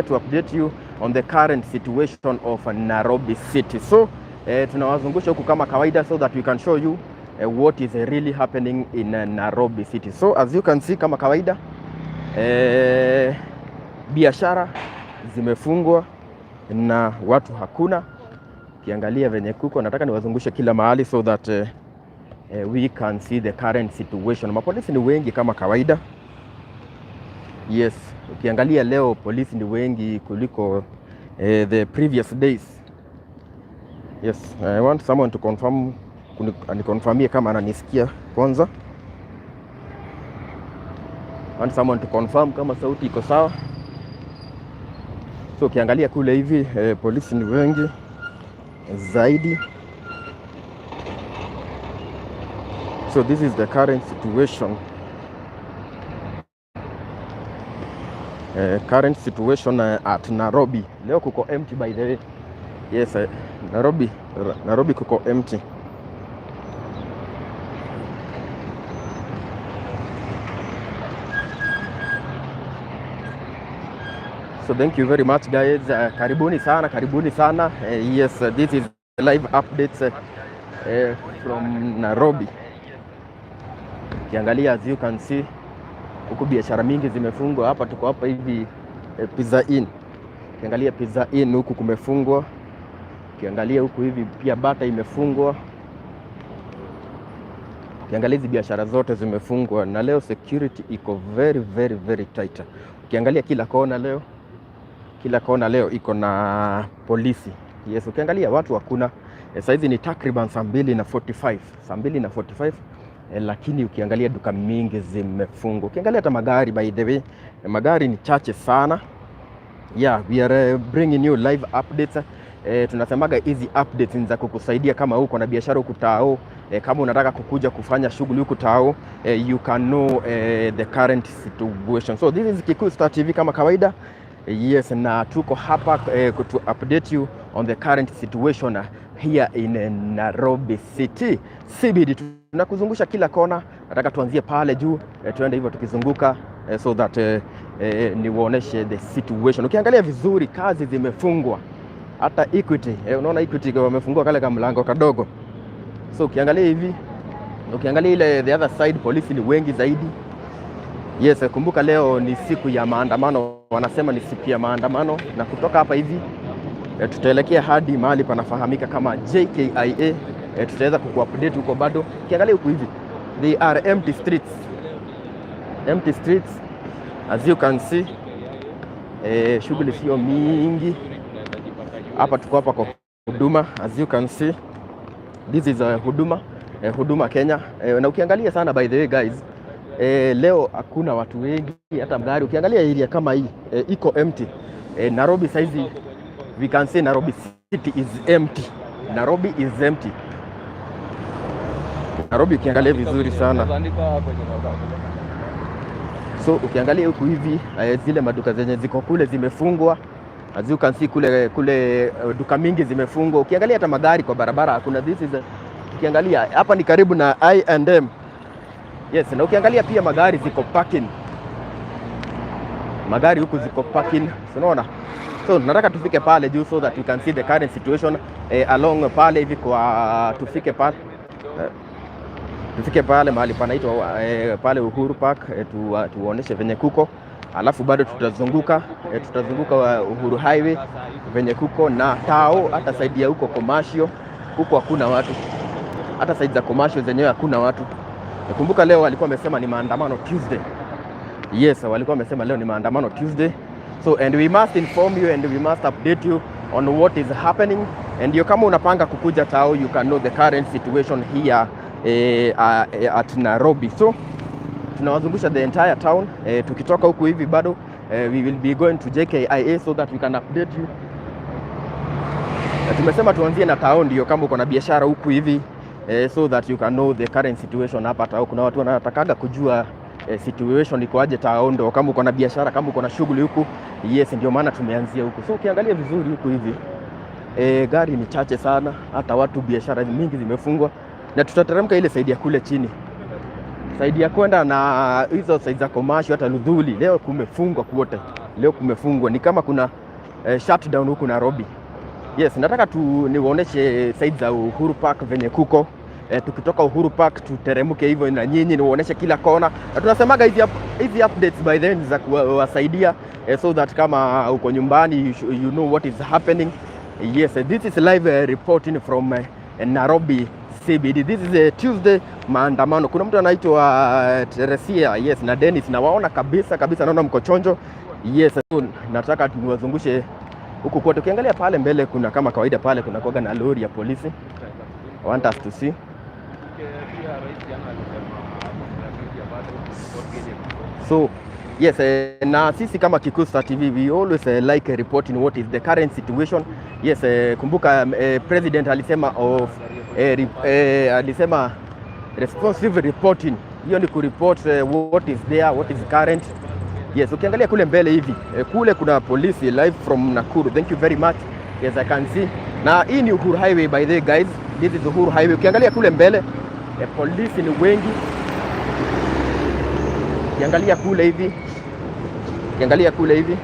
To update you on the current situation of Nairobi City. So tunawazungusha huku kama kawaida so that we can show you what is really happening in Nairobi City. So as you can see, kama kawaida, biashara zimefungwa na watu hakuna. Ukiangalia venye kuko, nataka niwazungushe kila mahali so that we can see the current situation. Mapolisi ni wengi kama kawaida. Yes, ukiangalia leo polisi ni wengi kuliko the previous days. Yes, I want someone to confirm, aniconfirmie kama ananisikia kwanza. I want someone to confirm kama sauti iko sawa. So ukiangalia kule hivi, polisi ni wengi zaidi. So this is the current situation. Current situation at Nairobi. Leo kuko empty, by the way. Yes, Nairobi kuko empty. So thank you very much, guys. Karibuni sana, karibuni sana. Yes, this is live updates from Nairobi. Ukiangalia, as you can see, huku biashara mingi zimefungwa. Hapa tuko hapa hivi Pizza Inn. Ukiangalia Pizza Inn huku kumefungwa. Ukiangalia huku hivi pia Bata imefungwa. Ukiangalia hizi biashara zote zimefungwa, na leo security iko very, very, very tight. Ukiangalia kila kona leo, kila kona leo iko na polisi. Yes, ukiangalia watu hakuna. Saizi ni takriban saa 2 na 45, saa 2 na 45, lakini ukiangalia duka mingi zimefungwa. Ukiangalia hata magari, by the way, magari ni chache sana. Yeah, we are bringing you live updates. Tunasemaga hizi updates ni za kukusaidia kama uko na biashara huku tao, kama unataka kukuja kufanya shughuli huku tao, you can know the current situation. So this is Kikuyu Star TV kama kawaida. Yes, na tuko hapa to update you on the current situation here in Nairobi City CBD. Tunakuzungusha kila kona, nataka tuanzie pale juu, tuende hivyo tukizunguka, so that niwaoneshe the situation. Ukiangalia vizuri kazi zimefungwa, hata Equity, unaona Equity wamefungua kale kama mlango kadogo. So ukiangalia hivi, ukiangalia ile the other side, polisi ni wengi zaidi. Yes, kumbuka leo ni siku ya maandamano, wanasema ni siku ya maandamano, na kutoka hapa hivi tutaelekea hadi mahali panafahamika kama JKIA. Tutaweza kukuupdate huko bado. Ukiangalia huku hivi, they are empty streets, empty streets as you can see. Shughuli sio mingi hapa, tuko hapa kwa Huduma, as you can see, this is a Huduma, Huduma Kenya. Na ukiangalia sana, by the way guys, leo hakuna watu wengi, hata magari ukiangalia area kama hii, iko empty. Nairobi saizi, we can say Nairobi city is empty. Nairobi is empty. Nairobi ukiangalia vizuri sana. So ukiangalia huku hivi, zile maduka zenye ziko kule zimefungwa. As you can see, kule kule duka mingi zimefungwa. Ukiangalia hata magari kwa barabara hakuna. This is a, ukiangalia hapa ni karibu na I&M. Yes, na ukiangalia pia magari ziko parking. Magari huku ziko parking. Unaona? So nataka tufike pale juu so that we can see the current situation along pale hivi kwa tufike pale mahali panaitwa pale Uhuru Park, tuoneshe venye kuko, alafu bado tutazunguka Uhuru Highway venye kuko na tao, hata side ya huko commercial huko hakuna watu, hata side za commercial zenyewe hakuna watu. Nakumbuka leo walikuwa wamesema ni maandamano Tuesday. Yes, walikuwa wamesema leo ni maandamano Tuesday. So and we must inform you and we must update you on what is happening. And you, kama unapanga kukuja tao, you can know the current situation here at Nairobi. So tunawazungusha the entire town. Tukitoka huku hivi bado, we will be going to JKIA so that we can update you. Tumesema tuanzie na town ndio kama uko na biashara huku hivi, so that you can know the current situation hapa tao. Kuna watu wanatakaga kujua situation iko aje tao, ndio kama uko na biashara, kama uko na shughuli huku. Yes, ndio maana tumeanzia huku. So ukiangalia vizuri huku hivi, gari ni chache sana, hata watu, biashara mingi zimefungwa, na tutateremka ile side ya kule chini, side ya kwenda na hizo side za commercial, hata Luthuli leo kumefungwa kwote. Leo kumefungwa, ni kama kuna shutdown huku Nairobi. Yes, nataka tu niwaoneshe side za Uhuru Park venye kuko. Tukitoka Uhuru Park tuteremke hivyo na nyinyi niwaoneshe kila kona. Na tunasemaga hizi updates by then za kuwasaidia so that kama uko nyumbani you know what is happening. Yes, this is live reporting from Nairobi CBD. This is a Tuesday maandamano. Kuna mtu anaitwa Teresia, yes, na Dennis, nawaona kabisa kabisa, naona mko chonjo. Yes, so nataka niwazungushe huku kote. Ukiangalia pale mbele kuna, kama kawaida, pale kuna kuwaga na lori ya polisi. I want us to see. Pia rais jana alisema mambo ya media bado report yenye So yes, na sisi kama Kikusa TV we always like reporting what is the current situation. Yes, kumbuka president alisema of alisema responsive reporting. Hiyo ni kureport what is there, what is current. Yes, ukiangalia kule mbele hivi kule kuna polisi, live from Nakuru. Thank you very much. Yes, I can see. Na hii ni Uhuru Highway, by the way, guys. This is Uhuru Highway. Ukiangalia kule mbele polisi ni wengi. Ukiangalia kule hivi, ukiangalia kule hivi.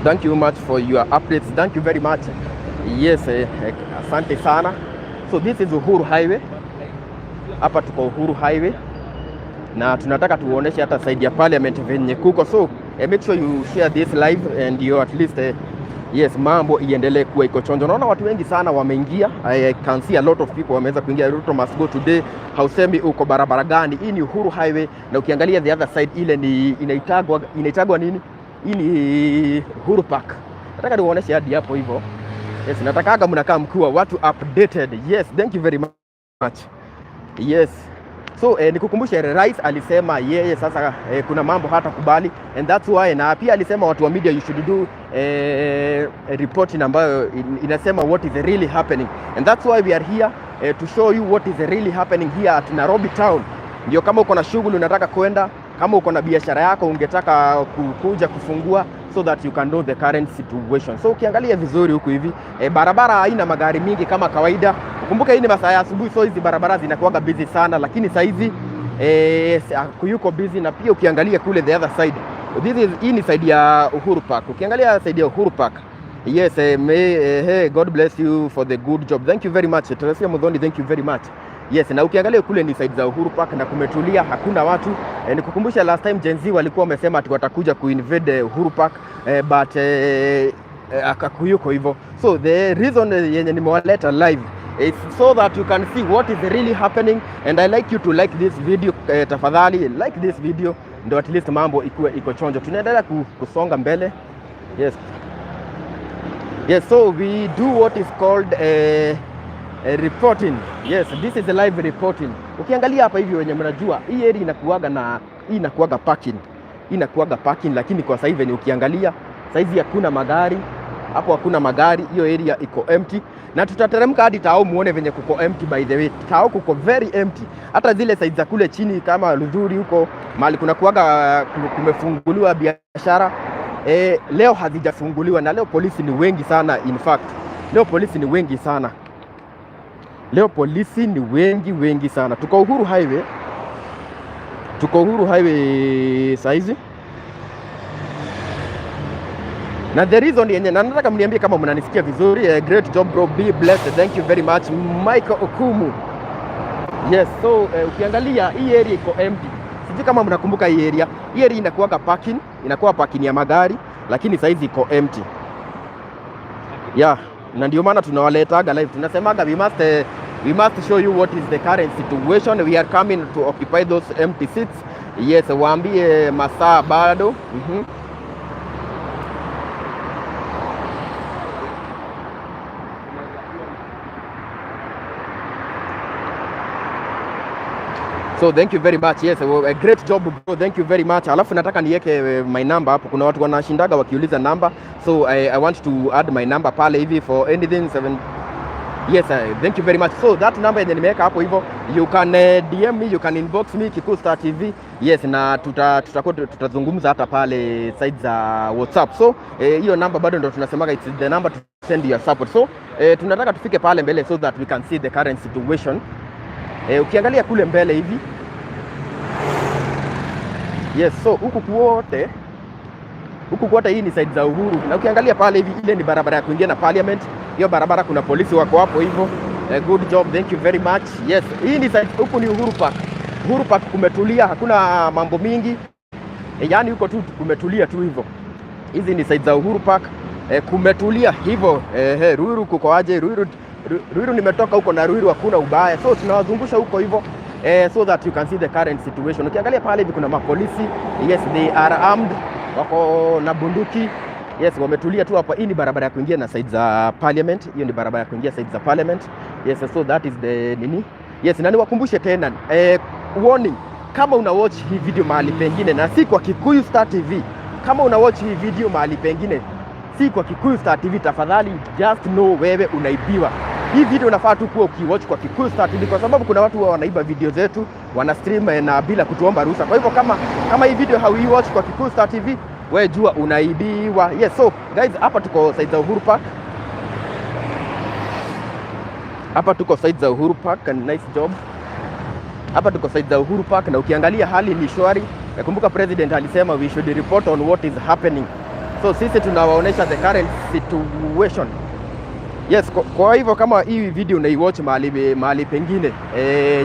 Thank you much for your updates. Thank you very much. Yes, asante sana. So this is Uhuru Highway. Hapa tuko Uhuru Highway na tunataka tuoneshe hata side ya parliament venye kuko. So make sure you share this live and you at least yes, mambo iendelee kuwa iko chonjo. Naona watu wengi sana wameingia. I can see a lot of people wameweza kuingia. Ruto must go today. Hausemi uko barabara gani? Hii ni Uhuru Highway, na ukiangalia the other side ile ni inaitagwa nini? Hii ni Uhuru Park. Nataka niwaoneshe hadi hapo hivyo. Yes, natakaga mnakaa mkiwa watu updated. Yes, thank you very much. Yes. So nikukumbushe rais alisema yeye sasa kuna mambo hata kubali and that's why, na pia alisema watu wa media, you should do reporting ambayo inasema what is really happening, and that's why we are here to show you what is really happening here at Nairobi town. Ndio kama uko na shughuli unataka kwenda, kama uko na biashara yako ungetaka kuja kufungua, so that you can know the current situation. So ukiangalia vizuri huku hivi barabara haina magari mingi kama kawaida. Kumbuka hii ni masaa ya asubuhi, so hizi barabara zinakuwaga busy sana, lakini saizi yuko busy. Na pia ukiangalia kule the other side, this is hii ni side ya Uhuru Park. Ukiangalia side ya Uhuru Park. Yes, hey, God bless you for the good job. Thank you very much. Teresia Muthoni, thank you very much. Yes, na ukiangalia kule ni side za Uhuru Park na kumetulia, hakuna watu. Nikukumbusha last time Gen Z walikuwa wamesema ati watakuja kuinvade Uhuru Park, but akakuyuko hivyo. So the reason yenye nimewaleta live is so that you can see what is really happening, and I like you to like this video, tafadhali like this video ndo at least mambo ikuwe iko chonjo. Tunaendelea kusonga mbele. Yes. Yes, so we do what is called reporting. Yes, this is a live reporting. Ukiangalia hapa hivi, wenye mnajua hii area inakuaga na hii inakuaga parking. Hii inakuaga parking, lakini kwa sasa hivi venye ukiangalia saizi hakuna magari hapo, hakuna magari, hiyo area iko empty, na tutateremka hadi Tao muone venye kuko empty. By the way, Tao kuko very empty. Hata zile side za kule chini kama Luthuli huko mahali kuna kuaga kumefunguliwa biashara leo hazijafunguliwa, na leo polisi ni wengi sana. In fact, leo polisi ni wengi sana. Leo polisi ni wengi wengi sana. Tuko Uhuru Highway, tuko Uhuru Highway saizi, na the reason yenye, na nataka mniambie kama mnanisikia vizuri. Great job bro, be blessed. Thank you very much, Michael Okumu. Yes, so ukiangalia hii area iko empty. Sijui kama mnakumbuka hii area. Hii area inakuwaga parking, inakuwa parking ya magari, lakini saizi iko empty. Yeah, na ndio maana tunawaletaga live. Tunasemaga we must show you what is the current situation. We are coming to occupy those empty seats. Yes, waambie masaa bado. So thank you very much. Yes, well, a great job bro. Thank you very much. Alafu nataka niweke my number hapo. Kuna watu wanashindaga wakiuliza number. So I want to add my number pale hivi for anything seven. Yes, thank you very much. So that number yenye nimeweka hapo hivyo, you can DM me, you can inbox me, Kikuyu Star TV. Yes, na tutakuwa tutazungumza hata pale side za WhatsApp. So hiyo number bado ndo tunasemaga it's the number to send your support. So tunataka tufike pale mbele so that we can see the current situation. Ukiangalia kule mbele hivi. Yes, so huku kuote Huku kote hii ni side za Uhuru, na ukiangalia pale hivi, ile ni barabara ya kuingia na Parliament. Hiyo barabara kuna polisi wako hapo hivyo. Good job, thank you very much. Yes, hii ni side, huku ni Uhuru Park. Uhuru Park kumetulia, hakuna mambo mingi. Yani huko tu kumetulia tu hivyo. Hizi ni side za Uhuru Park. Kumetulia hivyo. Ruiru kuko aje? Ruiru, Ruiru nimetoka huko na Ruiru hakuna ubaya, so tunawazungusha huko hivyo so that you can see the current situation. Ukiangalia pale hivi kuna mapolisi, yes, they are armed, wako na bunduki. Yes, wametulia tu hapa. Hii ni barabara ya kuingia na side za Parliament. Hiyo ni barabara ya kuingia side za Parliament. Yes, so that is the nini. Yes, na niwakumbushe tena, warning, kama una watch hii video mahali pengine na si kwa Kikuyu Star TV, kama una watch hii video mahali pengine si kwa Kikuyu Star TV, tafadhali just know wewe unaibiwa. Hii video unafaa tu kuwa ukiwatch kwa Kikuyu Star TV kwa sababu kuna watu huwa wanaiba video zetu, wana stream na bila kutuomba ruhusa. Kwa hivyo kama hii video hauiwatch kwa Kikuyu Star TV, wewe jua unaibiwa. Yes, so guys, hapa tuko side za Uhuru Park. Hapa tuko side za Uhuru Park and nice job. Hapa tuko side za Uhuru Park na ukiangalia hali ni shwari. Nakumbuka president alisema we should report on what is happening. So sisi tunawaonesha the current situation. Yes, kwa hivyo kama hii video unaiwatch mahali pengine,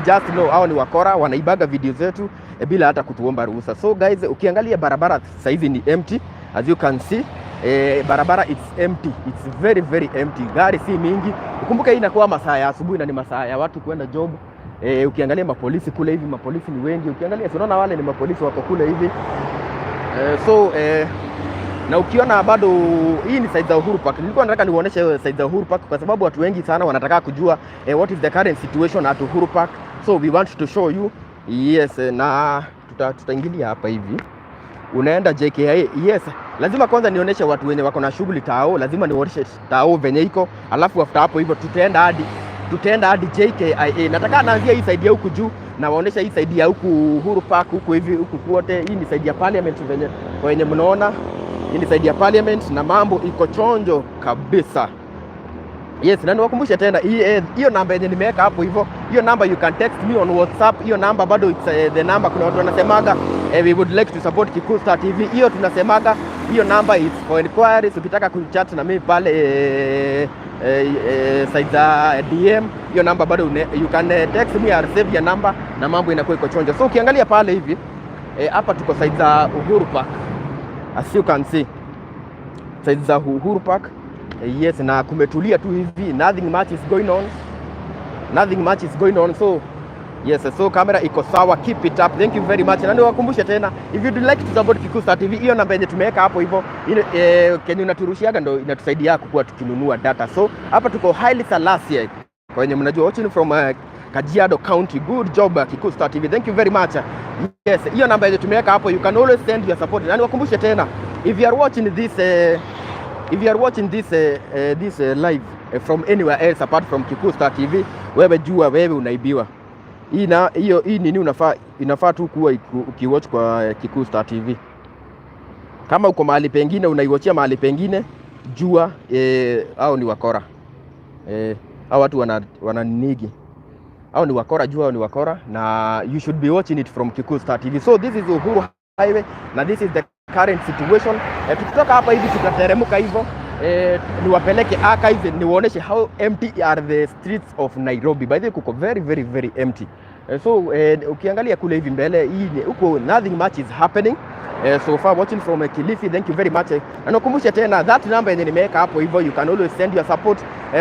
just know hao ni wakora wanaibaga video zetu bila hata kutuomba ruhusa. So guys, ukiangalia barabara saizi ni empty as you can see. Barabara it's empty. It's very very empty. Gari si mingi. Ukumbuke hii inakuwa masaa ya asubuhi na ni masaa ya watu kwenda job. Ukiangalia mapolisi kule hivi, mapolisi ni wengi. Ukiangalia, si unaona wale ni mapolisi wako kule hivi. So na ukiona bado hii ni side za Uhuru Park. Nilikuwa nataka niuoneshe side za Uhuru Park kwa sababu watu wengi sana wanataka kujua what is the current situation at Uhuru Park. So we want to show you. Yes, na tutaingilia hapa hivi. Unaenda JKIA. Yes, lazima kwanza nionyeshe watu wenye wako na shughuli tao, lazima nionyeshe tao venye iko, alafu after hapo hivyo tutaenda hadi JKIA. Nataka naanzia hii side ya huku juu na waonesha hii side ya huku Uhuru Park huku hivi huku kwote. Hii ni side ya Parliament venye kwa wenye mnaona. Hii ni side ya Parliament na mambo iko chonjo kabisa. Yes, na niwakumbushe tena hiyo namba yenye nimeweka hapo hivyo, hiyo namba you can text me on WhatsApp. Hiyo namba bado it's the number. Kuna watu wanasemaga we would like to support Kikuyu Star TV. Hiyo tunasemaga hiyo namba is for inquiries. Ukitaka kuchat na mimi pale side za DM, hiyo namba bado you can text me or save your number na mambo inakuwa iko chonjo. So ukiangalia pale hivi, hapa tuko side za Uhuru Park as you can see, side za Uhuru Park. Yes, na kumetulia tu hivi, nothing much is going on, nothing much is going on. So yes, so camera iko sawa, keep it up, thank you very much. Na niwakumbushe tena, if you'd like to support Kikuyu Star TV, hiyo namba yenye tumeweka hapo hivyo ile kenye unaturushiaga ndo inatusaidia kukuwa tukinunua data. So hapa tuko Haile Selassie, kwa wenye mnajua, watching from Kajiado County. Good job, Kikuyu Star TV, thank you very much. Yes, hiyo namba yenye tumeweka hapo, you can always send your support. Na niwakumbushe tena, if you are watching this live from anywhere else apart from Kikuyu Star TV, wewe jua wewe unaibiwa. Hii na hiyo hii nini unafaa inafaa tu kuwa ukiwatch kwa Kikuyu Star TV. Kama uko mahali pengine unaiwatchia mahali pengine, jua hao ni wakora. Hao watu wana nigi. Hao ni wakora, jua hao ni wakora na you should be watching it from Kikuyu Star TV. So this is Uhuru Highway na this is the current situation. Tukitoka hapa hivi tutateremka hivyo, niwapeleke archives niwaoneshe how empty are the streets of Nairobi. By the way, kuko very very very empty. So ukiangalia kule hivi mbele hii huko nothing much is happening. So far watching from Kilifi, thank you very much. Na nakumbusha tena that number yenye nimeweka hapo hivyo, you can always send your support.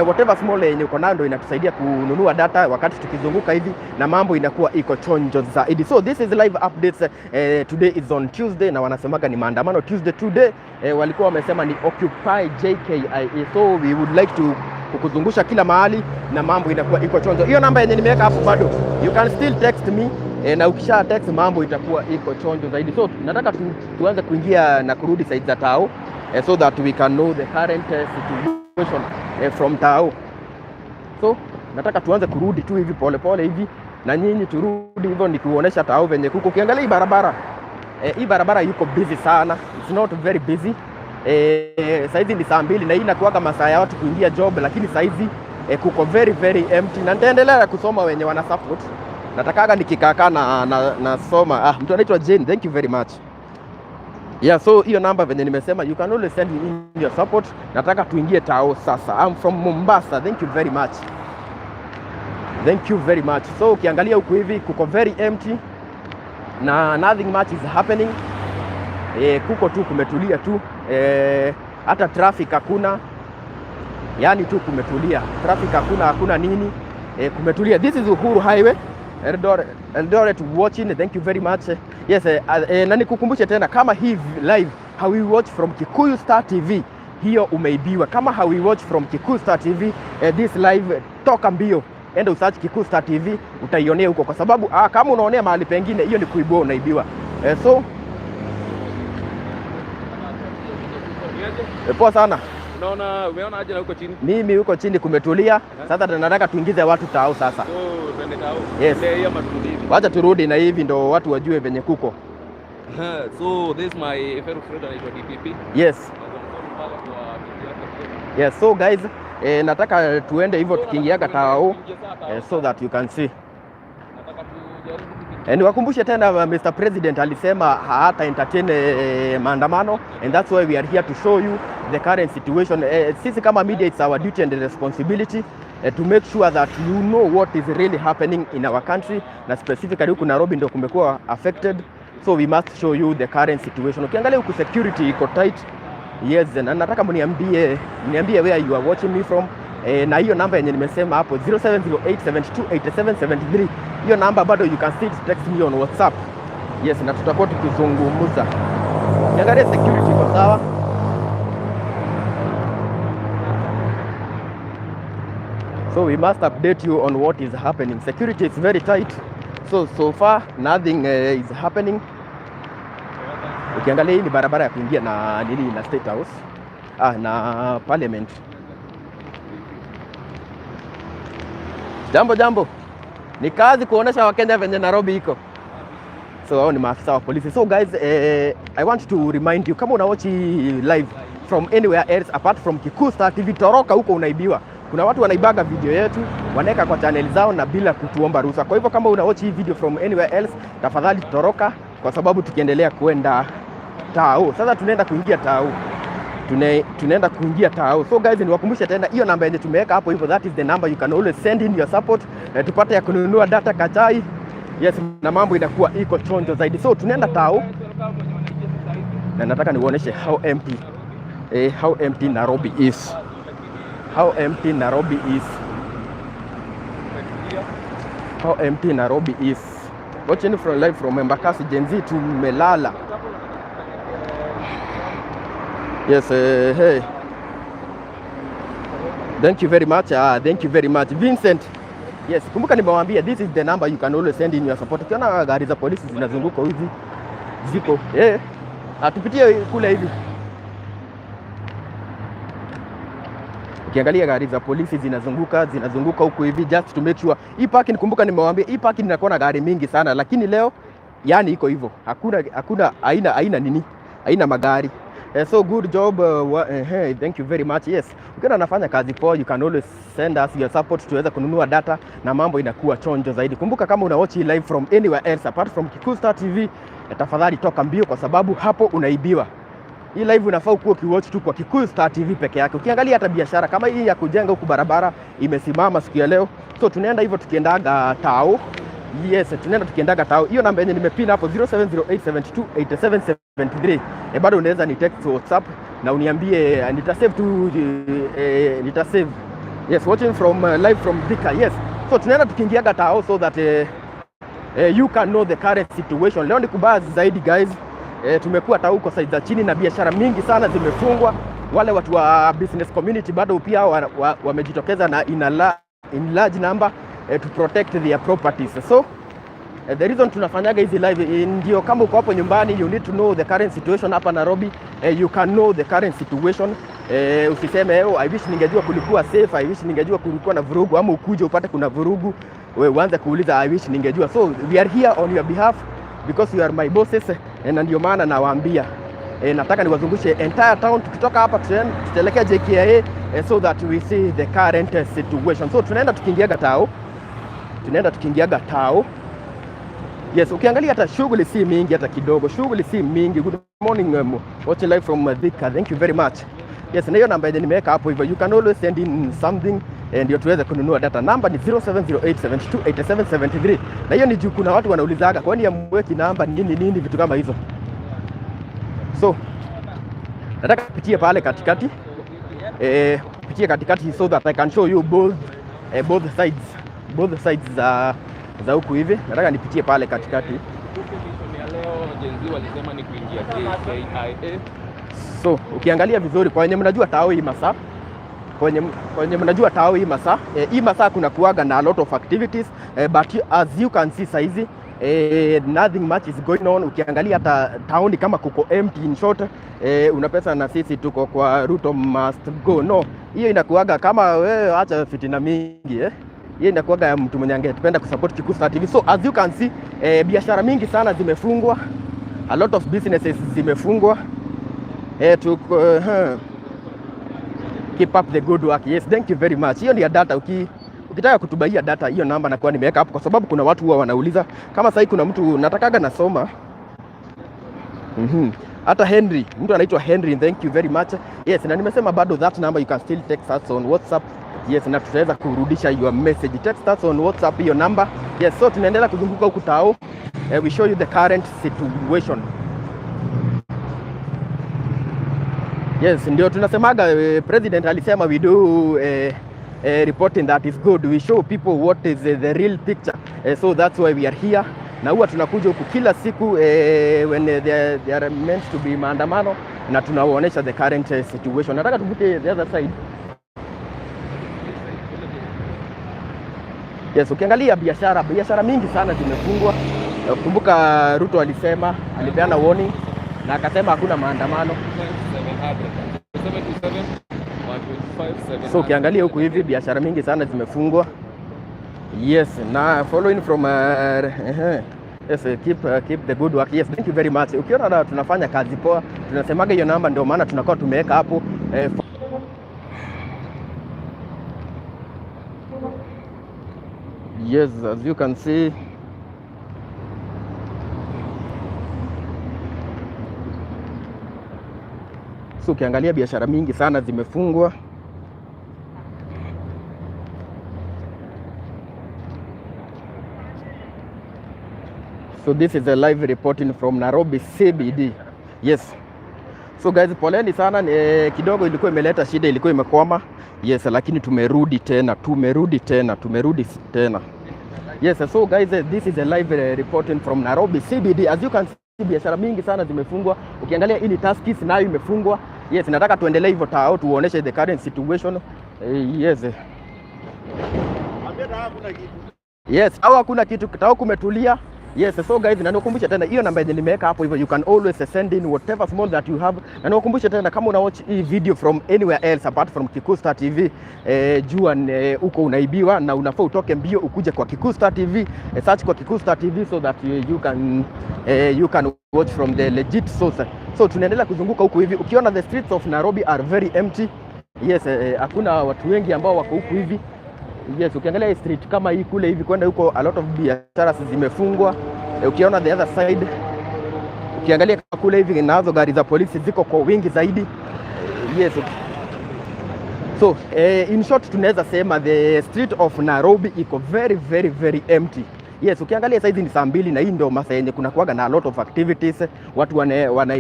Whatever small yenye uko nayo ndo inatusaidia kununua data wakati tukizunguka hivi na mambo inakuwa iko chonjo zaidi. So this is live updates. Today is on Tuesday na wanasemaga ni maandamano Tuesday today. Walikuwa wamesema ni Occupy JKIA. So we would like to kukuzungusha kila mahali na mambo inakuwa iko chonjo. Hiyo namba yenye nimeweka hapo bado you can still text me, na ukisha text mambo itakuwa iko chonjo zaidi. So nataka tuanze kuingia na kurudi side za Tao, so that we can know the current situation from Tao. So nataka tuanze kurudi tu hivi pole pole hivi na nyinyi turudi hivyo nikuonesha Tao venye kuko. Ukiangalia hii barabara, hii barabara yuko busy sana, it's not very busy. Saizi ni saa 2 na hii inakuwaga masaa ya watu kuingia job, lakini saizi kuko very very empty, na nitaendelea kusoma wenye wana support. Natakaga nikikakaa na nasoma. Ah, mtu anaitwa Jane, thank you very much. Yeah, so hiyo namba venye nimesema, you can always send in your support. Nataka tuingie tao sasa. I'm from Mombasa. Thank you very much. Thank you very much. So ukiangalia huku hivi kuko very empty na nothing much is happening. Kuko tu kumetulia tu. Hata traffic hakuna, yani tu kumetulia, traffic hakuna, hakuna nini. Kumetulia. This is Uhuru Highway. Eldoret, Eldoret watching. Thank you very much. Yes, na nikukumbushe tena kama hii live hauiwatch from Kikuyu Star TV, hiyo umeibiwa. Kama hauiwatch from Kikuyu Star TV, this live, toka mbio enda usearch Kikuyu Star TV utaionea huko, kwa sababu kama unaonea mahali pengine, hiyo ni kuibua, unaibiwa. So poa sana. Unaona, umeona aje na huko chini? Mimi huko chini kumetulia. Sasa tunataka tuingize watu tao sasa. So twende tao. Yes. Ndio hiyo maturudi hivi. Wacha turudi na hivi ndo watu wajue venye kuko. So this my fellow friend anaitwa DPP. Yes. Pale kwa bibi yake pia. Yes, so guys, nataka tuende hivyo tukiingiaga tao so that you can see. Nataka tujaribu tukiingia. Niwakumbushe tena Mr. President alisema hata entertain maandamano, and that's why we are here to show you the current situation. Sisi kama media, it's our duty and responsibility to make sure that you know what is really happening in our country, na specifically huku Nairobi ndio kumekuwa affected, so we must show you the current situation. Ukiangalia huku security iko tight. Yes, na nataka mniambie where you are watching me from. Na hiyo namba yenye nimesema hapo 0708728773, hiyo namba bado you can still text me on WhatsApp. Yes, na tutakuwa tukizungumza. Niangalie security iko sawa. So we must update you on what is happening. Security is very tight. So far nothing is happening. Ukiangalia hii ni barabara ya kuingia na nini na State House, na Parliament. Jambo jambo, ni kazi kuonesha Wakenya venye Nairobi iko. So hao ni maafisa wa polisi. So guys, I want to remind you, kama unawatch live from anywhere else apart from Kikuyu Star TV, toroka huko, unaibiwa. Kuna watu wanaibaga video yetu wanaweka kwa channel zao na bila kutuomba ruhusa. Kwa hivyo kama unawatch hii video from anywhere else, tafadhali toroka, kwa sababu tukiendelea kwenda tao sasa, tunaenda kuingia tao, tunaenda kuingia tao. So guys, niwakumbushe tena hiyo namba yenye tumeweka hapo hivyo, that is the number you can always send in your support, tupate ya kununua data kachai. Yes, na mambo inakuwa iko chonjo zaidi. So tunaenda tao na nataka niuoneshe how empty Nairobi is. How empty Nairobi is. How empty Nairobi is. Watching from live from Embakasi, Gen Z tumelala. Yes, hey. Thank you very much. Thank you very much. Vincent. Yes, kumbuka nimewaambia this is the number you can always send in your support. Ukiona gari za polisi zinazunguka hivi ziko. Atupitie kule hivi. Ukiangalia gari za polisi zinazunguka huku hivi just to make sure. Hii parking, kumbuka nimewaambia hii parking inakuwa na gari mingi sana, lakini leo yani iko hivyo. Hakuna aina nini? Haina magari. So good job, hey, thank you very much. Yes, ukiona nafanya kazi poa, you can always send us your support tuweze kununua data na mambo inakuwa chonjo zaidi. Kumbuka kama una watch live from anywhere else apart from Kikuyu Star TV, tafadhali toka mbio kwa sababu hapo unaibiwa. Hii live unafaa ukuwa ukiwatch tu kwa Kikuyu Star TV peke yake. Ukiangalia hata biashara kama hii ya kujenga huku barabara imesimama siku ya leo. So tunaenda hivyo tukiendaga tao. Yes, tunaenda tukiendaga tao. Hiyo namba yenye nimepin hapo 0708728773. Bado unaweza ni text WhatsApp na uniambie, nitasave tu, nitasave. Yes, watching from live from Thika. Yes. So tunaenda tukiingiaga tao so that you can know the current situation. Leo ni kubaya zaidi guys. Tumekuwa hata huko side za chini na biashara mingi sana zimefungwa. Wale watu wa business community bado pia wamejitokeza na in large number to protect their properties. So the reason tunafanyaga hizi live ndio kama uko hapo nyumbani, you need to know the current situation hapa Nairobi. You can know the current situation. Usiseme oh, I wish ningejua kulikuwa safe, I wish ningejua kulikuwa na vurugu, ama ukuje upate kuna vurugu, wewe uanze kuuliza I wish ningejua. So we are here on your behalf because you are my bosses, na ndio maana nawaambia nataka niwazungushe entire town. Tukitoka hapa tutaelekea JKIA, so that we see the current situation. So tunaenda tukiingiaga tao, tunaenda tukiingiaga tao. Yes, ukiangalia hata shughuli si mingi hata kidogo, shughuli si mingi. Good Morning, watching live from Thika. Thank you very much. Yes, na hiyo namba yenye nimeweka hapo hivyo, you can always send in something ndio tuweze kununua data. Namba ni 0708728773. Na hiyo ni juu kuna watu wanaulizaga kwani hamweki namba nini nini, vitu kama hizo. So nataka pitie pale katikati, pitie katikati so that I can show you both sides za huku hivi. Nataka nipitie pale katikati. Mission ya leo Gen Z walisema ni kuingia JKIA. So ukiangalia vizuri kwa wenye mnajua tao hii masaa, kwa wenye mnajua tao hii masaa, hii masaa kuna kuaga na a lot of activities, but as you can see saizi, nothing much is going on. Ukiangalia hata town kama kuko empty in short. Una pesa na sisi tuko kwa Ruto must go. No, hiyo inakuaga kama wewe, acha fitina mingi, eh. Hiyo inakuaga ya mtu mwenye angependa kusupport Kikuyu Star TV. So as you can see, biashara mingi sana zimefungwa, a lot of businesses zimefungwa. Tuko, keep up the good work. Yes, thank you very much. Hiyo ni ya data. Ukitaka kutubuyia data, hiyo namba nakuwa nimeweka hapo, kwa sababu kuna watu huwa wanauliza. Kama sasa kuna mtu natakaga nasoma. Hata Henry, mtu anaitwa Henry, thank you very much. Yes, na nimesema bado that number you can still text us on WhatsApp. Yes, na tutaweza kurudisha your message. Text us on WhatsApp hiyo number. Yes, so tunaendelea kuzunguka huku tao. We show you the current situation. Yes, ndio tunasemaga, president alisema we do reporting that is good. We show people what is the real picture. So that's why we are here. Na huwa tunakuja huku kila siku when there are meant to be maandamano na tunawaonyesha the current situation. Nataka tuvuke the other side. Yes, ukiangalia biashara mingi sana zimefungwa. Kumbuka Ruto alisema, alipeana warning na akasema hakuna maandamano. 700 727 125. So ukiangalia huku hivi biashara mingi sana zimefungwa. Yes, na following from yes, keep the good work. Yes, thank you very much. Ukiona na tunafanya kazi poa, tunasemaga hiyo namba ndio maana tunakuwa tumeweka hapo. Yes, as you can see, so ukiangalia biashara mingi sana zimefungwa. So this is a live reporting from Nairobi CBD. Yes. So guys, poleni sana, kidogo ilikuwa imeleta shida, ilikuwa imekwama. Yes, lakini tumerudi tena, tumerudi tena, tumerudi tena. Yes, so guys, this is a live reporting from Nairobi CBD. As you can see, biashara mingi sana zimefungwa. Ukiangalia hii ni Tuskys nayo imefungwa. Yes, nataka tuendelee hivyo tao tuoneshe the current situation. Yes. Yes, au hakuna kitu, tao kumetulia. Yes, so guys, na nikukumbusha tena hiyo namba yenye nimeweka hapo hivyo, you can always send in whatever small that you have. Na nikukumbusha tena kama una watch hii video from anywhere else apart from Kikuyu Star TV, jua uko unaibiwa na unafaa utoke mbio ukuje kwa Kikuyu Star TV, search kwa Kikuyu Star TV so that you can watch from the legit source. So tunaendelea kuzunguka huku hivi, ukiona the streets of Nairobi are very empty. Yes, hakuna watu wengi ambao wako huku hivi. Yes, ukiangalia hii street kama hii kule hivi kwenda huko, a lot of biashara zimefungwa. Ukiona the other side, ukiangalia kama kule hivi nazo gari za polisi ziko kwa wingi zaidi. Yes. So, in short tunaweza sema the street of Nairobi iko very very very empty. Yes, ukiangalia saizi ni saa 2 na hii ndio masaa yenye kuna kuwaga na a lot of activities, watu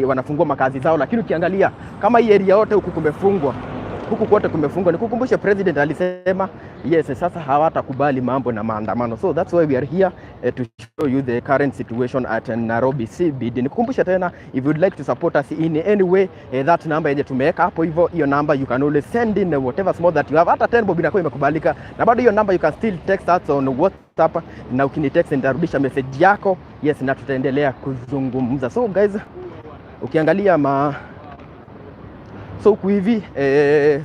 wanafungua makazi zao, lakini ukiangalia kama hii area yote huku kumefungwa, huku kote kumefungwa. Nikukumbushe president alisema yes, sasa hawatakubali mambo na maandamano, so that's why we are here to show you the current situation at Nairobi CBD. Nikukumbushe tena, if you'd like to support us in any way, that number yenye tumeweka hapo hivyo, hiyo number you can always send in whatever small that you have, hata 10 bob inakuwa imekubalika, na bado hiyo number you can still text us on WhatsApp, na ukinitext nitarudisha message yako, yes, na tutaendelea kuzungumza. So guys, ukiangalia ma so huku hivi,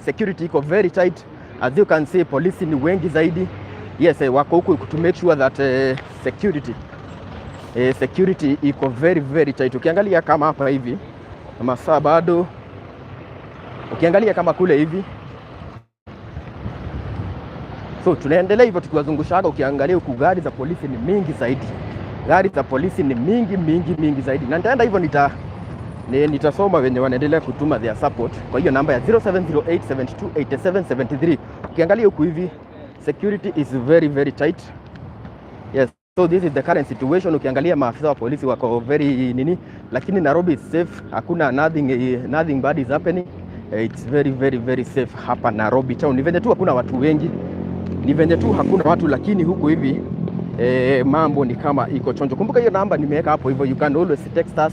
security iko very tight, as you can see, polisi ni wengi zaidi. Yes, wako huku to make sure that security iko very very tight. Ukiangalia kama hapa hivi masaa bado, ukiangalia kama kule hivi, so tunaendelea hivyo tukiwazungushaga. Ukiangalia huku gari za polisi ni mingi zaidi, gari za polisi ni mingi mingi mingi zaidi, na nitaenda hivyo nita Nitasoma wenye wanaendelea kutuma their support kwa hiyo namba ya 0708728773. Ukiangalia huku hivi, security is very very tight. Yes, so this is the current situation. Ukiangalia maafisa wa polisi wako very nini, lakini Nairobi is safe, hakuna nothing, nothing bad is happening. It's very very very safe hapa Nairobi town. Ni venye tu hakuna watu wengi, ni venye tu hakuna watu, lakini huku hivi mambo ni kama iko chonjo. Kumbuka hiyo namba nimeweka hapo hivyo, you can always text us,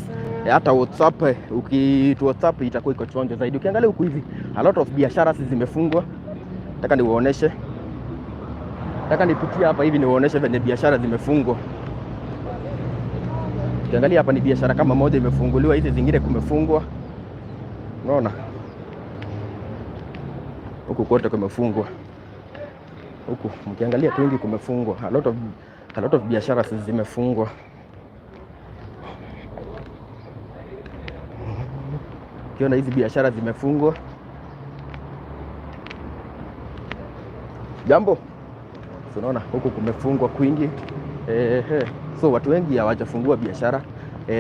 hata WhatsApp, ukitu WhatsApp itakuwa iko chonjo zaidi. Ukiangalia huku hivi, a lot of biashara zimefungwa. Nataka niwaoneshe, nataka nipitie hapa hivi niwaoneshe venye biashara zimefungwa. Ukiangalia hapa ni biashara kama moja imefunguliwa, hizi zingine kumefungwa. Unaona huku kote kumefungwa, huku mkiangalia kwingi kumefungwa, a lot of biashara zimefungwa. Ukiona hizi biashara zimefungwa. Jambo, so unaona huku kumefungwa kwingi. So watu wengi hawajafungua biashara,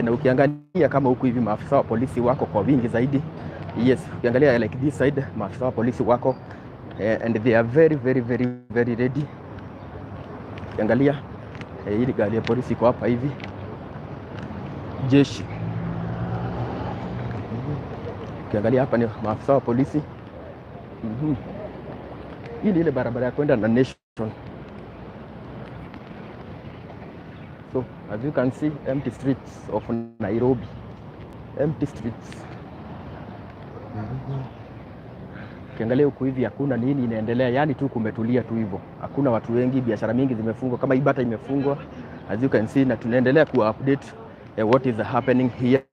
na ukiangalia kama huku hivi maafisa wa polisi wako kwa wingi zaidi. Yes, ukiangalia like this side maafisa wa polisi wako, and they are very very very very ready. Ukiangalia hili gari ya polisi iko hapa hivi, jeshi. Ukiangalia hapa ni maafisa wa polisi. Hii ni ile barabara ya kwenda na Nation. So as you can see, empty streets of Nairobi. Empty streets. Ukiangalia huku hivi hakuna nini inaendelea, yani tu kumetulia tu hivyo, hakuna watu wengi, biashara mingi zimefungwa, kama Ibata imefungwa as you can see, na tunaendelea ku update what is happening here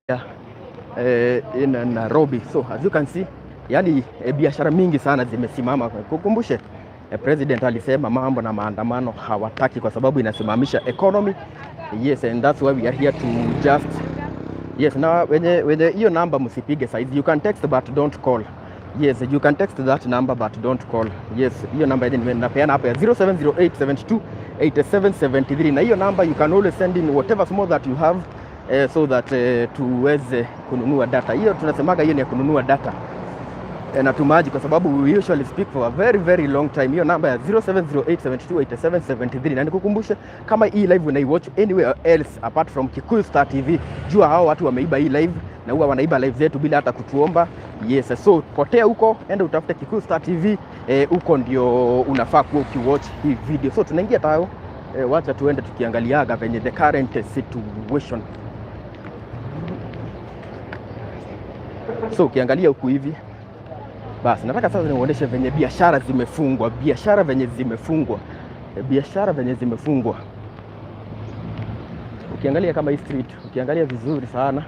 in Nairobi. So as you can see, yani biashara mingi sana zimesimama. Kukumbushe, president alisema mambo na maandamano hawataki kwa sababu inasimamisha economy. Yes, and that's why we are here to just, yes, na wenye hiyo namba msipige saizi. You can text but don't call. Yes, you can text that number but don't call. Yes, hiyo namba yenye napeana hapa ya 0708728773, na hiyo namba you can always send in whatever small that you have, so that tuweze kununua data. Hiyo tunasemaga hiyo ni ya kununua data na tumaji, kwa sababu we usually speak for a very very long time. Hiyo namba ya 0708728773, na nikukumbushe, kama hii live unaiwatch anywhere else apart from Kikuyu Star TV, jua hao watu wameiba hii live na huwa wanaiba live zetu bila hata kutuomba. Yes, so potea huko, enda utafute Kikuyu Star TV, huko ndio unafaa kuwa ukiwatch hii video. So tunaingia tao, wacha tuende tukiangaliaga venye the current situation. So ukiangalia huku hivi, basi nataka sasa niuoneshe venye biashara zimefungwa, biashara venye zimefungwa, biashara venye zimefungwa. Ukiangalia kama hii street, ukiangalia vizuri sana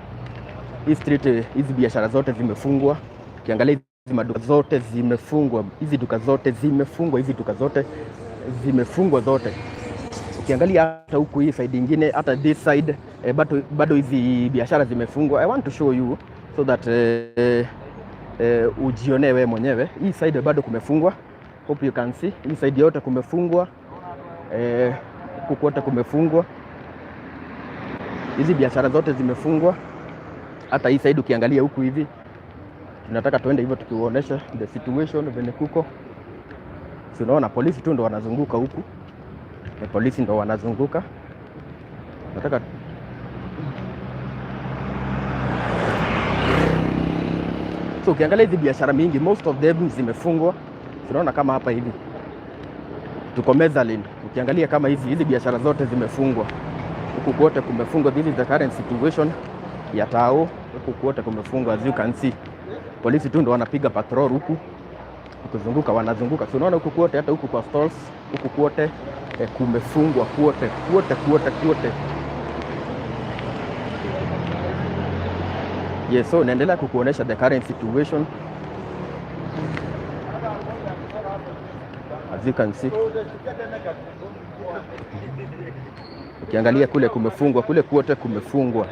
hii street, hizi biashara zote zimefungwa. Ukiangalia hizi maduka zote zimefungwa, hizi duka zote zimefungwa, hizi duka zote zimefungwa zote. Ukiangalia hata huku hii side ingine, hata this side, bado hizi biashara zimefungwa. I want to show you so that ujionee wewe mwenyewe. Hii side bado kumefungwa. Hope you can see. Hii side yote kumefungwa. Huku kote kumefungwa. Hizi biashara zote zimefungwa. Hata hii side ukiangalia huku hivi, tunataka tuende hivyo tukiuonesha the situation venye kuko. Si unaona polisi tu ndo wanazunguka huku. Polisi ndo wanazunguka. Nataka. So ukiangalia hizi biashara mingi, most of them zimefungwa. Tunaona kama hapa hivi tuko Mezalin. Ukiangalia kama hizi biashara zote zimefungwa, huku kote kumefungwa. This is the current situation ya tao, huku kote kumefungwa as you can see. Polisi tu ndo wanapiga patrol huku kuzunguka, wanazunguka. So unaona huku kote, hata huku kwa stalls huku kote kumefungwa kote kote kote kote. Yes, so naendelea kukuonesha the current situation as you can see. Ukiangalia kule kumefungwa, kule kote kumefungwa.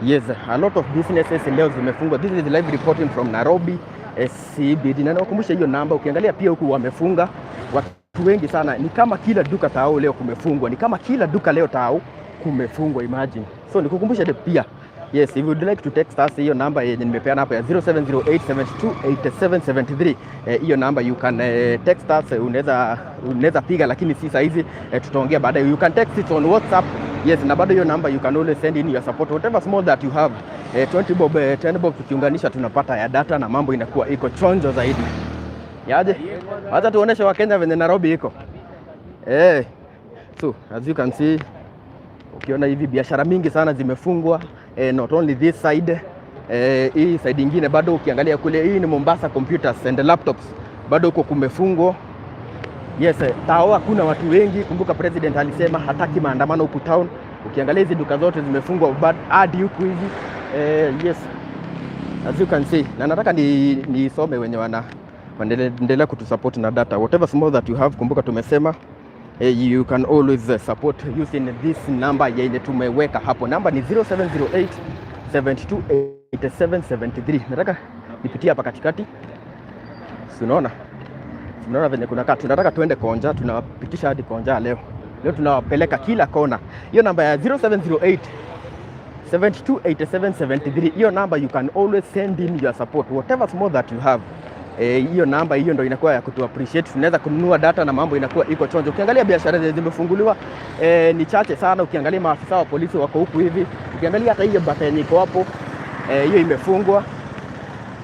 Yes, a lot of businesses leo zimefungwa. This is live reporting from Nairobi CBD. Na nakukumbusha hiyo namba, ukiangalia pia huku wamefunga watu wengi sana, ni kama kila duka tao leo kumefungwa, ni kama kila duka leo tao kumefungwa, imagine. So nikukumbusha pia Yes, if you would like to text us, hiyo namba yenye nimepeana hapo ya 0708728773, hiyo namba you can text us. Unaweza piga, lakini si saa hizi, tutaongea baadaye. You can text it on WhatsApp. Yes, na bado hiyo namba you can always send in your support, whatever small that you have. 20 bob, 10 bob tukiunganisha tunapata ya data na mambo inakuwa iko chonjo zaidi. Yaje? Wacha tuoneshe Wakenya venye Nairobi iko. So as you can see, ukiona hivi biashara mingi sana zimefungwa, not only this side, hii side ingine bado ukiangalia kule, hii ni Mombasa Computers and Laptops, bado huko kumefungwa. Yes, tao hakuna watu wengi. Kumbuka president alisema hataki maandamano huku town. Ukiangalia hizi duka zote zimefungwa hadi huku hivi. Yes, as you can see, na nataka nisome wenye wanaendelea kutusupport na data, whatever small that you have. Kumbuka tumesema you can always support using this number yenye tumeweka hapo. Namba ni 0708 72 8773. Nataka nipitie hapa katikati, si unaona? Unaona venye kuna kaa. Tunataka tuende Konja, tunapitisha hadi Konja leo. Leo tunawapeleka kila kona. Hiyo namba ya 0708 728773, hiyo namba you can always send in your support, whatever small that you have. Hiyo namba hiyo ndo inakuwa ya kutu appreciate. Tunaweza kununua data na mambo inakuwa iko chonjo. Ukiangalia biashara zenye zimefunguliwa ni chache sana. Ukiangalia maafisa wa polisi wako huku hivi, ukiangalia hata hiyo bata yenye iko hapo, hiyo imefungwa.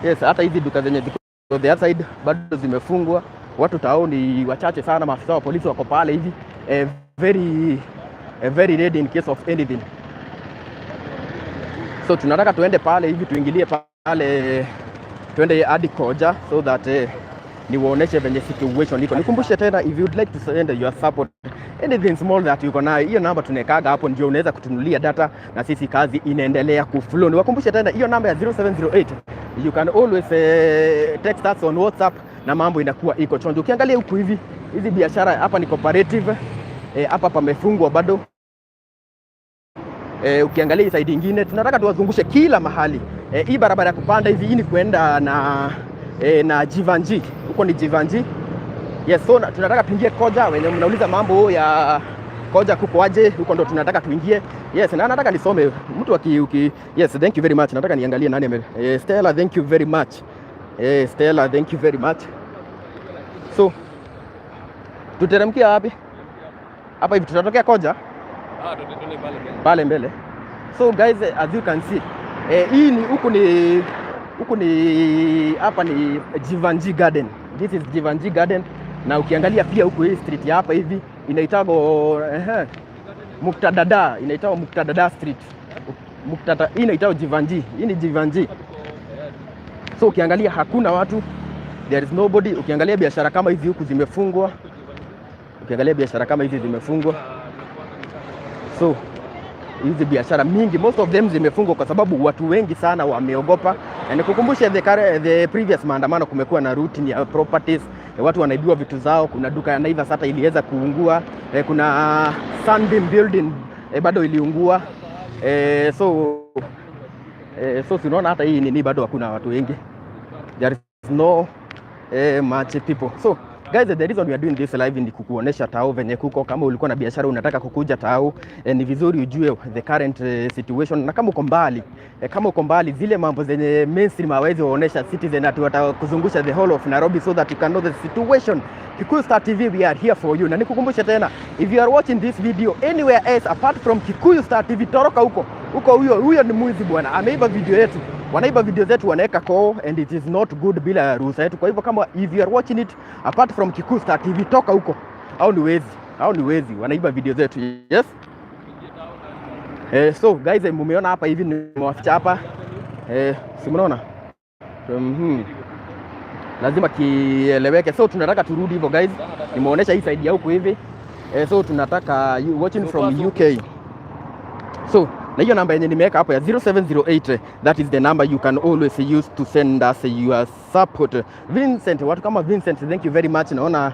Yes, hata hizi duka zenye ziko the other side bado zimefungwa. Watu tao ni wachache sana, maafisa wa polisi wako pale hivi, very ready in case of anything. So tunataka tuende pale hivi, tuingilie pale, tuende hadi Koja so that niwaoneshe venye situation iko. Nikumbushe tena, if you'd like to send your support, anything small that you nayo, hiyo namba tunawekaga hapo, ndio unaweza kutunulia data na sisi kazi inaendelea kuflow. Niwakumbushe tena hiyo namba ya 0708, you can always text us on WhatsApp na mambo inakuwa iko chonjo. Ukiangalia huku hivi, hizi biashara hapa ni cooperative, hapa pamefungwa bado. Ukiangalia hii side ingine tunataka tuwazungushe kila mahali. Hii barabara ya kupanda hivi, hii ni kuenda na Jeevanjee. Huko ni Jeevanjee. Yes, so tunataka tuingie Koja. Wenye mnauliza mambo ya Koja kuko aje, huko ndo tunataka tuingie. Yes, na nataka nisome mtu aki uki, yes, thank you very much. Nataka niangalie nani ame Stella, thank you very much. Stella, thank you very much. So tuteremkia wapi? Hapa hivi tutatokea Koja Ah, tuende pale mbele. Pale mbele. So guys, as you can see, hii ni huku ni hapa ni Jeevanjee Garden. This is Jeevanjee Garden, na ukiangalia pia huku hii street ya hapa hivi inaitwago Muktadada, inaitwa Muktadada Street. Muktata, hii inaitwa Jeevanjee. Hii ni Jeevanjee. So ukiangalia hakuna watu, there is nobody. Ukiangalia biashara kama hizi huku zimefungwa, ukiangalia biashara kama hizi zimefungwa. So hizi biashara mingi, most of them zimefungwa kwa sababu watu wengi sana wameogopa. Na nikukumbushe the previous maandamano kumekuwa na looting ya properties, watu wanaibiwa vitu zao. Kuna duka ya Naivas hata iliweza kuungua, kuna Sunbeam building, bado iliungua. So tunaona hata hii nini bado hakuna watu wengi, there is no much people. So guys, the reason we are doing this live ni kukuonesha tao venye kuko. Kama ulikuwa na biashara unataka kukuja tao, ni vizuri ujue the current situation, na kama uko mbali, kama uko mbali, zile mambo zenye mainstream hawezi waonesha, Citizen ati watakuzungusha the whole of Nairobi so that you can know the situation. Kikuyu Star TV, we are here for you. Na nikukumbushe tena, if you are watching this video anywhere else apart from Kikuyu Star TV, toroka huko huko. Huyo huyo ni mwizi bwana, ameiba video yetu, wanaiba video zetu wanaweka koo, and it is not good bila ruhusa yetu. Kwa hivyo kama if you are watching it apart from Kikuyu Star TV, toka huko, au ni wezi, au ni wezi wanaiba video zetu. Yes. So guys, mumeona hapa hivi nimewaficha hapa, si mnaona? Lazima kieleweke. So tunataka turudi hivyo guys, nimeonyesha hii side ya huku hivi. So tunataka you watching from UK. So na hiyo namba yenye nimeweka hapo ya 0708, that is the number you can always use to send us your support. Vincent, watu kama Vincent, thank you very much. Naona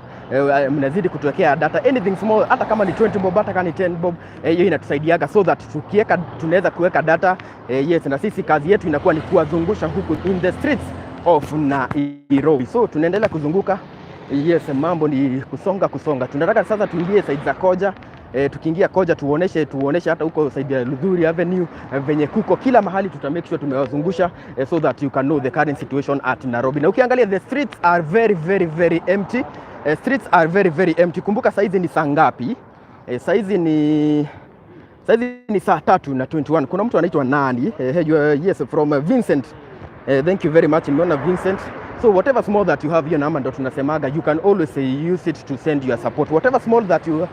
mnazidi kutuwekea data, anything small, hata kama ni 20 bob, hata kama ni 10 bob, hiyo inatusaidiaga so that tukiweka tunaweza kuweka data, yes, na sisi kazi yetu inakuwa ni kuwazungusha huku in the streets of Nairobi. So tunaendelea kuzunguka. Yes, mambo ni kusonga kusonga. Tunataka sasa tuingie side za Koja. Tukiingia Koja tuoneshe hata huko side ya Luthuli Avenue, venye kuko kila mahali, tuta make sure tumewazungusha, so that you can know the current situation at Nairobi. Na ukiangalia, the streets are very very very empty. Streets are very very empty. Kumbuka saizi ni saa ngapi? Saizi ni saa 3 na 21. Kuna mtu anaitwa nani? Yes, from Vincent. Thank you very much. Nimeona Vincent. So whatever small that you have, hiyo namba ndo tunasemaga you can always use it to send your support. Whatever small that you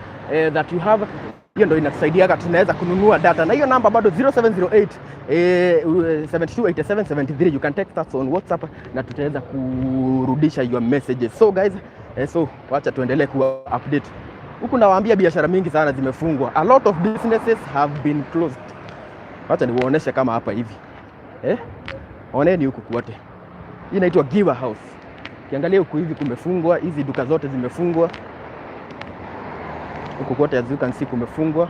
have, hiyo ndo inatusaidiaga tunaweza kununua data. Na hiyo namba bado 0708 7287 73. You can text us on WhatsApp na tutaweza kurudisha your messages. So guys, so wacha tuendelee kuwa update. Huku nawaambia biashara mingi sana zimefungwa. A lot of businesses have been closed. Wacha niwaoneshe kama hapa hivi. Eh? Oneni huku kwote. Hii inaitwa Giwa House. Ukiangalia huku hivi kumefungwa, hizi duka zote zimefungwa. Huku kwote, as you can see, kumefungwa.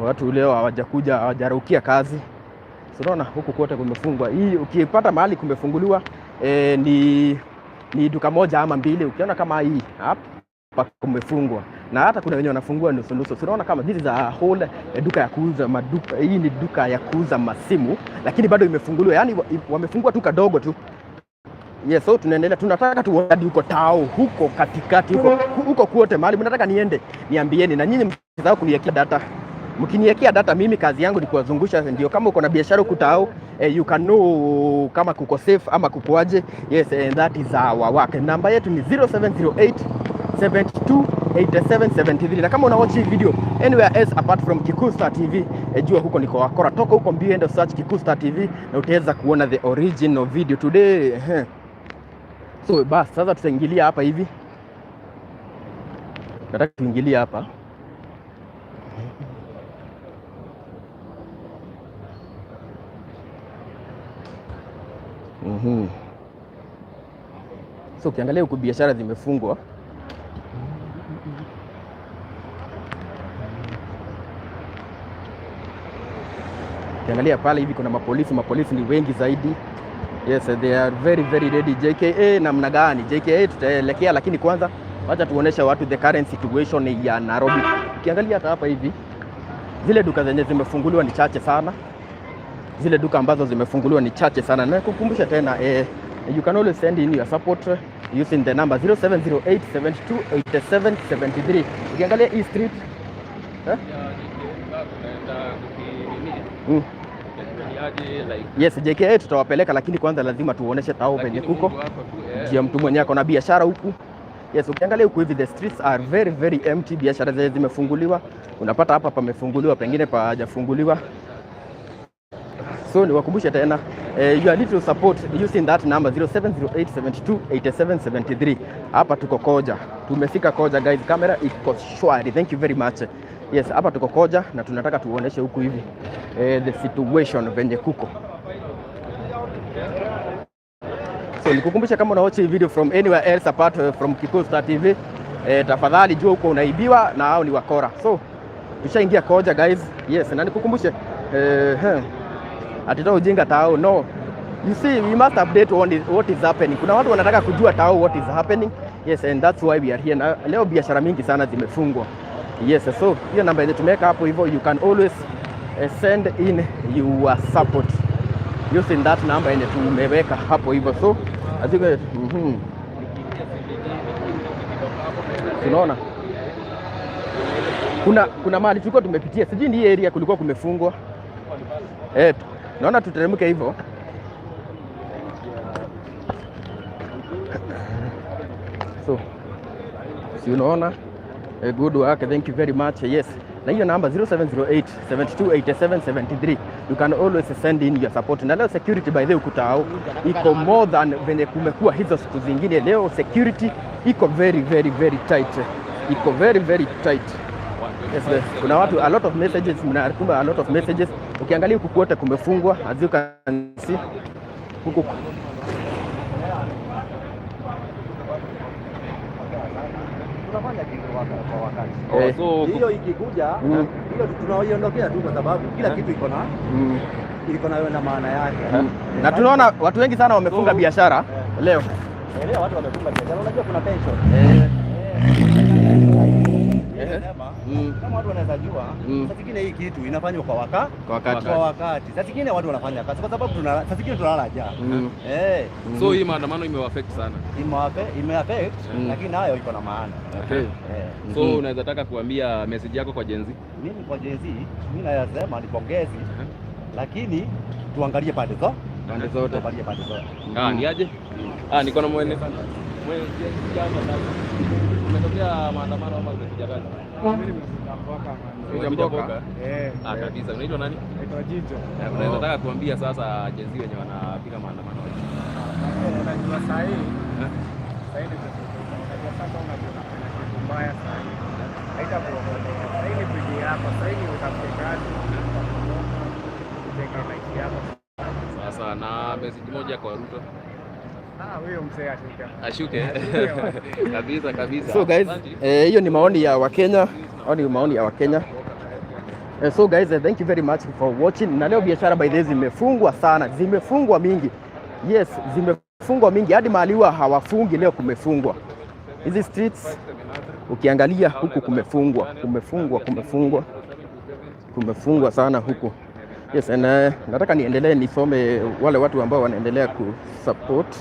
Watu leo hawajakuja, hawajaraukia kazi. So unaona huku kwote kumefungwa. Hii ukipata mahali kumefunguliwa, ni duka moja ama mbili. Ukiona kama hii hapa kumefungwa na hata kuna wenye wanafungua nusu nusu. So unaona kama this is a whole duka ya kuuza maduka. Hii ni duka ya kuuza masimu, lakini bado imefunguliwa, yaani wamefungua tu kadogo tu. Yes, so tunaendelea, tunataka tu hadi huko tao huko katikati huko huko kwote mahali mnataka niende, niambieni. Na nyinyi msisahau kuniwekea data. Mkiniwekea data, mimi kazi yangu ni kuwazungusha, ndio kama uko na biashara huku tao, you can know kama kuko safe ama kukoaje. Yes, and that is our work. Namba yetu ni 0708 72 87 73. Na kama una watch hii video anywhere else apart from Kikuyu Star TV, jua huko niko wakora. Toka huko mbio, enda search Kikuyu Star TV na utaweza kuona the original video today. So bas, sasa tutaingilia hapa hivi. Nataka tuingilie hapa. So ukiangalia huku biashara zimefungwa. Ukiangalia pale hivi kuna mapolisi, mapolisi ni wengi zaidi. Yes, they are very very ready. JKIA namna gani? JKIA tutaelekea, lakini kwanza wacha tuoneshe watu the current situation ya Nairobi. Ukiangalia hata hapa hivi zile duka zenye zimefunguliwa ni chache sana, zile duka ambazo zimefunguliwa ni chache sana. Na kukumbusha tena, you can always send in your support using the number 0708 72 87 73. Ukiangalia hii street, eh? Tunaenda kukinini ni aje like? Yes, JKIA tutawapeleka, lakini kwanza lazima tuoneshe tao venye Lakini kuko Mungu wako tu. Jia mtu mwenye ako na biashara huku. Yes, ukiangalia huku hivi the streets are very very empty. Biashara zenye zimefunguliwa, unapata hapa pamefunguliwa, pengine pajafunguliwa. So niwakumbushe tena, your little support using that number 0708 72 87 73. Hapa tuko Koja, tumefika Koja guys, kamera iko shwari. Thank you very much. Yes, hapa tuko Koja na tunataka tuoneshe huku hivi, the situation venye kuko. So nikukumbusha, kama una watch hii video from anywhere else apart from Kikuyu Star TV, tafadhali jua huko unaibiwa na hao ni wakora. So tushaingia Koja guys. Yes, na nikukumbushe, atitoa ujinga tao, no. You see, we must update on what is happening. Kuna watu wanataka kujua tao what is happening. Yes, and that's why we are here. Na leo biashara mingi sana zimefungwa. Yes, so hiyo namba yenye tumeweka hapo hivyo, you can always send in your support using that number yenye tumeweka hapo hivyo. So as you guys, Tunaona kuna mahali tulikuwa tumepitia, sijui ni hii area kulikuwa kumefungwa. Naona tuteremke hivyo. So si unaona, good work, thank you very much. Yes, na hiyo namba 0708 72 87 73, you can always send in your support. Na leo security, by the way, huku tao iko more than venye kumekuwa hizo siku zingine. Leo security iko very very very tight, iko very very tight. Yes, kuna watu, a lot of messages, mnatuma a lot of messages. Ukiangalia huku kwote kumefungwa, as you can see huku. Tunafanya kitu kwa wakati. Oh, so Hiyo ikikuja, hiyo tunaiondokea tu kwa sababu kila kitu iko na iko na maana yake. Na tunaona watu wengi sana wamefunga biashara leo. Leo watu wamefunga biashara, unajua kuna tension. Mimi nasema kama watu wanaweza jua, saa zingine hii kitu inafanywa kwa Kwa wakati. Kwa wakati. Saa zingine watu wanafanya kazi kwa sababu tuna saa zingine tunalala njaa. So hii maandamano imewa-affect sana. Imeaffect, lakini nayo iko na maana. So unaweza taka kuambia message yako kwa Gen Z? Mimi kwa Gen Z, mimi nasema ni pongezi, lakini tuangalie pande zote. Pande zote. Tuangalie pande zote. Ah, ni aje? Ah, niko na mwene Gen Z jama sasa. Umetokea maandamano ama umekuja kazi? Mimi nimekuja mboka, man. Umekuja mboka? mboka? Eh, Ah, kabisa. Unaitwa nani? Naitwa Jijo. Unaweza taka kuambia sasa Gen Z wenye wanapiga maandamano? Unajua saa hii, saa hii ni unajua sasa, unajua unafanya kitu mbaya saa hii. Haitakuokolea. Saa hii ni bidii yako, saa hii ni utafute kazi, ujenge life yako. Sasa na message moja kwa Ruto. Ah, huyo mzee ashuke. Ashuke. Kabisa kabisa. So guys, Asante. hiyo ni maoni ya Wakenya. Hayo ni maoni ya Wakenya. So guys, thank you very much for watching. Na leo biashara by the way zimefungwa sana, zimefungwa mingi. Yes, zimefungwa mingi hadi mahali huwa hawafungi, leo kumefungwa. Hizi streets ukiangalia huku kumefungwa, kumefungwa, kumefungwa, kumefungwa sana huku. Yes, and nataka niendelee nisome wale watu ambao wanaendelea kusupport.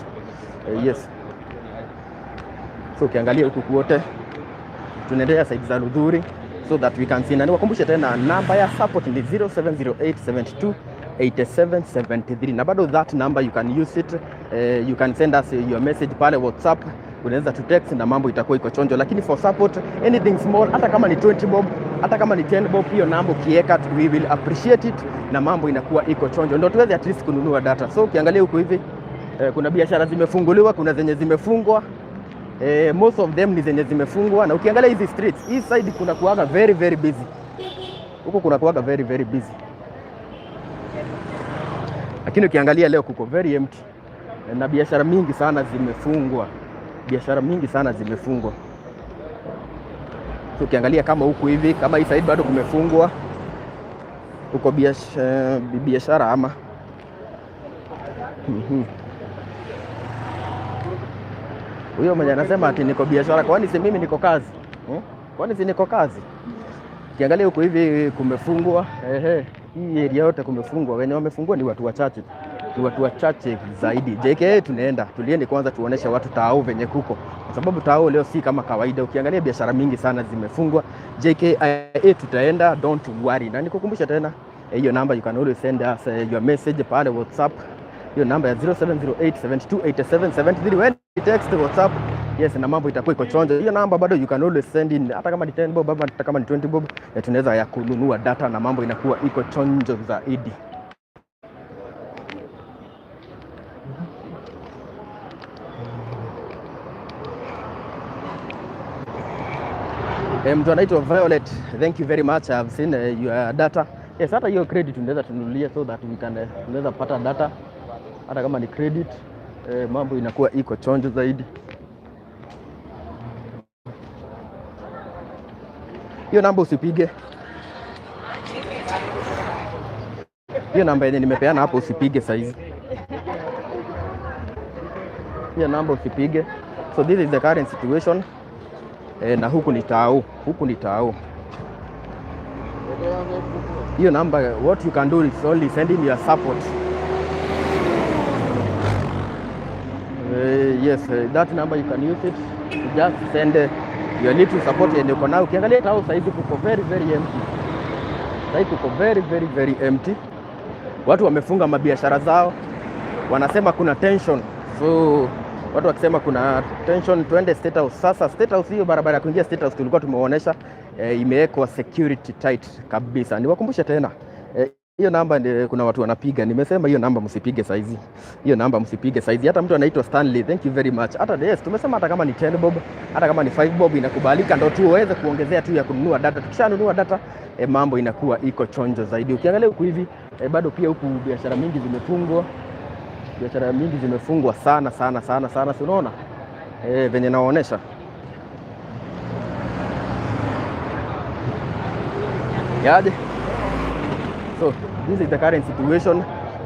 Yes. So ukiangalia huku kwote tunaendelea side za Luthuli so that we can see. Na niwakumbushe tena namba ya support ni 070872 8773 na bado that number you can use it. You can send us your message pale WhatsApp, unaweza tu text na mambo itakuwa iko chonjo, lakini for support anything small, hata kama ni 20 bob, hata kama ni 10 bob, hiyo namba ukiweka we will appreciate it na mambo inakuwa iko chonjo, ndio tuweze at least kununua data. So ukiangalia huku hivi kuna biashara zimefunguliwa, kuna zenye zimefungwa. Most of them ni zenye zimefungwa, na ukiangalia hizi streets, hii side kuna kuaga very very busy, huku kuna kuaga very very busy, lakini ukiangalia leo kuko very empty na biashara mingi sana zimefungwa, biashara mingi sana zimefungwa. So ukiangalia kama huku hivi, kama hii side bado kumefungwa huko biashara ama. Huyo mwenye anasema ati niko biashara, kwani si mimi niko kazi? Kwani si niko kazi? Ukiangalia huku hivi kumefungwa, ehe, hii area yote kumefungwa. Wenye wamefungua ni watu wachache, ni watu wachache zaidi. JKIA tunaenda, tulieni kwanza tuoneshe watu tao venye kuko, kwa sababu tao leo si kama kawaida. Ukiangalia biashara mingi sana zimefungwa. JKIA tutaenda, don't worry. Na nikukumbusha tena hiyo namba, you can always send us your message pale WhatsApp, hiyo namba ya 0708728773, when you text WhatsApp, yes, na mambo itakuwa iko chonjo. Hiyo namba bado you can always send in, hata kama ni 10 bob ama hata kama ni 20 bob, tunaweza ya kununua data na mambo inakuwa iko chonjo zaidi. Mtu anaitwa Violet, thank you very much. I have seen your data. Yes, hata hiyo credit unaweza tununulia so that we can tunaweza pata data hata kama ni credit, mambo inakuwa iko chonjo zaidi. Hiyo namba usipige, hiyo namba yenye nimepeana hapo usipige saizi, hiyo namba usipige. So this is the current situation. Na huku ni tao, huku ni tao. Hiyo namba, what you can do is only send in your support. Yes, that number you can use it to just send your little support yenye uko nayo. Ukiangalia tao saizi kuko very very empty. Saizi kuko very very very empty. Watu wamefunga mabiashara zao, wanasema kuna tension. So watu wakisema kuna tension, twende State House. Sasa State House, hiyo barabara ya kuingia State House tulikuwa tumeonyesha imewekwa security tight kabisa. Niwakumbushe tena hiyo namba kuna watu wanapiga. Nimesema hiyo namba msipige saizi, hiyo namba msipige saizi. Hata mtu anaitwa Stanley, thank you very much. Hata yes, tumesema hata kama ni 10 bob, hata kama ni 5 bob inakubalika, ndo tu uweze kuongezea tu ya kununua data. Tukishanunua data mambo inakuwa iko chonjo zaidi. Ukiangalia huku hivi bado pia huku biashara mingi zimefungwa, biashara mingi zimefungwa sana sana sana sana, si unaona venye nawaonesha yaje. So this is the current situation.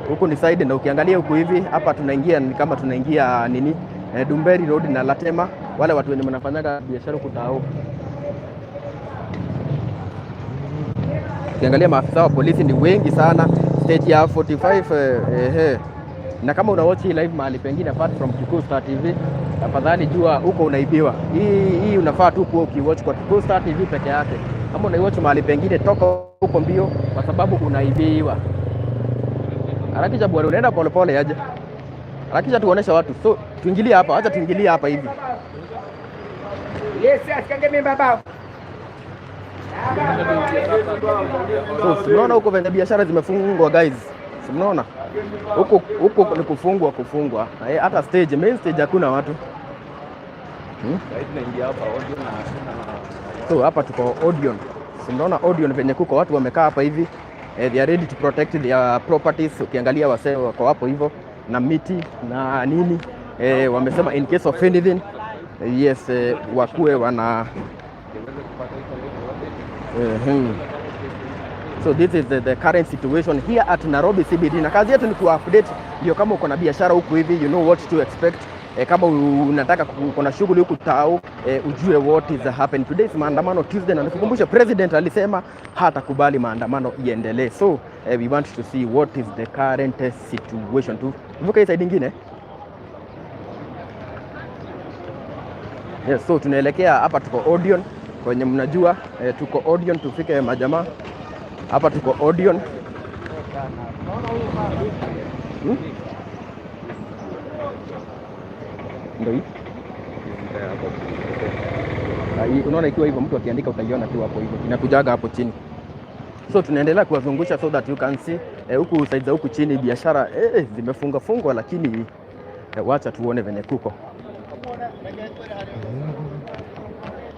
Huku ni side, na ukiangalia huku hivi hapa tunaingia ni kama tunaingia nini Ndumberi Road na Latema, wale watu wenye wanafanyaga biashara huku tao. Ukiangalia maafisa wa polisi ni wengi sana stage ya 45, eh. Na kama una watch hii live mahali pengine apart from Kikuyu Star TV, tafadhali jua huko unaibiwa. Hii unafaa tu kuwa ukiwatch kwa Kikuyu Star TV peke yake. Kama unaiwatch mahali pengine, toka huko mbio, kwa sababu unaibiwa. Harakisha bwana, unaenda polepole aje? Harakisha tuoneshe watu. So tuingilie hapa, acha tuingilie hapa hivi. Yes, asikange mimba baba. So si mnaona huko venye biashara zimefungwa, guys? Si mnaona huku huku ni kufungwa kufungwa. Hata stage, main stage hakuna watu. Sasa tunaingia hapa Odeon na So hapa tuko Odeon. Si mnaona Odeon venye kuko watu wamekaa hapa hivi. They are ready to protect their properties. Ukiangalia wasee wako hapo hivyo na miti na nini. Wamesema in case of anything, yes, wakuwe wana. So this is the current situation here at Nairobi CBD, na kazi yetu ni ku-update, ndio kama uko na biashara huku hivi, you know what to expect. Kama unataka uko na shughuli huku tao, ujue what is happen. Today is maandamano Tuesday, na nikukumbusha president alisema hatakubali maandamano iendelee. So we want to see what is the current situation. Tu tuvuke hii side nyingine. Yes, so tunaelekea hapa, tuko Odeon kwenye mnajua, tuko Odeon, tufike majamaa hapa, tuko Odeon. Ndio hii. Ah, unaona ikiwa hivyo mtu akiandika utaiona tu hapo hivyo, inakujaga hapo chini. So tunaendelea kuwazungusha so that you can see, huku side za huku chini biashara zimefunga fungwa, lakini wacha tuone venye kuko.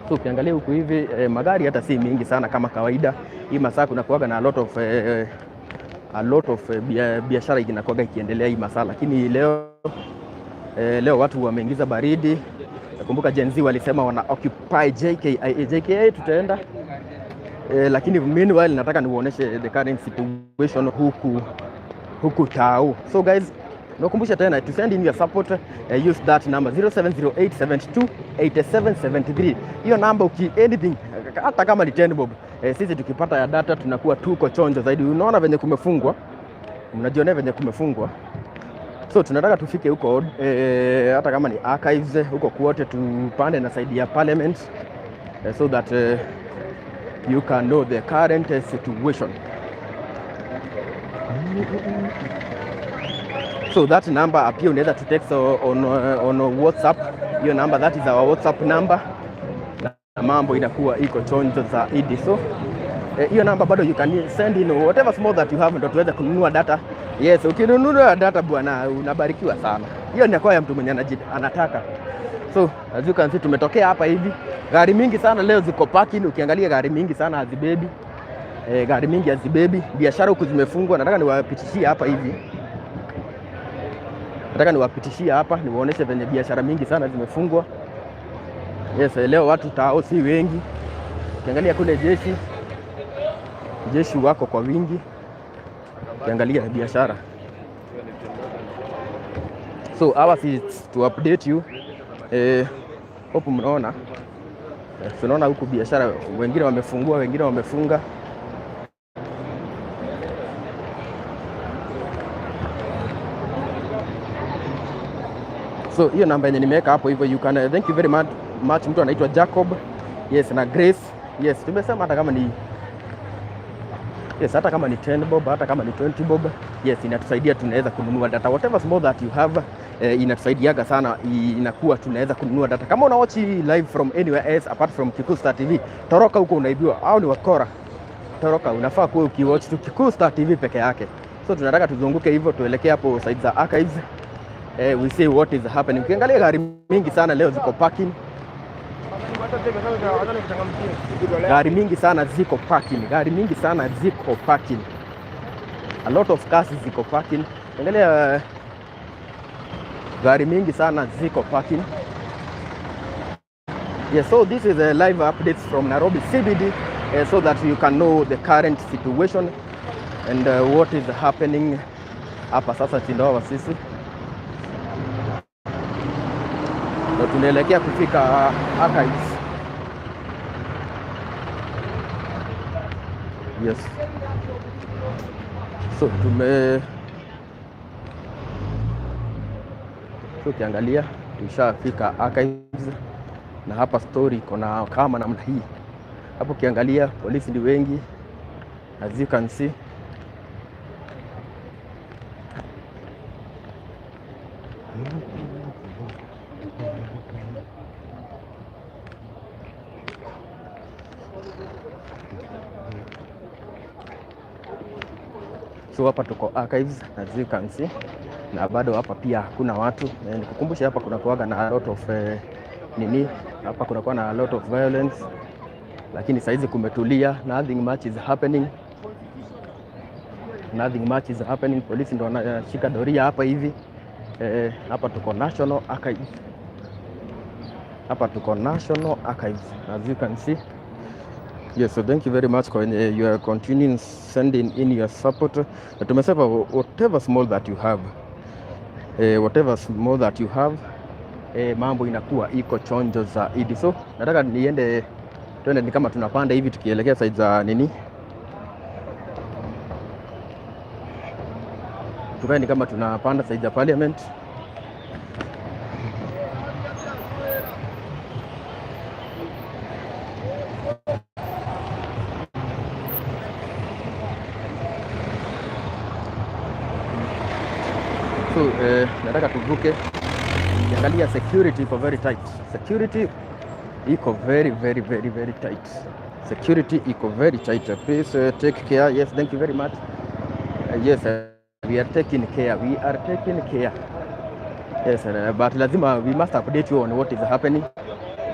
So ukiangalia huku hivi, magari hata si mingi sana kama kawaida. Hii masaa kuna kuwaga na a lot of biashara inakuwaga ikiendelea hii masaa, lakini leo watu wameingiza baridi. Nakumbuka Gen Z walisema wana occupy JKIA. JKIA tutaenda, lakini meanwhile nataka niuoneshe the current situation huku Tao. So guys, nakumbusha tena to send in your support, use that number 0708728773. Hiyo namba uki anything, hata kama ni 10 bob, sisi tukipata ya data tunakuwa tuko chonjo zaidi. Unaona venye kumefungwa, mnajionea venye kumefungwa. So tunataka tufike huko, hata kama ni archives huko kwote, tupande na side ya parliament, so that you can know the current situation. So that number pia unaweza tu text on WhatsApp. Hiyo number, that is our WhatsApp number, na mambo inakuwa iko chonjo zaidi. So hiyo namba bado you can send in whatever small that you have ndo tuweze kununua data. Yes, ukinunua data bwana, unabarikiwa sana. Hiyo ni kwa ya mtu mwenye anataka. So as you can see, tumetokea hapa hivi, gari mingi sana leo ziko parking. Ukiangalia gari mingi sana hazibebi, gari mingi hazibebi, biashara huku zimefungwa. Nataka niwapitishie hapa hivi, nataka niwapitishie hapa niwaoneshe venye biashara mingi sana zimefungwa. Yes, leo watu tao si wengi. Ukiangalia kule jeshi wako kwa wingi. Ukiangalia biashara. So ours is to update you. Hope mnaona. Tunaona huku biashara wengine wamefungua, wengine wamefunga. So hiyo namba yenye nimeweka hapo hivyo you can, thank you very much. Mtu anaitwa Jacob, yes, na Grace, yes, tumesema hata kama ni, yes, hata kama ni 10 bob, hata kama ni 20 bob, yes, inatusaidia tunaweza kununua data. Whatever small that you have, inatusaidiaga sana, inakuwa tunaweza kununua data. Kama una watch live from anywhere else apart from Kikuyu Star TV, toroka huko, unaibiwa au ni wakora. Toroka, unafaa kuwa ukiwatch tu Kikuyu Star TV peke yake. So tunataka tuzunguke hivyo tuelekee hapo side za archives. We see what is happening. Ukiangalia gari mingi sana leo ziko parking. Gari mingi sana ziko parking. Gari mingi sana ziko parking. A lot of cars ziko parking. Angalia, gari mingi sana ziko parking. Yes, so this is a live updates from Nairobi CBD, so that you can know the current situation and what is happening hapa sasa. Tindoa sisi ndo tunaelekea kufika archives. Yes. So tume so ukiangalia tushafika Archives na hapa story iko na kama namna hii. Hapo ukiangalia polisi ni wengi, as you can see. So hapa tuko Archives, as you can see, na bado hapa pia hakuna watu. Nikukumbushe hapa kuna kuwaga na a lot of nini, hapa kunakuwa na a lot of violence, lakini saizi kumetulia, nothing much is happening, nothing much is happening. Polisi ndo wanashika doria hapa hivi. Hapa tuko National Archives, hapa tuko National Archives, as you can see. Yes, so thank you very much kwa you are continuing sending in your support. Na tumesema whatever small that you have, whatever small that you have, mambo inakuwa iko chonjo zaidi. So nataka niende, twende ni kama tunapanda hivi tukielekea side za nini, tukae ni kama tunapanda side za Parliament. So nataka tuvuke. Ukiangalia security iko very tight. Security iko very very very very tight. Security iko very tight. Please take care. Yes, thank you very much. Yes, we are taking care. We are taking care. Yes, but lazima we must update you on what is happening.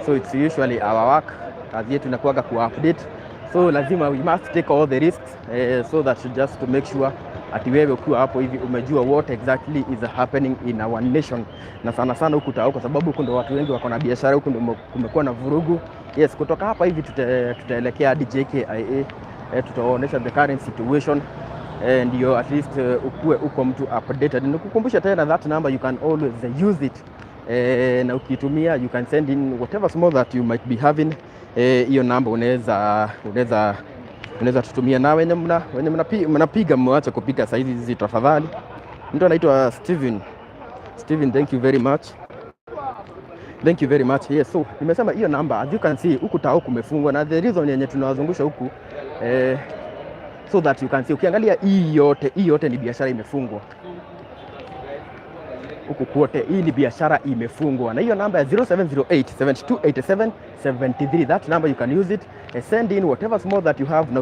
So it's usually our work. Kazi yetu inakuwaga ku update. So lazima we must take all the risks so that just to make sure ati wewe ukiwa hapo hivi umejua what exactly is happening in our nation, na sana sana huku Tao, kwa sababu huku ndo watu wengi wako na biashara, huku ndo kumekuwa na vurugu. Yes, kutoka hapa hivi tutaelekea hadi JKIA, tutaonyesha the current situation, ndio at least ukue uko mtu updated. Nikukumbusha tena that number, you can always use it, na ukitumia you can send in whatever small that you might be having. Hiyo namba unaweza tutumia, na wenye mnapiga mwache kupiga saizi hizi tafadhali. Mtu anaitwa Steven. Steven, thank you very much. Thank you very much. Yes, so nimesema hiyo namba, as you can see, huku tao kumefungwa, na the reason yenye tunawazungusha huku so that you can see, ukiangalia hii yote ni biashara imefungwa huku kwote, hii ni biashara imefungwa, na hiyo namba ya 0708 7287 73, that number you can use it, send in whatever small that you have,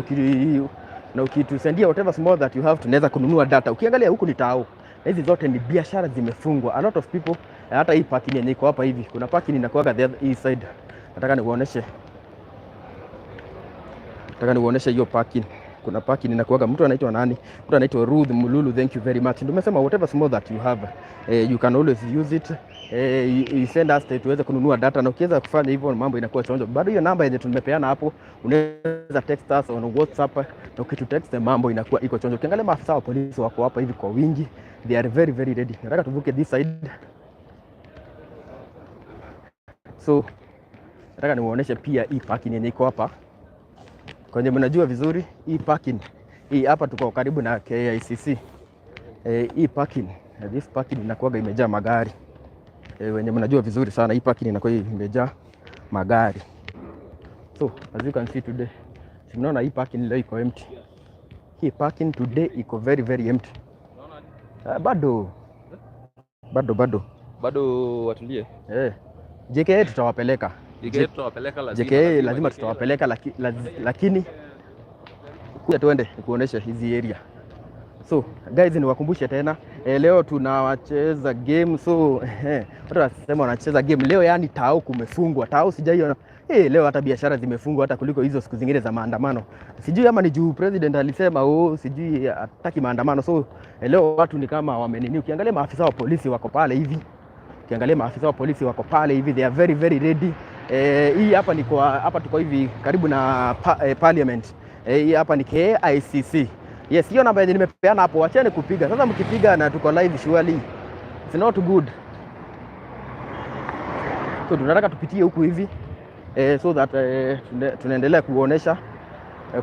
na ukitusendia whatever small that you have, tunaweza kununua data. Ukiangalia huku ni tao, na hizi zote ni biashara zimefungwa. A lot of people, hata hii parking yenye iko hapa hivi, kuna parking inakuwaga the other hii side, nataka nikuoneshe hiyo parking. Kuna parking inakuwaga, mtu anaitwa nani? Mtu anaitwa Ruth Mululu, thank you very much. Tumesema whatever small that you have, you can always use it. You send us tuweze kununua data, na ukiweza kufanya hivyo mambo inakuwa chonjo. Bado hiyo namba yenye tumepeana hapo, unaweza text us on WhatsApp, na ukitutext mambo inakuwa iko chonjo. Ukiangalia maafisa wa polisi wako hapa hivi kwa wingi, they are very very ready. Nataka tuvuke this side, so nataka nimuoneshe pia hii parking yenye iko hapa kwenye mnajua vizuri hii parking hii hapa, tuko karibu na KICC. Hii parking, this parking inakuwaga imejaa magari, wenye mnajua vizuri sana hii parking inakuwa imejaa magari. So as you can see today, si mnaona hii parking leo iko empty. Hii parking today iko very very empty. Bado bado bado. Bado watulie. JKIA tutawapeleka. JKIA tutawapeleka lazima. JKIA lazima tutawapeleka, lakini kuja tuende nikuoneshe hizi area. So guys, niwakumbushe tena, leo tunawacheza game, so watu wanasema wanacheza game leo, yani tao kumefungwa. Tao sijaiona leo hata biashara zimefungwa hata kuliko hizo siku zingine za maandamano. Sijui ama ni juu president alisema, oh, sijui hataki maandamano, so leo watu ni kama wamenini. Ukiangalia maafisa wa polisi wako pale hivi, ukiangalia maafisa wa polisi wako pale hivi, they are very very ready. Hii hapa ni kwa hapa tuko hivi karibu na parliament. Hii hapa ni KICC. Yes, hiyo namba yenye nimepeana hapo, wacheni kupiga. Sasa mkipiga na tuko live, surely it's not good. So tunataka tupitie huku hivi, so that tunaendelea kuonesha.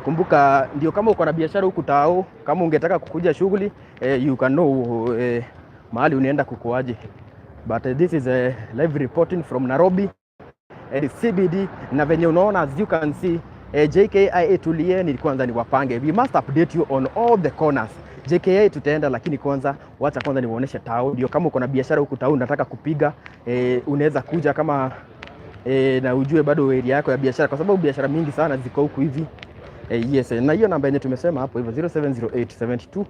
Kumbuka ndio kama uko na biashara huku tao, kama ungetaka kukuja shughuli, you can know mahali unaenda kukoaje. But this is a live reporting from Nairobi and CBD, na venye unaona, as you can see, JKIA, tulieni kwanza niwapange. We must update you on all the corners. JKIA tutaenda, lakini kwanza wacha kwanza niwaoneshe tao, ndio kama uko na biashara huku tao unataka kupiga, unaweza kuja kama na ujue bado area yako ya biashara, kwa sababu biashara mingi sana ziko huku hivi. Yes, na hiyo namba yenye tumesema hapo hivyo, 0708 72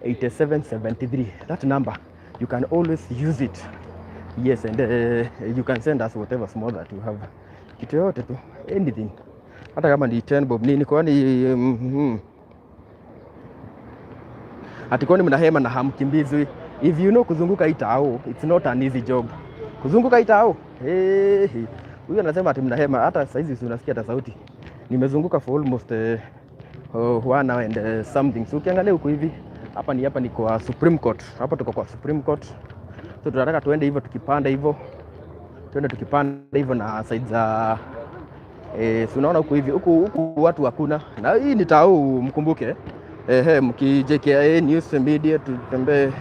87 73, that number you can always use it. Yes, and you can send us whatever small that you have, kitu yoyote tu, anything, hata kama ni 10 bob nini, kwani ati kwani mnahema na hamkimbizwi? If you know kuzunguka hii tao, it's not an easy job kuzunguka hii tao. Hey, huyu anasema ati mnahema, hata saizi si unasikia hata sauti. Nimezunguka for almost 1 hour and something. So ukiangalia huku hivi, hapa ni kwa Supreme Court. Hapa tuko kwa Supreme Court. So tunataka tuende hivyo tukipanda hivyo, tuende tukipanda hivyo na side za si unaona huku hivi, huku watu hakuna, na hii ni tao, mkumbuke. Ehe, mki JKIA News Media tutembee.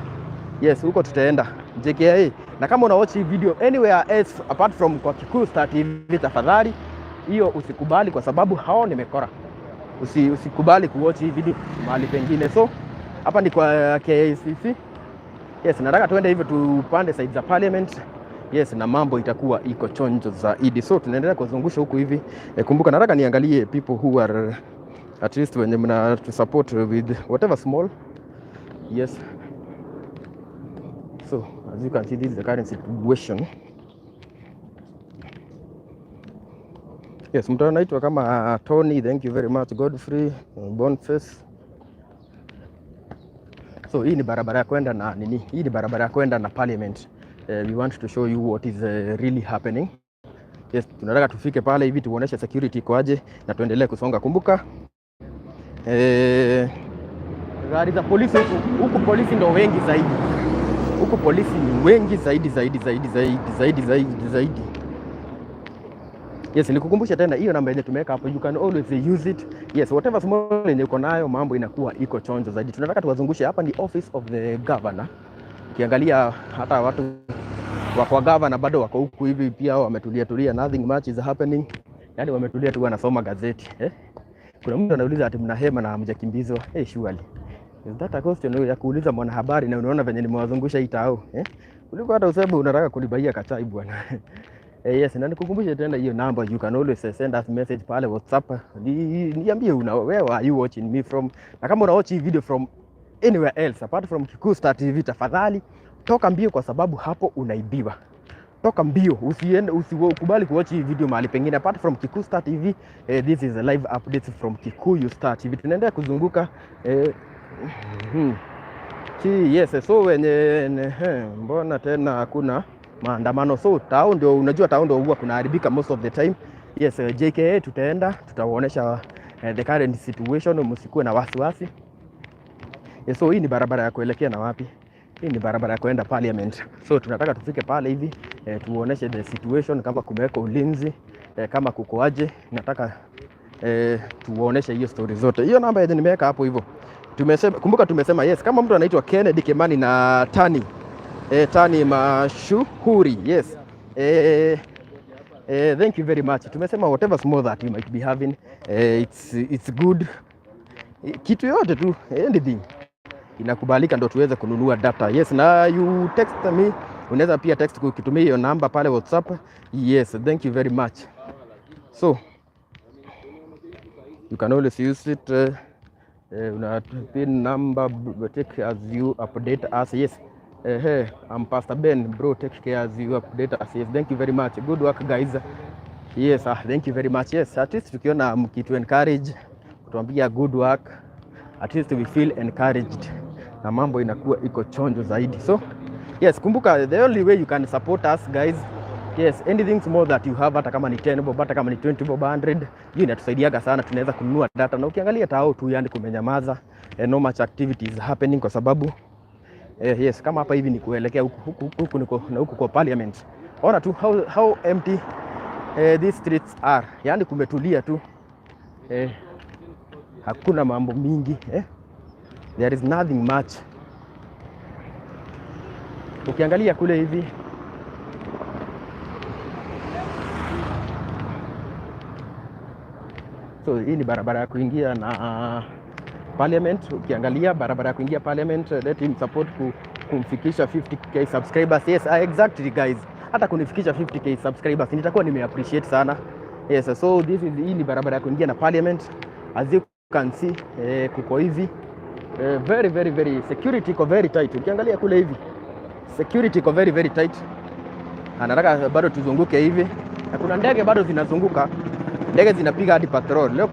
Yes, huko tutaenda JKIA. Na kama una watch hii video anywhere else apart from kwa Kikuyu Star TV, tafadhali hiyo usikubali, kwa sababu hao ni mekora. Usikubali kuwatch hii video mahali pengine. So hapa ni kwa KICC. Yes, nataka tuende hivyo tupande side za Parliament. Yes, na mambo itakuwa iko chonjo zaidi. So tunaendelea kuzungusha huku hivi. Kumbuka nataka niangalie people who are at least wenye mna to support with whatever small. Yes. So as you can see, this is the current situation. Yes, mtu anaitwa kama Tony, thank you very much, Godfrey, Boniface. So hii ni barabara ya kwenda na nini? Hii ni barabara ya kwenda na Parliament. We want to show you what is really happening. Yes, tunataka tufike pale hivi tuoneshe security iko aje na tuendelee kusonga. Kumbuka gari za polisi huku, huku polisi ndo wengi zaidi. Huku polisi ni wengi zaidi zaidi zaidi zaidi zaidi zaidi zaidi. Yes, nikukumbusha tena hiyo namba yenye tumeweka hapo, you can always use it. Yes, whatever small yenye uko nayo, mambo inakuwa iko chonjo zaidi. Tunataka tuwazungushe. Hapa ni office of the governor. Ukiangalia hata watu wa kwa governor bado wako huku hivi pia wametulia tulia, nothing much is happening. Yaani wametulia tu wanasoma gazeti, eh? Kuna mtu anauliza ati mnahema na hamjakimbizwa. Hey, surely. Is that a question ya kuuliza mwanahabari na unaona venye nimewazungusha hii tao, eh? Kuliko hata useme unataka kunibuyia kachai, bwana. Yes, na nikukumbushe tena hiyo namba, you can always send us message pale WhatsApp. Niambie una where are you watching me from? Na kama una watch hii video from anywhere else apart from Kikuyu Star TV, tafadhali toka mbio kwa sababu hapo unaibiwa. Toka mbio, usiende, usikubali kuwatch hii video mahali pengine apart from Kikuyu Star TV. This is a live update from Kikuyu Star TV. Tunaendelea kuzunguka Ki, yes, so wenye mbona tena hakuna maandamano? So tao ndio unajua, tao ndio huwa kunaharibika most of the time. Yes, JKA tutaenda tutawaonesha the current situation, msikuwe na wasiwasi. Yes, so hii ni barabara ya kuelekea na wapi? Hii ni barabara ya kuenda Parliament. So tunataka tufike pale hivi tuoneshe the situation kama kumewekwa ulinzi, kama kukoaje. Nataka tuoneshe hiyo story zote. Hiyo namba yenye nimeweka hapo hivyo. Tumesema, kumbuka tumesema, yes, kama mtu anaitwa Kennedy Kimani na Tani Tani Mashuhuri, yes. Thank you very much. Tumesema whatever small that you might be having, it's good. Kitu yote tu, anything inakubalika ndo tuweze kununua data. Yes, na you text me, unaweza pia text ukitumia hiyo namba pale WhatsApp. Yes, thank you very much. So you can always use it. Una pin number, take as you update us. Yes. Hey, I'm Pastor Ben, bro. Take care as you update us. Yes, thank you very much. Good work, guys. Yes, thank you very much. Yes, at least tukiona mkitu encourage, kutuambia good work, at least we feel encouraged na mambo inakuwa iko chonjo zaidi. So yes, kumbuka the only way you can support us, guys. Yes, anything small that you have, hata kama ni 10 bob, hata kama ni 20 bob, 100, hiyo inatusaidiaga sana, tunaweza kununua data. Na ukiangalia tao tu, yani kumenyamaza, no much activity is happening kwa sababu yes, kama hapa hivi ni kuelekea huku huku huku niko na huku kwa Parliament. Ona tu how empty these streets are. Yani kumetulia tu. Hakuna mambo mingi, eh? There is nothing much. Ukiangalia kule hivi, so hii ni barabara ya kuingia na parliament. Ukiangalia barabara ya kuingia parliament, let him support kumfikisha 50K subscribers. Yes, exactly guys, hata kunifikisha 50K subscribers nitakuwa nime appreciate sana. Yes, so this is, hii ni barabara ya kuingia na parliament. As you can see, kuko hivi, very very very security iko very tight. Ukiangalia kule hivi, security iko very very tight. Anataka bado tuzunguke hivi, na kuna ndege bado zinazunguka, ndege zinapiga hadi patrol. Leo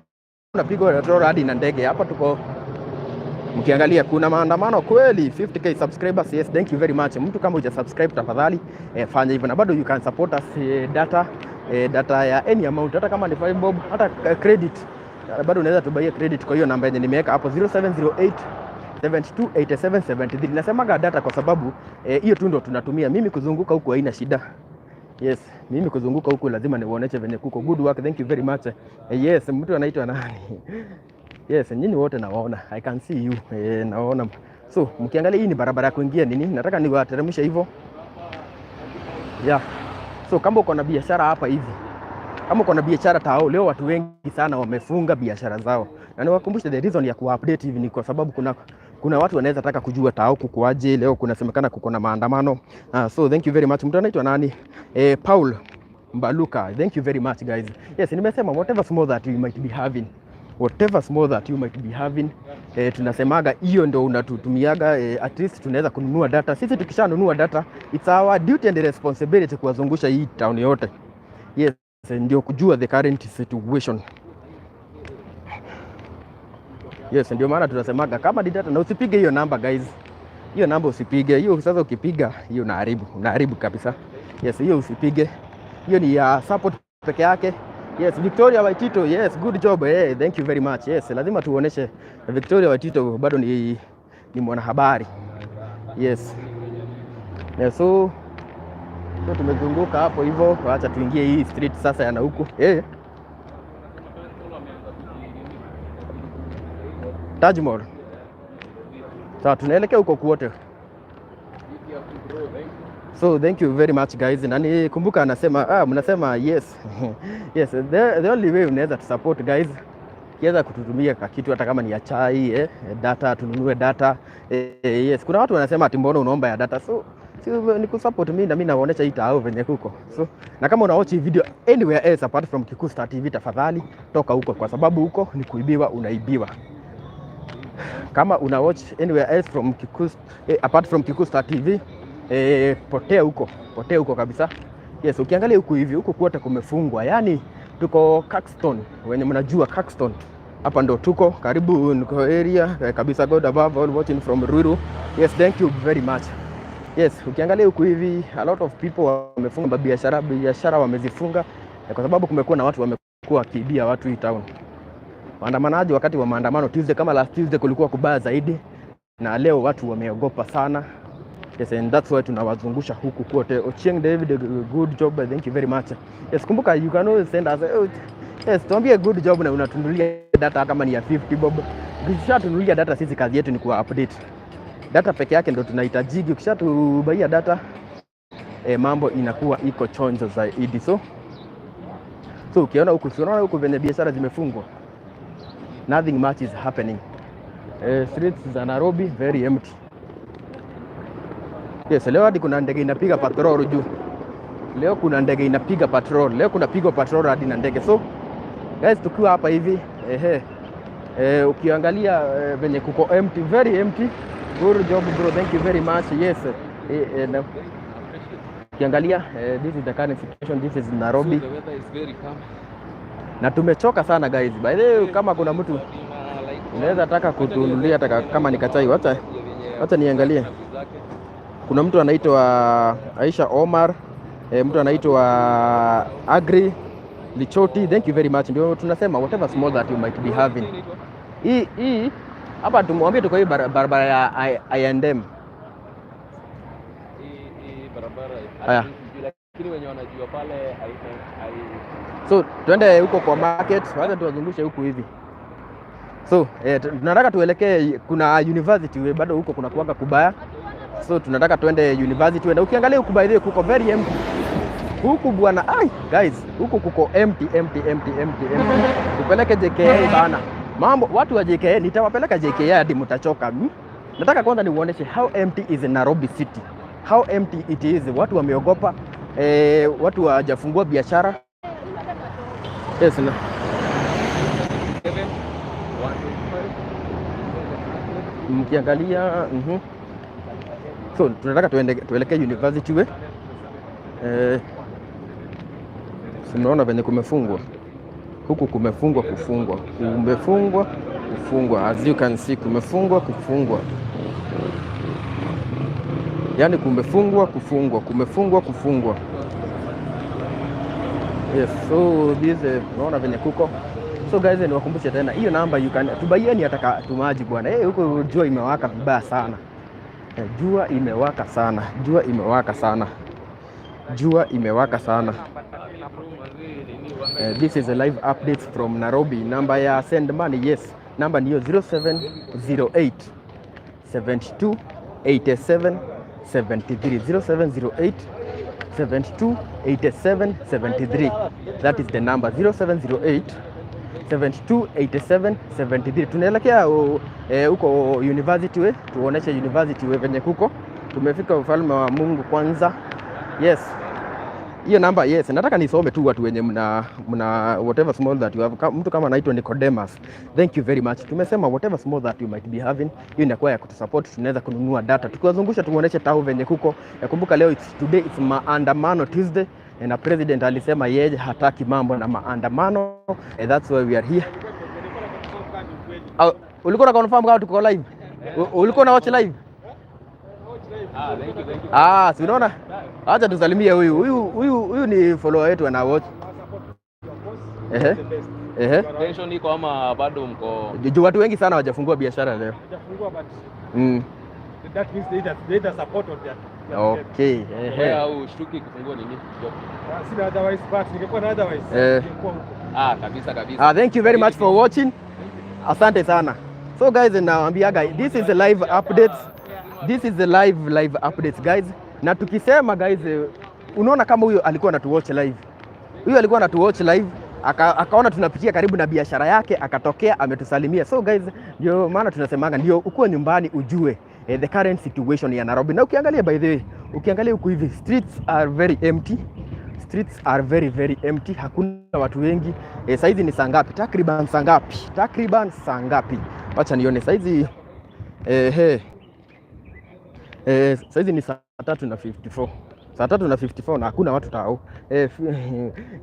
kunapiga patrol hadi na ndege hapa tuko. Mkiangalia kuna maandamano kweli. 50K subscribers, yes, thank you very much. Mtu kama huja subscribe tafadhali, fanya hivyo, na bado you can support us, data, data ya any amount, hata kama ni 5 bob, hata credit, bado unaweza tubuyia credit kwa hiyo namba yenye nimeweka hapo, 0708 728773. Nasemaga data kwa sababu hiyo tu ndo tunatumia. Mimi kuzunguka huku haina shida. Yes, mimi kuzunguka huku lazima niwaoneshe venye kuko. Good work, thank you very much. Yes, mtu anaitwa nani? Yes, nyinyi wote nawaona. I can see you. Nawaona. So, mkiangalia hii ni barabara ya kuingia nini? Nataka niwateremshe hivyo. Yeah. So kama uko na biashara hapa hivi, kama uko na biashara tao, leo watu wengi sana wamefunga biashara zao. Na niwakumbushe, the reason ya kuupdate hivi ni kwa sababu kuna watu wanaweza taka kujua tao kukuaje leo, kunasemekana kuko na maandamano. So thank you very much. Mtu anaitwa nani? Paul Mbaluka. Thank you very much, guys. Yes, nimesema whatever small that you might be having, whatever small that you might be having, tunasemaga hiyo ndo unatutumiaga, at least tunaweza kununua data. Sisi tukishanunua data, it's our duty and responsibility kuwazungusha hii town yote. Yes, ndio kujua the current situation. Yes, ndio maana tunasemaga kama ni data, na usipige hiyo namba, guys. Hiyo namba usipige. Hiyo sasa ukipiga hiyo unaharibu, unaharibu kabisa. Yes, hiyo usipige. Hiyo ni ya support peke yake. Yes, Victoria Waitito, yes, good job. Hey, thank you very much. Yes, lazima tuoneshe Victoria Waitito bado ni mwanahabari. Yes. Yeah, so tumezunguka hapo hivyo, acha tuingie hii street sasa ya na huku. Taj Mall. Sawa, tunaelekea huko kwote. So thank you very much, guys. Na nikumbuka anasema, mnasema yes. Yes, the only way unaweza support, guys, kiweza kututumia ka kitu hata kama ni ya chai, data, tununue data. Yes, kuna watu wanasema ati mbona unaomba ya data. So si ni kusupport mimi na mimi nawaonyesha hii tao venye kuko. So na kama unawatch hii video anywhere else apart from Kikuyu Star TV, tafadhali toka huko kwa sababu huko ni kuibiwa, unaibiwa. Kama una watch anywhere else from Kikuyu, apart from Kikuyu Star TV, potea huko, potea huko kabisa. Yes, ukiangalia huku hivi, huku kwote kumefungwa. Yaani tuko Caxton, wenye mnajua Caxton. Hapa ndo tuko karibu, niko area, kabisa. God above all, watching from Ruiru. Yes, thank you very much. Yes, ukiangalia huku hivi, a lot of people wamefunga biashara, biashara wamezifunga, kwa sababu kumekuwa na watu wamekuwa wakiibia watu hii town. Waandamanaji wakati wa maandamano Tuesday, kama last Tuesday kulikuwa kubaya zaidi, na leo watu wameogopa sana. Yes, and that's why tunawazungusha huku kote. Ochieng David, good job, thank you very much. Yes, kumbuka you can always send us, yes, tuambie good job na unatunulia data kama ni ya 50 bob. Ukishatunulia data, sisi kazi yetu ni kuwa update. Data peke yake ndo tunahitajiki. Ukishatubuyia data, mambo inakuwa iko chonjo zaidi. So ukiona huku, unaona huku venye biashara zimefungwa. Nothing much is happening. Streets za Nairobi very empty. Yes, leo hadi kuna ndege inapiga patrol juu. Leo kuna ndege inapiga patrol. Leo kuna pigwa patrol hadi na ndege. So guys, tukiwa hapa hivi, ehe, ukiangalia venye kuko empty, very empty. Good job, bro, thank you very much. Yes. Na ukiangalia, this is the current situation, this is Nairobi. So the weather is very calm. Na tumechoka sana, guys. By the way, kama kuna mtu unaweza taka kutununulia hata kama ni kachai, wacha niangalie. Kuna mtu anaitwa Aisha Omar, mtu anaitwa Agri Lichoti, thank you very much. Ndio tunasema whatever small that you might be having. Hii hapa tumwambie tuko hii barabara ya I&M. Hii barabara Haya. Lakini wenye wanajua pale So twende huko kwa market, wacha tuwazungushe huku hivi. So tunataka tuelekee, kuna university we, bado huko kuna kuwaga kubaya, so tunataka tuende university. Na ukiangalia huku, by the way, kuko very empty huku bwana. Ai guys, huku kuko empty, empty, empty, empty, empty. Tupeleke JKIA bana, mambo watu wa JKIA, nitawapeleka JKIA hadi mtachoka. Nataka kwanza niuoneshe how empty is Nairobi city, how empty it is. Watu wameogopa, watu hawajafungua biashara. Yes, na. 7 125. Mkiangalia So tunataka tuende tuelekee university we. Si mnaona venye kumefungwa huku, kumefungwa kufungwa, kumefungwa kufungwa, as you can see, kumefungwa kufungwa, yaani kumefungwa kufungwa, kumefungwa kufungwa. Yes, so this unaona venye kuko. So guys, niwakumbushe tena hiyo namba, you can tubaieni hata tumaji bwana. Eh, huko jua imewaka vibaya sana. Jua imewaka sana, jua imewaka sana, jua imewaka sana. This is a live update from Nairobi. Namba ya send money, yes, namba ndiyo 0708 72 87 73, 0708 72 87 73. That is the number, 0708 72 87 73. Tunaelekea huko University Way, tuoneshe University Way venye kuko. Tumefika ufalme wa Mungu kwanza. Yes, hiyo namba, yes, nataka nisome tu watu wenye mna whatever small that you have. Mtu kama anaitwa Nicodemus, thank you very much. Tumesema whatever small that you might be having, hiyo inakuwa ya kutusupport, tunaweza kununua data. Tukiwazungusha tuoneshe tao venye kuko. Kumbuka leo it's today it's maandamano Tuesday na president alisema yeye hataki mambo na maandamano, and that's why we are here. Ulikuwa na confirm kama tuko live? Ulikuwa na watch live? Ah, thank you, thank you. Ah, si unaona? Acha tusalimie huyu. Huyu ni follower wetu ana watch. Ehe. Ehe. Tension iko ama bado mko? Juu watu wengi sana hawajafungua biashara leo. Hajafungua, but that means they either support or they are Okay. Wewe Ehe. au shtuki kufungua nini? Job. Sina otherwise, but ningekuwa na otherwise ningekuwa huko. Ah, kabisa kabisa. Ah, thank you very much for watching. Asante sana. So guys, nawaambiaga this is the live updates. This is the live updates, guys. Na tukisema guys, unaona kama huyo alikuwa anatuwatch live. Huyo alikuwa anatuwatch live akaona tunapitia karibu na biashara yake, akatokea ametusalimia. So guys, ndio maana tunasemaga ndio ukuwe nyumbani ujue the current situation ya Nairobi. Na ukiangalia, by the way, ukiangalia huku hivi, streets are very empty. Streets are very very empty, hakuna watu wengi. Saizi ni saa ngapi? Takriban saa ngapi? Takriban saa ngapi? Wacha nione saizi. Saizi ni saa tatu na 54, saa tatu na 54 na hakuna watu tao.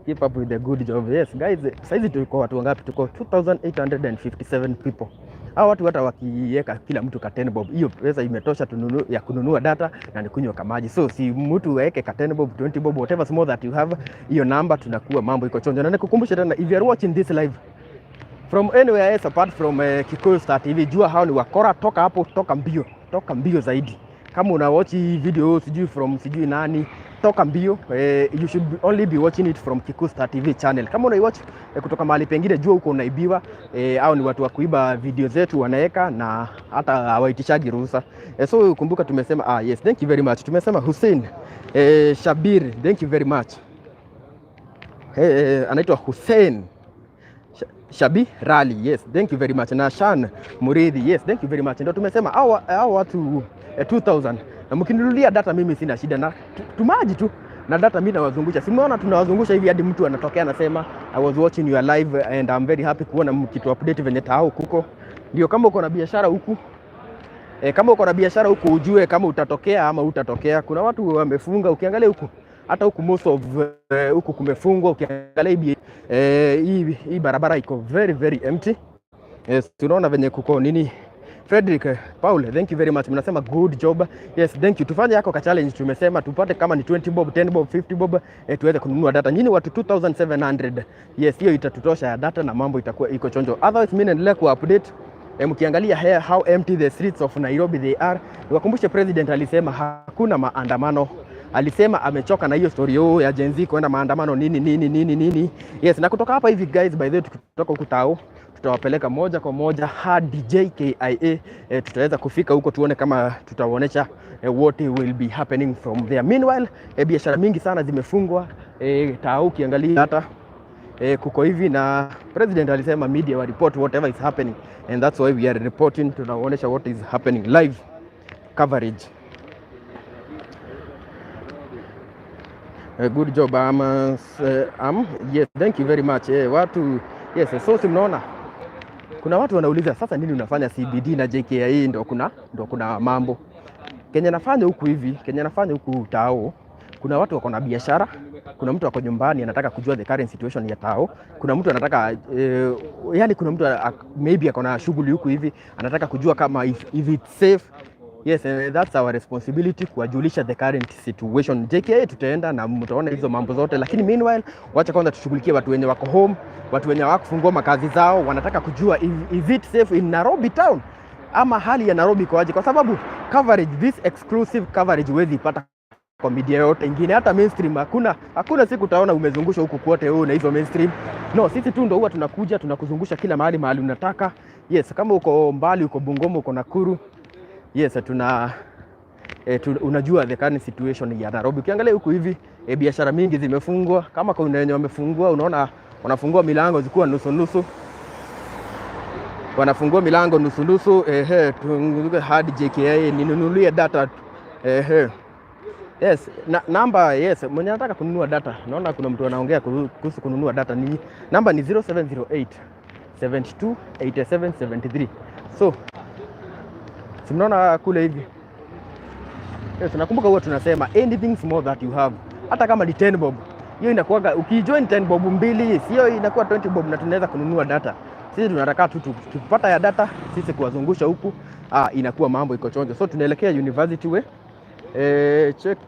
Keep up with the good job. Yes guys, saizi tuko watu wangapi? Tuko 2857 people. Hao watu hata wakiweka kila mtu ka 10 bob, hiyo pesa imetosha ya kununua data na nikunywa kamaji. So si mtu weke ka 10 bob, 20 bob, whatever small that you have, hiyo namba tunakuwa mambo iko chonjo. Na nikukumbushe tena, if you are watching this live from anywhere else apart from Kikuyu Star TV, jua hao ni wakora. Toka hapo, toka mbio, toka mbio zaidi. Kama una watch hii video sijui from sijui nani, toka mbio. You should only be watching it from Kikuyu Star TV channel. Kama unaiwatch kutoka mahali pengine, jua huko unaibiwa, au ni watu wa kuiba video zetu wanaweka na hata hawaitishagi ruhusa. So kumbuka tumesema, ah, yes, thank you very much. Tumesema Hussein Shabir, thank you very much. Anaitwa Hussein Shabi Rali, yes, thank you very much. Na Shan Muridhi, yes, thank you very much. Ndio tumesema hao watu 2000 na mkininunulia data mimi sina shida na tumaji tu na data, mimi nawazungusha. Si umeona tunawazungusha hivi hadi mtu anatokea anasema, "I was watching your live and I'm very happy kuona mkitu update venye tao kuko." Ndio kama uko na biashara huku, kama uko na biashara huku ujue kama utatokea ama utatokea. Kuna watu wamefunga, ukiangalia huku hata huku most of huku kumefungwa. Ukiangalia hii barabara iko very very empty. Yes, tunaona venye kuko nini. Frederick Paul, thank you very much. Mnasema good job. Yes, thank you. Tufanye yako ka challenge, tumesema tupate kama ni 20 bob, 10 bob, 50 bob, tuweze kununua data. Nyinyi watu 2700. Yes, hiyo itatutosha ya data na mambo itakuwa iko chonjo. Otherwise mimi naendelea ku update. Mkiangalia here how empty the streets of Nairobi they are. Niwakumbushe president alisema hakuna maandamano. Alisema amechoka na hiyo story yo ya Gen Z kwenda maandamano, nini nini nini nini. Yes, na kutoka hapa hivi, guys, by the way, tukitoka huku tao tutawapeleka moja kwa moja hadi JKIA. Tutaweza kufika huko tuone kama tutawaonyesha what will be happening from there. Meanwhile, biashara mingi sana zimefungwa tao. Ukiangalia hata kuko hivi, na president alisema media wa report whatever is happening, and that's why we are reporting. Tunaonyesha what is happening, live coverage. Good job. Yes, thank you very much. Watu, yes, so si mnaona kuna watu wanauliza, "Sasa nini unafanya CBD na JKIA?" Ndo kuna mambo Kenya nafanya huku hivi, Kenya nafanya huku tao. Kuna watu wako na biashara, kuna mtu ako nyumbani anataka kujua the current situation ya tao, kuna mtu anataka yani kuna mtu maybe ako na shughuli huku hivi anataka kujua kama if it's safe. Yes, that's our responsibility kuwajulisha the current situation. JKIA tutaenda na mtaona hizo mambo zote, lakini meanwhile, wacha kwanza tushughulikie watu wenye wako home, watu wenye hawakufungua makazi zao, wanataka kujua if, is it safe in Nairobi town ama hali ya Nairobi iko aje, kwa sababu coverage, this exclusive coverage huwezi ipata kwa media yote ingine, hata mainstream hakuna. Hakuna siku utaona umezungushwa huku kote wewe na hizo mainstream. No, sisi tu ndo huwa tunakuja tunakuzungusha kila mahali mahali unataka. Yes, kama uko mbali, uko Bungoma, uko Nakuru, yes, unajua the current situation ya Nairobi. Ukiangalia huku hivi, biashara mingi zimefungwa. Kama kuna wenye wamefungua, unaona wanafungua milango zikuwa nusu nusu, wanafungua milango nusu nusu. Ehe, tuzunguke hadi JKIA ninunulie data. Ehe. Yes, na, namba, yes, mwenye anataka kununua data. Naona kuna mtu anaongea kuhusu kununua data. Ni namba ni 0708 72 87 73. So, si mnaona kule hivi? Yes, nakumbuka huwa tunasema anything small that you have, hata kama ni 10 bob, hiyo inakuwaga, ukijoin 10 bob mbili, sio inakuwa 20 bob na tunaweza kununua data. Sisi tunataka tu tukipata ya data, sisi kuwazungusha huku, inakuwa mambo iko chonjo. So tunaelekea University Way. Check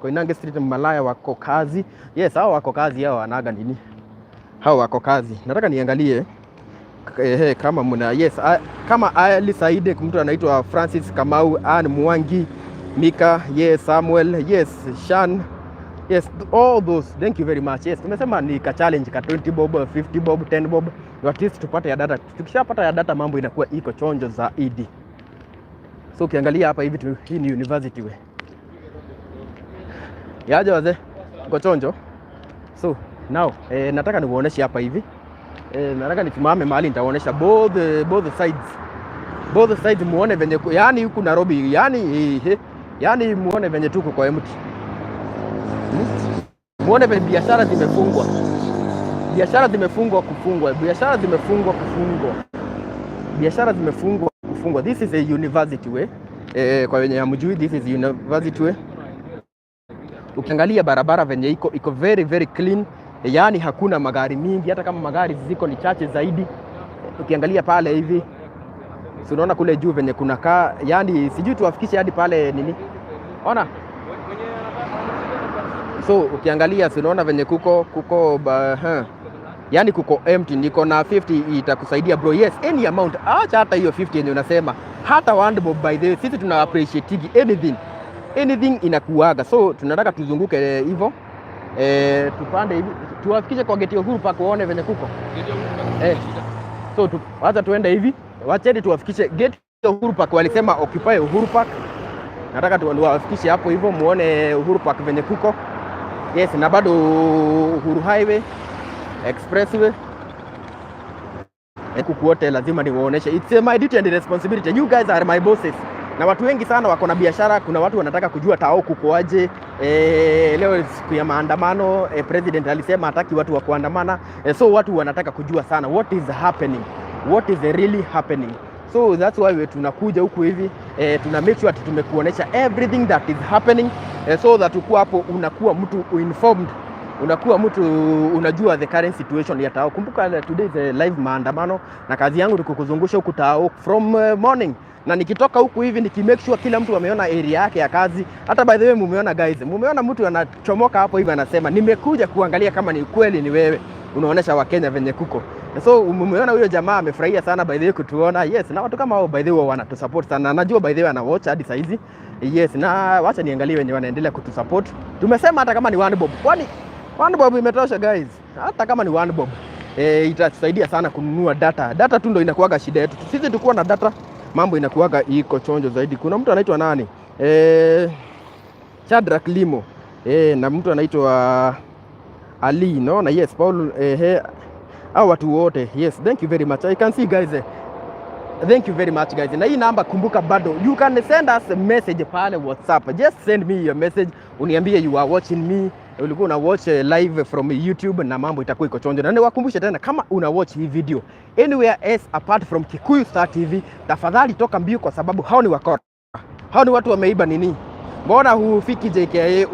Koinange Street, Malaya wako kazi. Yes, hao wako kazi, hao wanaga nini? Hao wako kazi. Nataka niangalie kama mna, yes, kama Ali Said, mtu anaitwa Francis Kamau, Ann Mwangi, Mika, yes, Samuel, yes, Shan, yes, all those. Thank you very much. Yes, tumesema ni ka challenge ka 20 bob, 50 bob, 10 bob, at least tupate ya data. Tukishapata ya data, mambo inakuwa iko chonjo zaidi. So ukiangalia hapa hivi hii ni University Way. Yaje wazee? Uko chonjo? So now nataka nikuoneshe hapa hivi. Nataka nisimame mahali nitaonesha both sides. Both sides muone venye yani huku Nairobi, yani yani muone venye tuko kwa empty. Muone venye biashara zimefungwa. Biashara zimefungwa kufungwa. Biashara zimefungwa kufungwa. Biashara zimefungwa kufungwa. This is a University Way. Kwa wenye hamjui, this is University Way. Ukiangalia barabara venye iko, iko very very clean, yaani hakuna magari mingi, hata kama magari ziko ni chache zaidi. Ukiangalia pale hivi, si unaona kule juu venye kuna kaa, yaani sijui tuwafikishe hadi pale nini, ona. So ukiangalia, si unaona venye kuko ba, huh. Yaani kuko empty. Niko na 50 itakusaidia, bro. Yes, any amount, acha hata hiyo 50 yenye unasema, hata 1 bob. By the way, sisi tuna appreciate anything, anything inakuaga. So tunataka tuzunguke hivyo, tupande hivi tuwafikishe kwa geti ya Uhuru Park waone venye kuko. So wacha tuende hivi, wacheni tuwafikishe geti ya Uhuru Park. Walisema occupy Uhuru Park, nataka tuwafikishe hapo hivyo muone Uhuru Park venye kuko. Yes, na bado Uhuru Highway, Expressway, huku kuote lazima niwaoneshe. It's my duty and responsibility. You guys are my bosses. Na watu wengi sana wako na biashara. Kuna watu wanataka kujua tao kukoaje. Leo siku ya maandamano, president alisema hataki watu wa kuandamana. So watu wanataka kujua sana what is happening, what is really happening. So that's why we tunakuja huku hivi, tuna make sure tumekuonesha everything that is happening, so that ukuwa hapo unakuwa mtu informed, unakuwa mtu unajua the current situation ya tao. Kumbuka today is a live maandamano na kazi yangu ni kukuzungusha huku tao from morning, na nikitoka huku hivi niki make sure kila mtu ameona area yake ya kazi. Hata by the way, mumeona guys, mumeona mtu anachomoka hapo hivi anasema, "Nimekuja kuangalia kama ni kweli ni wewe unaonesha Wakenya venye kuko." So umeona huyo jamaa amefurahia sana by the way kutuona. Yes, na watu kama hao by the way wanatusupport sana. Najua by the way ana watch hadi saizi. Yes, na wacha niangalie wenye wanaendelea kutusupport. Tumesema hata kama ni one bob. Kwani one bob imetosha, guys? Hata kama ni one bob. Itatusaidia sana kununua data. Data tu ndo inakuwaga shida yetu. Sisi tukuwa na data, mambo inakuwaga iko chonjo zaidi. Kuna mtu anaitwa nani? Shadrack Limo. Na mtu anaitwa Ali, naona, yes, Paul, hao watu wote. Yes, thank you very much. I can see, guys. Thank you very much, guys. Na hii namba, kumbuka bado you can send us a message pale WhatsApp. Just send me your message, uniambie you are watching me. Ulikuwa una watch live from YouTube na mambo itakuwa iko chonjo. Na niwakumbushe tena, kama una watch hii video anywhere else apart from Kikuyu Star TV, tafadhali toka mbio kwa sababu hao ni wakora. Hao ni watu wameiba nini? Mbona hufiki JKIA,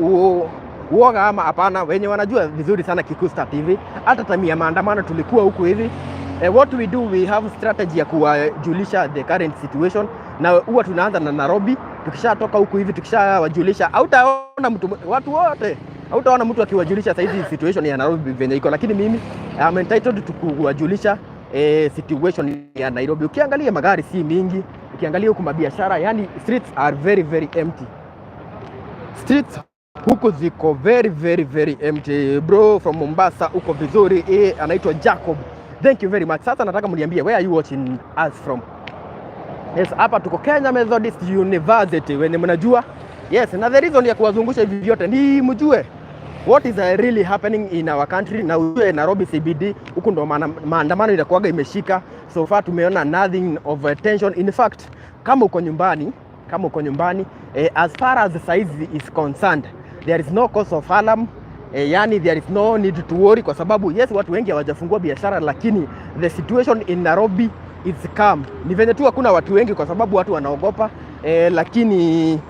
uoga ama hapana? Wenye wanajua vizuri sana Kikuyu Star TV, hata time ya maandamano tulikuwa huku hivi. What we do, we have strategy ya kuwajulisha the current situation, na huwa tunaanza na Nairobi. Tukishatoka huku hivi, tukishawajulisha, hautaona mtu, watu wote, hautaona mtu akiwajulisha saizi situation ya Nairobi venye iko, lakini mimi I'm entitled to kuwajulisha situation ya Nairobi. Ukiangalia magari si mingi, ukiangalia huku mabiashara, yani streets are very very empty. Streets huku ziko very very very empty. Bro from Mombasa, uko vizuri? Anaitwa Jacob. Thank you very much. Sasa nataka mniambie, where are you watching us from? Yes, hapa tuko Kenya Methodist University, wenye mnajua. Yes, na the reason ya kuwazungusha hivi vyote ni mjue what is really happening in our country, na ujue Nairobi CBD huku ndo maandamano inakuwaga imeshika. So far tumeona nothing of attention. In fact, kama uko nyumbani, as far as the size is concerned, there is no cause of alarm. Yani there is no need to worry kwa sababu yes, watu wengi hawajafungua biashara, lakini the situation in Nairobi is calm. Ni venye tu hakuna watu wengi kwa sababu watu wanaogopa, lakini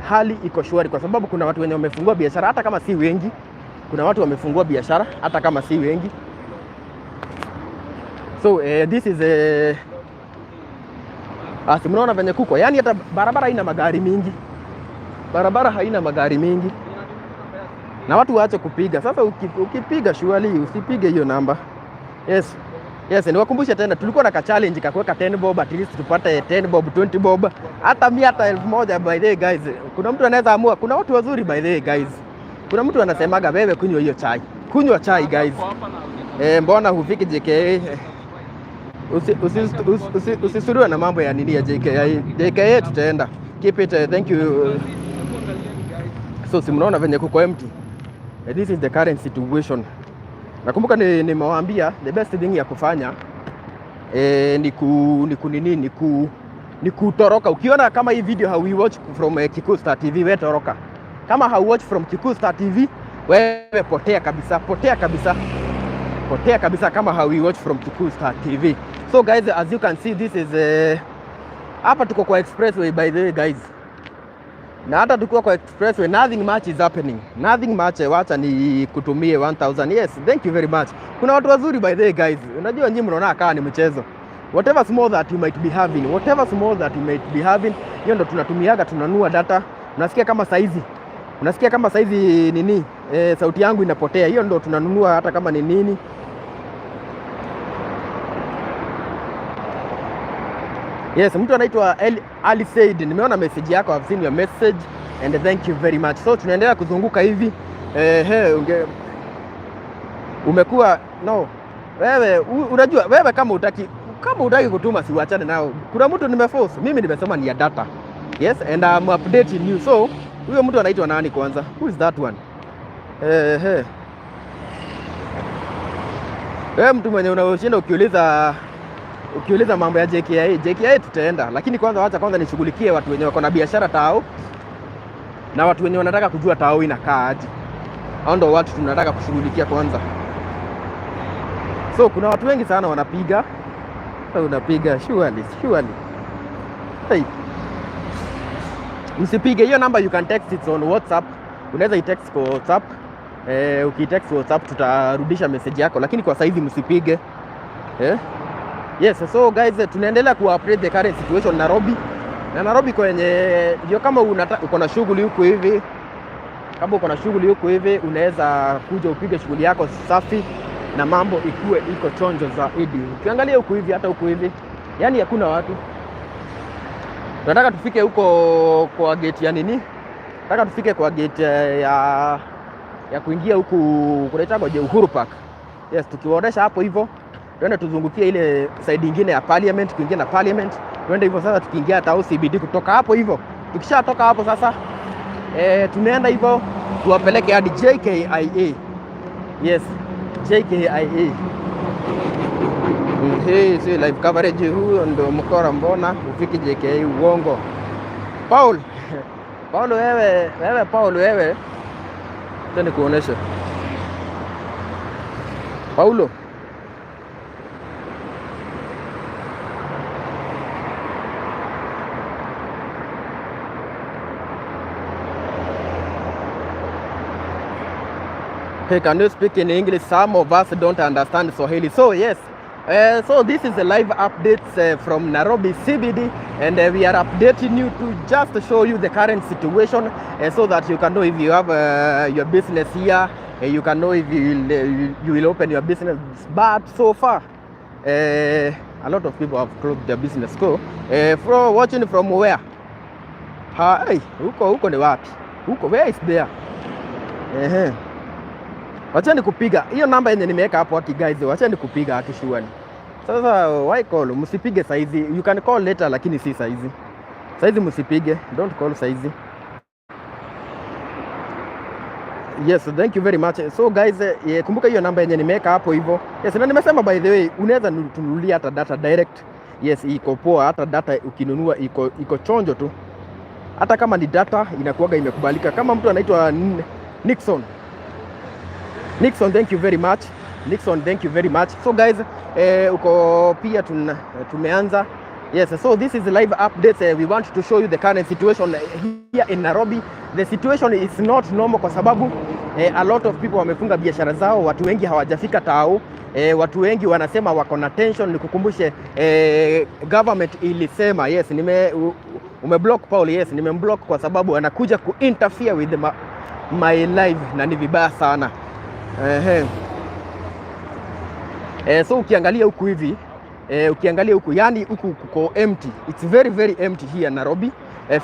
hali iko shwari kwa sababu kuna watu wenye wamefungua biashara hata kama si wengi. Kuna watu wamefungua biashara hata kama si wengi. So this is asi mnaona venye kuko, yani hata barabara haina magari mingi, barabara haina magari mingi, na watu waache kupiga. Sasa ukipiga, surely usipige hiyo namba. Yes, niwakumbushe tena tulikuwa na ka challenge ka kuweka 10 bob, at least tupate 10 bob, 20 bob, hata mia, hata 1000. By the way guys, kuna mtu anaweza amua, kuna watu wazuri by the way guys. Kuna mtu anasemaga wewe kunywa hiyo chai, kunywa chai, guys. Mbona hufiki JKIA? Usisuriwe na mambo ya nini ya JKIA. JKIA tutaenda. Keep it, thank you. So si mnaona venye kuko empty. This is the current situation. Nakumbuka nimewaambia the best thing ya kufanya ni ku nini ni ku ni kutoroka. Ukiona kama hii video hau watch from Kikuyu Star TV, wewe toroka. Kama hau watch from Kikuyu Star TV, wewe potea kabisa, potea kabisa, potea kabisa kama hau watch from Kikuyu Star TV. So guys, as you can see, this is hapa tuko kwa expressway by the way guys, na hata tukiwa kwa expressway nothing much is happening, nothing much. Wacha ni kutumie 1000. Yes, thank you very much. Kuna watu wazuri by the way guys. Unajua nyinyi mnaona kama ni mchezo. Whatever small that you might be having, whatever small that you might be having, hiyo ndo tunatumiaga, tunanunua data. Unasikia kama saizi nini, sauti yangu inapotea, hiyo ndo tunanunua hata kama ni nini. Yes, mtu anaitwa Ali Said, nimeona message yako, I've seen your message and thank you very much. So tunaendelea kuzunguka hivi. Umekuwa no wewe unajua wewe kama utaki kutuma, si uachane nao. Kuna mtu nimeforce, mimi nimesema ni ya data. Yes, and I'm updating you. So huyo mtu anaitwa nani kwanza? Who is that one? Wewe mtu mwenye unashinda ukiuliza mambo ya JKIA, JKIA tutaenda, lakini kwanza wacha kwanza nishughulikie watu wenye wako na biashara tao na watu wenye wanataka kujua tao inakaa aje. Hao ndo watu tunataka kushughulikia kwanza. So kuna watu wengi sana wanapiga. Sasa unapiga, surely, surely. Hey. Msipige hiyo namba, you can text it on WhatsApp. Unaweza itext kwa WhatsApp. Ukitext WhatsApp tutarudisha message yako, lakini kwa saizi msipige. Eh? Yes, so guys, tunaendelea ku update the current situation Nairobi. Na Nairobi kwenye ndio kama uko na shughuli huku hivi, kama uko na shughuli huku hivi unaweza kuja upige shughuli yako safi. na mambo ikue iko chonjo zaidi. Ukiangalia huku hivi, hata huku hivi, yani hakuna watu. Tunataka tufike huko kwa gate ya nini? Nataka tufike kwa gate ya kuingia huku kunaitwa je, Uhuru Park. Yes, tukiwaonesha hapo hivyo, tuende tuzungukie ile side ingine ya Parliament, kuingia na Parliament, tuende hivyo sasa, tukiingia hata CBD kutoka hapo hivyo. Tukishatoka hapo sasa, tunaenda hivyo tuwapeleke hadi JKIA. Yes, JKIA. Hii si live coverage, huyo ndo mkora, mbona ufiki JKIA? Uongo. Paul, Paul wewe, wewe Paul wewe, acha nikuoneshe. Paulo. Hey, can you speak in English? Some of us don't understand Swahili. So yes, so this is a live updates from Nairobi CBD, and we are updating you to just show you the current situation, so that you can know if you have your business here, you can know if you will open your business. But so far, a lot of people have closed their business. So, from watching from where? Hai, huko huko ni wapi? Huko where is there? Ehe. Wacheni kupiga hiyo namba yenye nimeweka hapo haki guys, wacheni kupiga haki shuani. Sasa why call? Msipige saizi. You can call later lakini si saizi. Saizi msipige, don't call saizi. Yes, thank you very much. So guys, kumbuka hiyo namba yenye nimeweka hapo hivyo. Yes, na nimesema by the way, unaweza tununulia hata data direct. Yes, iko poa, hata data ukinunua iko chonjo tu. Hata kama ni data inakuwaga imekubalika. Kama mtu anaitwa Nixon. Nixon, thank you very much. Nixon, thank you very much. So guys, uko pia tumeanza. Yes, so this is live updates. We want to show you the current situation here in Nairobi. The situation is not normal kwa sababu a lot of people wamefunga biashara zao, watu wengi hawajafika tao. Watu wengi wanasema wako na tension. Nikukumbushe, government ilisema yes, umeblock Paul. Yes, nimemblock kwa sababu anakuja kuinterfere with my life na ni vibaya sana. Ehe. So ukiangalia huku hivi, ukiangalia huku yani huku kuko empty. It's very very empty here Nairobi.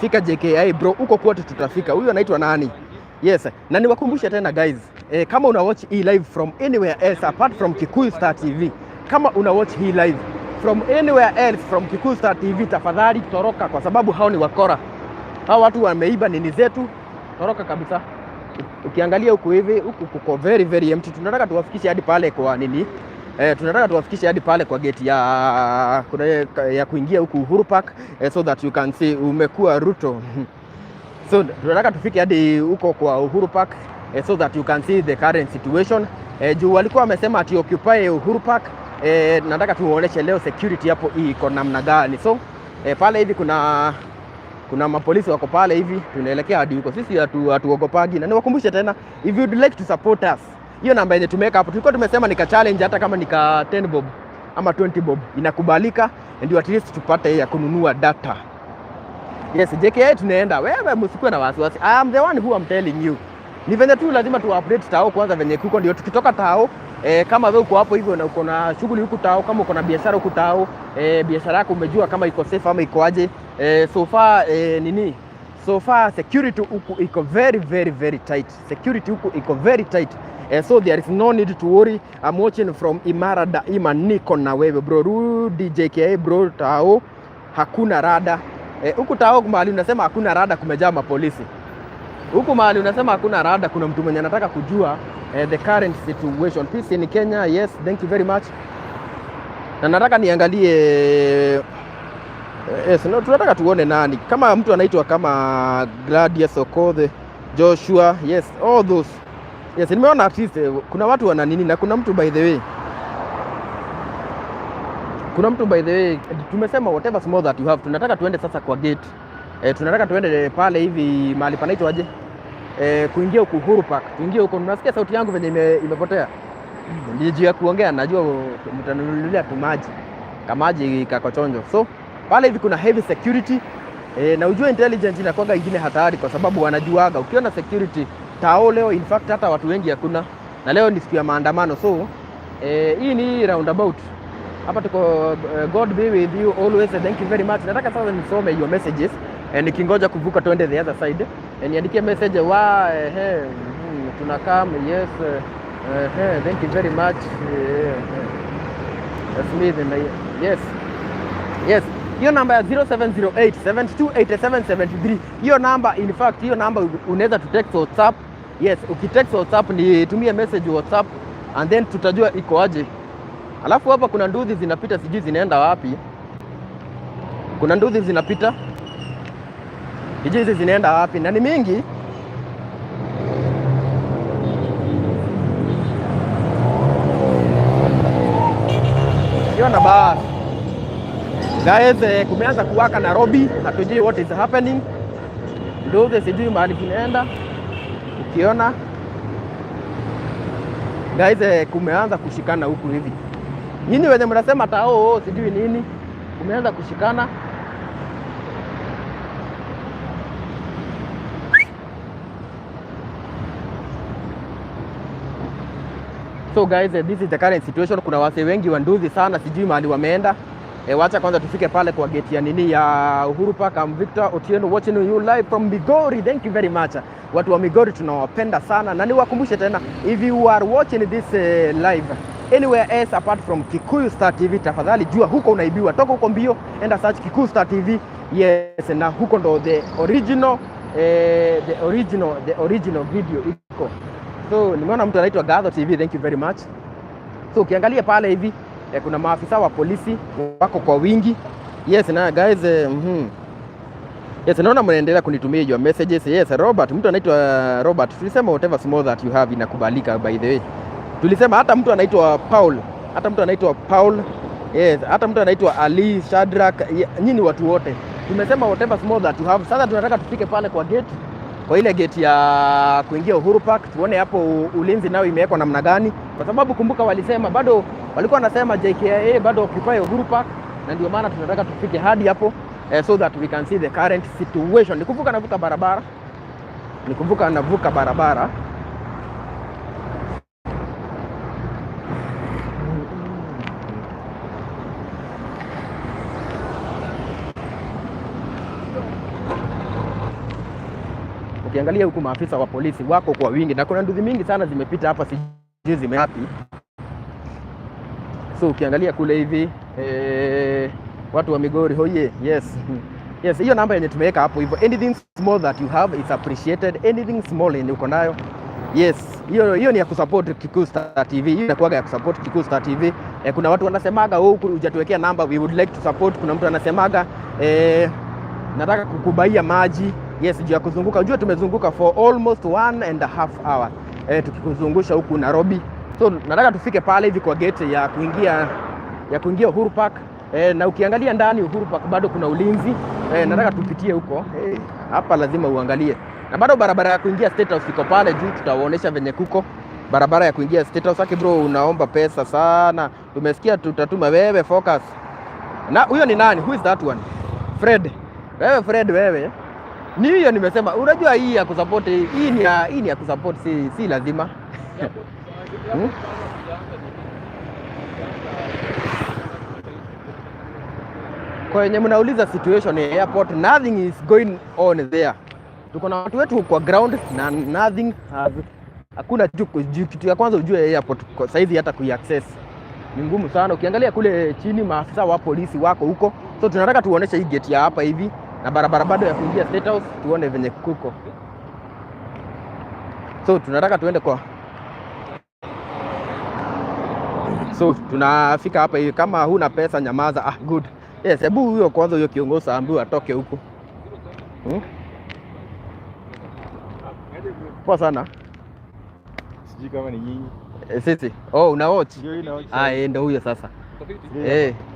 Fika JKIA bro, huko kwote tutafika. Huyu anaitwa nani? Yes, na niwakumbushe tena guys, kama una watch hii live from anywhere else apart from Kikuyu Star TV, kama una watch hii live from anywhere else from Kikuyu Star TV, tafadhali toroka, kwa sababu hao ni wakora. Hao watu wameiba nini zetu, toroka kabisa. Ukiangalia huku hivi, huku kuko very very empty. Tunataka tuwafikishe hadi pale kwa nini? Tunataka tuwafikishe hadi pale kwa gate ya kuna ya kuingia huku Uhuru Park, so that you can see umekuwa Ruto. So tunataka tufike hadi huko kwa Uhuru Park, so that you can see the current situation. Juu walikuwa wamesema ati occupy Uhuru Park. Nataka tuoneshe leo security hapo iko namna gani. So pale hivi kuna mapolisi wako pale hivi, tunaelekea hadi huko. Sisi hatuogopagi, na niwakumbushe tena, if you'd like to support us, hiyo namba yenye tumeweka hapo, tulikuwa tumesema nika challenge, hata kama nika 10 bob ama 20 bob inakubalika, ndio at least tupate ya kununua data. Yes, JKIA tunaenda. Wewe msikuwe na wasiwasi. I am the one who am telling you. Ni venye tu lazima tu update tao kwanza venye kuko, ndio tukitoka tao, kama wewe uko hapo hivyo na uko na shughuli huku tao, kama uko na biashara huku tao, biashara yako umejua kama iko safe ama iko aje. So far, nini? So far security huku iko very very very tight. Security huku iko very tight. So there is no need to worry. I'm watching from Imara Daima, niko na wewe bro. Rudi JKIA bro, tao hakuna rada. Huku tao mahali unasema hakuna rada, kumejaa mapolisi. Huku mahali unasema hakuna rada, kuna mtu mwenye anataka kujua the current situation. Peace in Kenya. Yes, thank you very much. Na nataka niangalie. Yes, no, tunataka tuone nani kama mtu anaitwa kama Gladius Okodhe, Joshua, yes, all those. Yes, nimeona at least kuna watu wana nini na kuna mtu by the way, kuna mtu by the way tumesema whatever small that you have, tunataka tuende sasa kwa gate. Tunataka tuende pale hivi mahali panaitwa aje? Kuingia huku Uhuru Park. Tuingie huko. Unasikia sauti yangu venye imepotea. Ni juu ya kuongea, najua mtanunulia tu maji. Kamaji kako chonjo. So pale hivi kuna heavy security, na ujue intelligence inakuwaga ingine hatari kwa sababu wanajuaga ukiona security tao leo, in fact hata watu wengi hakuna, na leo ni siku ya maandamano, so Hii ni roundabout. Hapa tuko. God be with you always. Thank you very much. Nataka sasa nisome your messages nikingoja kuvuka tuende the other side. Niandikie message wa tunakam, yes, thank you very much. Smith na yes. Hiyo namba ya 0708 728773, hiyo namba, in fact hiyo namba unaweza tu text WhatsApp. Yes, ukitext WhatsApp, nitumie message WhatsApp and then tutajua iko aje. Alafu hapa kuna nduthi zinapita, sijui zinaenda wapi. Kuna nduthi zinapita, sijui hizi zinaenda wapi, na ni mingi. Hiyo na basi. Guys, kumeanza kuwaka Nairobi, hatujui what is happening. Nduthi sijui mahali zinaenda. Ukiona guys, kumeanza kushikana huku hivi. Nyinyi wenye mnasema tao, oh, sijui nini, kumeanza kushikana. So guys, this is the current situation. Kuna wase wengi wa nduthi sana, sijui mahali wameenda. Wacha kwanza tufike pale kwa gate ya nini ya Uhuru Park. I'm Victor Otieno watching you live from Migori. Thank you very much. Watu wa Migori tunawapenda sana, na niwakumbushe tena, if you are watching this live anywhere else apart from Kikuyu Star TV, tafadhali jua huko unaibiwa. Toka huko mbio, enda search Kikuyu Star TV. Yes, na huko ndo the original video iko. So nimeona mtu anaitwa Gadho TV, thank you very much. So ukiangalia pale hivi kuna maafisa wa polisi wako kwa wingi. Yes, na guys, Yes, naona mnaendelea kunitumia your messages. Yes, Robert, mtu anaitwa Robert. Tulisema whatever small that you have inakubalika, by the way. Tulisema hata mtu anaitwa Paul, hata mtu anaitwa Paul. Yes, hata mtu anaitwa Ali Shadrack, nyinyi watu wote. Tumesema whatever small that you have. Sasa tunataka tufike pale kwa gate, kwa ile gate ya kuingia Uhuru Park, tuone hapo ulinzi nao imewekwa namna gani, kwa sababu kumbuka walisema bado walikuwa wanasema JKIA bado occupy Uhuru Park, na ndio maana tunataka tufike hadi hapo so that we can see the current situation. Nikumbuka navuka barabara, nikumbuka navuka barabara. Ukiangalia huku maafisa wa polisi wako kwa wingi na kuna nduthi mingi sana zimepita hapa, sijui zimewapi. So ukiangalia kule hivi watu wa Migori hoye, yes, hiyo namba yenye tumeweka hapo hivyo, anything small that you have is appreciated. Anything small yenye uko nayo, yes, hiyo hiyo ni ya kusupport Kikuyu Star TV. Hiyo inakuwaga ya kusupport Kikuyu Star TV. Kuna watu wanasemaga, "Oh, hujatuwekea namba, we would like to support." Kuna mtu anasemaga, "Nataka kukubuyia maji." Yes, juu ya kuzunguka. Unajua tumezunguka for almost 1.5 hour tukikuzungusha huku Nairobi. So nataka tufike pale hivi kwa gate ya kuingia Uhuru Park. Na ukiangalia ndani Uhuru Park bado kuna ulinzi. Nataka tupitie huko. Hapa lazima uangalie. Na bado barabara ya kuingia State House iko pale juu, tutawaonesha venye kuko barabara ya kuingia State House. Aki bro, unaomba pesa sana. Tumesikia, tutatuma wewe, focus. Na huyo ni nani? Who is that one? Fred. Wewe Fred, wewe. Ni hiyo nimesema, unajua hii ya kusupport, hii ni ya kusupport, si lazima. Hmm? Kwa wenye mnauliza situation ya airport, nothing is going on there. Tuko na watu wetu kwa ground na nothing has, hakuna juu. Kitu ya kwanza ujue airport kwa saizi hata kuiaccess ni ngumu sana. Ukiangalia kule chini maafisa wa polisi wako huko, so tunataka tuoneshe hii gate ya hapa hivi na barabara bado ya kuingia State House, tuone venye kuko. So tunataka tuende kwa, so tunafika hapa hivi. Kama huna pesa nyamaza. Ah, good. Yes, hebu huyo kwanza, huyo kiongozi aambiwe atoke huko. Poa sana. Sijui kama ni nyinyi. Sisi. Oh, una watch? Ndio hii na watch. Ah, ndio huyo sasa.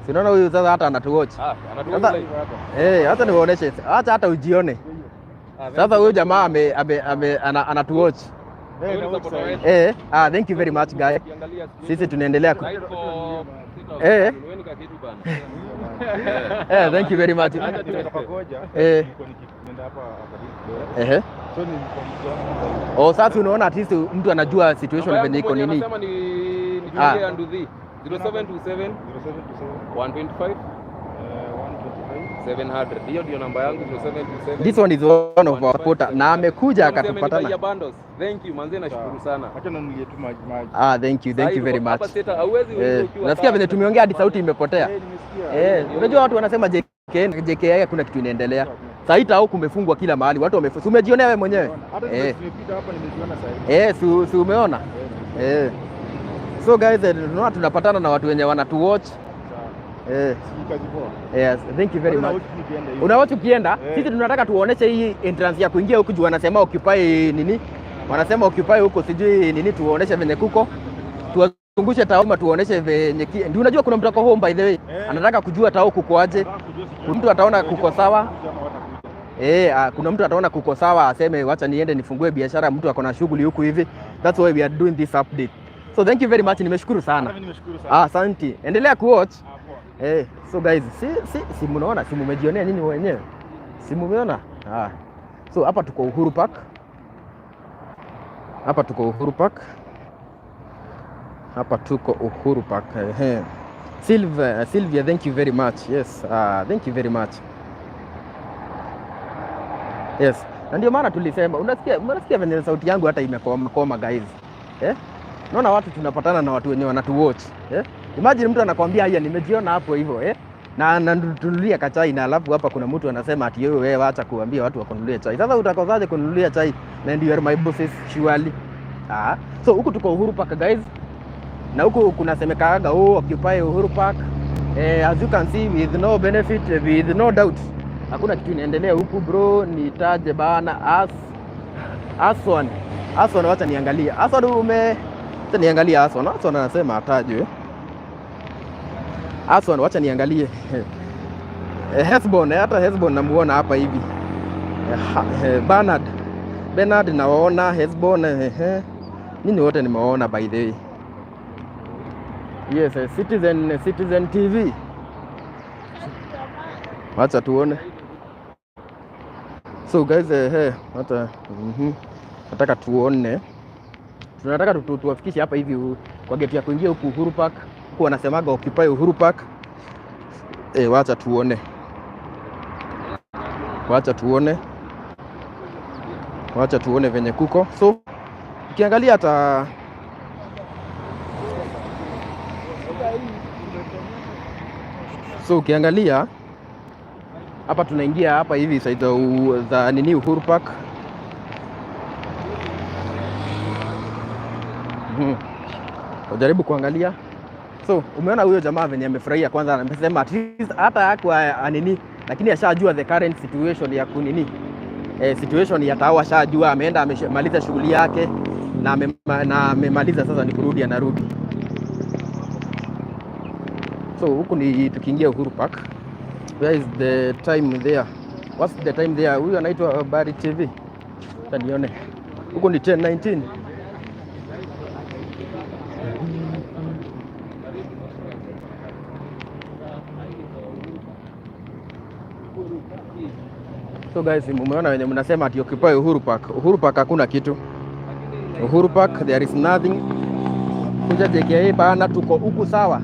Si unaona huyu sasa hata anatuwatch. Ah, anatuwatch Sasa live hapa. Hata niwaoneshe. Acha hata ujione. Sasa huyu jamaa ame, ame, ame ana, anatuwatch. Eh, na watch sahi. Ah, thank you very much guy. Ukiangalia Sisi tunaendelea ku Live for Nunueni kakitu bana. Thank you very much. Nimetoka Koja. Nilikuwa nikienda hapa hapa kidogo. So nilikuwa nikiona. Oh, sasa unaona at least mtu anajua situation Namba venye yangu iko mwenye nini. anasema ni Ah. Tuongee Nduthi. 0727 0727 125 125 700. Hiyo ndio namba yangu, 0727. This one is one of our supporter na amekuja Mzee akatupatana. amenibaia bundles. Thank you manze, nashukuru sana. Acha nanunulie tu maji maji. Ah, thank you, thank you very much. Hapa seta hauwezi Eh, ukiwa nasikia venye tumeongea hadi sauti imepotea. Eh, nimesikia. Eh, unajua watu wanasema JKN, JKIA hakuna kitu inaendelea. Sasa hii tao kumefungwa kila mahali, watu wamefunga. Umejionea wewe mwenyewe? Hata Eh. nimepita hapa nimeziona sasa hivi. Eh, si umeona? Eh. So guys, tunaona tunapatana na watu wenye wanatu watch. Sawa. Eh, Si kazi poa. yes, thank you very Hata much. na watch nikienda hivi. Una watch ukienda? Eh. Sisi tunataka tuoneshe hii entrance ya kuingia huku juu wanasema occupy nini? Wanasema occupy huko sijui nini, tuoneshe venye kuko. Tuwazungushe tao tuoneshe venye ndio unajua kuna mtu ako home by the way. Eh. Anataka kujua tao kuko aje. Nataka kujua sijui. Mtu ataona kuko sawa. Watakuja ama watakuja. Eh, kuna mtu ataona kuko sawa aseme wacha niende nifungue biashara, mtu ako na shughuli huku hivi. That's why we are doing this update. So thank you very much, nimeshukuru Hata sana. mimi nimeshukuru sana. Ah, asante. Endelea kuwatch. Ah, poa. Eh, so guys, si mnaona, si mumejionea nyinyi wenyewe. Si mumeona? Ah. So hapa tuko Uhuru Park. Hapa tuko Uhuru Park. Hapa tuko Uhuru Park. Ehe. Sylvia, Sylvia, thank you very much. Yes, thank you very much. Yes. Na ndio maana tulisema, unasikia venye sauti yangu hata imekoma koma guys. Eh? Naona watu tunapatana na watu wenye wanatu watch. Eh? Imagine mtu anakwambia haya nimejiona hapo hivyo, eh? Na anatunulia kachai na alafu hapa kuna mtu anasema ati wewe acha kuambia watu wakununulie chai. Sasa utakosaje kununulia chai na you are my bosses surely? Ah. So huku tuko Uhuru Park guys. Na huku kunasemekaga, oh, occupy Uhuru Park. Eh, as you can see, with no benefit, with no doubt. Hakuna kitu inaendelea huku bro, nitaje bana as Aswan. Aswan, wacha niangalie. Aswan wacha niangalie Aswan. Aswan anasema atajwe. Aswan, wacha niangalie. Eh, Hesbon, hata Hesbon namuona hapa hivi. Bernard. Bernard nawaona, Hesbon, Nyinyi wote nimewaona by the way. Yes, Citizen TV. Wacha tuone. So guys, hata nataka tuone. Tunataka tuwafikishe hapa hivi kwa gate ya kuingia huku Uhuru Park. Huku wanasemaga occupy Uhuru Park. Eh, wacha tuone. Wacha tuone. Wacha tuone venye kuko. So ukiangalia hata so ukiangalia hapa tunaingia hapa hivi side za nini Uhuru Park. Ujaribu kuangalia. So umeona huyo jamaa venye amefurahia kwanza, amesema at least hata hakuwa nini, lakini ashajua the current situation ya kunini. Situation ya tao ashajua, ameenda amemaliza shughuli yake na amemaliza sasa ni kurudi anarudi. So huku ni tukiingia Uhuru Park. Where is the time there? What's the time there? Huyu anaitwa Bari TV. Acha nione. Huku ni 10:19. So guys, mumeona wenye mnasema ati occupy Uhuru Park. Uhuru Park hakuna kitu. Uhuru Park there is nothing. Kuja JKIA bana, tuko huku sawa.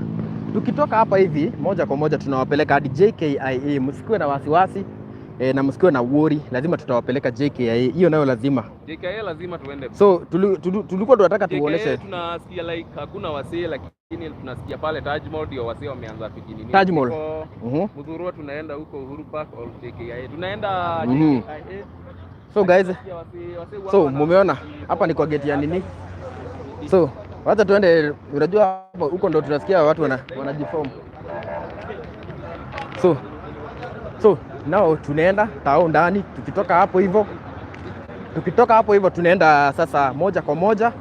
Tukitoka hapa hivi moja kwa moja tunawapeleka hadi JKIA. Msikuwe na wasiwasi na msikuwe na worry, lazima tutawapeleka JKIA. Hiyo nayo lazima. JKIA lazima tuende. So tulikuwa tunataka JKIA tuoneshe tunasikia like hakuna wasee, lakini tunasikia pale Taj Mall ndio wasee wameanza kujinini. Taj Mall. Huko Muthurwa tunaenda huko Uhuru Park or JKIA. Tunaenda JKIA. So guys, Tunasikia wasee huwa so mumeona hapa ni kwa gate ya nini? So wacha tuende, unajua hapo huko ndo tunasikia watu wanajiform. So now tunaenda tao ndani, tukitoka hapo hivyo tunaenda sasa moja kwa moja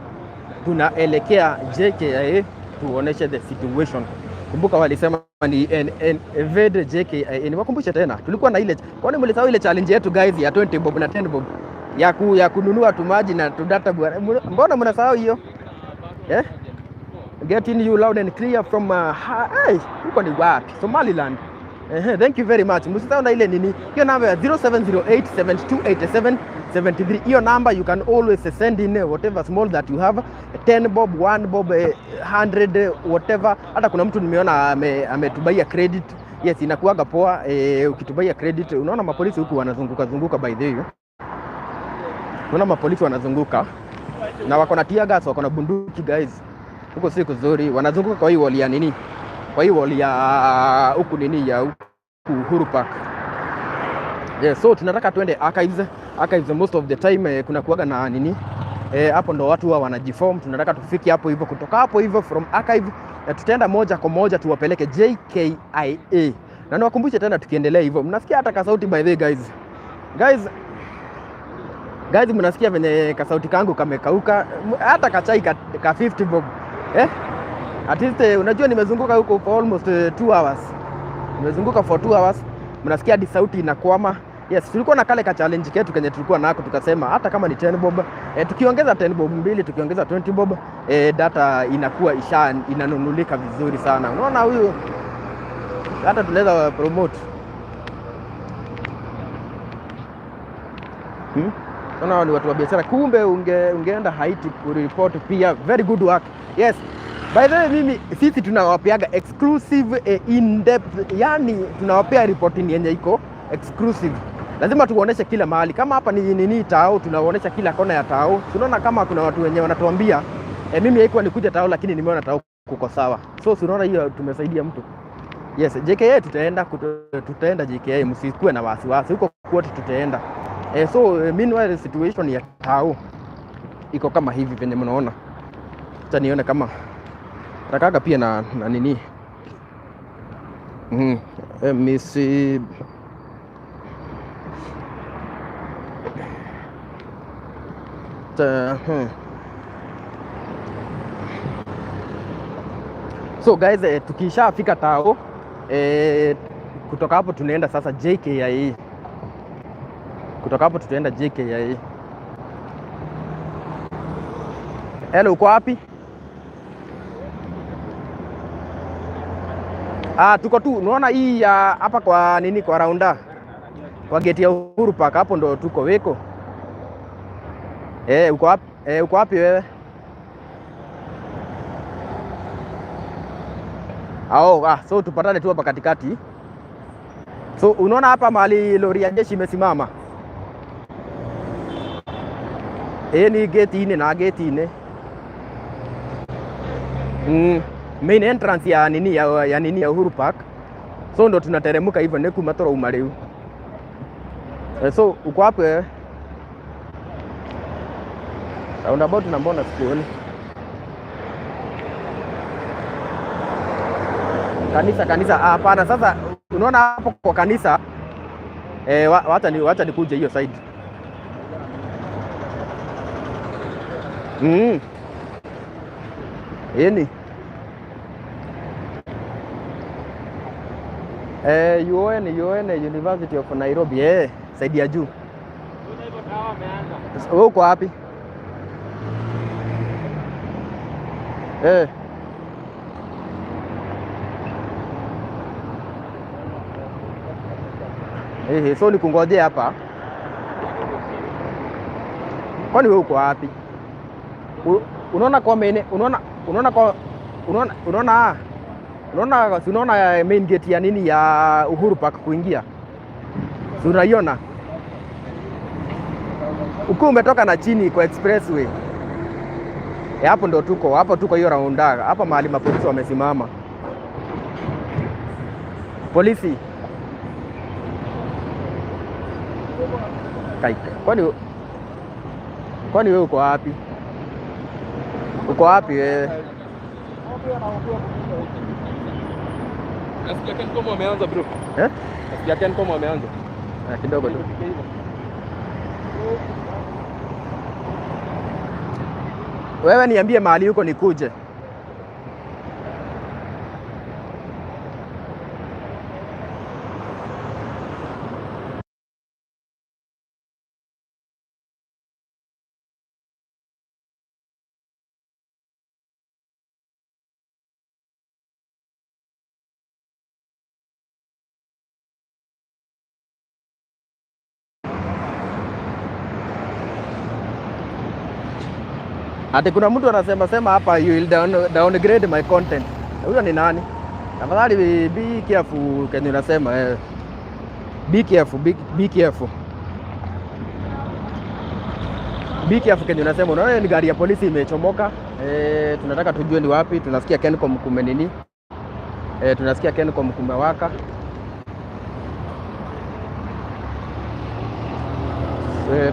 tunaelekea JKIA tuoneshe the situation. Kumbuka walisema ni evade JKIA. Niwakumbushe tena, tulikuwa na ile, kwani mlisahau ile challenge yetu guys ya 20 bob na 10 bob ya kununua tumaji na tudata bwana. Mbona mnasahau hiyo? Eh? Getting you loud and clear from hey, huko ni wapi? Somaliland. Thank you very much. Msisahau na ile nini? Hiyo namba ya 0708 7287 73. Hiyo number you can always send in whatever small that you have, 10 bob, 1 bob, 100, whatever. Hata kuna mtu nimeona ametubaia credit. Yes, inakuwaga poa ukitubaia credit. Unaona mapolisi huku wanazunguka zunguka, by the way. Unaona mapolisi wanazunguka na wako na tear gas, wako na bunduki guys. Huko si kuzuri, wanazunguka kwa hii wall ya nini, kwa hii wall ya huku nini ya huku Uhuru Park. Yeah, so tunataka tuende archives. Archives most of the time kuna kuwaga na nini hapo ndo watu huwa wanajiform. Tunataka tufike hapo hivyo, kutoka hapo hivyo from archive tutaenda moja kwa moja tuwapeleke JKIA. Na niwakumbushe tena, tukiendelea hivyo, mnasikia hata kasauti by the way guys. Guys, guys, mnasikia venye kasauti kangu kamekauka, hata kachai ka 50 bob. Eh? At least unajua nimezunguka huko for almost 2 hours. Nimezunguka for 2 hours. Mnasikia hadi sauti inakwama. Yes, tulikuwa na kale ka challenge ketu kenye tulikuwa nako, tukasema hata kama ni 10 bob, tukiongeza 10 bob mbili, tukiongeza 20 bob, data inakuwa isha inanunulika vizuri sana. Unaona huyu hata tunaweza promote. Unaona ni watu wa biashara. Kumbe ungeenda Haiti kuripoti pia. Very good work. Yes. By the way, mimi sisi tunawapeaga exclusive in depth, yani tunawapea reporting yenye iko exclusive. Lazima tuoneshe kila mahali. Kama hapa ni nini tao, tunaonesha kila kona ya tao. Tunaona kama kuna watu wenye wanatuambia mimi haikuwa nikuja tao lakini nimeona tao kuko sawa. So tunaona hiyo tumesaidia mtu. Yes, JKIA tutaenda tutaenda JKIA, msikuwe na wasiwasi. Huko kwote tutaenda. So meanwhile situation ya tao iko kama hivi venye mnaona. Acha nione kama natakaga pia na nini. Misi Ta, So guys, tukishafika tao, kutoka hapo tunaenda sasa JKIA. Kutoka hapo tutaenda JKIA. Hello, uko wapi? Ah, tuko tu, unaona hii ya hapa kwa nini kwa raunda? Kwa gate ya Uhuru Park hapo ndo tuko weko. Uko wapi? Uko wapi wewe? So tupatane tu hapa katikati. So unaona hapa mahali lori ya jeshi imesimama? Ni gate ine na gate ine. Main entrance ya nini ya nini ya Uhuru Park. So ndo tunateremka hivyo neku matoro umareu. So uko wapi wewe? Roundabout na mbona sikuoni? Kanisa, kanisa, hapana. Sasa unaona hapo kwa kanisa, wacha nikuje hiyo side. Yeni. UoN University of Nairobi, side ya juu. Wewe uko wapi? So nikungojea hapa. Kwani wewe uko wapi? Unaona kwa main, unaona, unaona kwa, unaona, unaona, unaona, si unaona main gate ya nini ya Uhuru Park kuingia? Si unaiona? Ukiwa umetoka na chini kwa expressway. Hapo ndo tuko, hapo tuko hiyo rounda, hapa mahali mapolisi wamesimama. Polisi. Kaika. Kwani wewe uko wapi? Uko wapi wewe? Nasikia Kencom wameanza bro. Eh? Nasikia Kencom wameanza. Kidogo tu. Wewe niambie mahali huko nikuje. Ati kuna mtu anasema sema hapa, "You will downgrade my content." Huyo ni nani? Tafadhali be careful kenye unasema eh. Be careful, be careful. Be careful kenye unasema. Unaona ni gari ya polisi imechomoka. Tunataka tujue ni wapi. Tunasikia Kencom kume nini? Tunasikia Kencom kumewaka.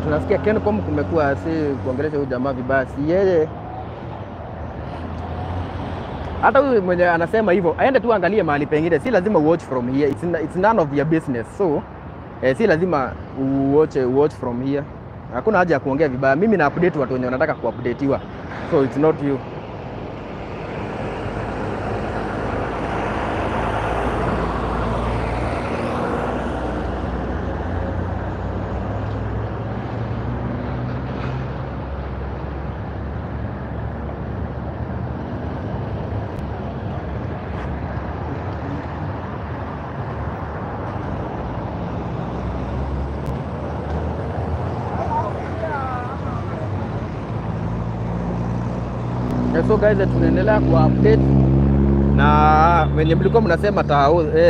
Tunasikia Kencom kumekuwa, si kuongelesha huyu jamaa vibaya, si yeye hata huyu mwenye anasema hivyo aende tu angalie mahali pengine, si lazima watch from here. It's none of your business. So si lazima watch from here. Hakuna haja ya kuongea vibaya. Mimi na update watu wenye wanataka kuupdateiwa, so it's not you. So guys, tunaendelea ku update na wenye mlikuwa mnasema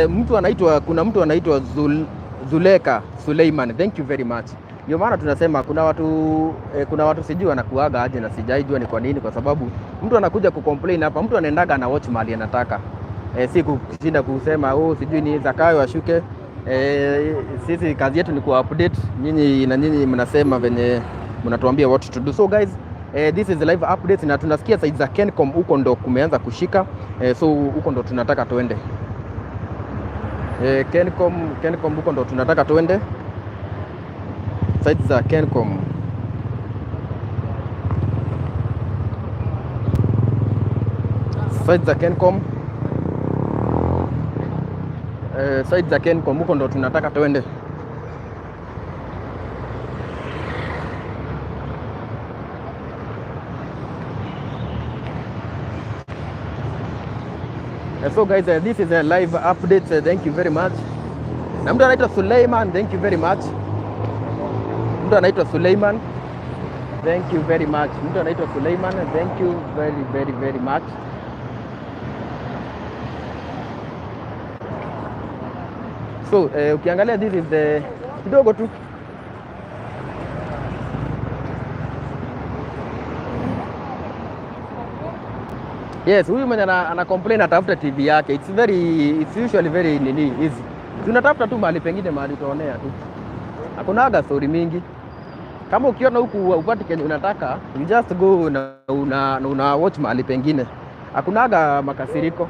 mtu anaitwa, kuna mtu anaitwa Zuleka Suleiman, thank you very much. Ndio maana tunasema kuna watu sijui wanakuaga aje na sijaijua ni kwa nini, kwa sababu mtu anakuja kucomplain hapa, mtu anaendaga na watch mahali anataka, si kushinda kusema, "Oh, sijui ni Zakayo ashuke." Sisi kazi yetu ni ku update nyinyi na nyinyi mnasema venye mnatuambia what to do. So guys, this is live updates na tunasikia side za Kencom huko ndo kumeanza kushika, so huko ndo tunataka tuende. Kencom huko ndo tunataka tuende, side za Kencom. Side za Kencom. Side za Kencom huko ndo tunataka tuende. So guys, this is a live update. Thank you very much. Na mtu anaitwa Suleiman, thank you very much. Mtu anaitwa Suleiman. Thank you very much. Mtu anaitwa Suleiman, thank you very very very much. So, ukiangalia this is the kidogo tu. Yes, huyu mwenye ana complain atafuta TV yake. It's usually very nini easy. Tunatafuta tu mahali pengine mahali utaonea tu. Hakunaga story mingi. Kama ukiona huku upati kenye unataka, you just go na una watch mahali pengine. Hakunaga makasiriko.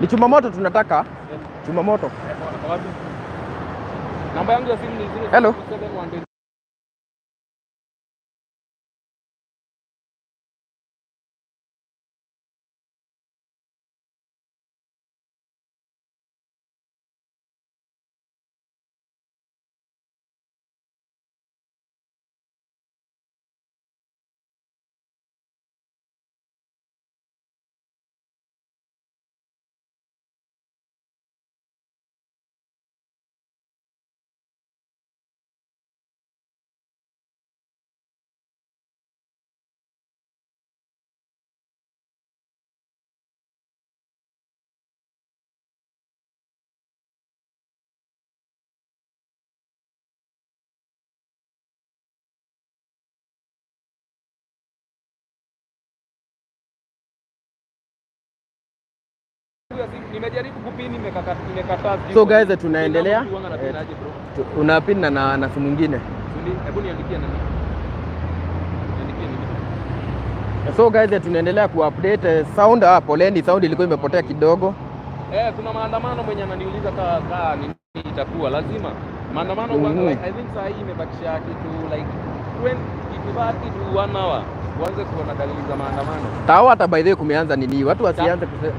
Ni chuma moto tunataka. Chuma moto. Wapi? Namba yangu ya simu ni 07 Hello. 1 Nimejaribu kupin, imekataa. So guys, tunaendelea. Huanga na pin aje, bro? Una pin na simu nyingine. Hebu niandikie nani? Niandikie nini? So guys, tunaendelea kuupdate sound. Poleni, sound ilikuwa imepotea kidogo. Kuna maandamano, mwenye ananiuliza ka nini itakuwa lazima maandamano. Like, I think saa hii imebakisha kitu like 20 kitu 30 to 1 hour uanze kuona dalili za maandamano. Tao hata by the way kumeanza nini? Watu wasianze kuse.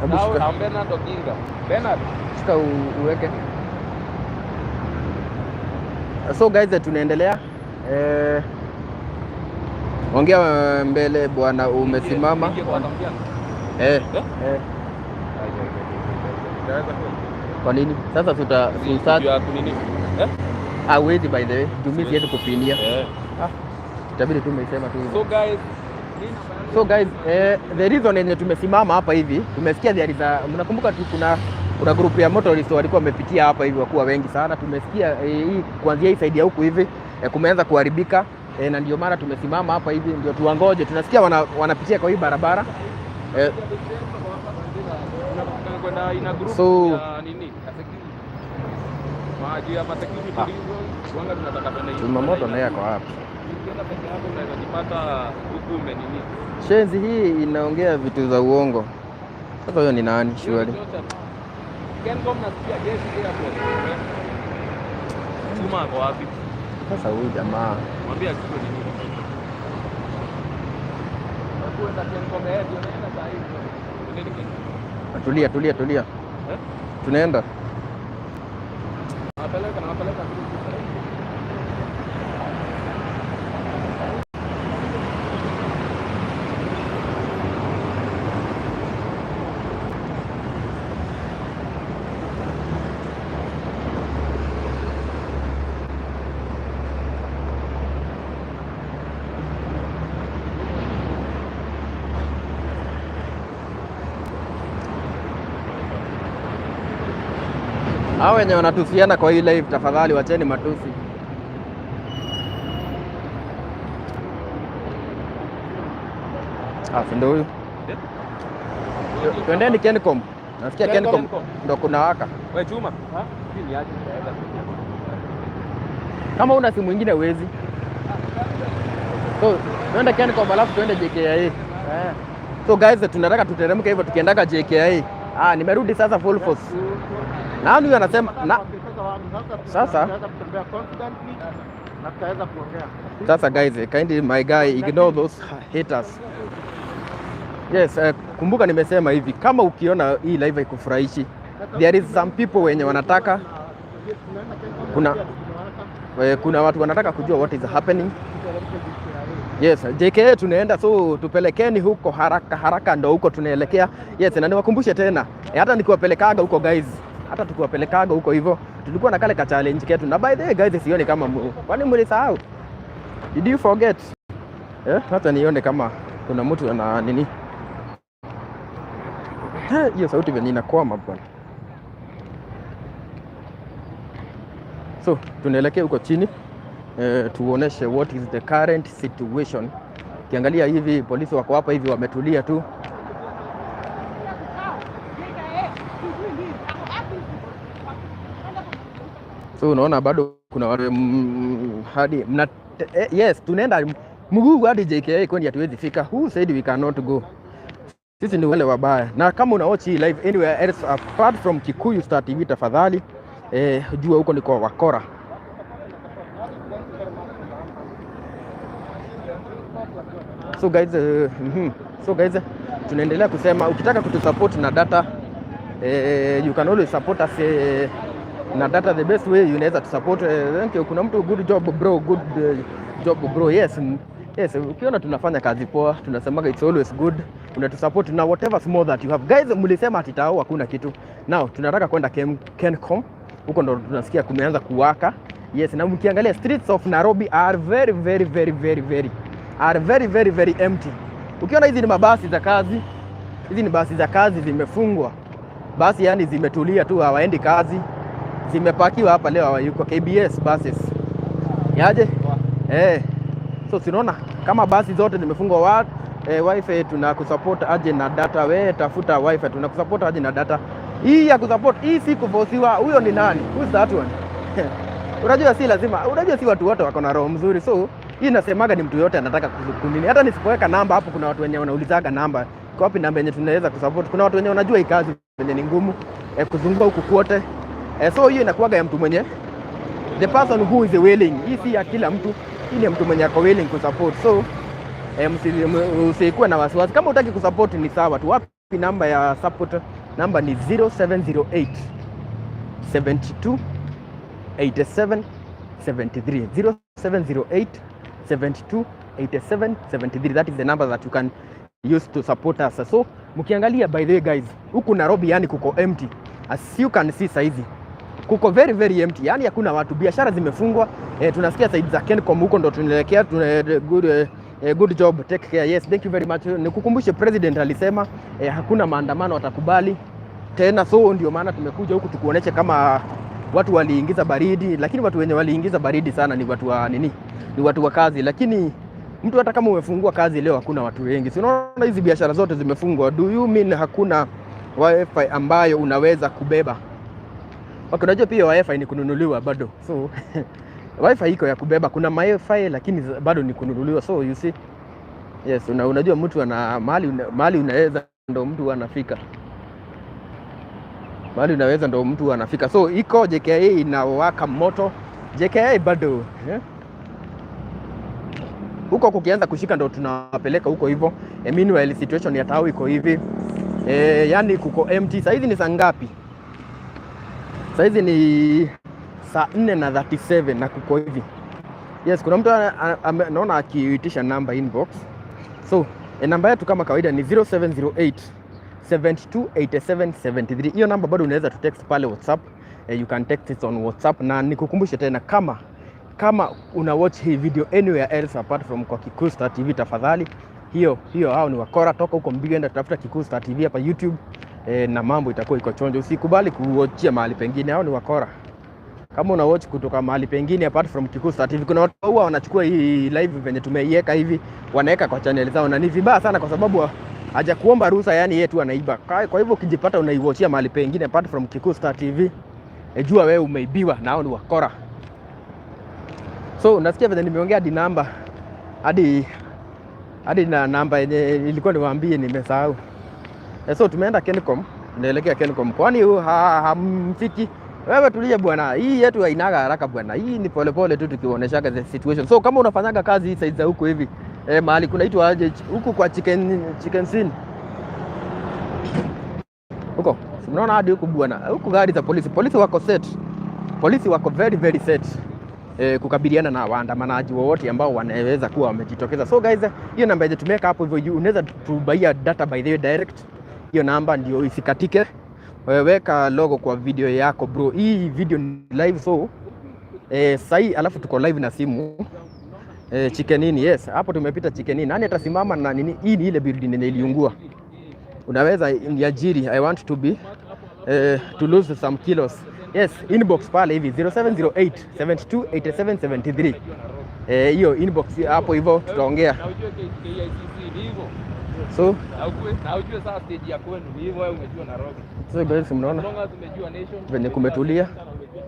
Hebu Tao shika, na Bernard Oginga. Bernard. Shika uweke. So guys, tunaendelea. Ongea mbele bwana, umesimama. Ingie kwa Tamkian. Eh, Eh? eh. Ai, ai, ai, ai, ai. Itaweza kweli? Kwa nini? Sasa tuta Juu ya kunini? Eh? Hawezi by the way. Juu mimi siwezi kupinia. Eh. Ah. Itabidi tu umeisema tu hivyo. So guys, hii namba yangu. So guys, the reason yenye tumesimama hapa hivi, tumesikia there is a, mnakumbuka tu kuna group ya motorists walikuwa wamepitia hapa hivi wakuwa wengi sana. Tumesikia hii kuanzia hii side ya huku hivi kumeanza kuharibika na ndio maana tumesimama hapa hivi ndio tuwangoje. Tunasikia wanapitia kwa hii barabara Kwenda ina group ya nini? Ya security. Maji ya security reasons, wanga tunataka kwenda hivi. Tumamoto naye ako wapi? Ukienda peke yako unaweza jipata huku umenini. Shenzi hii inaongea vitu za uongo. Sasa huyo ni nani surely? Kencom nasikia jeshi airport. Chuma ako wapi? Sasa huyu jamaa. Mwambie achukue nini. Kwenda Kencom, ndio naenda saa hii. Nini Kencom? Tulia, tulia, tulia. Eh? Tunaenda. Nawapeleka tu. Hao wenye wanatusiana kwa hii live, tafadhali wacheni matusi. Ah, si ndio huyu? Twendeni Kencom. Nasikia Kencom ndo kuna waka. Wewe Chuma. Hii ni aje tutaweza. Kama una simu ingine uwezi. So, twende Kencom alafu twende JKIA. So guys, tunataka tuteremke hivyo tukiendaga JKIA. Ah, nimerudi sasa full force. Nani huyu anasema na Sasa? Tutaweza kutembea confidently na tutaweza kuongea. Sasa guys, kindly my guy, ignore those haters. Yes, kumbuka nimesema hivi, kama ukiona hii live haikufurahishi, there is some people wenye wanataka kuna watu wanataka kujua what is happening. Yes, JKA tunaenda, so tupelekeni huko haraka haraka, ndo huko tunaelekea. Yes, na niwakumbushe tena hata nikiwapelekaga huko guys, hata tukiwapelekaga huko hivyo, tulikuwa na kale ka challenge ketu, na by the way guys, sioni kama kwani mlisahau? Did you forget? Hata nione kama kuna mtu ana nini. Hiyo sauti venye inakwama bwana. So tunaelekea huko chini tuoneshe what is the current situation. Ukiangalia hivi polisi wako hapa hivi wametulia tu. So unaona bado kuna watu hadi mna, yes, tunaenda mguu hadi JKIA, kwani hatuwezi fika? Who said we cannot go? Sisi ni wale wabaya. Na kama una watch hii live anywhere else apart from Kikuyu Star TV, tafadhali jua huko ni kwa wakora. So guys, So guys, tunaendelea kusema ukitaka kutusupport na data you can always support us na data. The best way unaweza tusupport thank you. Kuna mtu, "Good job bro, good job bro." Yes, yes, ukiona tunafanya kazi poa, tunasemaga it's always good unatusupport na whatever small that you have. Guys, mlisema ati tao hakuna kitu. Now tunataka kwenda Kencom, huko ndo tunasikia kumeanza kuwaka. Yes, na mkiangalia streets of Nairobi are very very very very very are very very very empty. Ukiona hizi ni mabasi za kazi, hizi ni basi za kazi zimefungwa, basi yani zimetulia tu, hawaendi kazi, zimepakiwa hapa leo, hawayuko. KBS buses yaje So sinaona kama basi zote zimefungwa wifi tunakusupport aje na data? We tafuta wifi, tunakusupport aje na data? Hii ya kusupport hii si kufosiwa. Huyo ni nani? Who's that one? Unajua si lazima, unajua si watu wote wako na roho mzuri, so hii nasemaga ni mtu yote anataka kunini. Hata nisipoweka namba hapo, kuna watu wenye wanaulizaga namba, kwa wapi namba yenye tunaweza kusupport. Kuna watu wenye wanajua hii kazi venye ni ngumu kuzunguka huku kwote so hiyo inakuwaga ya mtu mwenye, the person who is willing. Hii si ya kila mtu, hii ni ya mtu mwenye ako willing kusupport. So usikuwe na wasiwasi. Kama utaki kusupport ni sawa tu. Wapi namba ya support? Namba ni 0708 72 87 73, 0708 72 87 73. That is the number that you can use to support us. So mkiangalia, by the way guys, huku Nairobi yani kuko empty as you can see saizi. Kuko very very empty, yani hakuna watu, biashara zimefungwa. Tunasikia side za Kencom huko ndo tunaelekea. Good job, take care. Yes, thank you very much. Nikukumbushe president alisema hakuna maandamano atakubali tena, so ndio maana tumekuja huku tukuoneshe kama watu waliingiza baridi, lakini watu wenye waliingiza baridi sana ni watu wa nini? Ni watu wa kazi. Lakini mtu hata kama umefungua kazi leo hakuna watu wengi, si unaona hizi biashara zote zimefungwa? Do you mean hakuna wifi ambayo unaweza kubeba? Okay, unajua pia wifi ni kununuliwa bado, so wifi iko ya kubeba, kuna wifi lakini bado ni kununuliwa, so you see, yes, unajua mtu ana mahali unaweza ndo mtu anafika, mahali unaweza ndo mtu anafika. So iko JKIA inawaka moto, JKIA bado, eh? Huko kukianza kushika ndo tunawapeleka huko hivyo. Meanwhile situation ya tao iko hivi, yani kuko empty. Saizi ni saa ngapi? Saizi ni saa 4 na 37 na kuko hivi. Yes, kuna mtu naona akiitisha namba inbox. So namba yetu kama kawaida ni 0708 72 87 73. Hiyo namba bado unaweza tu text pale WhatsApp. You can text it on WhatsApp, na nikukumbushe tena, kama una watch hii video anywhere else apart from kwa Kikuyu Star TV, tafadhali hiyo hiyo, hao ni wakora, toka huko mbio, enda tafuta Kikuyu Star TV hapa YouTube, na mambo itakuwa iko chonjo. Usikubali kuwatchia mahali pengine, hao ni wakora. Kama una watch kutoka mahali pengine apart from Kikuyu Star TV, kuna watu huwa wanachukua hii live venye tumeiweka hivi, wanaweka kwa channel zao, na ni vibaya sana kwa sababu hajakuomba ruhusa, yani yeye tu anaiba. Kwa hivyo ukijipata unaiwatchia mahali pengine apart from Kikuyu Star TV, jua wewe umeibiwa na hao ni wakora. So nasikia venye nimeongea hadi namba, hadi na namba yenye ilikuwa niwaambie nimesahau. So tumeenda Kencom, tunaelekea Kencom. Kwani hamfiki? Wewe tulia bwana, hii yetu hainaga haraka bwana. Hii ni polepole tu tukionyeshaga the situation. So kama unafanyaga kazi hii side za huku hivi, mahali kunaitwa aje huku kwa chicken scene. Huko. Si mnaona hadi huku bwana. Huku gari za polisi. Polisi wako set. Polisi wako very very set, kukabiliana na waandamanaji wowote ambao wanaweza kuwa wamejitokeza. So guys, hiyo namba yenye tumeweka hapo hivyo, unaweza tubuyia data by the way direct. Hiyo namba ndio isikatike. Weka logo kwa video yako, bro. Hii video ni live, so sahi alafu tuko live na simu. Chicken Inn, yes, hapo tumepita Chicken Inn. Nani atasimama na nini? Hii ni ile building yenye iliungua. Unaweza niajiri, I want to be to lose some kilos. Yes, inbox pale hivi 0708 72 87 73. Hiyo inbox hapo hivyo tutaongea. Na ujue KICC ni hivyo. So Na ujue saa stage ya kwenu ni hivyo, wewe umejua Nairobi. So guys, mnaona As long as umejua Nation, venye kumetulia. Umejua KICC,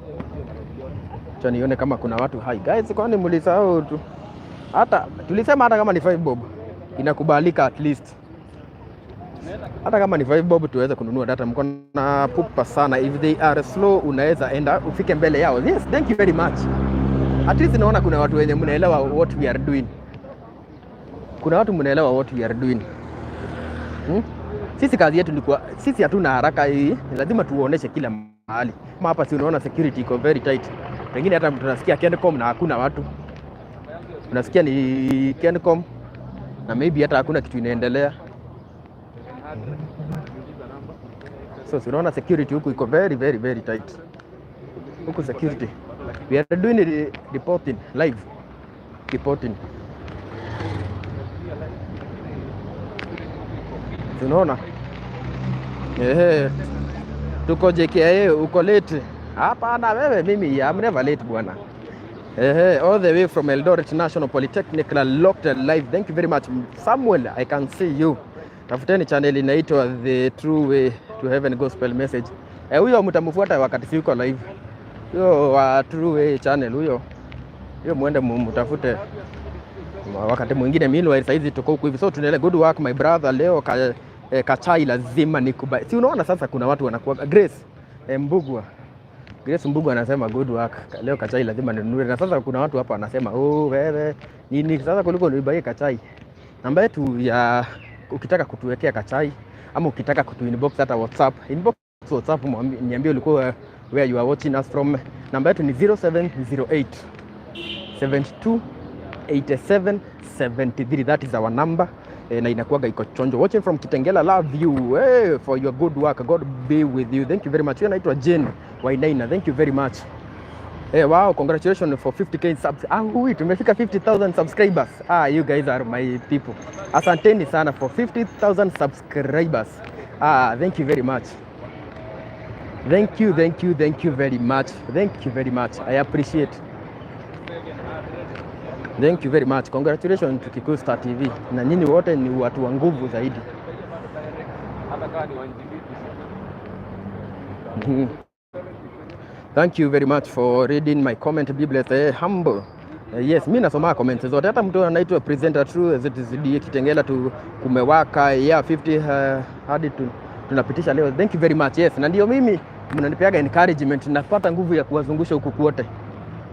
umejua Nairobi yote. Acha nione kama kuna watu. Hi guys, kwani mlisahau tu? Hata tulisema hata kama ni 5 bob inakubalika at least. Hata kama ni 5 bob tuweze kununua data. Mko na pupa sana. If they are slow, unaweza enda ufike mbele yao. Yes, thank you very much. At least naona kuna watu wenye mnaelewa what we are doing. Kuna watu mnaelewa what we are doing. Sisi kazi yetu ni kwa, sisi hatuna haraka hii, lazima tuoneshe kila mahali. Kama hapa si unaona security iko very tight. Pengine hata tunasikia Kencom na hakuna watu. Unasikia ni Kencom na maybe hata hakuna kitu inaendelea. So si unaona security huku iko very very very tight. Huku security. We are doing the reporting live. Reporting. Si unaona? Ehe. Tuko JKIA, uko late. Hapana wewe, mimi I'm never late bwana. Ehe, all the way from Eldoret National Polytechnic locked live. Thank you very much. Samuel, I can see you. Tafuteni channel inaitwa The True Way to Heaven Gospel Message. Eh, huyo mtamfuata wakati si uko live. Huyo wa True Way channel huyo. Huyo muende mtafute wakati mwingine. Meanwhile saizi tuko huku hivi. So tunaendelea. Good work, my brother. Leo kachai lazima nikubali. Si unaona sasa kuna watu wanakuwa Grace Mbugua. Grace Mbugua anasema good work. Leo kachai lazima ninunue. Na sasa kuna watu hapa wanasema, "Oh, wewe nini sasa kuliko nibuy kachai." Namba yetu ya ukitaka kutuwekea kachai ama ukitaka kutu inbox hata WhatsApp, inbox WhatsApp niambie ulikuwa where you are watching us from. Namba yetu ni 0708 72 87 73. That is our number. Na inakuwaga iko chonjo. Watching from Kitengela, love you, hey, for your good work. God be with you. Thank you very much. Hiyo naitwa Jane Wainaina. Thank you very much. Hey, wow, congratulations for 50K subs. Ah, hui, tumefika 50,000 subscribers. Ah, you guys are my people. Asanteni sana for 50,000 subscribers. Ah, thank you very much. Thank you, thank you, thank you very much. Thank you very much. I appreciate. Thank you very much. Congratulations to Kikuyu Star TV. Na nyinyi wote ni watu wa nguvu zaidi. Hata kama ni 1 GB. Thank you very much for reading my comment. Be blessed. Humble. Yes, mi nasoma comments zote. Hata mtu anaitwa presenter true ZZD Kitengela tu kumewaka, yeah, 50 hadi tunapitisha leo. Thank you very much. Yes, na ndio mimi mnanipeaga encouragement, napata nguvu ya kuwazungusha huku kwote.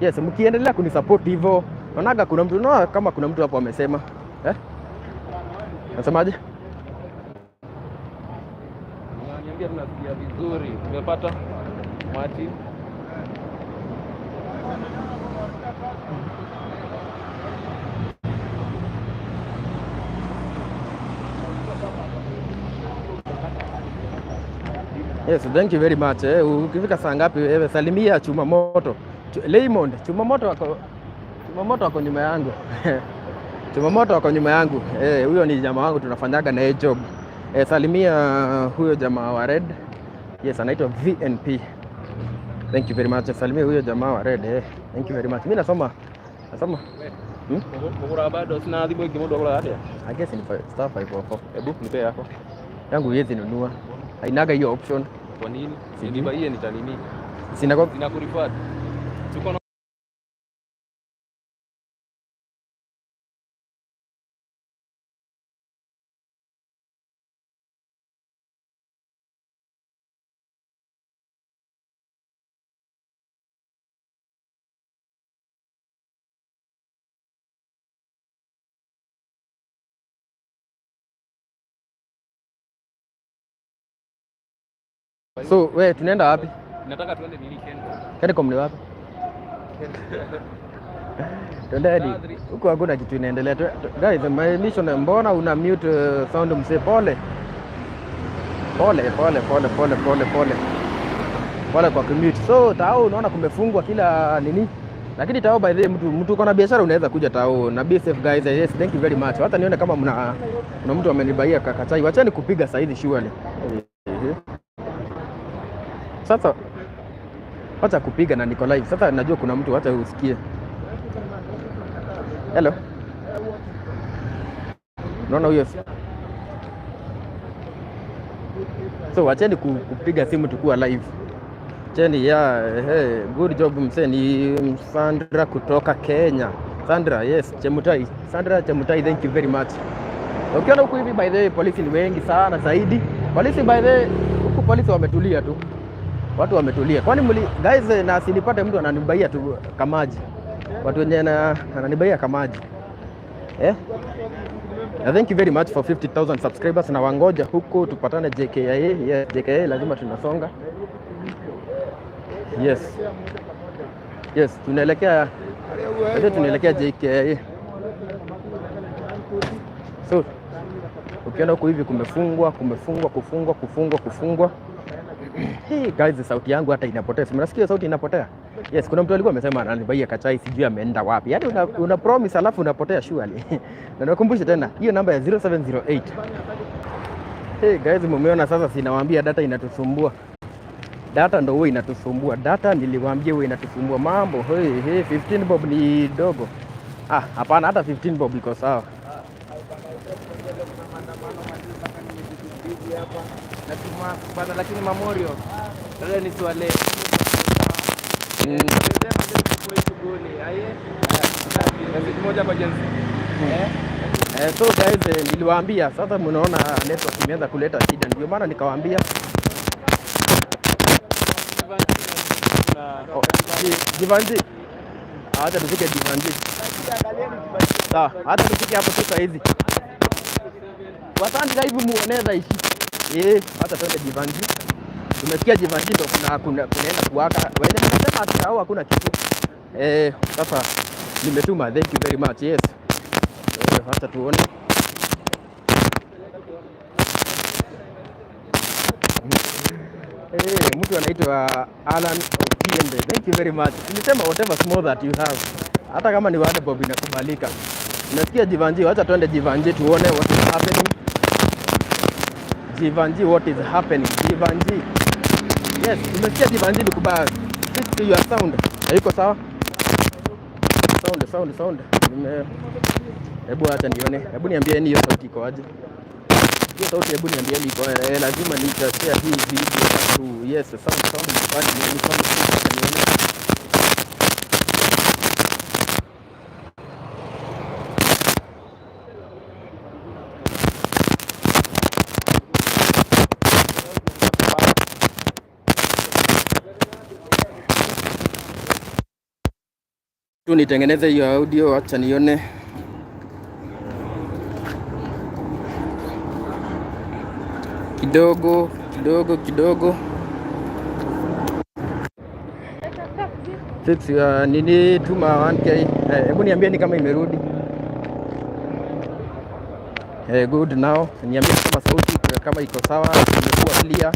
Yes, mkiendelea kunisupport hivyo, naonaga kuna mtu, naona kama kuna mtu hapo amesema. Eh? Nasemaje? Unaniambia tunasikia vizuri. Tumepata Martin. Yes, thank you very much. Ukifika saa ngapi wewe salimia Chuma Moto. Raymond, Chuma Moto ako nyuma yangu. Chuma Moto ako nyuma yangu. Huyo ni jamaa wangu, tunafanyaga na yeye job. Salimia huyo jamaa wa Red. Yes, anaitwa VNP. Thank you very much. Salimia huyo jamaa wa Red. Thank you very much. Mimi nasoma. Nasoma. Hmm? Mugura bado sina thimũ ĩngĩ mũndũ agũraga atĩa? I guess ni *504. Hebu nipe yako. Yangu huwezi nunua. Hainaga hiyo option. Kwa nini? Sijui. Nibaie nitanini? Sina kwa Zinakurefer. Tuko na So, we tunaenda wapi? Nataka tuende nini, Kencom. Kencom ni wapi? Twendeni. Huku hakuna kitu inaendelea. Guys, my mission, mbona una mute sound msee? Pole. Pole, pole, pole, pole, pole, pole. Pole kwa kumute. So, tao unaona kumefungwa kila nini? Lakini tao, by the way, mtu uko na biashara unaweza kuja tao na be safe, guys. Yes, thank you very much. Hata nione kama mna kuna mtu amenibaia kakachai. Wachani kupiga saizi surely. Ehe. Sasa wacha kupiga na niko live. Sasa najua kuna mtu, wacha usikie. Hello. Naona huyo. So wacheni kupiga simu tukuwa live. Cheni ya hey, good job msee, ni Sandra kutoka Kenya. Sandra, yes, Chemutai. Sandra Chemutai, thank you very much. Ukiona huku hivi, by the way, polisi ni wengi sana zaidi. Polisi, by the way, huku polisi wametulia tu. Watu wametulia. Kwani mli guys, na sinipate mtu ananibaia tu kamaji. Watu wenye ananibaia kamaji. Eh? Na thank you very much for 50,000 subscribers na wangoja huku tupatane JKIA. Yes, JKIA lazima tunasonga. Yes, tunaelekea JKIA. So ukiona huku hivi kumefungwa, kumefungwa, kufungwa, kufungwa, kufungwa. Hey, guys, sauti yangu hata inapotea. Si mnasikia sauti inapotea? Yes, kuna mtu alikuwa amesema ananibaia kachai, sijui ameenda wapi. Yaani una promise alafu unapotea surely. Na nakumbusha tena hiyo namba ya 0708. Hey guys, mumeona sasa, sinawaambia data inatusumbua. Data ndo huwa inatusumbua. Data niliwaambia huwa inatusumbua mambo. Hey, hey, 15 bob ni dogo. Ah, hapana, hata 15 bob iko sawa. Bana, lakini Mamorio sasa ni swale. Shughuli aye. Message moja kwa Gen Z. So guys, niliwaambia sasa mnaona network imeanza kuleta shida, ndio maana nikawaambia. Oh, Jivanji. Acha tufike Jivanji. Sawa, hata tufike hapo tu saa hizi. Wasandi live muoneza ishi. Hata twende Jivanji. Tumesikia Jivanji ndo kuna kunaenda kuwaka. Wenye mnasema ati hao hakuna kitu. Sasa nimetuma. Thank you very much. Yes. Hata tuone. Mtu anaitwa Alan Otiende. Thank you very much. Nilisema whatever small that you have. Hata kama ni one bob inakubalika. Nasikia Jeevanjee, wacha tuende Jeevanjee tuone what is happening. Jeevanjee, what is happening? Jeevanjee. Yes, tumesikia Jeevanjee ni kubaya. Fix your sound. Haiko sawa? Sound, sound, sound. Hebu acha nione. Hebu niambieni hiyo sauti iko aje. Hiyo sauti hebu niambieni iko lazima nitashare hii video tu. Yes, sound, sound ni funny, ni sound, acha nione. Tu nitengeneze hiyo audio, acha nione. Kidogo, kidogo, kidogo. Fix nini, tuma 1K. Hebu niambieni kama imerudi. Good now. Niambie kama sauti kama iko sawa, imekuwa clear.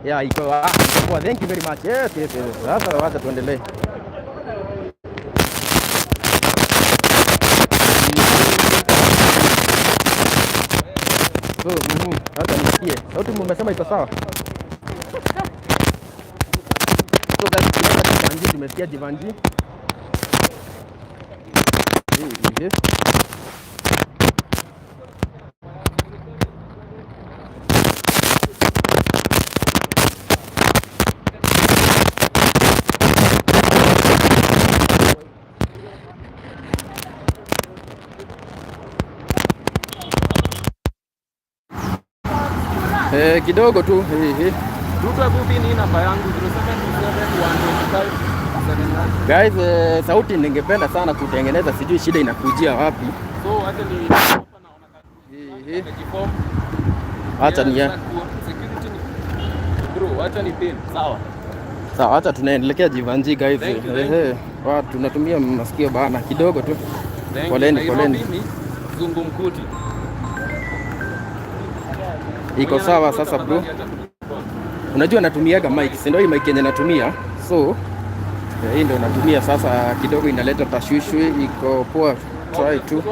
Yeah, iko poa. Thank you very much. Yes. Sasa wacha tuendelee. So, hata nisikie. Sauti mmesema iko sawa? So guys, tumeenda Jeevanjee, tumesikia Jeevanjee. Eh. Kidogo tu. Ruto, hebu pin hii namba yangu 0727 125 79. Guys, sauti ningependa sana kutengeneza, sijui shida inakujia wapi. So acha ni hapa naona amejiform. Acha ni Yes, security ni bro, acha ni pin. Sawa. Sawa, acha tunaendelea Jeevanjee guys. Thank you, thank Watu tunatumia masikio bana kidogo tu. Thank you. Poleni, Nairobi poleni. ni zungumkuti. Iko Mwenye sawa anajua sasa bro. tafadhali acha kunipon. Unajua natumiaga mic, si ndio hii mic yenye natumia. So hii ndio natumia sasa, kidogo inaleta tashwishwi, iko poa, try tu.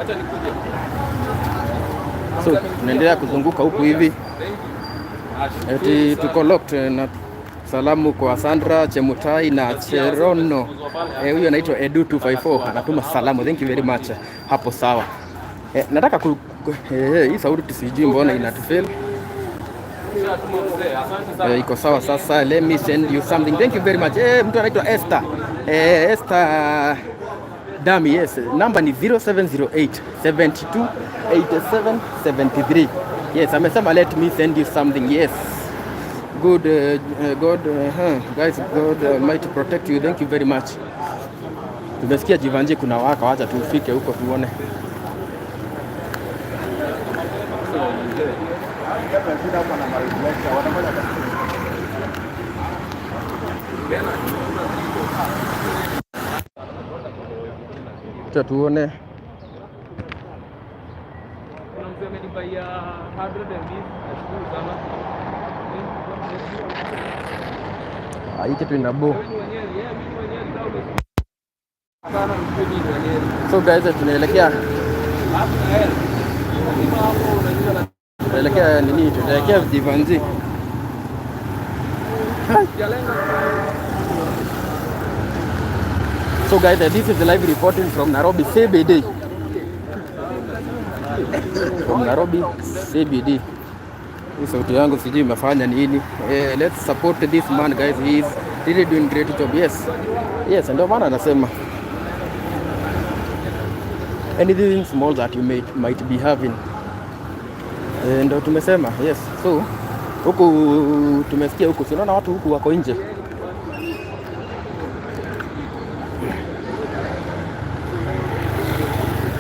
Acha nikuje. So tunaendelea kuzunguka huku hivi. Thank you. Eti tuko locked na salamu kwa Sandra Chemutai na Cherono. Huyu anaitwa Edu 254 anatuma salamu. Thank you very much. Hapo sawa. Nataka hii sauti sijui mbona inatufail. Iko sawa sasa. Let me send you something. Thank you very much. Mtu anaitwa Esther. Esther Dami, yes. Namba ni 0708 72 87 73. Yes, amesema let me send you something. Yes. Good, God, guys, God might protect you. Thank you very much. Tumesikia Jeevanjee kuna waka, wacha tufike huko tuone. Wacha tuone. Kuna mzee amenibaia 100 MB. Nashukuru sana. Ah, hii kitu ina bo. Wewe ni Wanyeri, yeah, mimi ni Wanyeri sana mimi ni Wanyeri. So guys, tunaelekea Alafu na yeye. Lazima hapo unajua lazima tunaelekea nini? Tunaelekea Jeevanjee. Jalenga. So guys, this is live reporting from Nairobi CBD. From Nairobi CBD. Hii sauti yangu sijui imefanya nini. Let's support this man guys. He is really doing great job. Yes. Yes, ndio maana anasema anything small that you might be having. Ndio tumesema. Yes. So huku tumesikia huku, si unaona watu huku wako nje.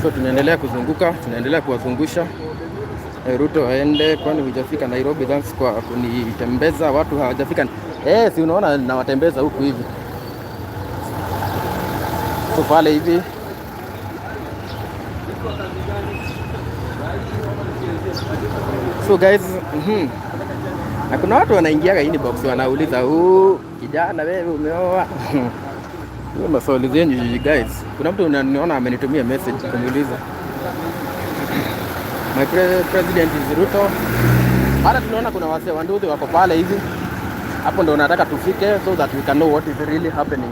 So tunaendelea kuzunguka, tunaendelea kuwazungusha. Ruto aende, kwani hujafika Nairobi? Thanks kwa kunitembeza, watu hawajafika. Si unaona nawatembeza huku hivi. So pale hivi So guys, Na kuna watu wanaingiaga inbox wanauliza, "Huu kijana wewe umeoa?" Hiyo maswali zenyu, you guys. Kuna mtu unaniona amenitumia message kuniuliza. My president is Ruto. Hata tunaona kuna wasee wa nduthi wako pale hivi. Hapo ndo nataka tufike so that we can know what is really happening.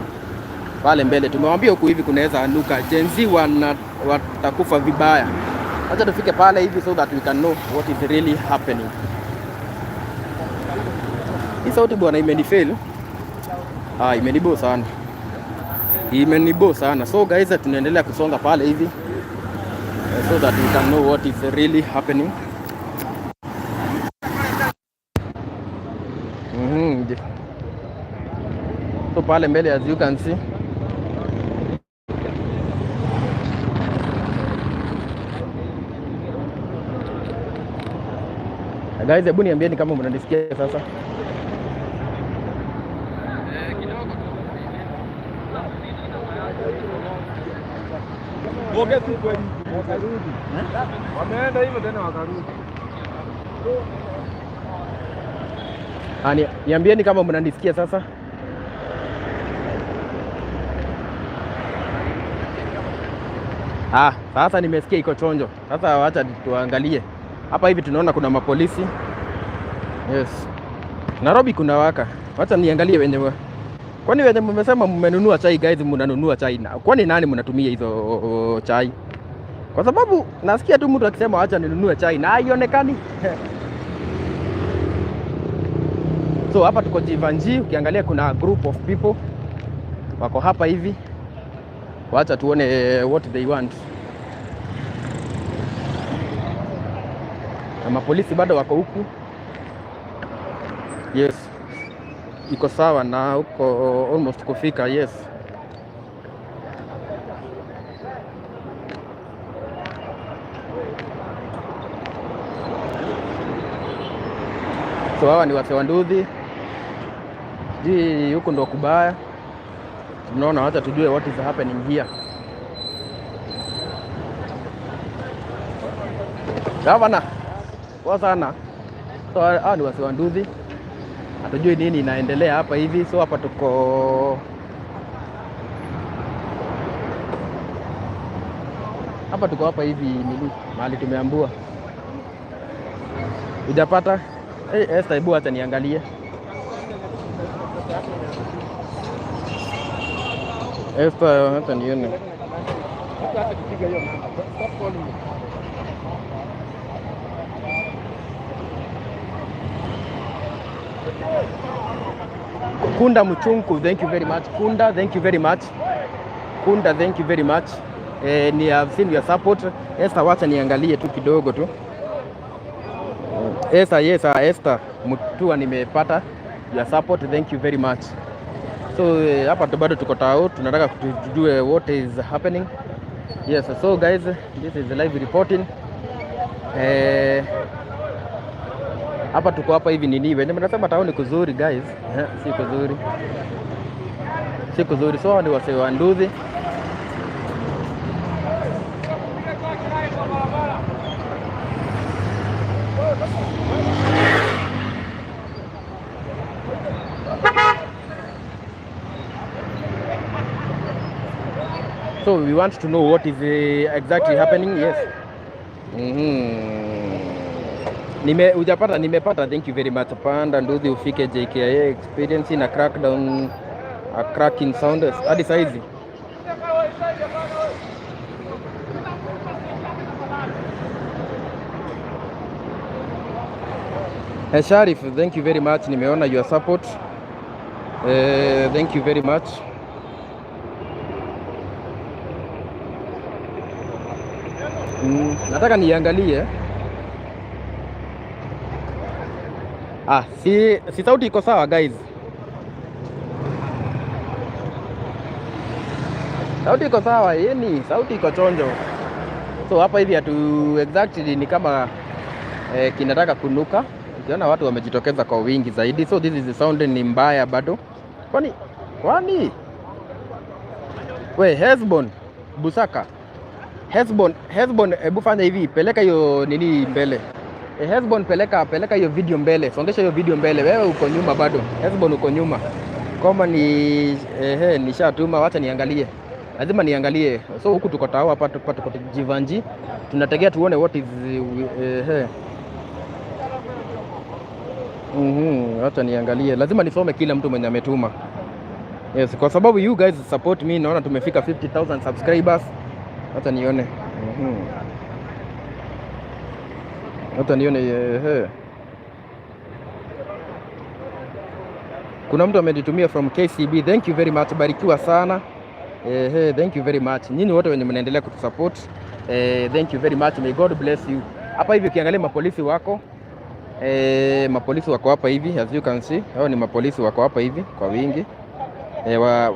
Pale mbele tumewambia huku hivi kunaweza anuka. Gen Z watakufa vibaya. Acha tufike pale hivi so that we can know what is really happening. Hii sauti bwana imenifail. Ah, imenibo sana. Imenibo sana. So guys, tunaendelea kusonga pale hivi so that we can know what is really happening. So pale mbele, as you can see, guys, hebu niambieni kama mnanisikia sasa. Ongea tu kweli. Wameenda hivyo tena wakarudi. Ah, niambieni kama mnanisikia sasa. Ah, sasa nimesikia iko chonjo. Sasa wacha tuangalie. Hapa hivi tunaona kuna mapolisi. Yes. Nairobi kuna waka. Wacha niangalie wenye. Kwani wenye mmesema mmenunua chai, guys, mnanunua chai na kwani nani mnatumia hizo chai? Kwa sababu nasikia tu mtu akisema wacha ninunue chai na haionekani. So hapa tuko Jeevanjee, ukiangalia kuna group of people wako hapa hivi. Wacha tuone what they want. Na mapolisi bado wako huku. Yes. Iko sawa na huko almost kufika, yes. So hawa ni wase wa nduthi. Sijui huku ndo kubaya. Tunaona, wacha tujue what is happening here. Gavana. Poa sana. So hawa ni wase wa nduthi. Hatujui nini inaendelea hapa hivi. So hapa tuko hapa hivi nini mahali tumeambua. Hujapata? Hey, Esther, hebu acha niangalie. Esther, acha nione. Acha kupiga hiyo namba. Stop calling me. Kunda Mchunku, thank you very much. Kunda, thank you very much. Kunda, thank you very much. Ni have seen your support. Esther, wacha niangalie tu kidogo tu. Esther, yes, Esther Mutua, nimepata your support. Thank you very much. So hapa tu bado tuko tao, tunataka tujue what is happening. Yes, so guys, this is live reporting. Hapa tuko hapa hivi nini, wenye mnasema town ni kuzuri, guys. Si kuzuri, si kuzuri. So ni wasee wa nduthi. So we want to know what is exactly happening. Yes. Hujapata, nimepata. Thank you very much. Panda nduthi ufike JKIA experience na crackdown, a cracking sound hadi saizi. Sharif, thank you very much. Nimeona your support. Thank you very much. Nataka niangalie. Ah, si sauti iko sawa, guys? Sauti iko sawa, yani sauti iko chonjo. So hapa hivi hatu exactly ni kama kinataka kunuka. Ukiona watu wamejitokeza kwa wingi zaidi. So this is the sound ni mbaya bado. Kwani we Hesbon Busaka, Hesbon, Hesbon, hebu fanya hivi, peleka hiyo nini mbele. Hesbon, peleka peleka hiyo video mbele, songesha hiyo video mbele. Wewe uko nyuma bado. Hesbon, uko nyuma. Kama ni nishatuma, wacha niangalie. Lazima niangalie. So huku tuko tao hapa, tuko Jeevanjee. Tunategea tuone what is wacha niangalie. Lazima nisome kila mtu mwenye ametuma. Yes, kwa sababu you guys support me, naona tumefika 50,000 subscribers. Wacha nione. Wacha nione Kuna mtu amenitumia from KCB. Thank you very much. Barikiwa sana. Thank you very much. Nyinyi wote wenye mnaendelea kutusupport. Thank you very much. May God bless you. Hapa hivi ukiangalia mapolisi wako hapa hivi, as you can see. Hao ni mapolisi wako hapa hivi kwa wingi.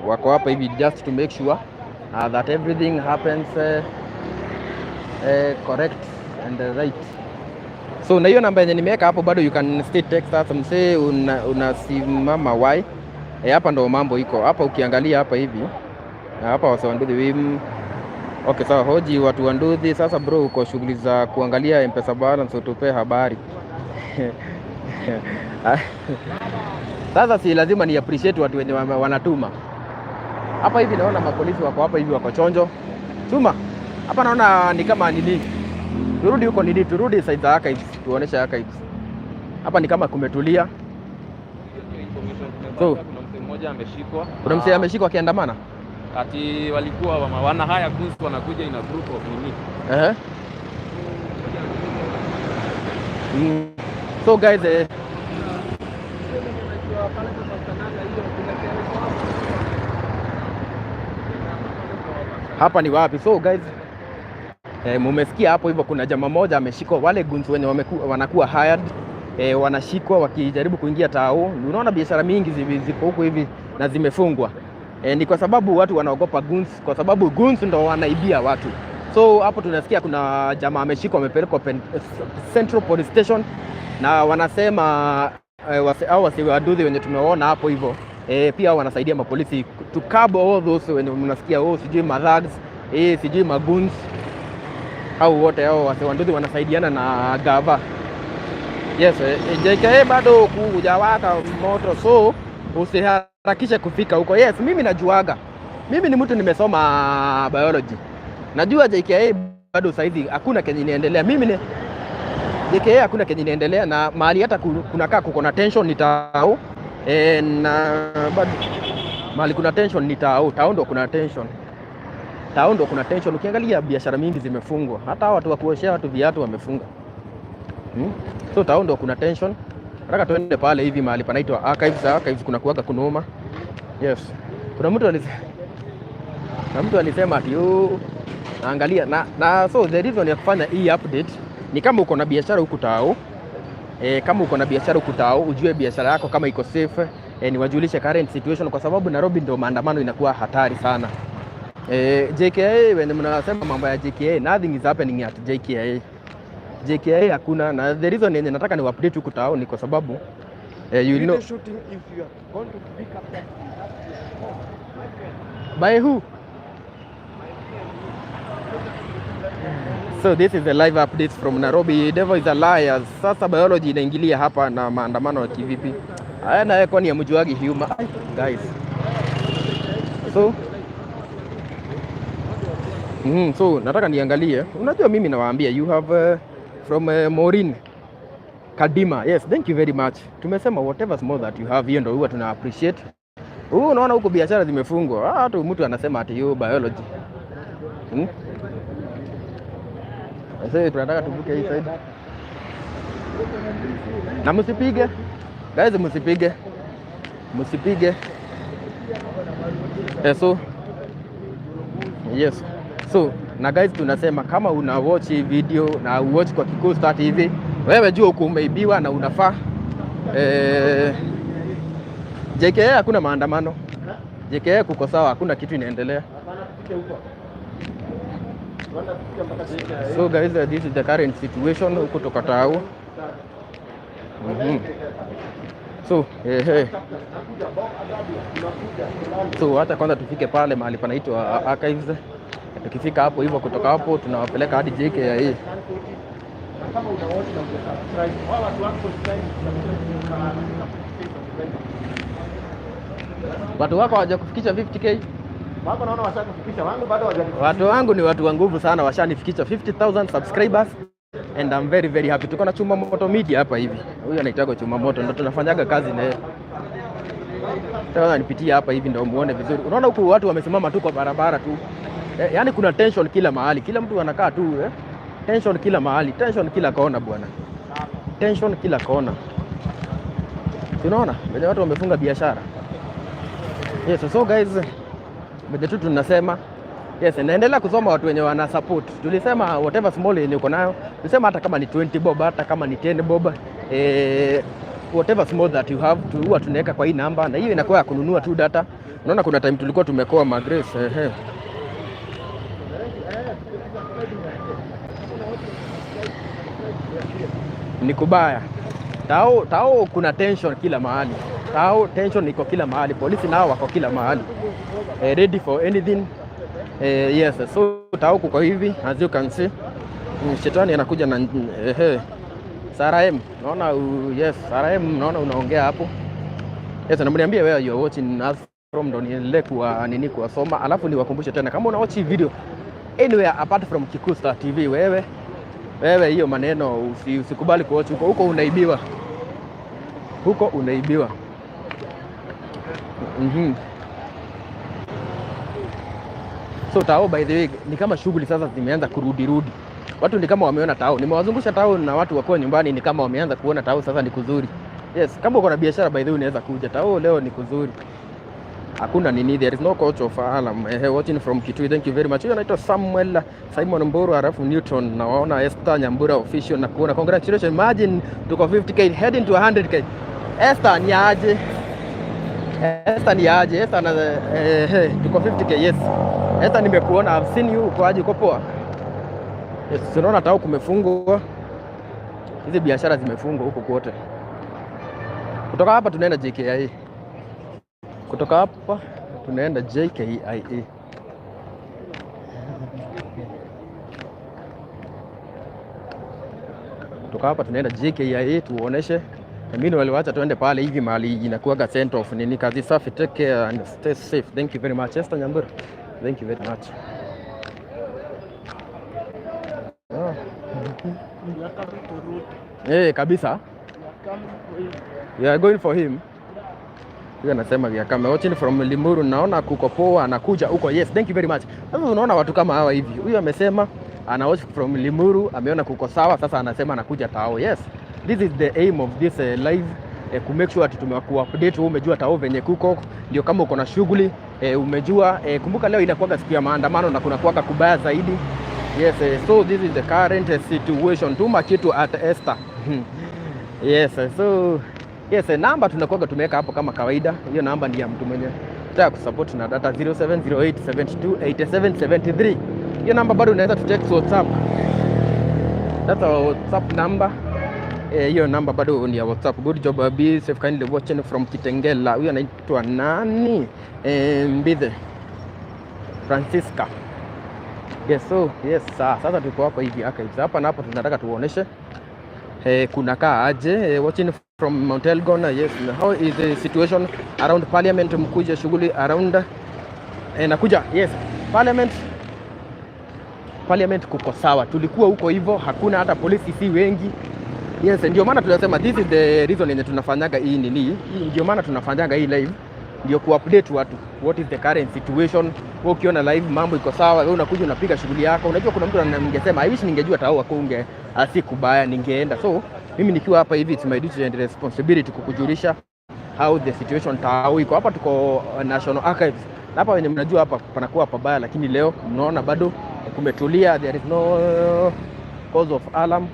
Wako hapa hivi just to make sure that everything happens correct and right. So na hiyo namba yenye nimeweka hapo bado you can still text us, msee, unasimama why? Hapa ndo mambo iko. Hapa ukiangalia hapa hivi. Na hapa wase wa nduthi wim. Okay, sawa, hoji watu wa nduthi. Sasa bro, uko shughuli za kuangalia M-Pesa balance, utupe habari. Sasa si lazima ni appreciate watu wenye wanatuma. Hapa hivi naona mapolisi wako hapa hivi, wako chonjo. Chuma. Hapa naona ni kama nini. Turudi huko nini, turudi side za archives, tuoneshe archives. Hapa ni kama kumetulia. Information tumepata, So, kuna mzee mmoja ameshikwa. Kuna mzee ameshikwa akiandamana? Ati walikuwa wana hire goons, wanakuja in a group of nini. So guys, hapa ni wapi? So guys, mumesikia hapo hivyo, kuna jamaa moja ameshikwa, wale goons wenye wanakuwa hired, wanashikwa wakijaribu kuingia tao. Unaona biashara mingi ziko huku hivi na zimefungwa. Ni kwa sababu watu wanaogopa goons, kwa sababu goons ndo wanaibia watu. So hapo tunasikia kuna jamaa ameshikwa, amepelekwa Central Police Station na wanasema au wase wa nduthi wenye tumewaona hapo hivyo, pia wanasaidia mapolisi to curb all those wenye mnasikia, oh, sijui mathugs, sijui magoons, au wote hao wase wa nduthi wanasaidiana na gava. Yes, JKIA bado kujawaka moto, so usiharakishe kufika huko. Yes, mimi najuaga. Mimi ni mtu nimesoma biology. Najua JKIA bado saizi hakuna kenye inaendelea. Mimi ni JKIA hakuna kenye inaendelea, na mahali hata kunakaa kuko na tension ni tao. Na bado mahali kuna tension ni tao. Tao ndo kuna tension. Tao ndo kuna tension. Ukiangalia biashara mingi zimefungwa. Hata watu wa kuoshea watu viatu wamefunga. So tao ndo kuna tension. Nataka tuende pale hivi mahali panaitwa Archives. Archives kuna kuwaga kunoma. Yes. Kuna mtu alisema ati, oh, angalia na so the reason ya kufanya hii update ni kama uko na biashara huku tao. Kama uko na biashara huku tao, ujue biashara yako kama iko safe, niwajulishe current situation kwa sababu Nairobi ndio maandamano inakuwa hatari sana. JKIA, when mnasema mambo ya JKIA, nothing is happening at JKIA. JKIA hakuna, na the reason yenye nataka ni update huku tao ni kwa sababu you know shooting if you are going to pick up that. By who? So this is the live update from Nairobi. Devil is a liar. Sasa biology inaingilia hapa na maandamano ya kivipi? Haya, na kwani hamjuagi humor? Ay, guys. So so nataka niangalie. Unajua mimi nawaambia you have from Maureen Kadima. Yes, thank you very much. Tumesema whatever small that you have, hiyo ndio huwa tuna appreciate. Huu unaona huko biashara zimefungwa. Hata mtu anasema ati hiyo biology. Sasa tunataka tuvuke hii side. Na msipige. Guys, msipige. Msipige. So yes. So na guys, tunasema kama una watch hii video na watch kwa Kikuyu Star TV, wewe jua uko umeibiwa na unafaa. JKIA hakuna maandamano. JKIA kuko sawa, hakuna kitu inaendelea. So guys, this is the current situation huko toka tao. So, So hata kwanza tufike pale mahali panaitwa Archives. Tukifika hapo hivyo, kutoka hapo tunawapeleka hadi JKIA. Kama una watch na hujasubscribe, wao watu 1.9 subscribe subscribe. Watu wako hawajakufikisha 50K. Wako naona washakufikisha, wangu bado hawajanifikisha. Watu wangu ni watu wa nguvu sana, washanifikisha 50,000 subscribers and I'm very very happy. Tuko na Chuma Moto Media hapa hivi. Huyu anaitwa Chuma Moto, ndo tunafanyaga kazi na yeye. Sasa nipitie hapa hivi ndio muone vizuri. Unaona huku watu wamesimama tu kwa barabara tu. Yaani kuna tension kila mahali. Kila mtu anakaa tu eh. Tension kila mahali, tension kila kona bwana. Tension kila kona. Unaona? Venye watu wamefunga biashara. Yes, so guys, venye tu tunasema. Yes, naendelea kusoma watu wenye wana support. Tulisema whatever small yenye uko nayo, tulisema hata kama ni 20 bob, hata kama ni 10 bob, whatever small that you have, huwa tunaweka kwa hii namba na hiyo inakuwa ya kununua tu data. Unaona kuna time tulikuwa tumekoa Magrace, ehe. Ni kubaya. Tao kuna tension kila mahali. Tao tension iko kila mahali. Polisi nao wako kila mahali. Ready for anything. Yes, so tao kuko hivi as you can see. Shetani anakuja na Sarah M. Naona yes, Sarah M naona unaongea hapo. Yes, na mniambie where you are watching us from ndo niendelee kuwa nini kuwasoma. Alafu niwakumbushe tena kama una watch hii video anywhere apart from Kikuyu Star TV, wewe hiyo maneno usikubali kuwatch huko, huko unaibiwa. Huko unaibiwa. So tao by the way ni kama shughuli sasa zimeanza kurudi rudi. Watu ni kama wameona tao. Nimewazungusha tao na watu wakiwa nyumbani ni kama wameanza kuona tao sasa ni kuzuri. Yes, kama uko na biashara by the way unaweza kuja. Tao leo ni kuzuri. Hakuna nini, there is no cause of alarm. Watching from Kitui, thank you very much. Huyo anaitwa Samuel Simon Mburu alafu Newton. Nawaona Esther Nyambura official na kuona. Congratulations. Imagine tuko 50K heading to 100K. Esther ni aje? Esther ni aje? Esther na tuko 50K, yes. Esther nimekuona, I've seen you, uko aje, uko poa? Yes, tunaona tao kumefungwa. Hizi biashara zimefungwa huko kote. Kutoka hapa tunaenda JKIA. Kutoka hapa tunaenda JKIA. Kutoka hapa tunaenda JKIA tuoneshe. Na mimi waliwacha tuende pale hivi mahali inakuwaga center of nini. Kazi safi, take care and stay safe. Thank you very much. Esther Nyambura. Thank you very much. Ah. Kabisa. We are going for him. Huyu anasema we are coming. Watching from Limuru, naona kuko poa, anakuja huko. Yes, thank you very much. Sasa unaona watu kama hawa hivi. Huyu amesema ana watch from Limuru, ameona kuko sawa, sasa anasema anakuja Tao. Yes. This is the aim of this live, ku make sure ati tumekuwa update, wewe umejua Tao venye kuko, ndio kama uko na shughuli umejua. Kumbuka leo inakuwa siku ya maandamano na kuna kuwaga kubaya zaidi. Yes, so this is the current situation. Tuma kitu at Esther. Yes, so yes, namba tunakuwaga tumeweka hapo kama kawaida. Hiyo namba ni ya mtu mwenye nataka kusupport na data 0708728773. Hiyo namba bado unaweza tu text WhatsApp. That's our WhatsApp number. Hiyo namba bado ni ya WhatsApp. Good job Abi, safe kindly watching from Kitengela. Huyo anaitwa nani? Mbithe Francisca. Yes, so yes, sasa tuko hapa hivi archives. Hapa na hapo tunataka tuoneshe kuna kaa aje. Watching from Mount Elgon. Yes, how is the situation around parliament? Mkuje shughuli around nakuja. Yes, parliament kuko sawa, tulikuwa huko hivyo, hakuna hata polisi si wengi. Yes, ndio maana tunasema this is the reason yenye tunafanyaga hii nini, hii ndio maana tunafanyaga hii live, ndio kuupdate watu what is the current situation. Wewe ukiona live mambo iko sawa, wewe unakuja unapiga shughuli yako. Unajua kuna mtu ningesema I wish ningejua tao wakunge asikubaya ningeenda. So mimi nikiwa hapa hivi, it's my duty and responsibility kukujulisha how the situation tao iko. Hapa tuko National Archives. Na hapa wenye mnajua hapa panakuwa pabaya, lakini leo mnaona bado kumetulia, there is no cause of alarm.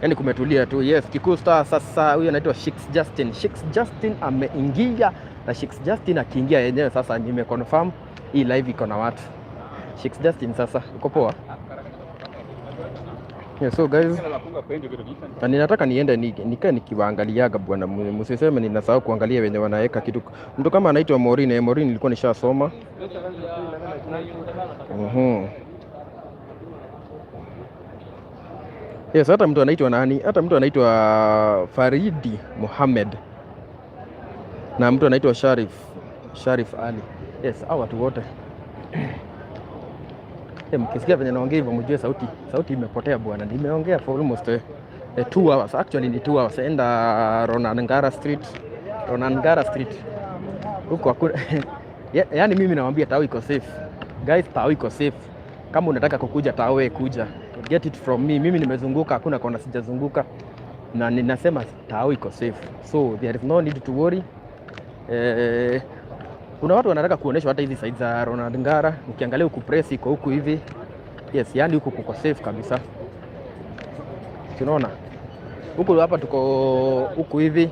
Yani kumetulia tu. Yes, Kikuyu Star sasa huyu anaitwa Shix Justin. Shix Justin ameingia na Shix Justin akiingia yenyewe sasa nimeconfirm hii live iko na watu. Shix Justin sasa uko poa? Yeah, so guys, na ninataka niende nikae nikiwaangaliaga bwana, msiseme ninasahau kuangalia wenye wanaweka kitu. Mtu kama anaitwa Maureen, Maureen nilikuwa nishasoma. Yes, hata mtu anaitwa nani? Hata mtu anaitwa Faridi Mohamed na mtu anaitwa Sharif Ali. Yes, hao watu wote. Mkisikia venye naongea hivyo mjue sauti imepotea bwana. Nimeongea for almost 2 hours. Actually ni 2 hours. Enda Ronangara Street. Ronangara Street. Huko hakuna yaani mimi nawaambia tao iko safe. Guys, tao iko safe. Kama unataka kukuja tao, wewe kuja. Get it from me. Mimi nimezunguka, hakuna kona sijazunguka. Na ninasema tao iko safe. So there is no need to worry. Kuna watu wanataka kuonyeshwa hata hizi side za Ronald Ngara. Ukiangalia huku press iko huku hivi. Yes, yani huku kuko safe kabisa. Tunaona huku hapa tuko huku hivi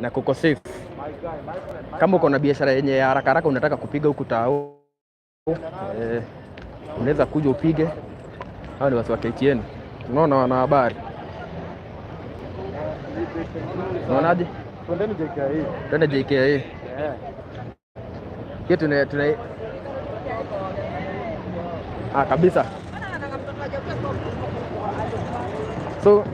na kuko safe. Kama uko na biashara yenye haraka haraka unataka kupiga huku tao, unaweza kuja upige. Hao ni watu wa KTN. Unaona wanahabari. Unaonaje? Twendeni JKIA. Twende JKIA. Hiyo tuna kabisa. So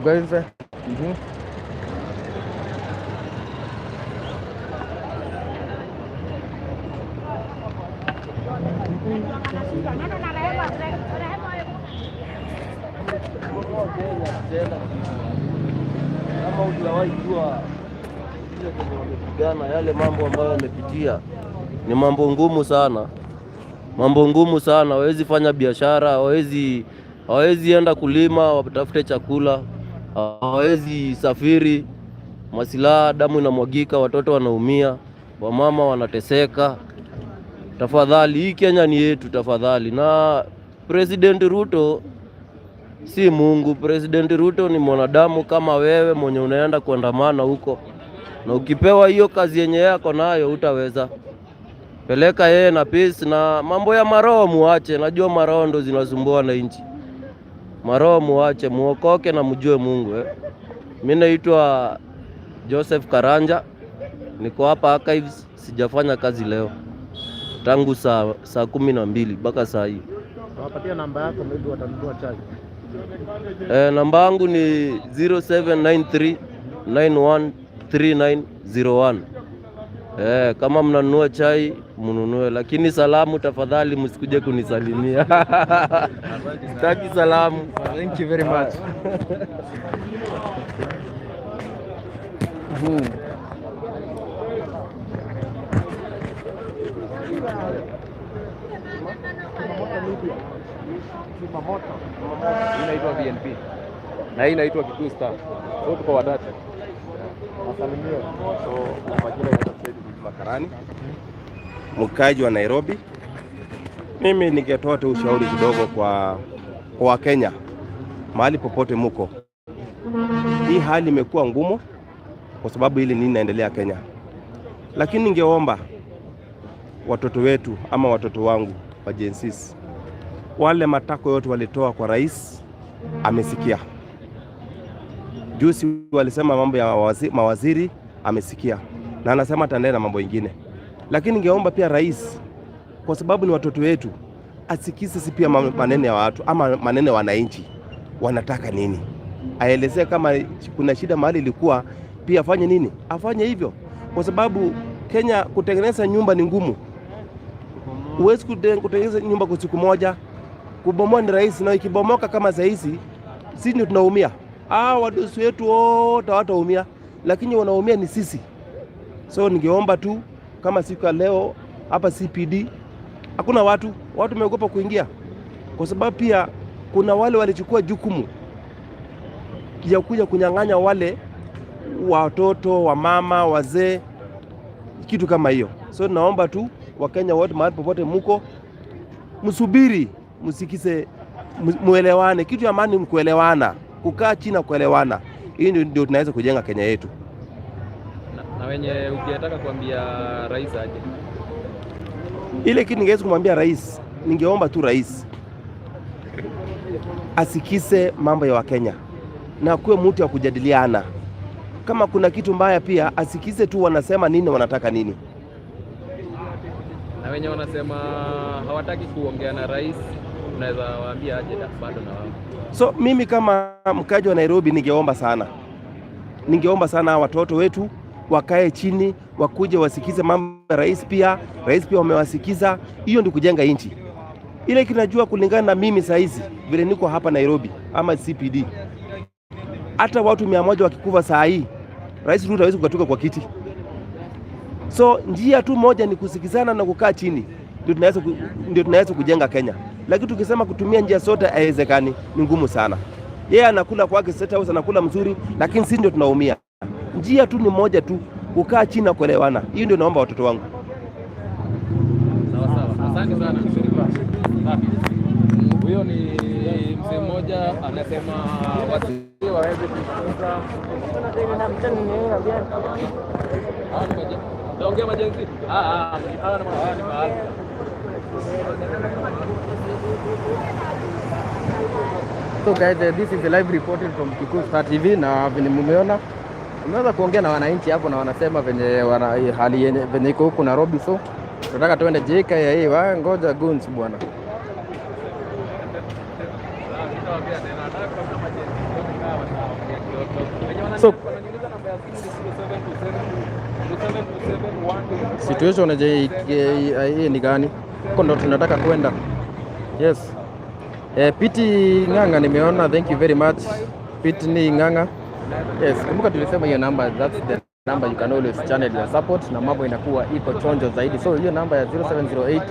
guys, Kama hujawahi jua kile kenye wamepigana, yale mambo ambayo wamepitia ni mambo ngumu sana, mambo ngumu sana. Hawezi fanya biashara, hawezi enda kulima watafute chakula, hawezi safiri, masilaha, damu inamwagika, watoto wanaumia, wamama wanateseka. Tafadhali, hii Kenya ni yetu, tafadhali. Na President Ruto si Mungu. President Ruto ni mwanadamu kama wewe mwenye unaenda kuandamana huko, na ukipewa hiyo kazi yenye yako nayo utaweza. Peleka yeye na peace, na mambo ya maroho muache. Najua maroho ndo zinasumbua wananchi. Maroho muache, muokoke na mjue Mungu, eh. Mi naitwa Joseph Karanja, niko hapa Archives, sijafanya kazi leo tangu saa 12 mpaka saa hii. Wapatia namba yako, maybe watanunua chai. Namba yangu ni 0793 913901. Kama mnanunua chai mnunue, lakini salamu tafadhali msikuje kunisalimia. Sitaki salamu. Thank you very much. Hii inaitwa VNP na hii inaitwa Kikuyu Star. So tuko watatu. So majina naitwa Said Makarani, mkaaji wa Nairobi. Mimi ningetoa tu ushauri kidogo kwa Wakenya mahali popote muko. Hii hali imekuwa ngumu kwa sababu hili nini inaendelea Kenya, lakini ningeomba watoto wetu ama watoto wangu wa Gen Zs, wale matako yote walitoa kwa rais amesikia. Juzi walisema mambo ya mawaziri amesikia, na anasema ataendelea na mambo ingine, lakini ningeomba pia rais, kwa sababu ni watoto wetu, asikize si pia maneno ya watu ama maneno ya wananchi wanataka nini, aelezee kama kuna shida mahali ilikuwa, pia afanye nini, afanye hivyo, kwa sababu Kenya kutengeneza nyumba ni ngumu. Huwezi kutengeneza nyumba kwa siku moja, kubomoa ni rahisi, na ikibomoka kama saa hizi sisi ndio tunaumia. Wadosi wetu wote hawataumia, lakini wanaumia ni sisi. So ningeomba tu kama siku ya leo hapa CPD hakuna watu, watu wameogopa kuingia, kwa sababu pia kuna wale walichukua jukumu ya kuja kunyang'anya wale watoto wa mama wazee, kitu kama hiyo. So naomba tu Wakenya wote mahali popote muko, msubiri, msikize, muelewane. Kitu ya amani ni kuelewana, kukaa chini na kuelewana. Hii ndio tunaweza kujenga Kenya yetu. Na wenye ukitaka kuambia rais aje? Ile kitu ningeweza kumwambia rais, ningeomba tu rais asikize mambo ya Wakenya na kuwe mtu wa kujadiliana. Kama kuna kitu mbaya pia asikize tu wanasema nini, wanataka nini. Na wenye wanasema hawataki kuongea na rais, unaweza waambia aje bado na wao? So mimi kama mkaji wa Nairobi ningeomba sana hawa watoto wetu wakae chini, wakuje wasikize mambo ya rais pia. Rais pia wamewasikiza. Hiyo ndio kujenga nchi. Ile kinajua kulingana na mimi saizi vile niko hapa Nairobi ama CBD, hata watu 100 wakikufa saa hii, Rais Ruto hawezi kukatuka kwa kiti. So njia tu moja ni kusikizana na kukaa chini, ndio tunaweza kujenga Kenya. Lakini tukisema kutumia njia zote haiwezekani, ni ngumu sana. Yeye anakula kwake State House, anakula mzuri, lakini sisi ndio tunaumia. Njia tu ni moja tu, kukaa chini na kuelewana. Hiyo ndio naomba watoto wangu. Sawa sawa, asante sana. Safi. Huyo ni mzee mmoja anasema wasee waweze kusikiza. Hawa ni Taongea ma Gen Z? Ah, ah, hawa ni mahali. So guys, this is the live reporting from Kikuyu Star TV na venye mumeona umeweza kuongea na wananchi hapo na wanasema venye wana, hali yenye venye iko huku Nairobi, so tunataka tuende JKIA, wa ngoja guns bwana. Sitaongea tena. Nataka kutafuta ma Gen Z tuone kama wataongea kioto. Wenye wananiuliza namba ya simu ni 0727 0727 125 Situation ya JKIA ni gani? Huko ndo tunataka kwenda. Yes. Piti Ng'ang'a nimeona, thank you very much. Piti ni Ng'ang'a. Yes, kumbuka tulisema hiyo namba, that's the number you can always channel your support na mambo inakuwa iko chonjo zaidi. So hiyo namba ya 0708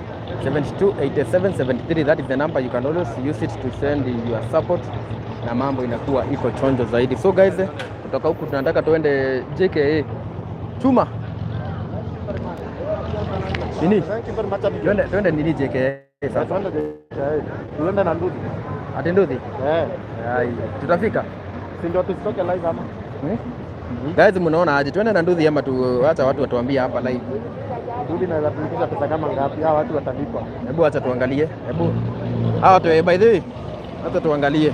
72 87 73, that is the number you can always use it to send your support na mambo inakuwa iko chonjo zaidi. So guys, kutoka huku tunataka tuende JKIA. Chuma. Nini? Thank you very much. Abigail. Twende nini JKIA sasa? Tuende JKIA. Tuende na Nduthi. Ati Nduthi? Eh. Ai, tutafika. Si ndio tusitoke live ama? Hmm? Guys, mnaona aje? Twende na Nduthi ama tu acha watu watuambie hapa live? Nduthi naweza tulipisha pesa kama ngapi? Hawa watu watalipa. Hebu acha tuangalie. Hebu hawa watu by the way, acha tuangalie.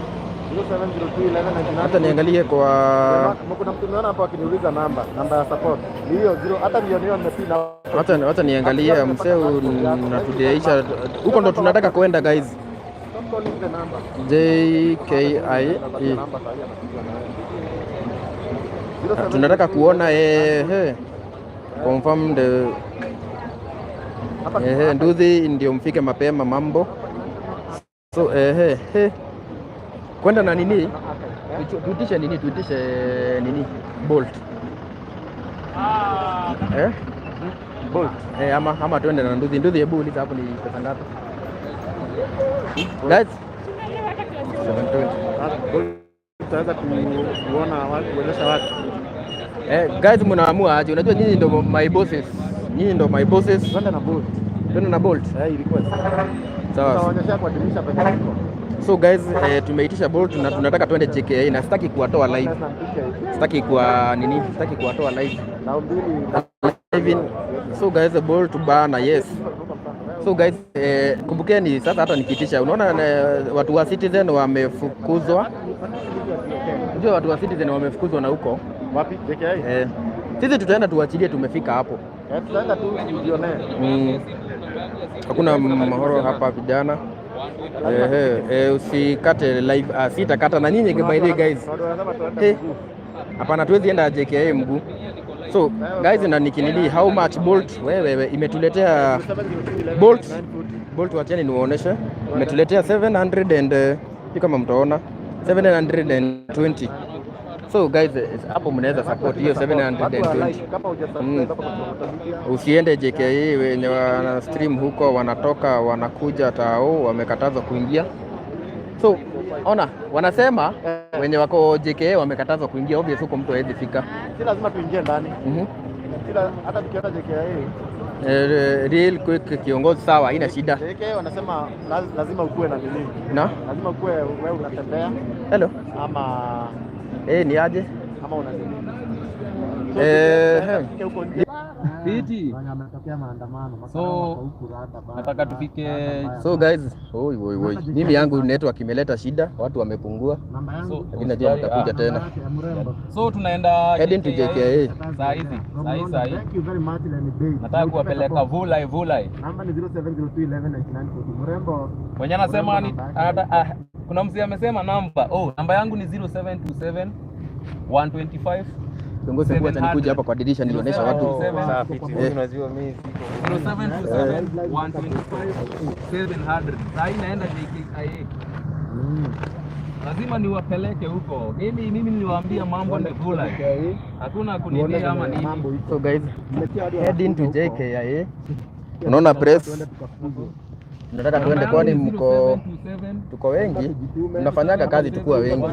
0702 1199. Hata niangalie kwa Kuna mtu nimeona hapo akiniuliza namba ya support. Ni hiyo zero, hata ndio niyo nimepina. Acha niangalie msee natudiaisha huko ndo tunataka kwenda guys. Stop calling the number. JKIA. Namba sahihi anapiga nayo. Tunataka kuona confirm the Nduthi ndio mfike mapema mambo. So kwenda na nini? Tuitishe nini? Tuitishe nini? Bolt. Eh? Bolt. Eh, ama tuende na Nduthi. Nduthi, hebu uliza hapo ni pesa ngapi? Guys. 720. Tutaweza kuona watu, kuonyesha watu. Eh, guys mnaamua aje? Unajua nyinyi ndo my bosses. Nyinyi ndo my bosses. Twende na Bolt. Twende na Bolt. Eh, ilikuwa Sawa. tutawaonyesha kwa dirisha penye iko. So guys, tumeitisha Bolt na tunataka twende JKIA na sitaki kuwatoa live. Sitaki kuwa nini? Sitaki kuwatoa live. Na mbili Live in. So guys, Bolt bana, yes. So guys, kumbukeni sasa hata nikiitisha, unaona watu wa Citizen wamefukuzwa. Unajua watu wa Citizen wamefukuzwa na huko. Wapi? JKIA? Sisi tutaenda tuachilie tumefika hapo. Eh, tutaenda tu tujionee. Hakuna mahoro hapa vijana. Usikate live, sitakata na nyinyi by the way guys. Watu wanasema tuende mguu. Hapana, tuwezi enda JKIA mguu. So guys, na nikinili how much Bolt wewe imetuletea Bolt, wacheni niwaoneshe, imetuletea 700 and kama mtaona 720. So guys, hapo mnaweza support hiyo 720. Kama hujasubscribe hapo kwa Toyota Media. Usiende JKIA, wenye wana stream huko wanatoka wanakuja tao, wamekatazwa kuingia. So ona, wanasema wenye wako JKIA wamekatazwa kuingia, obvious huko mtu hawezi fika. Si lazima tuingie ndani. Kila hata tukienda JKIA. Real quick kiongozi, sawa, haina shida. JKIA wanasema lazima ukuwe na nini? Na Lazima ukuwe wewe unatembea hello. ama Ni aje? ama una nini? So, tufike huko nje. Fiti. Ametokea maandamano. So nataka tufike. So guys, oi oi oi. Mimi yangu network imeleta shida, watu wamepungua. So, Lakini najua mtakuja tena. So tunaenda Heading to JKIA. Saa hizi, saa hii, saa hii. Thank you very much, Lenny Bay. Nataka kuwapeleka Vulai Vulai. Namba ni 0702119940. Mrembo. Mwenye anasema ni kuna mzee amesema namba. Oh, namba yangu ni 0727 125 Kiongozi, hebu acha nikuje hapa kwa dirisha nionyeshe watu. Eh. Unajua mimi siko 0727 125 700. Saa hii naenda JKIA. Lazima niwapeleke huko. Mimi niliwaambia mambo ni Vulai. Hakuna kunini ama nini. So guys, heading to JKIA. Unaona press? Nataka tuende kwani mko tuko wengi, tunafanyaga kazi tukuwa wengi.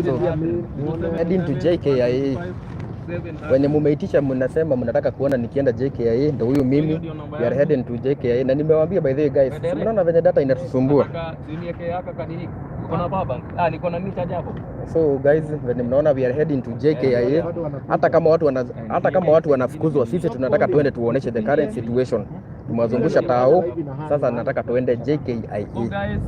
So, heading to JKIA. Wenye mumeitisha mnasema mnataka kuona nikienda JKIA, ndo huyu mimi. We are heading to JKIA na nimewaambia, by the way guys, si mnaona venye data inatusumbua. Uko na power bank? Ah, niko na nini charger hapo? So guys, venye mnaona we are heading to JKIA. Hata kama watu wanafukuzwa, sisi tunataka tuende tuoneshe the current situation. Tumewazungusha tao, sasa nataka tuende JKIA. So guys,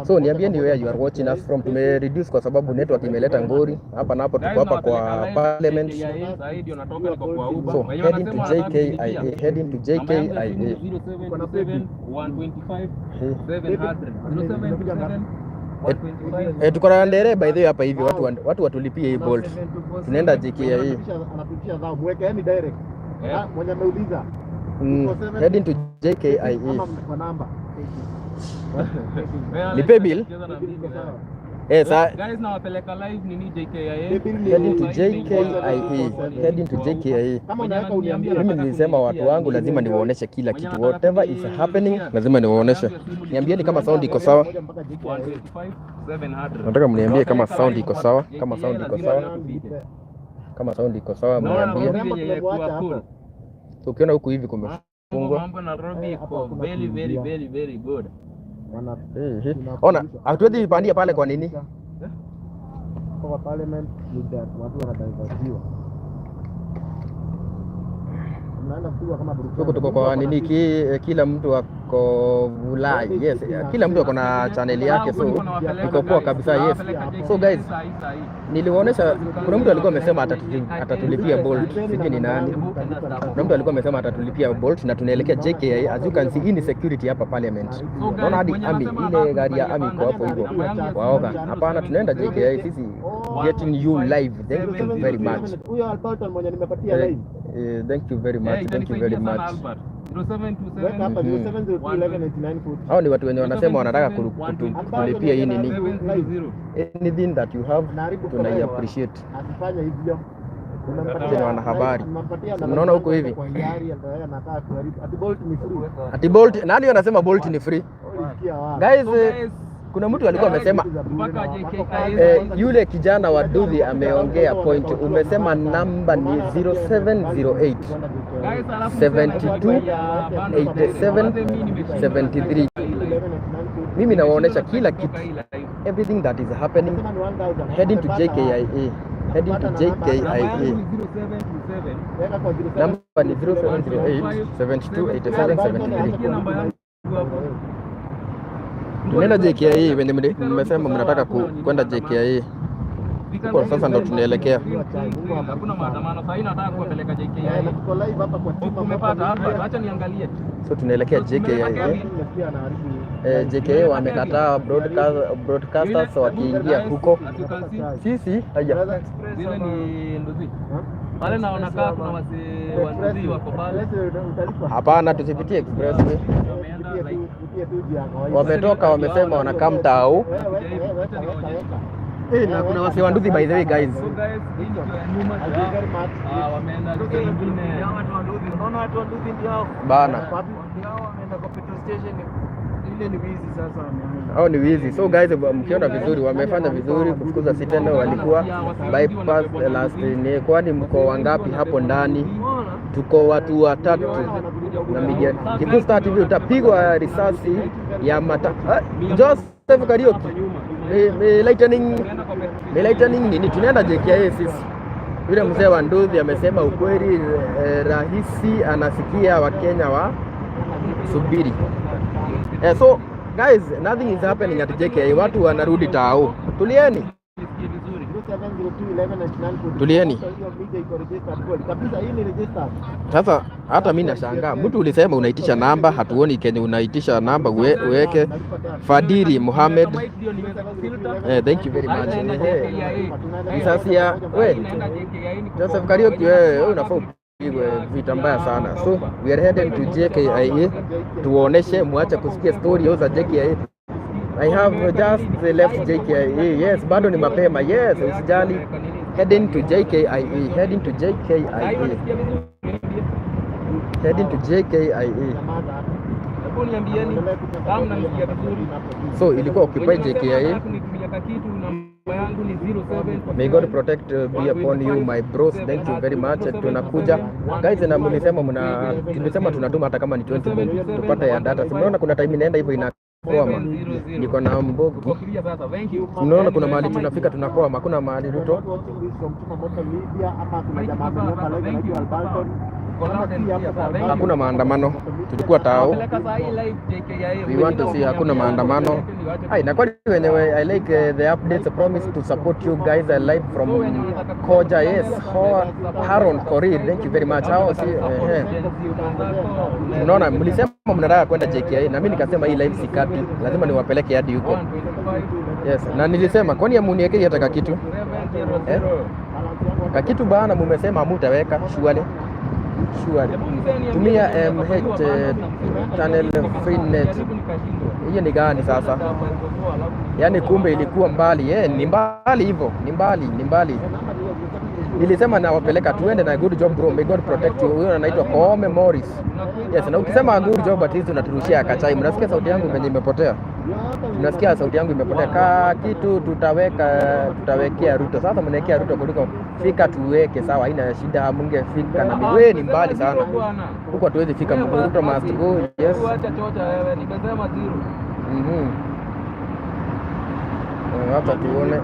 So niambieni where you are watching us from. Tume reduce kwa sababu network imeleta ngori hapa na hapo. Tuko hapa kwa parliament. So heading to JKIA, heading to JKIA. Eh, tuko na ndere by the way hapa hivi, watu watulipie hii Bolt. Tunaenda JKIA. Anapitisha zao, mweke direct. Mwenye ameuliza. Heading to JKIA. Ama kwa namba. Nipe bill. Eh, sa Guys, nawapeleka live nini JKIA. Heading to JKIA. Heading to JKIA. Kama unaweka uniambie. Mimi nilisema watu wangu lazima niwaoneshe kila kitu. Whatever is happening, lazima niwaoneshe. Niambieni kama sound iko sawa. Nataka mniambie kama sound iko sawa, kama sound iko sawa, kama sound iko sawa mniambie. So ukiona huku hivi kumefungwa. Mambo Nairobi iko very very very very good. Eh, eh. Ona, hatuwezi pandia pale kwa nini? Kwa parliament ni that watu wanadiversiwa. Mnaenda kupigwa kama burudani. Huku tuko kwa nini kila mtu ako Vulai. Yes, kila mtu ako na channel yake, so iko poa kabisa. Yes. So guys, niliwaonesha kuna mtu alikuwa amesema atatulipia Bolt, sijui ni nani. Kuna mtu alikuwa amesema atatulipia Bolt na tunaelekea JKIA. As you can see, hii ni security hapa parliament. Naona hadi army, ile gari ya army iko hapo hivyo. Waoga. Hapana, tunaenda JKIA sisi, getting you live. Thank you very much. Huyo Alberto mwenye nimepatia Eh, line. eh, thank you very much. Thank you very much. Weka hapa 0702118940. Hao ni watu wenye wanasema wanataka kulipia hii nini. Anything that you have tunai appreciate. Asifanye hivyo. Sisi ni wanahabari. Unampatia Si mnaona huko hivi? Kwa hiari ndio yeye anataka kuharibu. Ati Bolt ni free. Ati Bolt, nani anasema Bolt ni free? Ulisikia wapi? Guys, kuna mtu alikuwa amesema yule kijana wa Duthi ameongea point. Umesema namba ni 0708 72 87 73. Mimi nawaonesha kila kitu, everything that is happening, heading to JKIA, heading to JKIA. Namba ni 0708 72 87 73. Tunaenda JKIA wenye mmesema mnataka kwenda JKIA. Huko sasa ndo tunaelekea. Hakuna maandamano sasa, nataka kuwapeleka JKIA. Tuko live hapa kwa Chuma. Umepata hapa, acha niangalie. So tunaelekea JKIA. Nimesikia anaharibu. Eh, JKIA wamekataa broadcasters wakiingia huko. Sisi haya. Zile ni nduthi. Pale naona kaa kuna wasee wa nduthi wako pale. Utalipa. Hapana, tusipitie expressway. Wameenda like Pitie tu juu ya kawaida. Wametoka wamesema wanakaa mtao. Wewe, weka, weka, weka, weka. Eh, na kuna wasee wa nduthi by the way guys. So guys, hii ndio ya nyuma. Thank you very much. Ah, wameenda njia ingine. Unaona watu wa nduthi ndio hao. Bana. Ndio hao wameenda kwa petrol station. Ile ni wizi sasa wameanza. Hao ni wizi. So guys, mkiona vizuri wamefanya vizuri kufukuza Siteno, walikuwa bypass the last ni kwani mko wangapi hapo ndani? Tuko watu watatu na media. Kikuyu Star TV utapigwa risasi ya mata. Ah, Joseph Kariuki. Ni lightning, ni lightning nini? Tunaenda JKIA sisi. Yule mzee wa nduthi amesema ukweli, rahisi anasikia Wakenya wa subiri. So guys, nothing is happening at JKIA. Watu wanarudi tao. Tulieni. Tulieni. Sasa hata mimi nashangaa, mtu ulisema unaitisha namba, hatuoni kenye unaitisha namba uweke. Fadiri Muhammad, thank you very much. Risasi ya we Joseph Kariuki, wewe unafaa upigwe vita mbaya sana. So we are headed to JKIA, tuoneshe, muache kusikia story za JKIA. I have just left JKIA. Yes, bado ni mapema. Yes, usijali. Heading to JKIA, heading to JKIA. Heading to JKIA. Hebu niambieni kama mnanisikia vizuri. So ilikuwa occupy JKIA. Kunitumia kakitu, namba yangu ni 07. May God protect be upon you, my bros. Thank you very much. Tunakuja guys, na mlisema mna tulisema tunatuma hata kama ni 20 bob tupate ya data. Si mnaona kuna time inaenda hivyo inakwama. Niko na mbogi. Sasa thank you. Mnaona kuna mahali tunafika tunakwama, hakuna mahali Ruto. Hakuna maandamano. Tulikuwa tao. We want to see hakuna maandamano. Ai, na kwani wenyewe I like the updates, promise to support you guys. I live from Koja. Yes, Haron Korir. Thank you very much. Hao si Unaona mlisema mnataka kwenda JKIA na mimi nikasema hii live sikati, lazima niwapeleke hadi huko. Yes, na nilisema kwani amuniekei hata kakitu? Eh? Kakitu bana, mumesema hamutaweka surely. Surely. Tumia MH channel Freenet. Hiyo ni gani sasa? Yaani kumbe ilikuwa mbali. Ni mbali hivyo, ni mbali, ni mbali. Nilisema nawapeleka tuende na good job, bro. May God protect you. Huyo anaitwa Koome Morris. Yes, na ukisema good job at least unaturushia kachai. Mnasikia sauti yangu venye imepotea? Mnasikia sauti yangu imepotea. Ka kitu tutawekea Ruto. Sasa mnaekea Ruto kuliko fika tuweke sawa, haina shida, mngefika na wewe ni mbali sana. Huko hatuwezi fika. Ruto must go. Yes. Acha chocha wewe, nimesema zero. Hata tuone.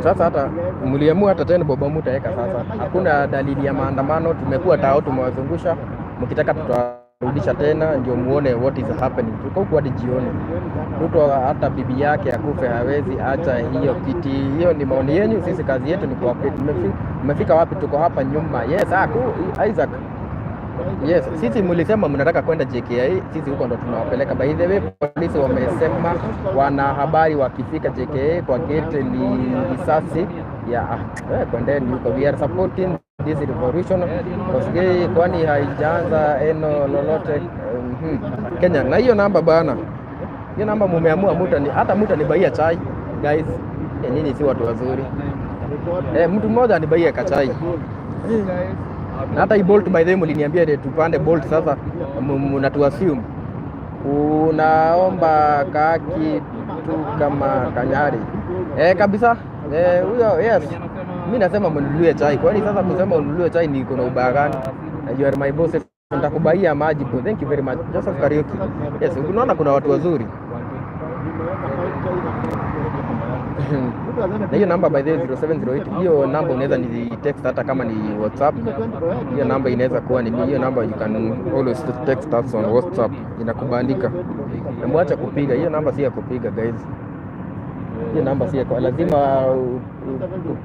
Sasa hata mliamua hata tena boba mutaweka sasa. Hakuna dalili ya maandamano, tumekuwa tao, tumewazungusha. Mkitaka tutarudisha tena ndio muone what is happening. Tuko huku hadi jioni. Ruto hata bibi yake akufe hawezi acha hiyo kiti. Hiyo ni maoni yenu, sisi kazi yetu ni kuupdate. Mmefika wapi? Tuko hapa nyuma. Yes, Isaac. Yes, sisi mlisema mnataka kwenda JKIA, sisi huko ndo tunawapeleka. By the way, polisi wamesema wanahabari wakifika JKIA kwa gate ni risasi ya kwendeni huko. We are supporting this revolution. Kosgei, kwani haijaanza eno lolote Kenya. Na hiyo namba bana, hiyo namba mumeamua muta ni hata muta nibaia chai guys. Nyinyi si watu wazuri. Mtu mmoja anibaia kachai. Na hata hii Bolt by the way mliniambia tupande Bolt, sasa mnatuassume. Unaomba kaki tu kama kanyari. Kabisa. Huyo yes. Mimi nasema mnunulie chai. Kwani sasa kusema ununulie chai ni kuna ubaya gani? You are my boss. Nitakubaia maji bro. Thank you very much. Joseph Kariuki. Yes, unaona kuna watu wazuri. Na hiyo namba by the way 0708, hiyo namba unaweza ni text hata kama ni WhatsApp. Hiyo namba inaweza kuwa ni hiyo namba, you can always text us on WhatsApp, inakubalika. Na mwacha kupiga, hiyo namba si ya kupiga guys. Hiyo namba si ya lazima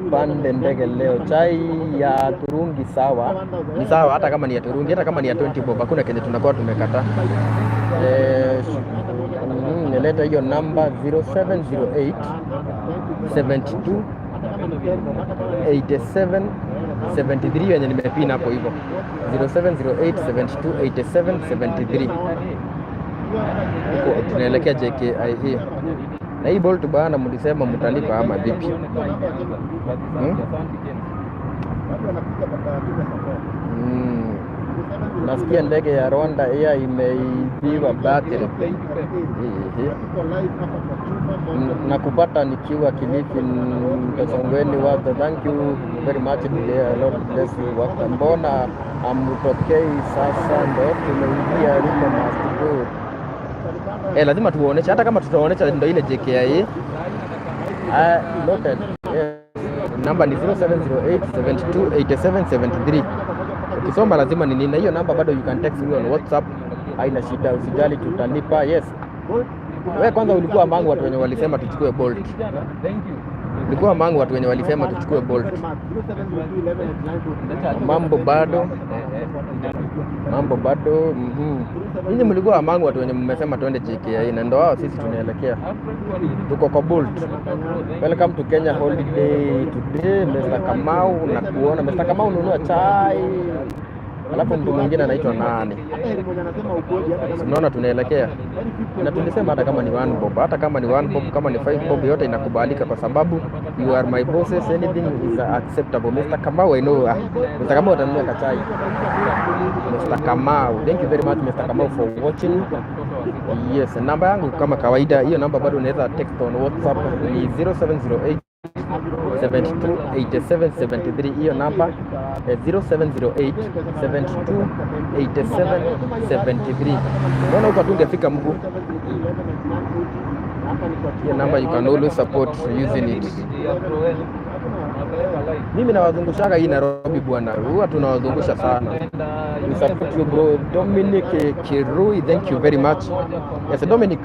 upande ndege leo. Chai ya turungi sawa, ni sawa hata kama ni ya turungi, hata kama ni ya 20 bob, hakuna kenye tunakuwa tumekataa. Nileta hiyo namba 0708 72 87 73 yenye nimepin hapo hivyo 0708 72 87 73. Huko tunaelekea JKIA. Na hii Bolt bana, mlisema mtalipa ama vipi? Nasikia ndege ya Rwanda Air imeibiwa battery. Na kupata nikiwa Kilifi Mtosongweni wazo. Thank you very much. Lord bless you. Mbona amtokei sasa? Ndo tumeingia Ruto must go. Eh, lazima tuoneshe, hata kama tutaonesha ndio ile JKIA. Noted. Yes. Namba ni 0708 72 87 73. Ukisoma lazima ni nini, na hiyo namba bado you can text me on WhatsApp, haina shida, usijali, tutalipa. Yes. Wewe kwanza ulikuwa among watu wenye walisema tuchukue Bolt. Ulikuwa among watu wenye walisema tuchukue Bolt. Mambo bado, mambo bado. Nyinyi mlikuwa among watu wenye mmesema tuende JKIA na ndo hao sisi tunaelekea. Tuko kwa Bolt. Welcome to Kenya holiday today, Mr. Kamau na kuona Mr. Kamau nunua chai. Alafu mtu mwingine anaitwa nani? Unaona tunaelekea na tulisema hata kama ni one bob, hata kama ni one bob, kama ni five bob, yote inakubalika kwa sababu you are my bosses, anything is acceptable. Mr. Kamau, I know. Mr. Kamau atanunua kachai. Mr. Kamau, thank you very much, Mr. Kamau, for watching. Yes, namba yangu kama kawaida, hiyo namba bado unaweza text on WhatsApp ni 0708 72 87 73. Hiyo namba 0708 72 87 73. Mbona huko tungefika mguu? Hiyo namba you can always support using it. Mimi nawazungushaga hii Nairobi bwana, huwa tunawazungusha sana. We support you, bro. Dominic Kirui, thank you very much. Yes, Dominic.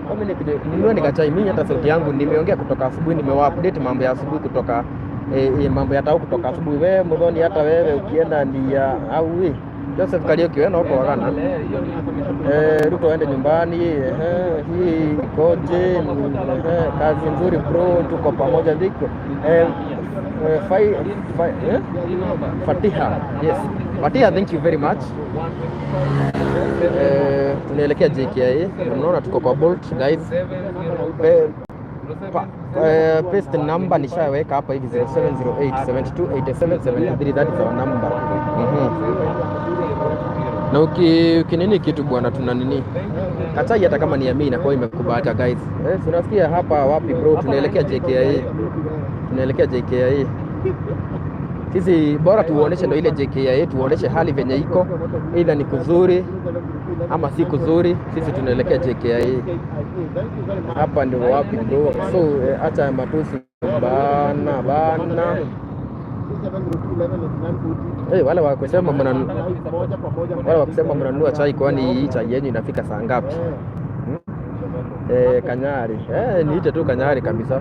Dominic, nunua nikachai. Mimi hata sauti yangu nimeongea kutoka asubuhi, nimewa update mambo ya asubuhi kutoka mambo ya tao kutoka asubuhi. Wewe Muthoni, hata wewe ukienda ni ya au we Joseph Kariuki, wewe huko wagana. Ruto aende nyumbani. Hii ikoje? Kazi nzuri bro, tuko pamoja dhiko. Eh? Fatiha, yes. Fatiha, thank you very much. Tunaelekea JKIA. Mnaona tuko kwa Bolt, guys. Paste number nishaweka hapa hivi 0708 72 87 73, that is our number. Na ukinini kitu bwana, tuna nini kachai, hata kama ni ya mimi inakuwa imekubalika, guys. Eh, si unasikia hapa wapi bro, tunaelekea JKIA. Tunaelekea JKIA. Sisi bora tuoneshe ndo ile JKIA, tuoneshe hali venye iko, either ni kuzuri ama si kuzuri, sisi tunaelekea JKIA. Hapa ndio wapi bro? So acha matusi bana bana. Hey, wale wa kusema mnanunua chai, kwani hii chai yenu inafika saa ngapi? Hmm? Kanyari. Niite tu Kanyari kabisa.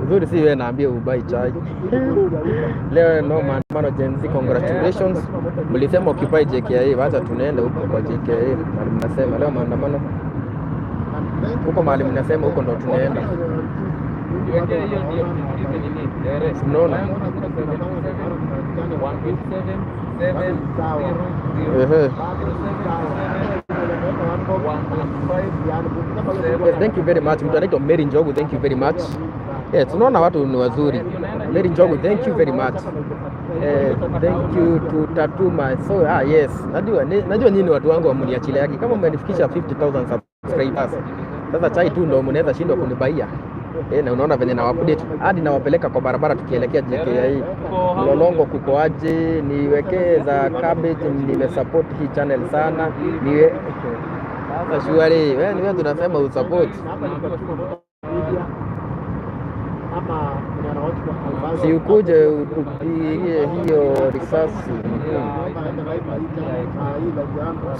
Uzuri si wewe naambia ubuy chai. Leo no maandamano Gen Z, congratulations. Mlisema occupy JKIA, wacha tunaenda huko kwa JKIA. Mahali mnasema leo maandamano. Huko mahali mnasema huko ndo tunaenda. Jiwekee hiyo ndio hizi nini? Direct. Unaona? 127 7 0 0 0. Yes, thank you very much. Mtu anaitwa Mary Njogu, thank you very much. Yes, tunaona watu ni wazuri. Mary Njogu, thank you very much. Thank you to Tatuma. So, yes, najua nyinyi watu wangu wamniachilia yake. Kama mmenifikisha 50,000 subscribers. Sasa chai tu ndo mnaweza shindwa kunibaia. Na unaona venye na update hadi nawapeleka kwa barabara tukielekea JKIA. Mlolongo kuko aje? Niwekee za cabbage, nimesupport hii channel sana. Niwe sasa shwari, wewe ni wewe tunasema usupport. Si ukuje utupigie hiyo risasi.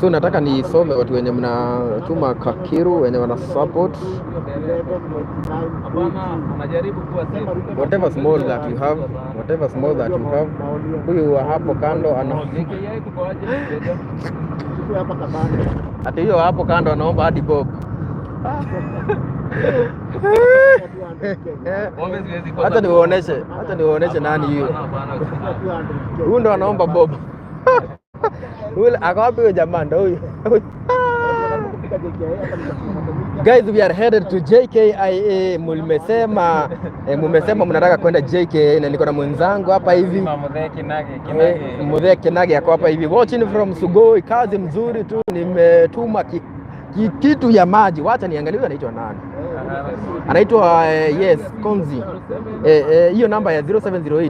So nataka nisome watu wenye mnatuma kakiru wenye wana support Hapana, anajaribu kuwa safe. Whatever small that you have, whatever small that you have. Huyu wa hapo kando ana JKIA kuko aje? Mteja? Ati hiyo hapo kando anaomba hadi bob. Pombe siwezi kosa. Acha niwaoneshe nani hiyo. Hapana, hapana. Huyu ndo anaomba bob. Huyu ako wapi huyo jamaa? Ndo huyu. Guys, we are headed to JKIA. Mumesema mnataka kwenda JKIA na niko na mwenzangu hapa hivi. Muthee Kinage, Muthee Kinage ako hapa hivi watching from Sugoi. Kazi mzuri tu, nimetuma kitu ya maji. Wacha niangalie huyu anaitwa nani. Anaitwa yes, Konzi. Hiyo namba ya 0708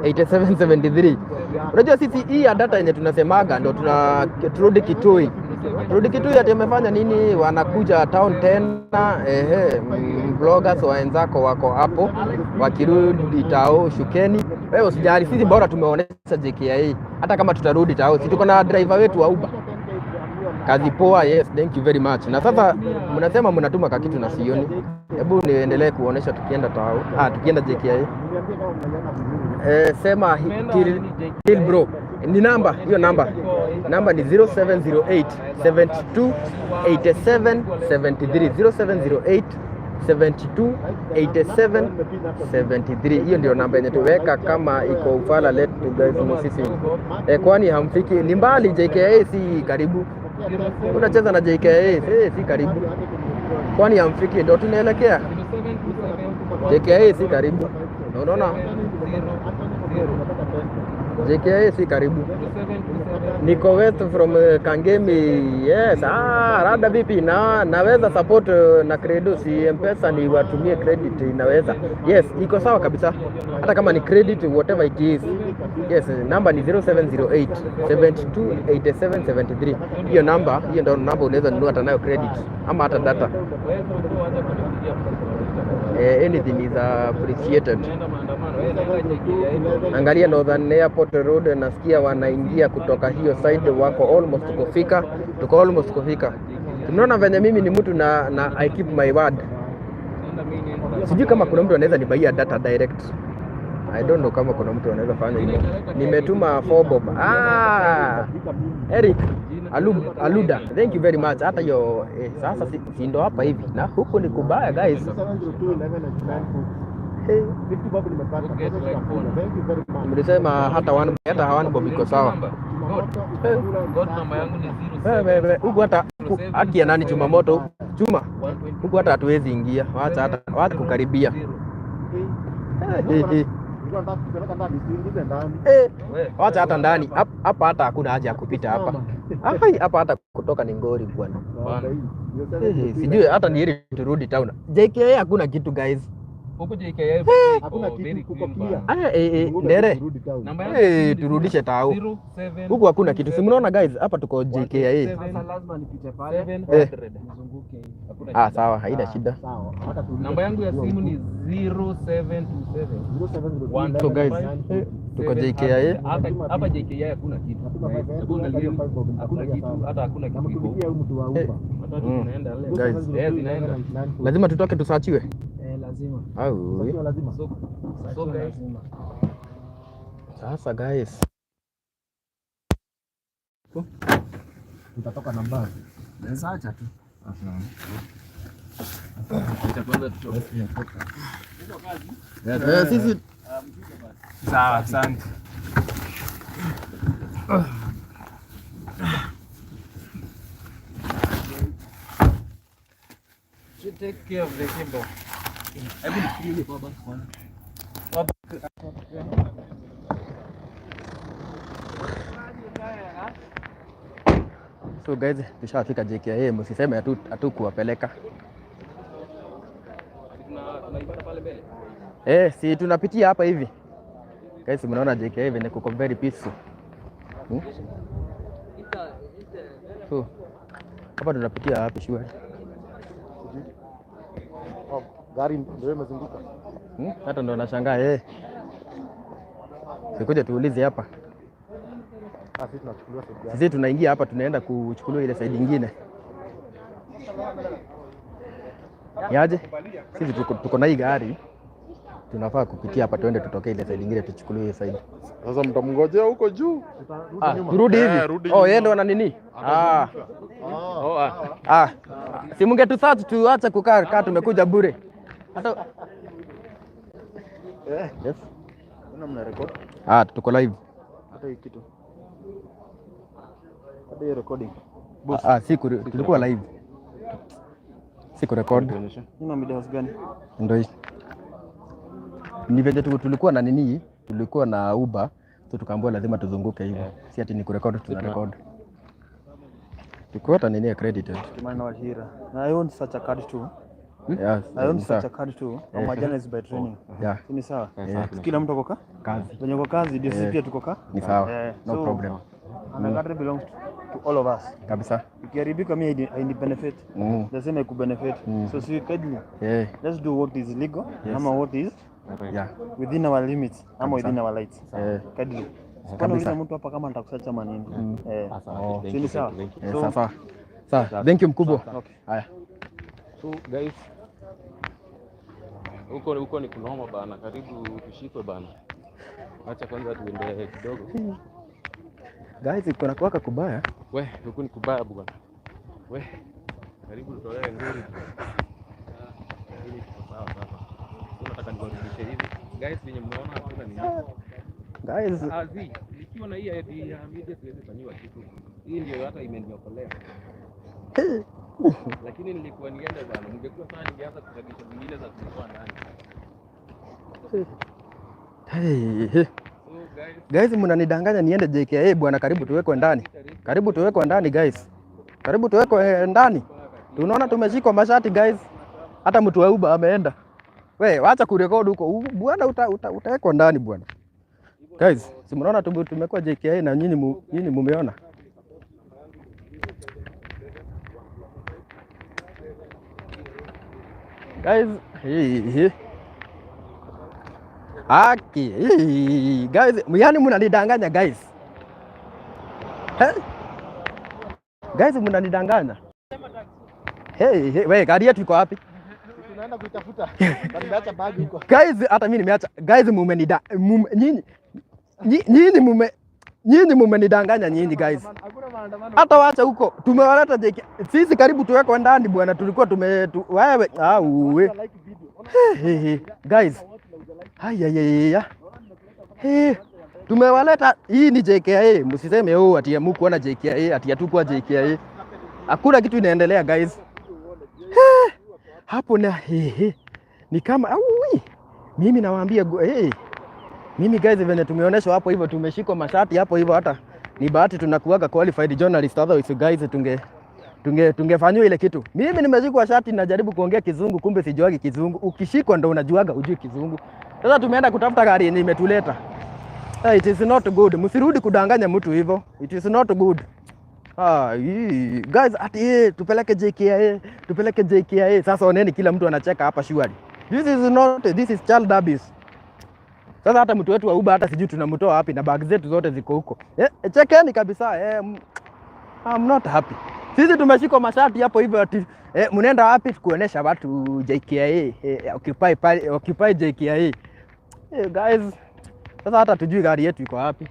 8773. Unajua sisi hii ya data yenye tunasemaga ndo tuna turudi Kitui. Turudi Kitui ati amefanya nini? Wanakuja town tena. Ehe, bloggers wenzako wako hapo, wakirudi tao shukeni. Wewe usijali, sisi bora tumeonesha JKIA. Hata kama tutarudi tao, si tuko na driver wetu wa Uber. Kazi poa, yes, thank you very much. Na sasa mnasema mnatuma kakitu na sioni. Hebu niendelee kuonesha tukienda tao. Ah, tukienda JKIA. Sema kill, kill bro. Ni namba, hiyo namba. Namba ni 0708 72 87 73. 0708 72 87 73. Hiyo ndio namba yenye tuweka kama iko ufala let to guys no sisi. Kwani hamfiki? Ni mbali JKIA, si karibu. Unacheza na JKIA, si karibu. Kwani hamfiki? Ndio tunaelekea. JKIA si karibu. Na unaona JKIA si karibu. Niko west from Kangemi. Yes. Ah, rada vipi? Na naweza support na credo, si M-Pesa ni watumie credit inaweza. Yes, iko sawa kabisa. Hata kama ni credit, whatever it is. Yes, namba ni 0708 72 87 73. Hiyo namba, hiyo ndio namba unaweza nunua hata nayo credit ama hata data. Anything is appreciated. Angalia Northern Airport Road, nasikia wanaingia kutoka hiyo side, wako almost kufika, tuko almost kufika. Tunaona venye mimi ni mtu na I keep my word. Sijui kama kuna mtu anaweza nibuyia data direct. I don't know kama kuna mtu anaweza fanya hivyo. Nimetuma 4 bob. Ah, Eric Aluda, thank you very much. Hata hiyo sasa si ndo hapa hivi. Na huku ni kubaya, guys. Hey. Mlisema hata one bob iko sawa. Wewe huku hata haki ya nani, chuma moto chuma huku hata hatuwezi ingia, wacha hata wacha kukaribia. Eh, eh, eh. Wacha hata ndani hapa hata hakuna haja ya kupita hapa. Ai, hapa hata kutoka ni ngori bwana. Sijui hata ni heri turudi town. JKIA hakuna kitu, guys. Huko JKIA Hakuna kitu, kuko clear. Ah, ndere. Turudishe tao. Huku hakuna kitu. Si mnaona, guys, hapa tuko JKIA. Sasa lazima nipite pale nizunguke hivi. Ah, sawa, haina shida. Namba yangu ya simu ni 0727. So guys, tuko JKIA. Hapa JKIA hakuna kitu. Hebu angalia, hakuna kitu, hata hakuna kitu iko. Matatu zinaenda leo. Guys. Eh, zinaenda. Lazima tutoke tusearchiwe. Eh, lazima. Au. So guys, Lazima. Sasa guys. Tutatoka na basi. Naweza acha tu. Acha kwanza tutoke. Sisi Sawa, asante. Take care of the cable. Hebu nifikirie ile power bank kwanza. So guys, tushafika JKIA, msiseme hatukuwapeleka. Tunaipata pale mbele. Si tunapitia hapa hivi. Guys, mnaona JKIA venye kuko very peaceful. So, hapa tunapitia wapi shule? Oh, gari ndio imezunguka. Hata ndo nashangaa. Sikuja tuulize hapa. Ah, sisi tunachukuliwa side gani? Sisi tunaingia hapa, tunaenda kuchukuliwa ile side nyingine. Niaje? Sisi tuko na hii gari, tunafaa kupitia hapa tuende tutokee ile side nyingine tuchukuliwe hiyo side. Sasa mtamngojea huko juu. Ah, turudi hivi. Eh, rudi Oh, nyuma. yeye ndo ana nini? Ah. Oh, ah. Ah. Si mungetu search tuache kukaa kaa tumekuja bure. Hata Yes. Mbona mna record? Ah, tuko live. Hata hii kitu. Hata hiyo recording. Ah, si tulikuwa live. Siku record. Ina media house gani? Ndio hii. Ni venye tulikuwa na nini? Tulikuwa na Uber, so tukaambiwa lazima tuzunguke hivyo. Si ati ni kurecord, tuna record. Tuko hata nini accredited. Kimani Wachira. Na I want such a card too. Yes, I own ni sawa. such a card too. I'm a journalist by training. Si ni sawa? Yeah. Kila mtu ako Kazi. venye uko kazi ndio sisi Eh. pia tuko ka. Ni sawa. Eh, No so, problem. And the country belongs to all of us. Kabisa. Ikiharibika mi haini benefit. The same benefit. So si kindly let's do what is legal ama what is within our limits ama within our rights. Kindly. Sikuwa nauliza mtu hapa kama nitakusearch ama nini. Eh. Oh. Si ni sawa? Eh, So sawa sawa. Sawa. Thank you, mkubwa. Okay. Haya. So guys, huko huko ni kunoma bana, karibu tushikwe bana. Acha kwanza tuendelee kidogo. Guys, kuna kuwaka kubaya. We, huku ni kubaya bwana. We, karibu tutolewe nguri. Ah, lakini tuko sawa sasa. So nataka niwarudishe hivi. Guys, venye mnaona hakuna nini. Guys, Ah, zi, nikiwa na hii ID ya media siwezi fanyiwa kitu. Hii ndio hata imeniokolea. Lakini nilikuwa niende bana, ningekuwa sana ningeanza kusagisha zingine za kunitoa ndani. Hey, hey. So guys, Guys, mnanidanganya niende JKIA bwana, karibu tuwekwe ndani. Karibu tuwekwe ndani, guys. Karibu tuwekwe ndani. Tunaona tumeshikwa mashati, guys. Hata mtu wa Uber ameenda. We, wacha kurekodi huko. Bwana utawekwa ndani, bwana. Guys, si mnaona tumekuwa JKIA na nyinyi mumeona. Guys, hey, hey. Haki. Hey, guys, yani mnanidanganya, guys. Hey. Guys, mnanidanganya. Hey, hey, we, gari yetu iko wapi? Tunaenda kuitafuta. Na nimeacha bag huko. Guys, hata mimi nimeacha. Guys, mumenida mume, nyinyi mumenidanganya nyinyi, guys. Hakuna maandamano. Hata wacha huko. Tumewaleta JK. Sisi karibu tuwekwe ndani, bwana. Tulikuwa tume tu, wewe ah uwe. Like video. Hey, hey, hey. Guys. Haya ya ya. Hey, tumewaleta, hii ni JKIA. Msiseme oh ati hamkuona JKIA, ati hatukuwa JKIA. Hakuna kitu inaendelea, guys. Hey, hapo na hey, hey. Ni kama aui. Mimi nawaambia hey. Mimi guys, venye tumeonyeshwa hapo hivyo, tumeshikwa mashati hapo hivyo, hata ni bahati tunakuwaga qualified journalist, otherwise guys tungefanywa ile kitu. Mimi nimeshikwa shati, najaribu kuongea Kizungu, kumbe sijuagi Kizungu. Ukishikwa ndo unajuaga ujui Kizungu. Sasa tumeenda kutafuta gari yenye imetuleta. Hey, it is not good. Msirudi kudanganya mtu hivyo. It is not good. Ah, hii. Guys, ati tupeleke JKIA, tupeleke JKIA. Sasa oneni kila mtu anacheka hapa surely. This is not, this is child abuse. Sasa hata mtu wetu wa Uber hata sijui tunamtoa wapi na bag zetu zote ziko huko. Eh, chekeni kabisa. Eh, I'm not happy. Sisi tumeshikwa mashati hapo hivyo ati mnaenda wapi kuonesha watu JKIA, occupy pale, occupy JKIA. Guys, sasa hata tujui gari yetu iko wapi.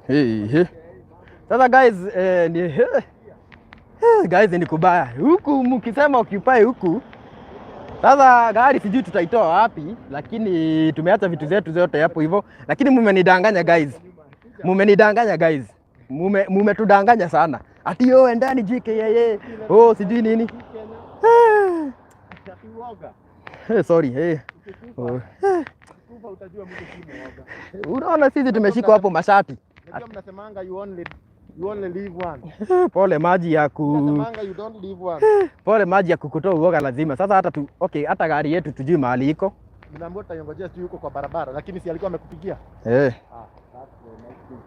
Hey, hey. Sasa guys, ni guys ni kubaya. Huku mkisema occupy huku. Sasa gari sijui tutaitoa wapi, lakini tumeacha vitu zetu zote hapo hivyo, lakini mumenidanganya, guys. Mumenidanganya, guys. Mumetudanganya sana. Ati yo endani JKIA. Oh, sijui nini. Eh, sorry. Eh. Oh. Kufa utajua mtu si muoga. Unaona sisi tumeshikwa hapo mashati. Najua mnasemanga you only live one. Pole maji ya ku Mnasemanga you don't live one. Pole maji ya kukutoa uoga lazima. Sasa hata tu, okay, hata gari yetu tujui mahali iko. Mnaambiwa tutaiongojea tu yuko kwa barabara, lakini si alikuwa amekupigia? Eh. Ah, that's the next thing.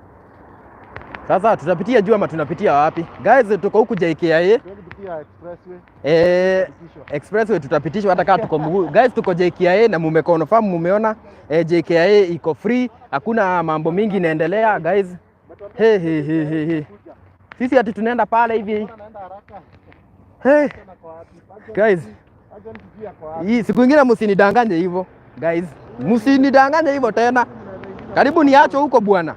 Sasa tutapitia juu ama tunapitia wapi? Guys, tuko huku JKIA. Tuwezi pitia expressway. Eh, expressway tutapitishwa hata kama tuko mguu. Guys, tuko JKIA na mumeconfirm, mumeona JKIA iko free, hakuna mambo mingi inaendelea, guys. Hey, hey, hey, hey, hey. Sisi ati tunaenda pale hivi. Naenda haraka. Hey, guys, Acha sijui ako wapi. hii siku ingine msinidanganye hivyo, guys. Msinidanganye hivyo tena. Karibu niacho huko, bwana.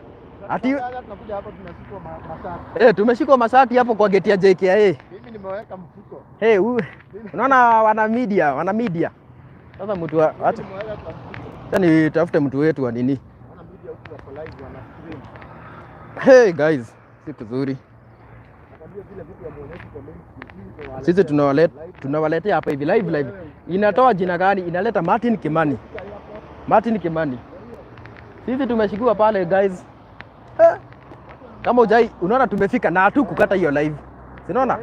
Ati Sasa tunakuja hapa tunashikwa mashati. Eh, tumeshikwa mashati hapo kwa geti ya JKIA. Mimi nimeweka mfuko. Hey, unaona wana media, wana media. Sasa mtu acha Nimeweka kwa mfuko. acha nitafute mtu wetu wa nini. Wana media huku wako live wana stream. Hey guys, si kuzuri. Nakwambia vile vitu hamuonyeshi kwa mainstream. Sisi tunawaletea. Sisi tunawaletea hapa hivi live live. Inatoa jina gani? Inaleta Martin Kimani. Martin Kimani. Sisi tumeshikiwa pale, guys. Eh. Kama ujai, unaona tumefika na hatu kukata hiyo live. Sinaona?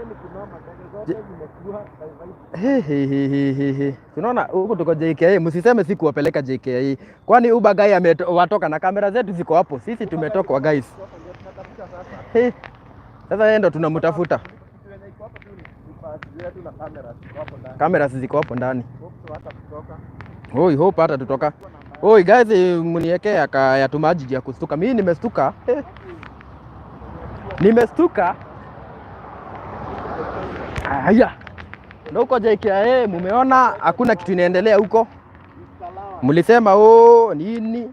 He, he, he, he, he, he. Tunaona huku tuko JKIA, msiseme si kuwapeleka JKIA. Kwani Uber guy amewatoka na kamera zetu ziko hapo. Sisi tumetokwa, guys. He. Sasa yeye ndo tunamtafuta. Kamera ziko hapo ndani. Oi, hope hata tutoka. Oi guys, mniekee ya tumaji ya kustuka. Mimi nimestuka. Nimestuka. Haya. Na huko JKIA mumeona hakuna kitu inaendelea huko. Mlisema, oh, nini?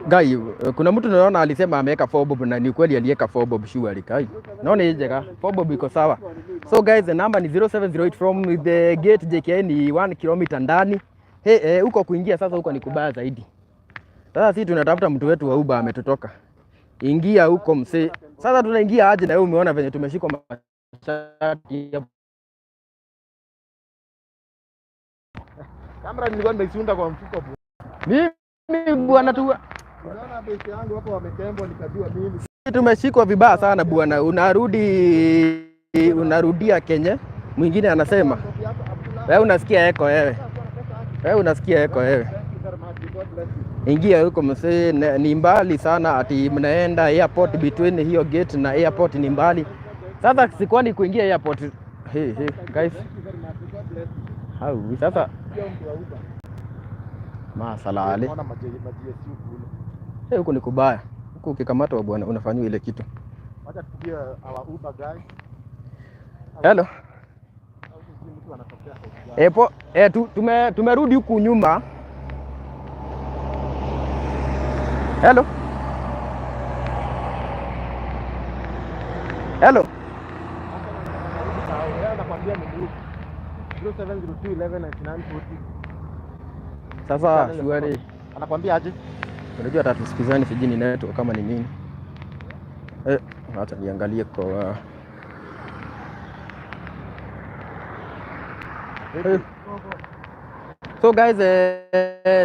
Guy, kuna mtu naona alisema ameweka 4 bob na ni kweli aliweka 4 bob surely. Guy. Naona ijega 4 bob iko sawa. So guys, the number ni 0708 from the gate JKIA ni 1 km ndani. Hey, huko kuingia sasa huko ni kubaya zaidi. Sasa sisi tunatafuta mtu wetu wa Uber ametutoka. Ingia huko msee. Sasa tunaingia aje na wewe umeona venye tumeshikwa mashati hapo? Kamera nilikuwa nimeisunda kwa mfuko, bwana. Mimi bwana tu Unaona base yangu hapo wametembwa, nikajua mimi. Tumeshikwa vibaya sana bwana. Unarudia Kenya. Mwingine anasema wewe unasikia eko wewe. Wewe unasikia eko wewe. Ingia huko msee, ni mbali sana, ati mnaenda airport, between hiyo gate na airport ni mbali. Sasa sikwani kuingia airport. Hey, hey, guys. Au sasa masala ali. Naona ma GSU kule. Hey, huku ni kubaya. Huku ukikamatwa bwana unafanyiwa ile kitu. Wacha tupigie our Uber guy. Hello. Au sijui mtu anatokea sauti gani. Eh, po, tumerudi huku nyuma. Hello. Hello. Yeye anakuambia ni group. 0702 11 99 40. Sasa shwari. Anakuambia aje? Unajua hata tusikizani, sijui ni network kama ni nini. Eh, acha niangalie kwa eh. So guys,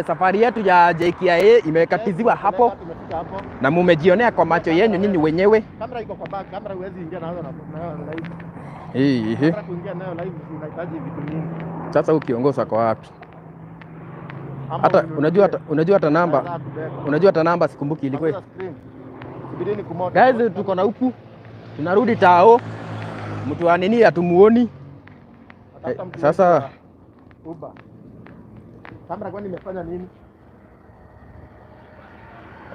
safari yetu ya JKIA imekatiziwa hapo. Tumefika hapo. Na mumejionea kwa macho yenyu nyinyi wenyewe. Kamera iko kwa bag, kamera huwezi ingia nayo na live. Hii. Kamera kuingia nayo live unahitaji vitu mingi. Sasa ukiongoza kwa wapi? Ama Hata ununulie. unajua hata namba Naweza kubeba. unajua hata namba sikumbuki ilikuwa. Panguza screen. Subirini kumoto. Guys, tuko na huku tunarudi tao, mtu wa nini hatumuoni. Tafuta mtu Sasa wa Uber. Kamera kwani imefanya nini?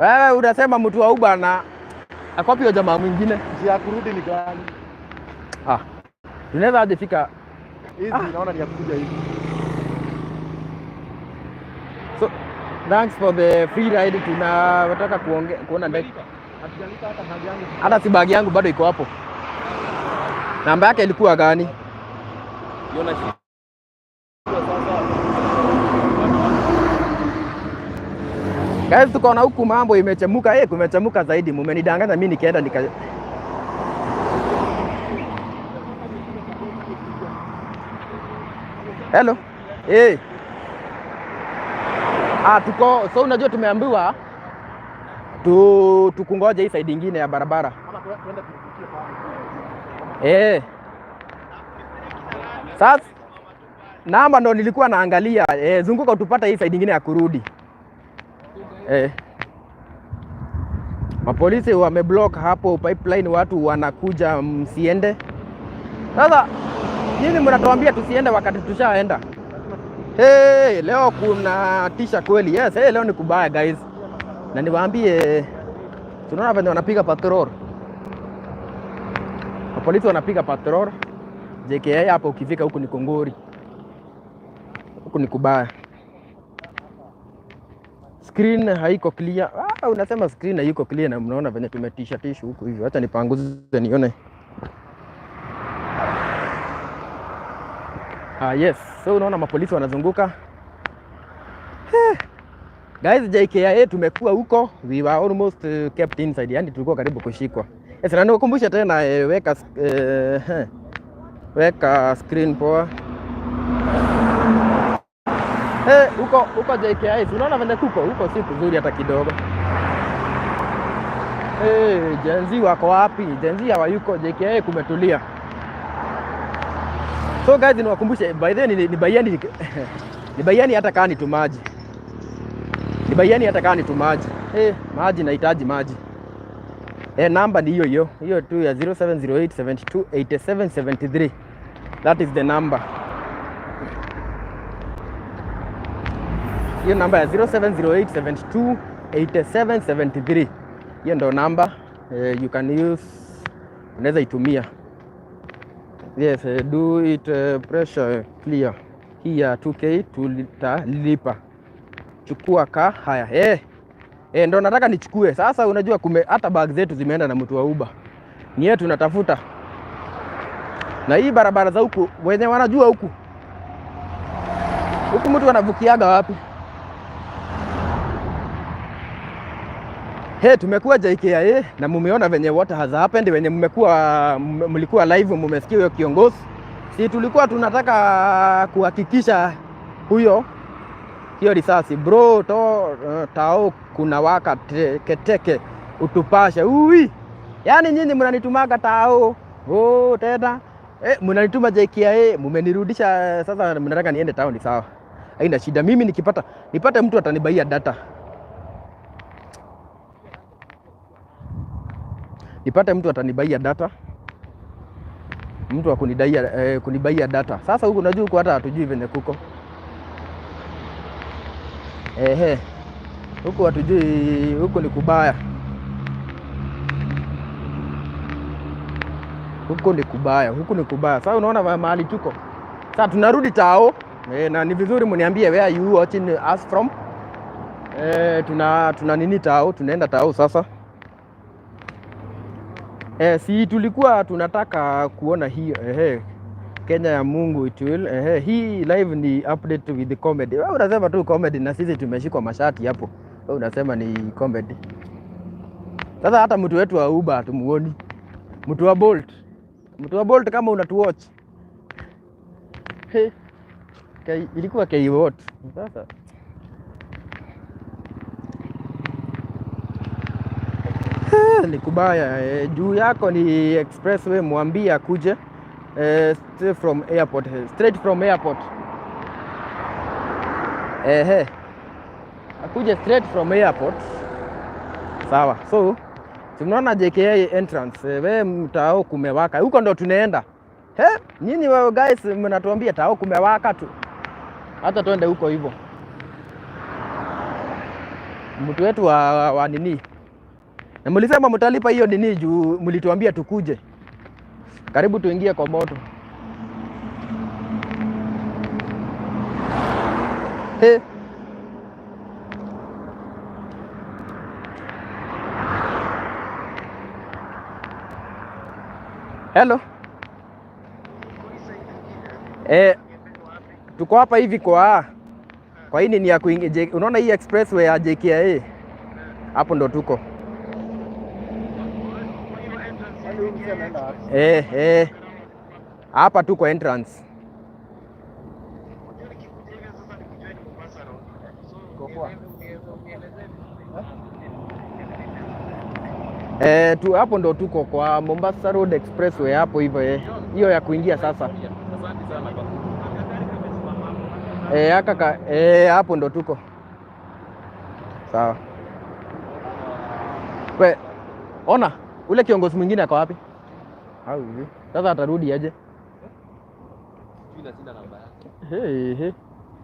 Wewe unasema mtu wa Uber na akopi huyo jamaa mwingine. Njia ya kurudi ni gani? Ah, tunaweza aje fika? Hizi naona ni ya kuja hivi. So thanks for the free ride. Tunataka kuona ndege. Hatujalipa hata bag yangu. Hata si bag yangu bado iko hapo. Namba yake ilikuwa gani? Ndio nashindwa sasa. Guys, tuko na huku mambo imechemuka. Eh, kumechemuka zaidi. Mumenidanganya mimi nikienda nika. Hello. Eh. Ah, tuko so unajua tumeambiwa tukungoje hii side ingine ya barabara. Ama tuende tuvukie pale. Eh. Sasa namba ndo nilikuwa naangalia. Eh, zunguka utupata hii side ingine ya kurudi. Eh. Mapolisi wameblock hapo Pipeline, watu wanakuja, msiende. Sasa nyinyi mnatuambia tusiende wakati tushaenda. Hey, leo kuna tisha kweli. Yes, hey, leo ni kubaya, guys. Na niwaambie, tunaona venye wanapiga patrol. Mapolisi wanapiga patrol. JKIA hapo ukifika huku ni Kongori. Huku ni kubaya. Screen haiko clear. Ah, unasema screen haiko clear na mnaona venye tumetisha tishu huku hivyo. Acha nipanguze nione. Ah, yes. So unaona mapolisi wanazunguka. Eh. Guys, JKIA tumekuwa huko. We were almost kept inside. Yani tulikuwa karibu kushikwa. Yes, na nikukumbusha tena weka screen poa. Eh, huko huko JKIA, si unaona venye kuko huko si kuzuri hata kidogo. Hey, Gen Z wako wapi? Gen Z hawayuko JKIA, kumetulia. So guys, niwakumbushe, by the way, ni baiani hata kaa ni tumaji. Ni baiani hata kaa ni tumaji. Eh, maji, nahitaji maji. Eh, namba ni hiyo hiyo. Hiyo tu ya 0708 72 87 73. That is the number. Hiyo namba ya 0708 72 87 73. Hiyo ndo namba you can use, unaweza itumia. Yes, do it pressure clear. Hii ya 2K tulitalipa. Chukua ka haya. Ndo nataka nichukue. Sasa unajua kume hata bag zetu zimeenda na mtu wa Uber. Ni yetu tunatafuta. Na hii barabara za huku wenye wanajua huku. Huku mtu anavukiaga wapi? Hey, tumekuwa JKIA na mumeona venye what has happened, wenye mmekuwa mlikuwa live, mumesikia huyo kiongozi. Si tulikuwa tunataka kuhakikisha huyo hiyo risasi bro to tao kuna waka keteke utupashe. Ui, yaani nyinyi mnanitumaga tao, oh, tena mnanituma JKIA, mumenirudisha sasa, mnataka niende town. Sawa, haina shida. Mimi nikipata nipate mtu atanibaia data, nipate mtu atanibaia data, mtu akunidaia kunibaia data. Sasa huku unajua huku hata hatujui venye kuko. Ehe, huku hatujui, huku ni kubaya, huku ni kubaya, huku ni kubaya. Sasa unaona mahali tuko sasa, tunarudi tao na ni vizuri mniambie where you watching us from. Tuna nini tao, tunaenda tao sasa. Si tulikuwa tunataka kuona hiyo, ehe, Kenya ya Mungu it will. Ehe, hii live ni update with the comedy. Wewe unasema tu comedy na sisi tumeshikwa mashati hapo. Wewe unasema ni comedy. Sasa hata mtu wetu wa Uber hatumuoni. Mtu wa Bolt. Mtu wa Bolt, kama unatuwatch. He. K, ilikuwa K what? Sasa ni kubaya juu yako ni expressway, mwambie akuje straight from airport, straight from airport. Ehe, akuje straight from airport. Sawa, so tunaona JKIA entrance, we mtao kumewaka, huko ndo tunaenda. He, nyinyi wewe guys mnatuambia tao kumewaka tu, hata twende huko hivyo. Mtu wetu wa nini, na mlisema mtalipa hiyo nini juu mlituambia tukuje. Karibu tuingie kwa moto. He. Hello. Tuko hapa hivi kwa hii nini ya kuingia, unaona hii expressway ya JKIA? Hapo ndo tuko. Hapa tuko entrance. Tu hapo ndo tuko kwa Mombasa Road Expressway hapo hivyo. Hiyo ya kuingia sasa. Asante sana kwa Aka hapo ndo tuko. Sawa. We, ona ule kiongozi mwingine ako wapi? Au hivi. Sasa atarudi aje? Sijui na sina namba yake. Hey, hey.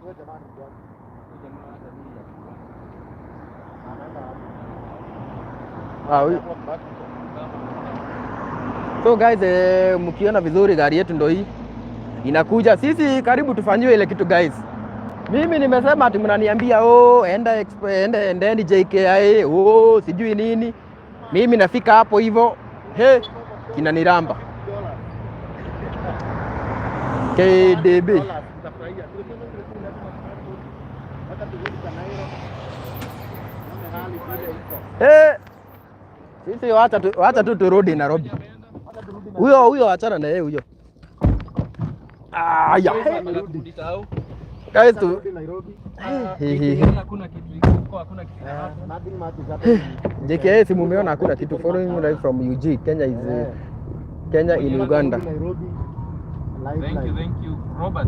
Huyo jamaa ni mgani? Ah, so guys, mkiona vizuri gari yetu ndo hii inakuja. Sisi karibu tufanyiwe ile kitu, guys. Mimi nimesema ati mnaniambia, oh, enda endeni JKIA, oh, sijui nini. Mimi nafika hapo hivyo, he, kinaniramba. KDB. Utafurahia. Hata turudi Kanairo. Tuone hali vile iko. He, sisi wacha tu turudi Nairobi. Huyo huyo achana na yeye huyo. Aya. Amerudi tao. Guys tu Nairobi. Hakuna kitu iko, hakuna kitu. Nothing much is happening. JKIA, si mumeona hakuna kitu. Following live from UG Kenya is Kenya in Uganda. Nairobi. Live, Thank you, live. thank you. Robert.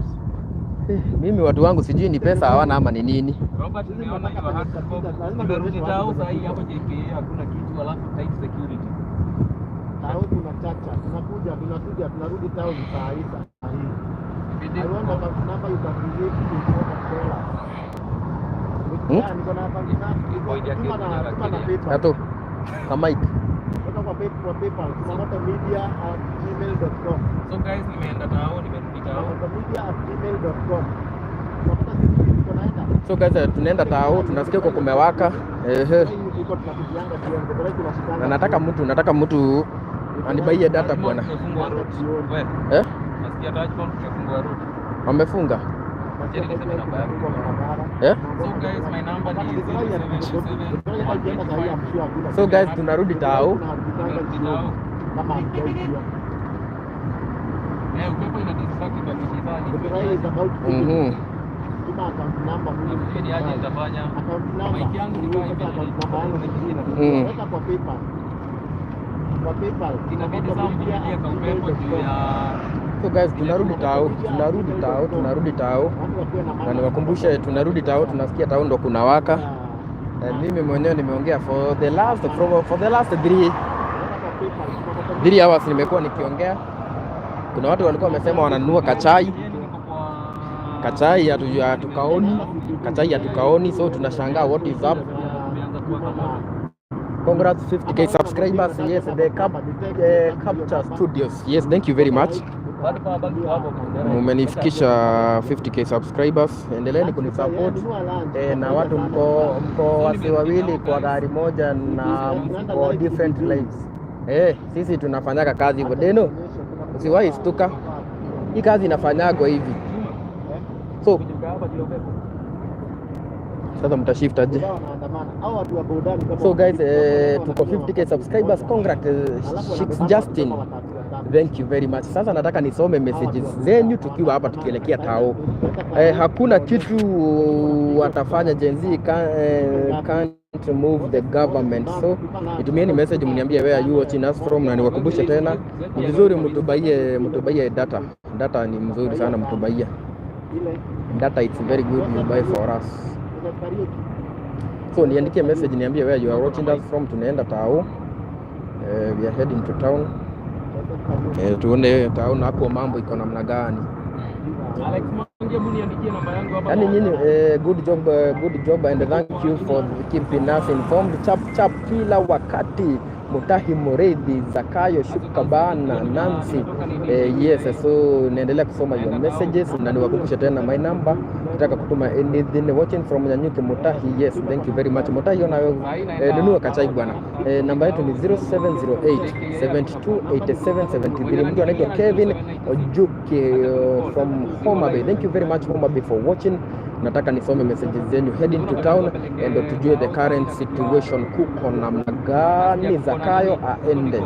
Mimi watu wangu sijui ni pesa hawana ama ni nini. Robert, nimeona your hard copy. Nimerudi tao saa hii hapo JKIA hakuna kitu, alafu tight security. Tao kuna chacha. Tunakuja, tunakuja, tunarudi town saa hii saa hii. Ibidi I want account number you can relate to in form of dollars. Hmm? Yeah, niko na account number. Tuma na PayPal. Ato. Kama mic. Weka kwa PayPal. Tumamotomedia@gmail.com. So guys, nimeenda tao, nimerudi tao. Tumamotomedia@gmail.com. Tunapata sisi tuko naenda. So guys, tunaenda tao, tunasikia huko kumewaka. Ehe. Iko tunakujianga jioni. Kwa sababu tunashikanga. Na nataka mtu anibaie data, bwana. Tumefungwa route. We, Eh? nasikia Touchpoint tumefungwa route. Wamefunga. Jeri niseme namba yangu. Eh? So guys, my number ni 0727 125. So guys, tunarudi tao. Nimerudi tao. Kama hamjaijua. Eh, upepo ina distract kwa kishizani. Githurai is about Tuma account number mimi. Nafikiri ni aje nitafanya. Account number. Mic yangu ni kama Weka account number yangu Mm. Weka kwa PayPal. Kwa PayPal. Inabidi sasa mvumilie kwa upepo juu ya So guys, tunarudi tao, tunarudi tao, tunarudi tao. Watu wakuwe na Na maana. niwakumbushe tunarudi tao, tunasikia tao ndo kuna waka. Mimi mwenyewe nimeongea for the last 3 hours nimekuwa nikiongea. Kuna watu walikuwa wamesema wananunua kachai, kachai hatukaoni, kachai hatukaoni, so tunashangaa what is up. Congrats 50K subscribers. Yes, the Capture Studios. Yes, thank you very much. Mumenifikisha 50K subscribers. Endeleeni kunisupport. Na watu mko wasi wawili kwa gari moja na mko different lives. Sisi tunafanyaga kazi hivyo. Deno, usiwahi stuka. Hii kazi inafanyagwa hivi. So sasa mtashift aje? So guys, tuko 50K subscribers. Congrats, Shix Justin. Thank you very much. Sasa nataka nisome messages zenyu tukiwa hapa tukielekea tao. Hakuna kitu watafanya Gen Z can't move the government. So nitumieni message mniambie where are you watching us from, na niwakumbushe tena ni vizuri mtubaie data. Data ni mzuri sana, mtubaie data, it's very good you buy for us. So niandikie message niambie where you are watching us from. Tunaenda tao. We are heading to town. Tuone town hapo mambo iko namna gani. Alex Mwangi, hebu niandikie namba yangu hapa. Yaani nyinyi, good job, good job and thank you for keeping us informed. Chap chap kila wakati. Mutahi Muridhi, Zakayo Shukabana, Nancy. Yes, so naendelea kusoma your messages na niwakumbushe tena my number ukitaka kutuma anything. Watching from Nyanyuki, Mutahi. Yes, thank you very much. Mutahi, ona nunua kachai bwana. Namba yetu ni 0708 72 87 73. Mtu anaitwa Kevin Ojuki from Homa Bay. Thank you very much, Homa Bay, for watching. Nataka nisome messages zenyu heading to town and tujue the current situation kuko namna gani. Zakayo aende,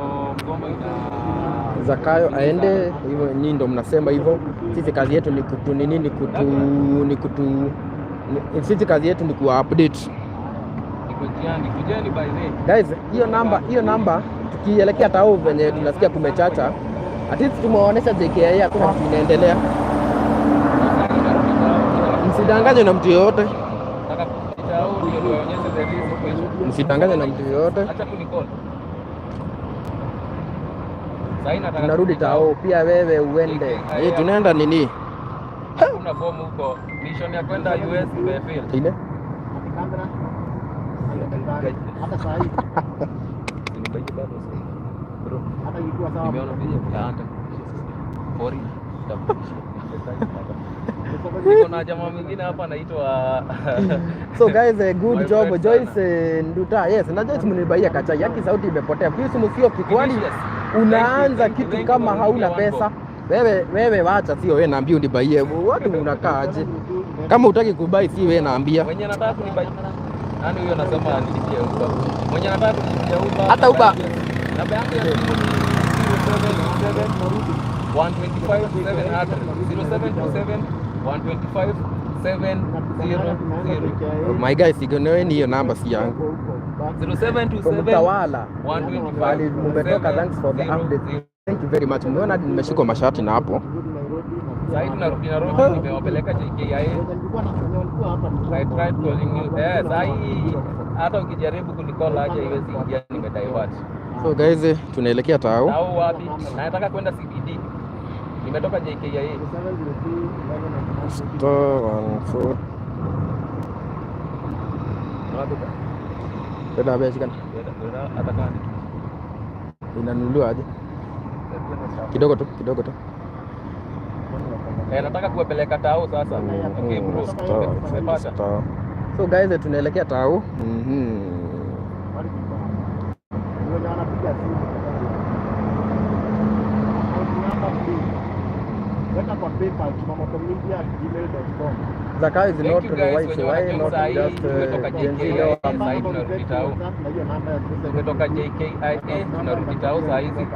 Zakayo aende, hivyo nyinyi ndo mnasema hivyo. Sisi kazi yetu ni kutu nini, ni kutu ni kutu ni, sisi kazi yetu ni kuwa update Niko njiani, kujeni by the guys. Hiyo namba tukielekea tao venye tunasikia kumechacha, at least tumewaonyesha JKIA hakuna kitu inaendelea. Msidanganywe na mtu yoyote, Nataka kupita au ndio niwaonyeshe the real situation. Msidanganywe na mtu yoyote. Acha kunicall. Sasa nataka Tunarudi tao pia, wewe uende. Tunaenda nini? Kuna fomu huko. Mission ya kwenda US imefail. Ile Kamera hata saa hii Bro, hata ilikuwa sawa. nimeona vile utaanza. For real. Niko na jamaa mwingine hapa anaitwa So guys, good My job friend. Joyce Nduta. Yes, na Joyce mnibaia kachai. Yaki sauti imepotea. Pius Musyoki, kwani Delicious. unaanza Thank you, kitu thank you kama for hauna kunipigia pesa? Wewe wacha, sio wewe naambia unibaie. Watu unakaa aje? Kama hutaki kubuy si wewe naambia. Mwenye anataka kunibai. Nani huyo anasema anilipie Uber? Mwenye anataka kunilipia Uber. Hata Uber. Namba yangu ya simu ni 0727 125 700. 0727 125 700. My guys, ignoeni hiyo namba, si yangu. 0727 Mtawala. 125 Bali mumetoka, thanks for the update. Thank you very much. Umeona hadi nimeshikwa mashati na hapo. Sasa tunarudi Nairobi, nimewapeleka JKIA. I tried calling you. Eh, saa hii hata ukijaribu kunicall aje haiwezi ingia, nimedivert. So guys, tunaelekea Tao. Au wapi? Na nataka kwenda CBD. Nimetoka JKIA. *14. Wapi? Kwenda wapi shikana? Hata kama Inanunuliwa aje? Kidogo tu, kidogo tu. Eh, nataka kuwapeleka Tao sasa. Okay bro. Star, Umepata. star. So guys, tunaelekea Tao. Wenye wanapiga simu. Account number please. Weka kwa PayPal chimamotomedia@gmail.com. Zakayo is Thank not you the guys wife, wenye why wanajoin not saa hii. just Tumetoka Gen Z JKIA leo? saa hii tunarudi Tao. Na hiyo namba ya Tumetoka JKIA tunarudi Tao saa hizi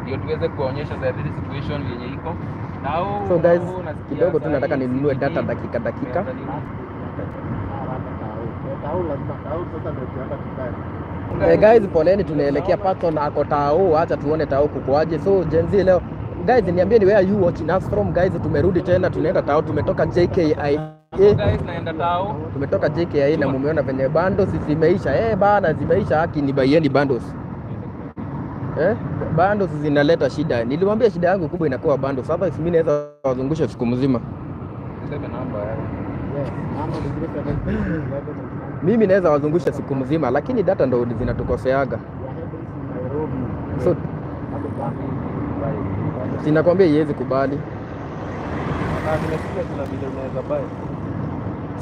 ndio tuweze kuonyesha the real situation yenye iko. Tao. So guys, Nasikia kidogo tu saa nataka hii ninunue CBD data dakika dakika. imeanza nini? Tao lazima Tao sasa ndio tunaenda tukae. Eh, guys, poleni, tunaelekea Patton ako Tao, acha tuone Tao kukoaje. So Gen Z leo guys, niambieni where are you watching us from guys? Tumerudi tena, tunaenda Tao, tumetoka JKIA. So guys, naenda Tao. Tumetoka JKIA na mumeona venye bundles zimeisha. Eh, bana zimeisha, haki ni baieni bundles. Eh, bundles zinaleta shida. Niliwaambia shida yangu kubwa inakuwa bundles. Sasa mimi naweza wazungusha siku mzima. Niseme namba yao. Yes, namba ni 0722 Mimi naweza wazungusha siku mzima, lakini data ndo zinatukoseaga. Nairobi. So sinakwambia iwezi kubali. Na nimesikia kuna vile unaweza buy.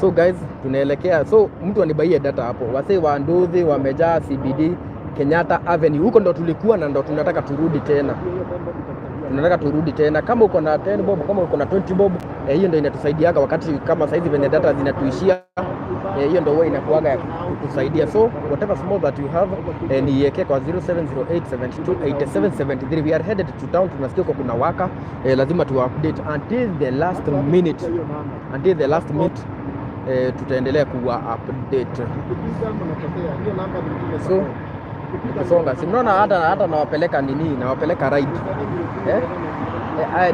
So guys, tunaelekea, so mtu anibaie data hapo. Wasee wa Nduthi wamejaa CBD, Kenyatta Avenue. Huko ndo tulikuwa na ndo tunataka turudi tena. Tunataka turudi tena. Kama uko na 10 bob, kama uko na 20 bob, hiyo ndo inatusaidiaga wakati kama saizi venye data zinatuishia. Hiyo ndo huwa inakuaga ya kutusaidia. So whatever small that you have, niiwekee kwa 0708728773. We are headed to town. Tunasikia huko kuna waka. Lazima tu update until the last minute. Until the last minute, tutaendelea kuwa update. So kusonga, si mnaona hata nawapeleka nini, nawapeleka ride, eh?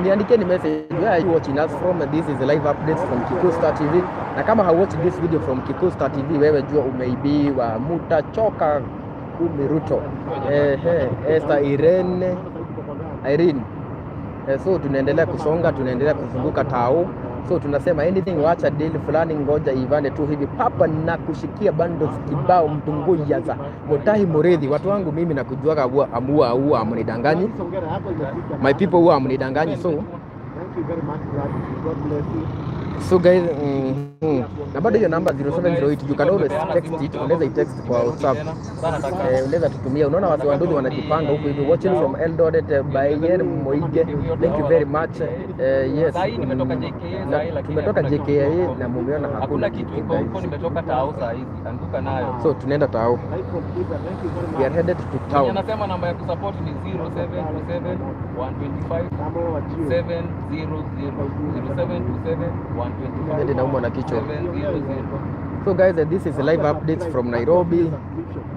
Niandikieni message where are you watching us from. This is live updates from Kikuyu Star TV, na kama hauwatch this video from Kikuyu Star TV, wewe jua umeibiwa, mutachoka kumi Ruto. Esther Irene Irene. So tunaendelea kusonga, tunaendelea kuzunguka tao. So tunasema anything, wacha deal fulani, ngoja ivane tu hivi papa na kushikia bundles kibao mtunguyaza Mutahi Muridhi, watu wangu mimi nakujuaga, huwa amua huwa amnidanganyi. My people huwa amnidanganyi. So Thank you very much, Gladys. God bless you. So guys, na bado hiyo namba 0708, you can always text it, unaweza itext kwa WhatsApp. Unaweza tutumia. Unaona watu wa Nduthi wanajipanga huku hivi. Watching from Eldoret, Bayer Moige. Thank you very much. Yes. Saa hii nimetoka JKA saa hii, lakini Tumetoka hakuna kitu JKIA huko. Na mumeona hakuna Hakuna kitu kitu iko huko, guys. nimetoka Tao saa hizi, anguka nayo. So tunaenda Tao. Live from Cuba. Thank you very much. We are headed to Mwenye town. anasema namba ya kusupport ni 0727 125 Namba wa Gio. 700, 0727 125 Hadi naumwa na kichwa. 700. So guys, this is live updates from Nairobi.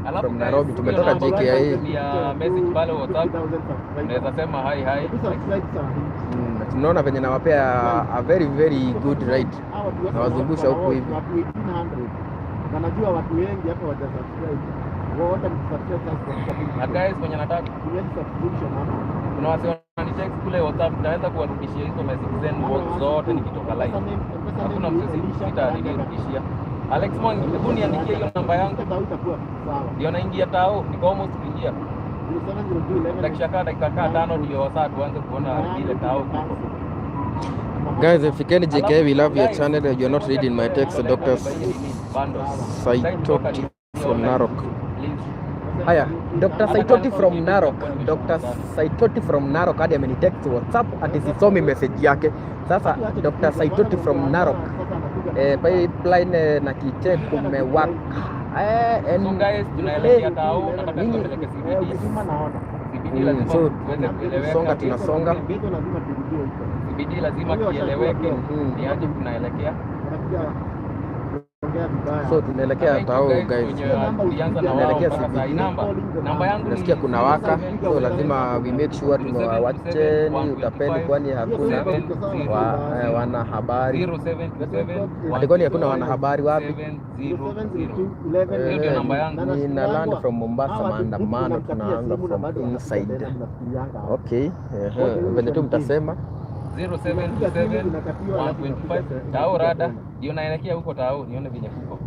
Alafu From guys, Nairobi, hiyo tumetoka namba JKIA. ya message pale WhatsApp, unaweza sema hi hi. Tunaona venye nawapea a very very good ride. Nawazungusha huku hivi. Watu 1800. Na najua watu wengi hapa hawajasubscribe. Wote msubscribe sasa. Na guys, mwenye nataka Tumieni subscription hapo. kuna wase wananitext kule WhatsApp, nitaweza kuwarudishia hizo message zenu zote nikitoka live. Hakuna msee sitarudishia. Alex Mwangi, hebu niandikie hiyo namba yangu. Tao itakuwa sawa. Ndio naingia Tao, niko almost kuingia. 0702 Dakika dakika kaa 5 ndio saa tuanze kuona ile Tao kuko. Guys, fikeni JKIA, we love your channel. You are not reading my text, Dr. Saitoti from Narok. Haya, Dr. Saitoti from Narok. Dr. Saitoti from Narok hadi amenitext WhatsApp ati sisomi message yake. Sasa Dr. Saitoti from Narok. Pipeline na Kite kumewaka. So guys, tunaelekea Tao, nataka Nyinyi- tuwapeleke CBD. Ukituma naona. CBD lazima So tuweze kueleweka. songa, tunasonga. Geto lazima turudie huko. CBD lazima kieleweke ni aje tunaelekea. Unapiga kuongea vibaya. So tunaelekea Thank you tao guys guys. wenye tulianza na wao Tunaelekea mpaka saa hii. CBD. Namba yangu ni Nasikia kuna waka, so lazima we make sure tumewawacheni utapeli, kwani hakuna wanahabari. 0727 Ati kwani hakuna wanahabari wapi? 700. Hiyo ndio namba yangu. Nina land from Mombasa, maandamano tunaanza from inside. Okay, ehe, venye tu mtasema. 0727 125 Tao rada ndio naelekea huko Tao, nione venye kuko.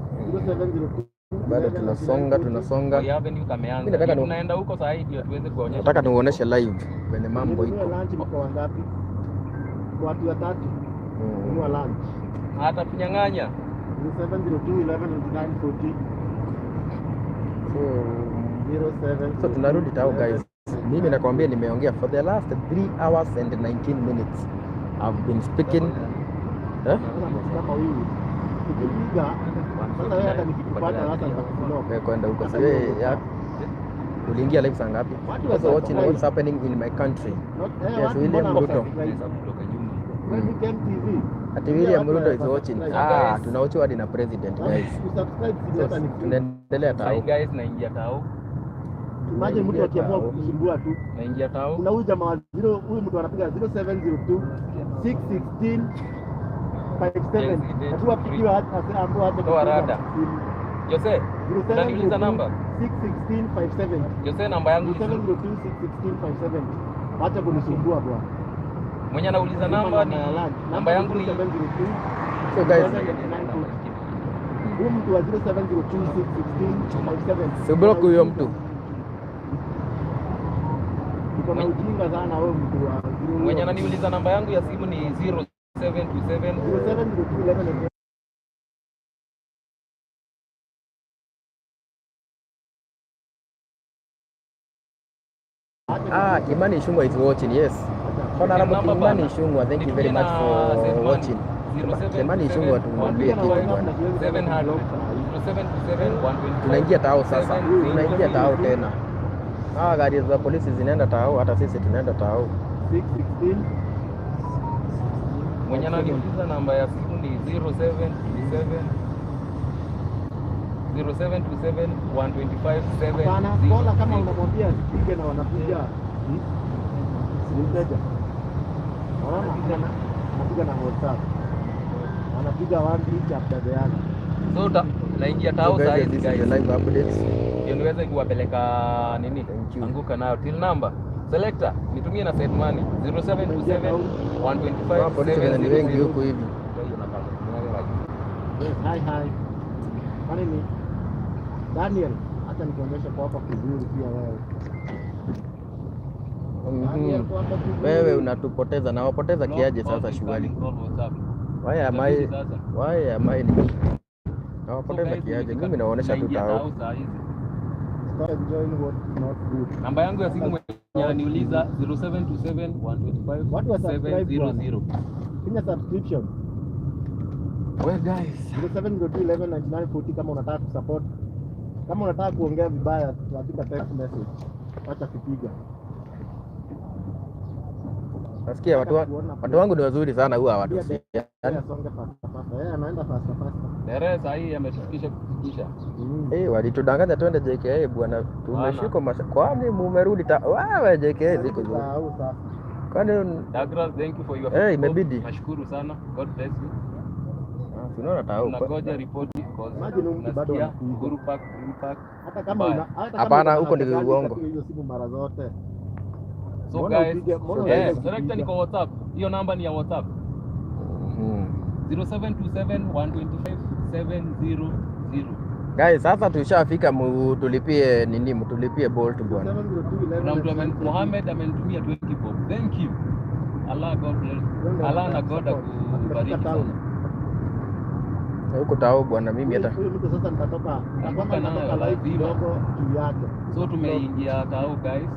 Bado tunasonga tunasonga. Moi Avenue kameanza. Mimi nataka Ndio tunaenda huko saa hii ndio tuweze kuwaonyesha. Nataka niuoneshe live venye mambo iko. Lunch mko wangapi? Watu watatu. Nunua lunch. Hata tunyang'anya. 0702 11 99 40. So tunarudi Tao guys. Mimi nakwambia nimeongea for the last 3 hours and 19 minutes. I've been speaking. Eh? Kama huyu ukipiga sasa, wewe hata nikikupata sasa nitakublock. Wewe kwenda huko. Sasa wewe uliingia live saa ngapi? Watu Also watching wasubscribe. what's happening in my country. Not- Yes, watu William mbona Ruto. wasubscribe? Kutoka nyuma. When we came TV. Ati William Ruto is watching. Guys. Tunaochiwa hadi na president guys. Kusubscribe si So hata ni free. tunaendelea Sai Tao. guys, naingia Tao. Imagine mtu akiamua kukusumbua tu. Naingia Tao. Kuna huyu jamaa wa zero, huyu mtu anapiga 0702 616 57. Watu wapigiwa hata ambao hata Toa rada. Jose, unaniuliza namba? 616 57. Jose, namba yangu ni 0702 616 57. Acha kunisumbua bwana. mwenye anauliza namba ni namba yangu ni 0702 So guys, Huyu mtu wa 0702 616 57. si block huyo mtu. Uko na ujinga sana wewe mtu wa mwenye ananiuliza namba yangu ya simu ni 0727 0702 11 Kimani Ichung'wah is watching. Yes. Honorable Number Kimani bana. Ichung'wah, thank you very much for watching. Kimani Ichung'wah tumwambie kitu bwana. 700 0727 125 Tunaingia Tao sasa. Tunaingia Tao tena. Gari za polisi zinaenda Tao, hata sisi tunaenda Tao. 616 Mwenye ananiuliza namba ya simu ni 0727 0727 125 Hapana, kola kama unamwambia asipige na wanapiga. Ni mteja. Naona anapiga na WhatsApp. Anapiga one each after the other. So naingia So Tao saa guys, hizi this is the guys. live updates. Ndio niweze kuwapeleka nini? Thank you. Anguka nayo till number. Selector, nitumie na send money 0727 125 Polisi wenye ni wengi 700. huku hivi. Yes, hi hi. Kwani ni Daniel, hata nikuonyeshe kwa hapa kuzuri pia wewe. Daniel kwa hapa kuzuri. Wewe unatupoteza na wapoteza kiaje sasa shughuli? Why am I why am I nawapoteza kiaje? Mimi nawaonyesha tu Tao. Stop enjoying what is not good. Namba yangu ya simu mwenye ananiuliza 0727 125 Watu wa subscribe 700. Finya subscription. Well guys, 0702 11 99 40 kama unataka kusupport. Kama unataka kuongea vibaya, tuandika text message. Acha kupiga. Nasikia watu wangu ni wazuri sana huwa hawatusiani. Yeye asonge faster faster. Yeye anaenda faster faster. Dere saa hii ametufikisha kufikisha. Walitudanganya twende JKA bwana, tumeshikwa kwani mumerudi wewe JKA ziko juu. Au sasa. Kwani Douglas, thank you for your imebidi. Nashukuru sana. God bless you. Tunaona Tao. Tunangoja ripoti cause Imagine huyu mtu bado nasikia anapiga. Uhuru Park, Uhuru Park. Hata kama Mbaya. una hata kama Hapana, una huko ni haja gani uongo. utapiga hizo simu mara zote. So Mbona guys, mbona upige selector kupiga? niko WhatsApp. Hiyo namba ni ya WhatsApp. 0727 125 700. Guys, sasa tushafika, mutulipie nini, mutulipie Bolt bwana. 702 Kuna mtu Mohamed amenitumia 20 bob. Thank you. Allah God bless. Allah na God akubariki sana. Huko Tao bwana, mimi hata Huyu mtu sasa nitatoka nitakwamba Anguka nayo, nitatoka live lazima. kidogo juu yake. So tumeingia Tao guys.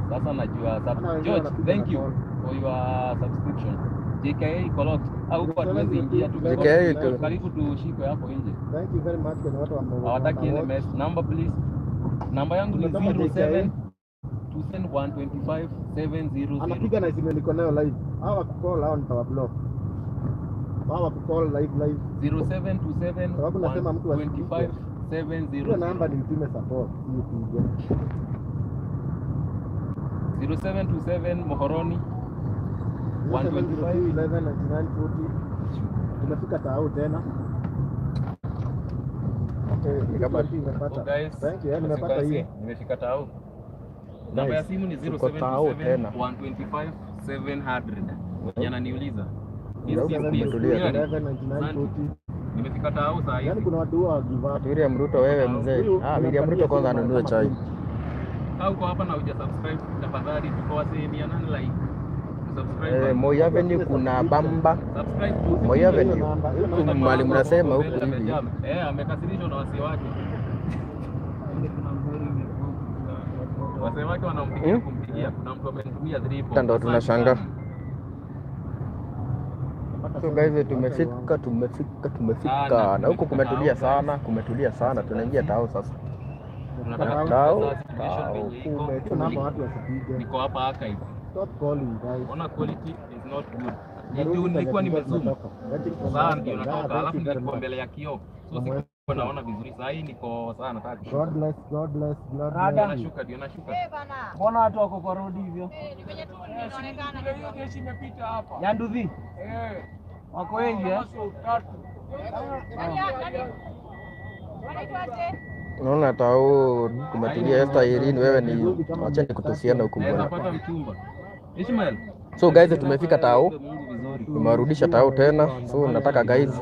Sasa najua Hata wengine George, wanapiga thank na you call. for your subscription. JKA iko locked. Au huko hatuwezi ingia tu. JKA iko- Karibu tushikwe hapo nje. Thank you very much kwenye watu ambao Hawataki wana NMS. Number please. Namba yangu ni Tumetoka 07 27 125 700. Anapiga na simu niko nayo live. Hawa wakicall hao nitawablock. Wao wakucall live live. 0727 Sababu nasema mtu asipige. 125 Hiyo 700. namba ni mtume support, si upige. 0727 Muhoroni 0702 11 99 40. Tumefika tao tena. Okay, Ni kama- nimepata. So guys, Thank you, eh, as you nimepata can see, hiyo. nimefika tao. Namba ya simu ni Tuko tao 0727 tena. 125 700. Mwenye ananiuliza. Ndio, Yes, yes, yes. kumetulia tu. 11 99 40. Nimefika tao saa Yaani hizi. kuna watu huwa give up. William Ruto wewe mzee. Huyu Ah, William Ruto kwanza anunue chai. Kama uko hapa na huja subscribe tafadhali, tuko wasee 800 like. Subscribe. Eh, Moi Avenue kuna bamba. Subscribe tu. Moi Hiyo Avenue. namba, hiyo Huku namba. mahali mnasema huku hivi. Eh, amekasirishwa na wasee wake. Wasee wake wanampigia kumpigia. Kuna mtu amenitumia 3. Hata ndo tunashangaa. Napata So seven, guys, tumefika tumefika tumefika Sana, na huku tumefika kumetulia tao, guys. sana, kumetulia sana. Tunaingia tao sasa. Tunataka Tao, kujua situation tao, venye iko. Hiyo namba watu wasipige. Niko hapa archive. Stop calling guys. Ona quality is not good. Ni Narudi juu penye nilikuwa tulikuwa nimezoom. tunatoka. Getting from Saa the ndio outside. natoka, Ah, thank alafu you very nilikuwa much. mbele ya kioo. So sikuwa naona vizuri. Saa hii niko saa nataka kushuka. God bless, God bless, God Ndio bless you. nashuka, ndio nashuka. Mbona watu wako kwa road hivyo? Ya nduthi? Wako wengi eh? Naona tao kumetulia. Esther Irene, wewe ni wacheni kutusiana huku Naweza bwana. pata mchumba. Ishmael. So guys, tumefika tao, Mungu vizuri. tumewarudisha tao tena. So nataka guys,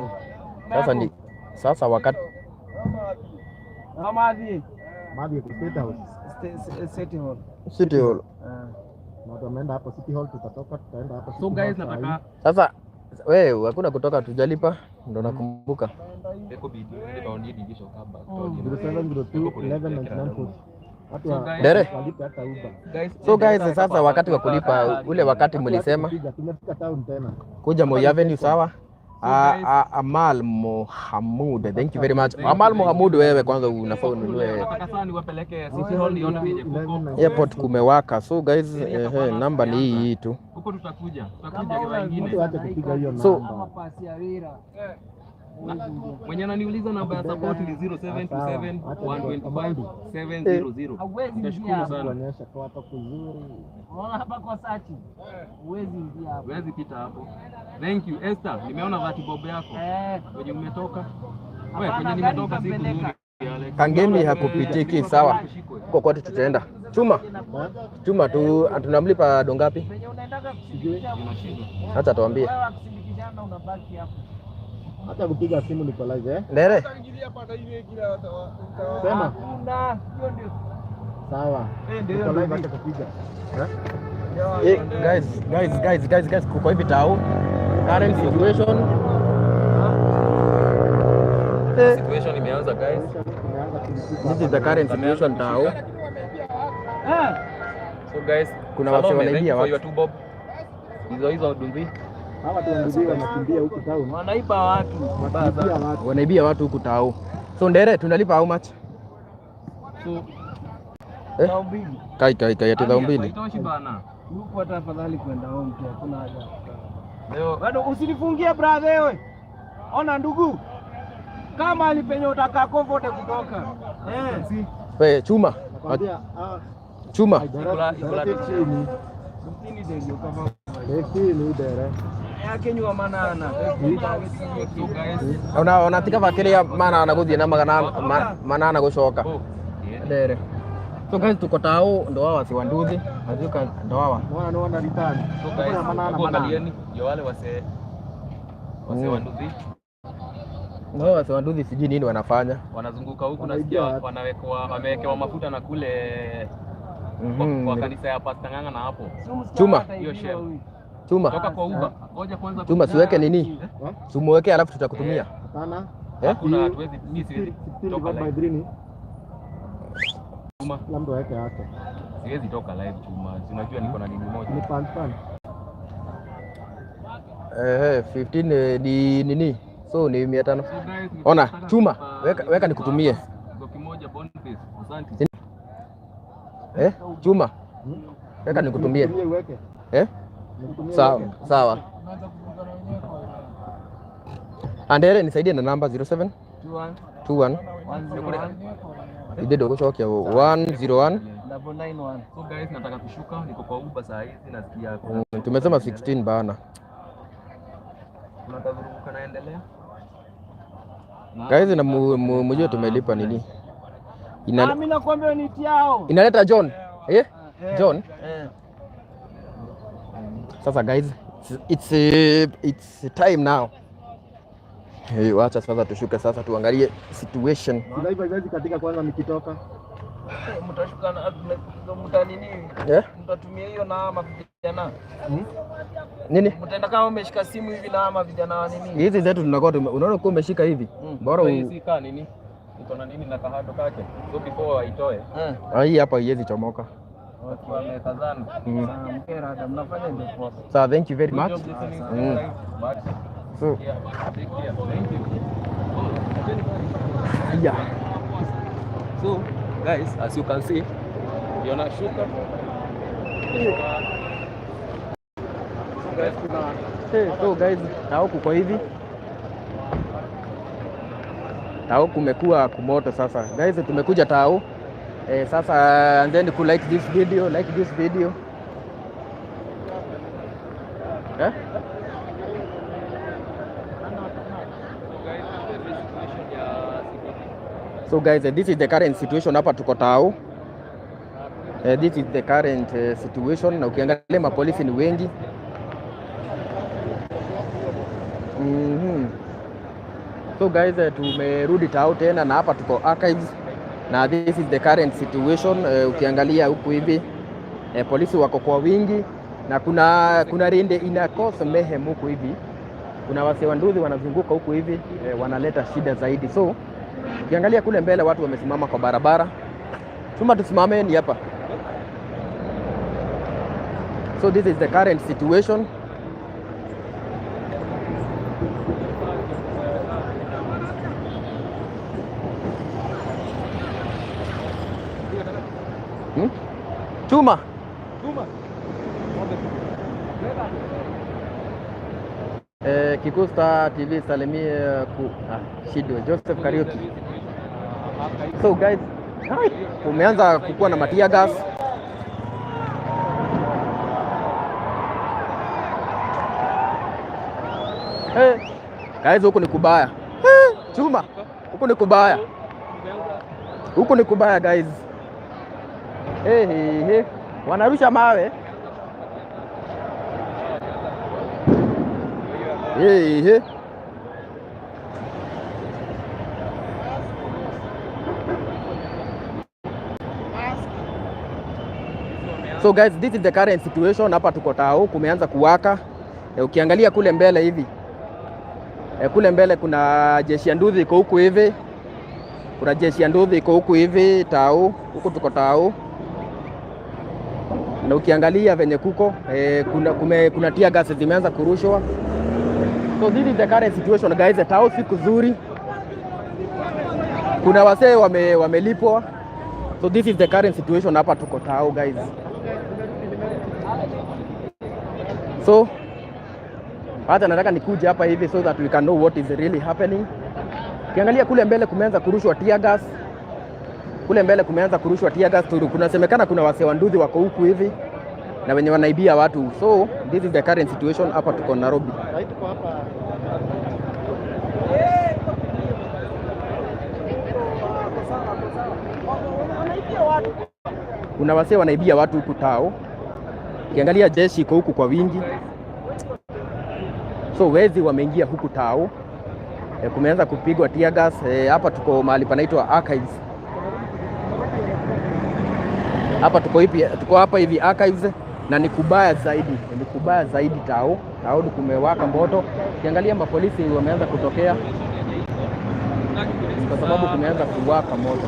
sasa ni sasa wakati Amadhi. Mavi iko State House. City Hall. City Hall. Na watu wameenda hapo City Hall, tutatoka tutaenda hapo So City guys, Hall saa hii. nataka Sasa wewe hakuna kutoka, tujalipa ndo nakumbuka. Eko bidi, ndio divisho kaba. 0702 11 99 40. Watu So guys, Dere. walipe hata Uber. Guys, So guys, sasa wakati wa kulipa ule wakati Watu mlisema kupiga, tumefika town tena. kuja Moi Avenue, sawa? guys- Amal Mohamud, thank you very much. Amal Mohamud, wewe kwanza unafaa ununue Nataka sana niwapeleke City Hall nione venye kuko. airport kumewaka. So guys, ehe, namba ni hii hii tu. Huko tutakuja. Tutakuja kwa wengine. Watu waache kupiga hiyo So- namba. Pasi ya Wira. Mwenye ananiuliza namba ya support ni 0727 125 700. Hauwezi ingia Nitashukuru hapa. sana. Kuonyesha kwa hapa kuzuri. Unaona hapa kwa Sachi? Huwezi ingia hapa. Huwezi pita hapo. Thank you Esther, nimeona dhati bob yako. Eh, Kwenye umetoka. Wewe Hapana, kwenye gari nimetoka si kuzuri. itapeleka. Alex. Kangemi hakupitiki, sawa? Huko kwetu tutaenda. Chuma, chuma tu tunamlipa dongapi? Penye unaendaga kusindikisha Acha tuambie. wewe akisindikishana unabaki hapo. Hata kupiga simu niko live eh. Ndere, Sema Hakuna, hiyo ndio. sawa. Niko live hata kupiga. eh, guys, guys, guys, guys, guys, kuko hivi tao. Current situation. Situation imeanza guys. Tumeanza kulipuka. This is the current situation tao. So guys, Kuna wase Salome, thank wanaibia you for watu. your two bob. Hizo hizo dumbi. Hawa watu wa Nduthi wanakimbia huku town. Wanaiba watu. Wanakimbia watu. Wanaibia watu huku tao. So Ndere, tunalipa how much? So Eh? Thao mbili. Kai kai kai ati thao mbili. Haitoshi bana. Huku hata afadhali kwenda home tu, hakuna haja ya kukaa. Leo Bado usinifungie brother wewe. Ona ndugu. Kama alipenye utakaa comfort kutoka. Eh. We, chuma. Nakwambia ah, Chuma. dere chini. Mtini ndio kama Chini dere. yake nyua manana. So guys, Ona ona tika bakiria manana guthie na magana manana gucoka. oh, yeah. Ndere. So guys, tuko tao ndo hawa si wanduthi. Azuka ndo hawa. Naona naona return. So guys, Hakuna manana hebu manana. angalieni ndio wale wase wase wa nduthi Ndo hawa si wanduthi sijui nini wanafanya. wanazunguka huku, Wanaibia nasikia watu. wanawekwa wamewekewa mafuta na kule kwa, kwa kanisa ya Pastor Ng'ang'a na hapo Chuma. Hiyo shell. Chuma. Toka kwa Uber. Ngoja kwanza Chuma siweke nini? Eh? Simuweke alafu tutakutumia. Hapana. Eh? Hakuna, hatuwezi, mimi siwezi 16 toka divide by live. 3 ni Chuma. kila mtu aweke yake. Siwezi toka live chuma. Si unajua niko na nini moja. Ni pan pan. Eh, 15 ni nini? So ni 500. So guys, Ona, nilikuwa chuma, nataka weka, weka nikutumie. Goki moja Boniface. Asante. Eh? Chuma. Weka nikutumie. Nikutumie uweke. Eh? Nikutumie Sawa, uweke. sawa. Andere nisaidie na namba 07 21 101 ide dogo chokia 101 991. So guys, nataka kushuka, niko kwa Uber saa hizi nasikia kuna Tumesema 16 bana. kuna kavurugu kanaendelea. Na Guys, na mujue tumelipa nini? Mimi nakwambia ni tiao. Inaleta John. Eh? John. Sasa guys, it's time now. Hey, wacha sasa tushuke sasa tuangalie situation. Live haiwezi katika kwanza nikitoka. Mtashuka na mta nini? Eh? Mtatumia hiyo na ama vijana. Nini? Mtaenda kama umeshika simu hivi na ama vijana wa nini? Hizi zetu tunakuwa unaona uko umeshika hivi. Bora hii kaa nini? Iko na nini na kahado kake. So before waitoe, hii hapa haiwezi chomoka. watu wamekazana. Mkera mnafanya ndio poa. So thank you very Good much. job listening to guys. But So yeah, take care. Thank you. yeah. So guys, as you can see, yonashuka. So guys, kuna Hey, so guys, na huku kwa hivi tao kumekuwa kumoto sasa. Guys, tumekuja tao. Sasa and then ku like this video, like this video. Eh? So guys, the situation ya CBD. So guys, this is the current situation hapa tuko tao. This is the current situation na ukiangalia mapolisi ni wengi. So guys, tumerudi tao tena na hapa tuko archives na this is the current situation. Ukiangalia huku hivi polisi wako kwa wingi na kuna rende ina cause mayhem huku hivi. Kuna wasee wa nduthi wanazunguka huku hivi wanaleta shida zaidi. So ukiangalia kule mbele watu wamesimama kwa barabara. Chuma tusimameni hapa. So this is the current situation. Chuma. Chuma. Kikusta TV salimie ku Shido Joseph Kariuki. So guys, umeanza kukua na matia gas. Hey, guys huku ni kubaya. Hey, chuma. Huku ni kubaya. Huku ni kubaya guys. Hey, hey, hey. Wanarusha mawe. Hey, hey. So guys, this is the current situation hapa tuko tao, kumeanza kuwaka. Ukiangalia kule mbele hivi. Kule mbele kuna jeshi ya nduthi iko huku hivi. Kuna jeshi ya nduthi iko huku hivi tao, huku tuko tao. Na ukiangalia venye kuko kuna tear gas zimeanza kurushwa. So this is the current situation guys, tao si kuzuri. Kuna wasee wamelipwa. So this is the current situation hapa tuko tao guys. So hata nataka nikuje hapa hivi so that we can know what is really happening. Ukiangalia kule mbele kumeanza kurushwa tear gas. Kule mbele kumeanza kurushwa tear gas. Kunasemekana kuna wasee wa nduthi wako huku hivi na wenye wanaibia watu. So this is the current situation hapa tuko Nairobi. Kuna wasee wanaibia watu huku tao. Ukiangalia jeshi iko huku kwa wingi. So wezi wameingia huku tao. Kumeanza kupigwa tear gas. Hapa tuko mahali panaitwa Archives. Hapa tuko hivi, tuko hapa hivi Archives na ni kubaya zaidi, ni kubaya zaidi tao. Tao ni kumewaka moto. Ukiangalia mapolisi wameanza kutokea kwa sababu kumeanza kuwaka moto.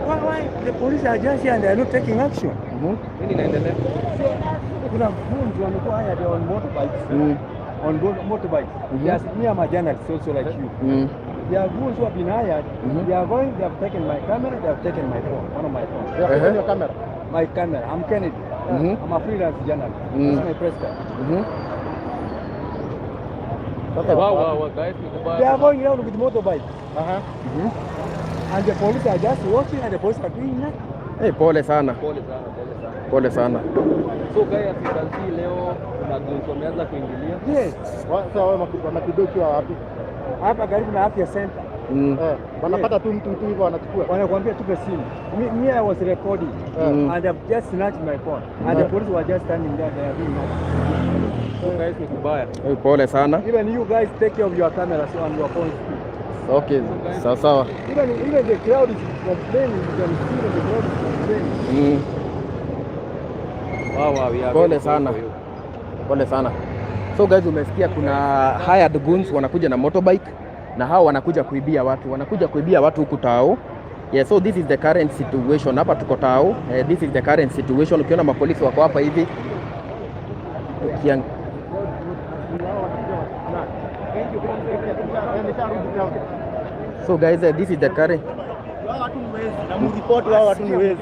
Why the police are just here and they are not taking action? Nini inaendelea? Kuna goons wamekuwa haya, they are on motorbikes. On motorbikes. They are, me, I'm a journalist also like you. There are goons who have been hired. They are going, they have taken my camera, they have taken my phone, one of my phones. They have taken your camera? My camera. I'm Kennedy. I'm a freelance journalist. That's my press card. Wow, guys, ni kubaya. They are going around with motorbike. And the police are just watching and the police are doing nothing. Hey, pole sana. Pole sana, pole sana. Pole sana. So guys, as you can see, leo kuna goons wameanza kuingilia. Yes. Sasa wao wanakidoki wa wapi? Hapa karibu na Afya Center. Eh, wanapata tu mtu tu hivyo wanachukua. Wanakuambia tupe simu. Me, I was recording and I've just snatched my phone. And the police were just standing there, they are doing nothing. So guys, ni kubaya. Hey, pole sana. Even you guys, take care of your cameras and your phones too. Okay, sawa sawa. Even the crowd is complaining, you can see that the crowd is complaining. Wow, we are Pole very sorry sana. for you. Pole sana. So guys, umesikia kuna hired goons wanakuja na motorbike na hao wanakuja kuibia watu, wanakuja kuibia watu huku tao. Yeah, so this is the current situation. Hapa tuko tao. This is the current situation. Ukiona mapolisi wako hapa hivi. So guys, this is the current Watu ni wezi na mripoti wao, watu ni wezi.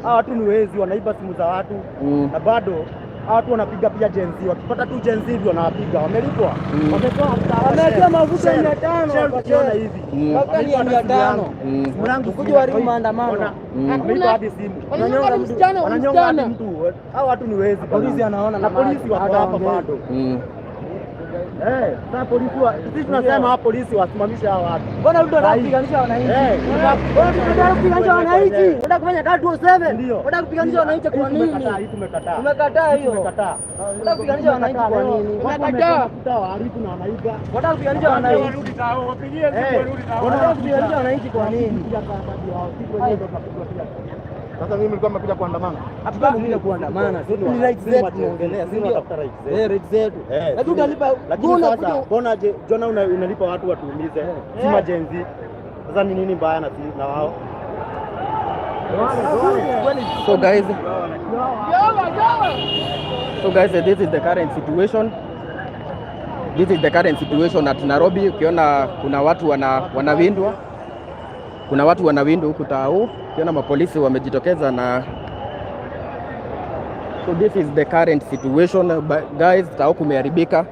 Hawa watu ni wezi, wanaiba simu za watu na bado hawa watu wanapiga pia Gen Z. Wakipata tu Gen Z hivi wanawapiga, wamelipwa. Wametoa Wamewekewa mafuta Shell. 500 Shell kwa tukiona Shell. hivi. Mafuta ni ya 500. Simu yangu Kuja haribu maandamano. Wameiba hadi simu. Wananyonga msichana, Wananyonga hadi msichana. mtu. Hawa watu ni wezi. Polisi anaona na polisi wako hapa hataongea. bado. Eh, sasa polisi sisi tunasema hawa polisi wasimamishe hawa watu. Mbona Ruto anataka kupiganisha wananchi? Eh, Mbona Ruto anataka kupiganisha wananchi? Unataka kufanya 307? Ndio. Unataka kupiganisha wananchi kwa nini? Tumekataa, hii tumekataa. Tumekataa hiyo. Tumekataa. Unataka kupiganisha wananchi kwa nini? Tumekataa. Waharifu na wanaiba. Unataka kupiganisha wananchi. Unataka kupiganisha wananchi kwa nini? Sasa mimi nilikuwa nimekuja kuandamana. Hatukuja kuandamana, sisi ni rights zetu tunaongelea, si ndio? Eh, rights zetu. Lakini utalipa Lakini mbona sasa kuja mbona Jona unalipa watu watuumize? Si ma Gen Z. Sasa ni nini mbaya na wao? So guys, this is the current situation. This is the current situation at Nairobi. Ukiona kuna watu wanawindwa, kuna watu wanawindwa huku tao. Ukiona mapolisi wamejitokeza na, so this is the current situation. But guys, tao kumeharibika.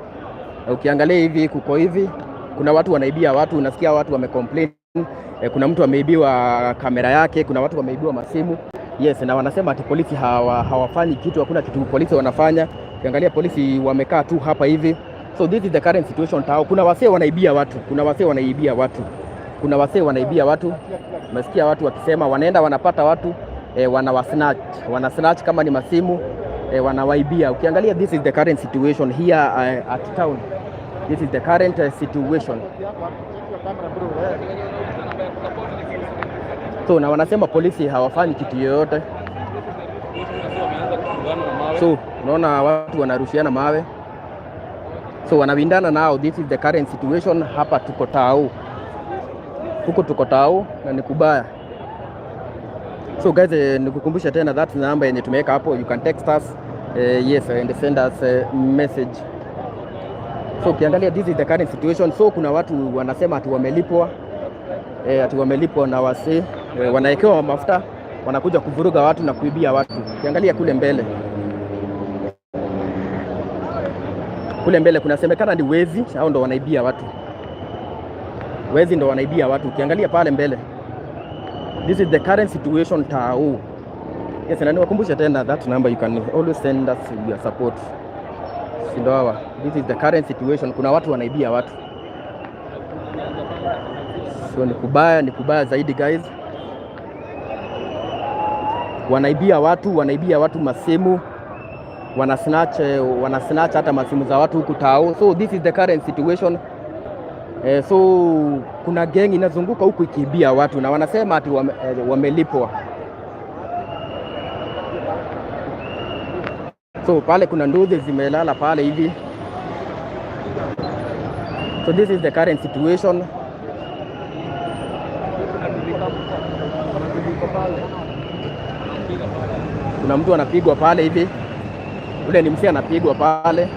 Na ukiangalia hivi kuko hivi, kuna watu wanaibia watu, unasikia watu wamecomplain. Kuna mtu ameibiwa kamera yake, kuna watu wameibiwa masimu. Yes, na wanasema ati polisi hawafanyi kitu, hakuna kitu polisi wanafanya. Ukiangalia polisi wamekaa tu hapa hivi. So this is the current situation tao. Kuna wasee wanaibia watu, kuna wasee wanaibia watu, kuna wasee wanaibia watu. Umesikia watu wakisema wanaenda wanapata watu wanawasnatch, wanasnatch kama ni masimu wanawaibia. Ukiangalia this is the current situation here at town. This is the current situation. So na wanasema polisi hawafanyi kitu yoyote. Wameanza kupigana na mawe. So unaona watu wanarushiana mawe, so wanawindana nao. This is the current situation hapa, tuko tao, huku tuko tao na ni kubaya. So guys, nikukumbusha tena that number yenye tumeweka hapo, you can text us yes, and send us a message. So ukiangalia this is the current situation. So kuna watu wanasema ati wamelipwa ati wamelipwa na wasee wanawekewa mafuta, wanakuja kuvuruga watu na kuibia watu. Ukiangalia kule mbele kunasemekana ni wezi, hao ndo wanaibia watu, wezi ndo wanaibia watu. Ukiangalia pale mbele, this is the current situation tao. Yes, na niwakumbushe tena that number, you can always send us your support. Si ndo hawa? This is the current situation. Kuna watu wanaibia watu, so ni kubaya zaidi guys. Wanaibia watu masimu, wana snatch hata masimu za watu huku tao. So this is the current situation. So kuna gang inazunguka huku ikiibia watu na wanasema ati wamelipwa. So pale kuna nduthi zimelala pale hivi. So this is the current situation. Kuna mtu anapigwa pale hivi, ule ni msee anapigwa pale.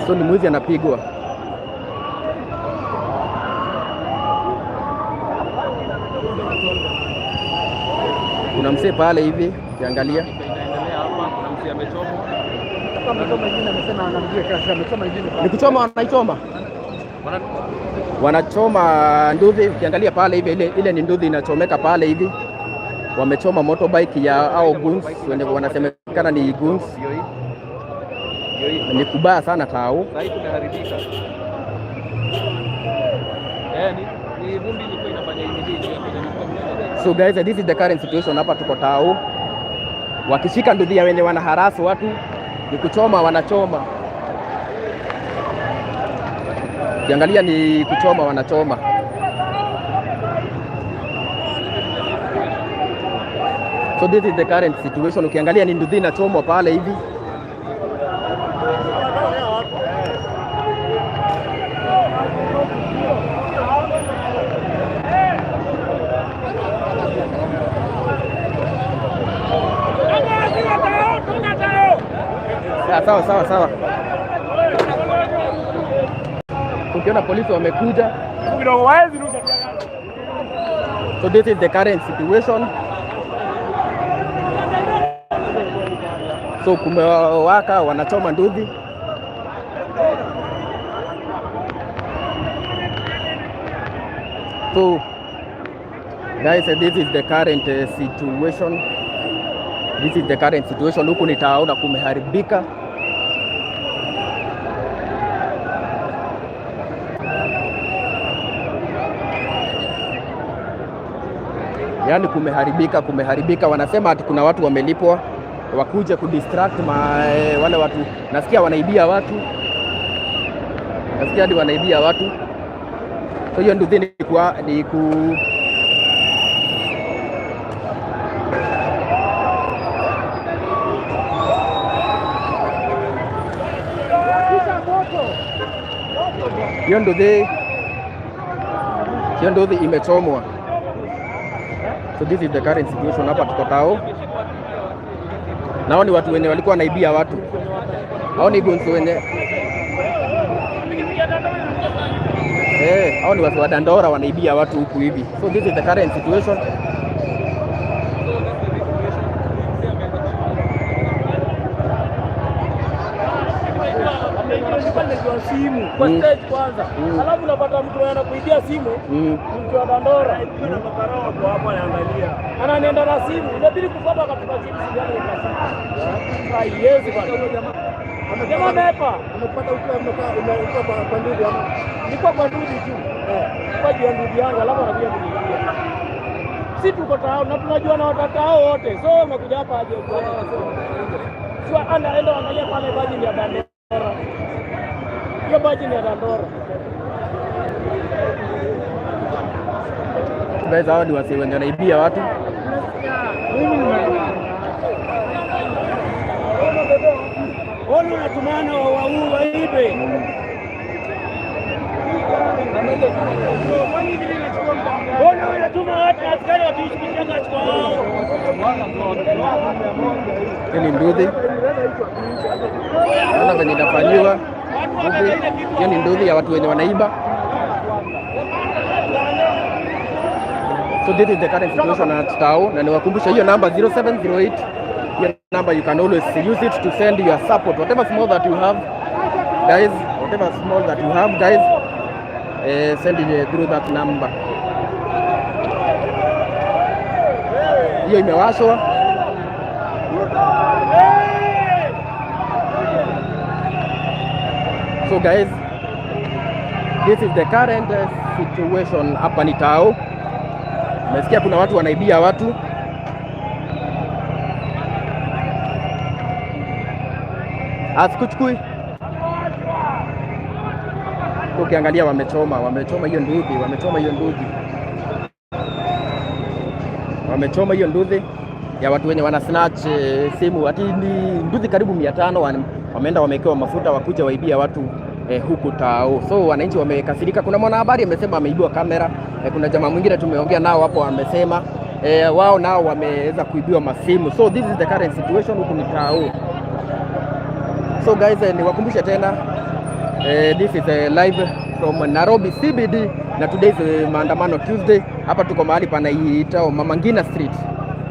So ni mwizi anapigwa. Kuna msee pale hivi, ukiangalia Inaendelea hapa, kuna msee msee amechomwa. Ni kuchoma, wanaichoma, wanachoma nduthi. Ukiangalia pale hivi, ile ni nduthi inachomeka pale hivi. Wamechoma motorbike ya au goons wenye wanasemekana ni goons. Ndio hii. Ndio hii. Ni kubaya sana tao. Sasa hii tumeharibika. Eh, ni vumbi ilikuwa inafanya hivi hivi. So guys, this is the current situation hapa tuko tao. Wakishika nduthi ya wenye wanaharasu watu ni kuchoma, wanachoma. Ukiangalia ni kuchoma, wanachoma. So this is the current situation. Ukiangalia ni nduthi inachomwa pale hivi. Sawa sawa sawa. Ukiona polisi wamekuja. So this is the current situation. So kumewaka, wanachoma nduthi. So guys, this is the current situation. This is the current situation. Huku ni tao na kumeharibika. Yaani kumeharibika, kumeharibika. Wanasema ati kuna watu wamelipwa wakuja kudistract wale watu. Nasikia wanaibia watu, nasikia hadi wanaibia watu. So hiyo nduthi ni ku hiyo nduthi imechomwa. So this is the current situation hapa tuko tao. Nao ni watu wenye walikuwa wanaibia watu. Hao ni goons wenye, hao ni watu wa Dandora wanaibia watu huku hivi. So this is the current situation. So this is the situation. Simu kwa stage kwanza, alafu unapata mtu anakuibia simu, mtu wa Dandora ananienda na simu, inabidi kufuata katika simu simu yake kwa simu. Haiwezi bwana. Jamaa ameepa. Amepata ukiwa ukiwa kwa ndugu ama? Nilikuwa kwa ndugu tu. Kwa juu ya ndugu yangu, alafu anakuja kuniibia. Si tuko tao na tunajua na watoto hao wote. So umekuja hapa aje kuona? So enda angalia pale baji ya Dandora. Hiyo baji ni ya Dandora. Guys, hao ni wasee wenye wanaibia watu. Wale wanatumana waue waibe. Wale wanatuma watu askari watuishi kwa wao. Hii ni nduthi. Naona venye inafanyiwa nduthi. Hiyo ni nduthi ya watu wenye wanaiba. So this is the current situation at Tao, na niwakumbusha hiyo namba 0708, hiyo number you can always use it to send your support, whatever small that you have, guys, whatever small that you have, guys, send it through that number. Hiyo imewashwa. So guys, this is the current situation hapa ni Tao. Umesikia kuna watu wanaibia watu. Asikuchukui. Ukiangalia wamechoma hiyo nduthi, wamechoma hiyo nduthi. Wamechoma hiyo nduthi ya watu wenye wana snatch simu. Ati ni nduthi karibu 500 wameenda wamewekewa mafuta wakuja waibia watu huku Tao. So wananchi wamekasirika. Kuna mwanahabari amesema ameibiwa kamera. Kuna jamaa mwingine tumeongea nao hapo amesema wao nao wameweza kuibiwa masimu. So this is the current situation huku ni Tao. So guys, niwakumbushe tena, this is live from Nairobi CBD na today is maandamano Tuesday. Hapa tuko mahali panaitwa Mama Ngina Street.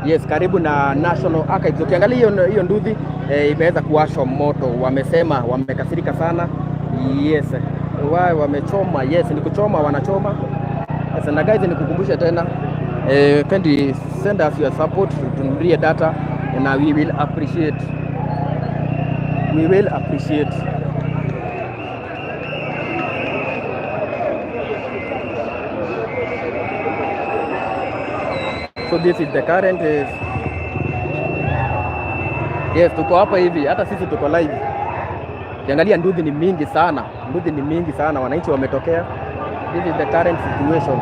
Yes, karibu na National Archives. Ukiangalia hiyo nduthi Imeweza kuwashwa moto, wamesema wamekasirika sana. Yes, wamechoma. Yes, ni kuchoma, wanachoma. Yes, na guys, nikukumbushe tena, kindly send us your support, tununulie data na we will appreciate, we will appreciate. So this is the current is. Yes, tuko hapa hivi, hata sisi tuko live. Ukiangalia nduthi ni mingi sana, nduthi ni mingi sana, wananchi wametokea. This is the current situation.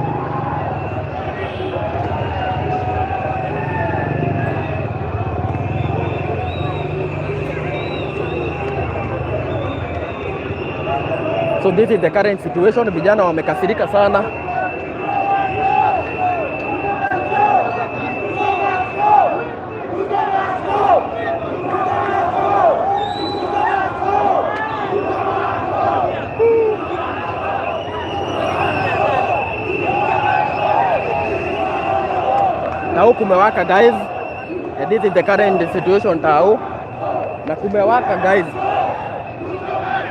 So this is the current situation. Vijana wamekasirika sana. Tao kumewaka, guys. And this is the current situation tao. Na kumewaka, guys.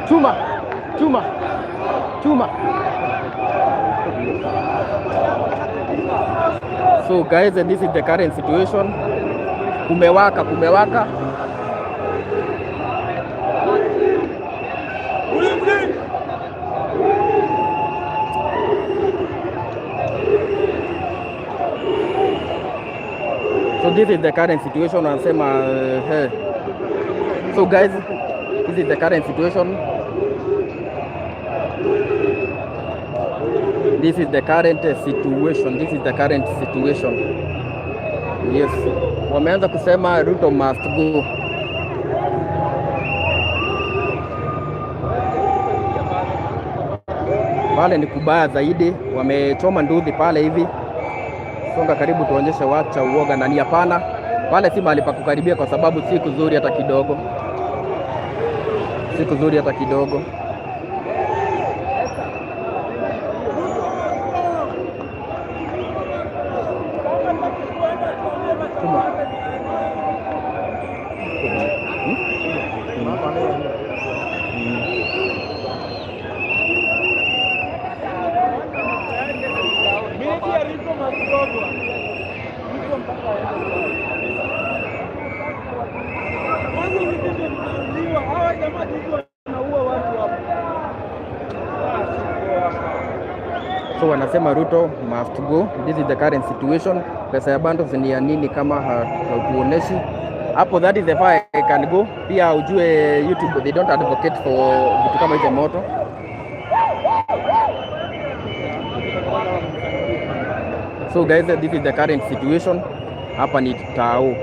Chuma, chuma, chuma. So guys, and this is the current situation. Kumewaka, kumewaka. So this is the current situation, wanasema hey. So guys, this is the current situation. This is the current situation. This is the current situation. Yes. Wameanza kusema Ruto must go. Pale ni kubaya zaidi, wamechoma nduthi pale hivi. Songa karibu tuonyeshe, wacha uoga nani. Hapana, pale si mahali pa kukaribia kwa sababu si kuzuri hata kidogo, si kuzuri hata kidogo. Chuma. Hmm? Mimi Ruto must go, bwana. Ruto mpaka aende. Kwanza hivi ndio tunauliwa. Hawa jamaa juzi wanaua watu hapo. Ah, si poa. So wanasema Ruto must go. This is the current situation. Pesa ya bundles ni ya nini kama hautuoneshi hapo? That is the far I can go. Pia ujue YouTube, they don't advocate for vitu kama hizo moto. So guys, this is the current situation. Hapa ni Tao.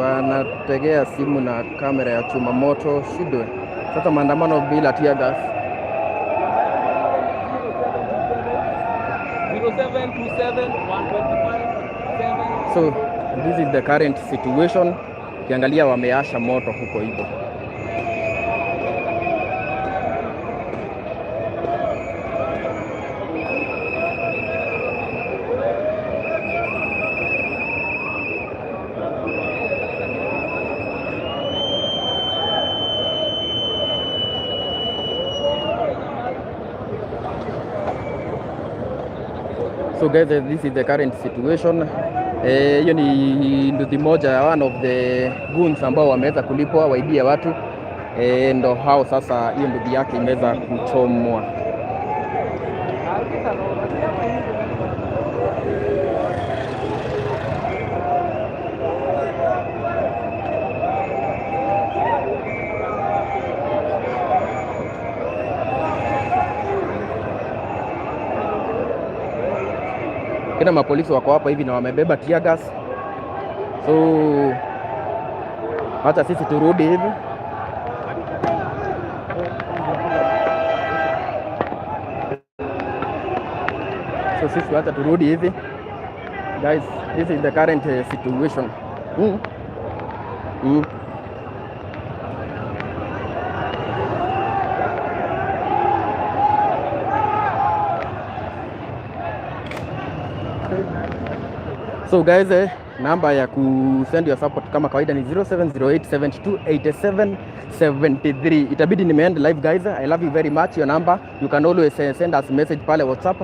Wanategea simu na kamera ya chuma moto shidwe. Sasa maandamano bila tear gas. 0727 125 7. So this is the current situation. Ukiangalia wameasha moto huko hivyo. So guys, this is the current situation. Hiyo ni nduthi moja ya one of the goons ambao wameweza kulipwa waibia watu. Ndo hao sasa, hiyo nduthi yake imeweza kuchomwa. Kina mapolisi wako hapa hivi na wamebeba tear gas. So hata sisi turudi hivi. So sisi hata turudi hivi. Guys, this is the current situation. So guys, namba ya ku send your support kama kawaida ni 0708728773. Itabidi nimeend live, guys. I love you very much. Your number, you can always send us message pale WhatsApp.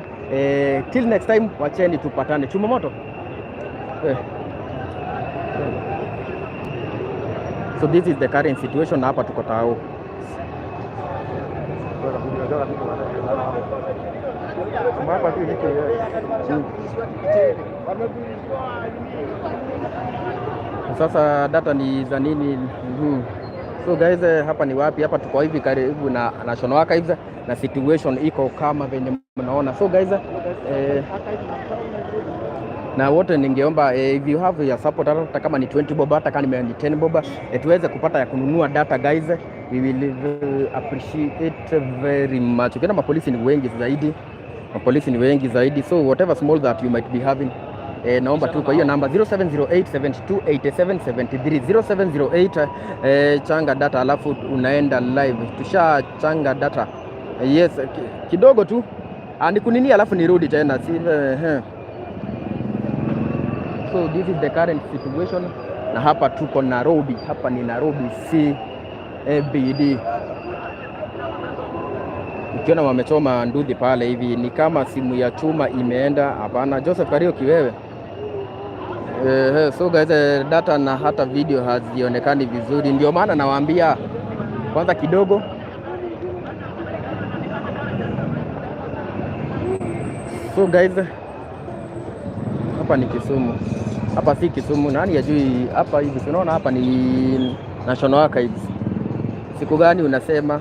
Till next time, wacheni tupatane. Chuma moto. So this is the current situation hapa tuko tao. Hapa tu hiki. Sasa data ni za nini? So guys, hapa ni wapi? Hapa tuko hivi karibu na National Archives na situation iko kama venye mnaona. So guys, na wote ningeomba, if you have your support, hata kama ni 20 bob, hata kama ni 10 bob, tuweze kupata ya kununua data, guys, we will appreciate very much. Ukiona mapolisi ni wengi zaidi, mapolisi ni wengi zaidi, so whatever small that you might be having, naomba tu kwa hiyo namba 0708728773, 0708, changa data alafu unaenda live. Tusha changa data. Yes, kidogo tu. Ah, nikunini alafu nirudi tena si eh. So this is the current situation na hapa tuko Nairobi, hapa ni Nairobi CBD. Ukiona wamechoma nduthi pale hivi ni kama simu ya chuma imeenda. Hapana, Joseph Kariuki wewe. So guys, data na hata video hazionekani vizuri, ndio maana nawaambia kwanza kidogo. So guys, hapa ni Kisumu, hapa si Kisumu, nani ajui hapa hivi? Tunaona hapa ni National Archives. Siku gani unasema?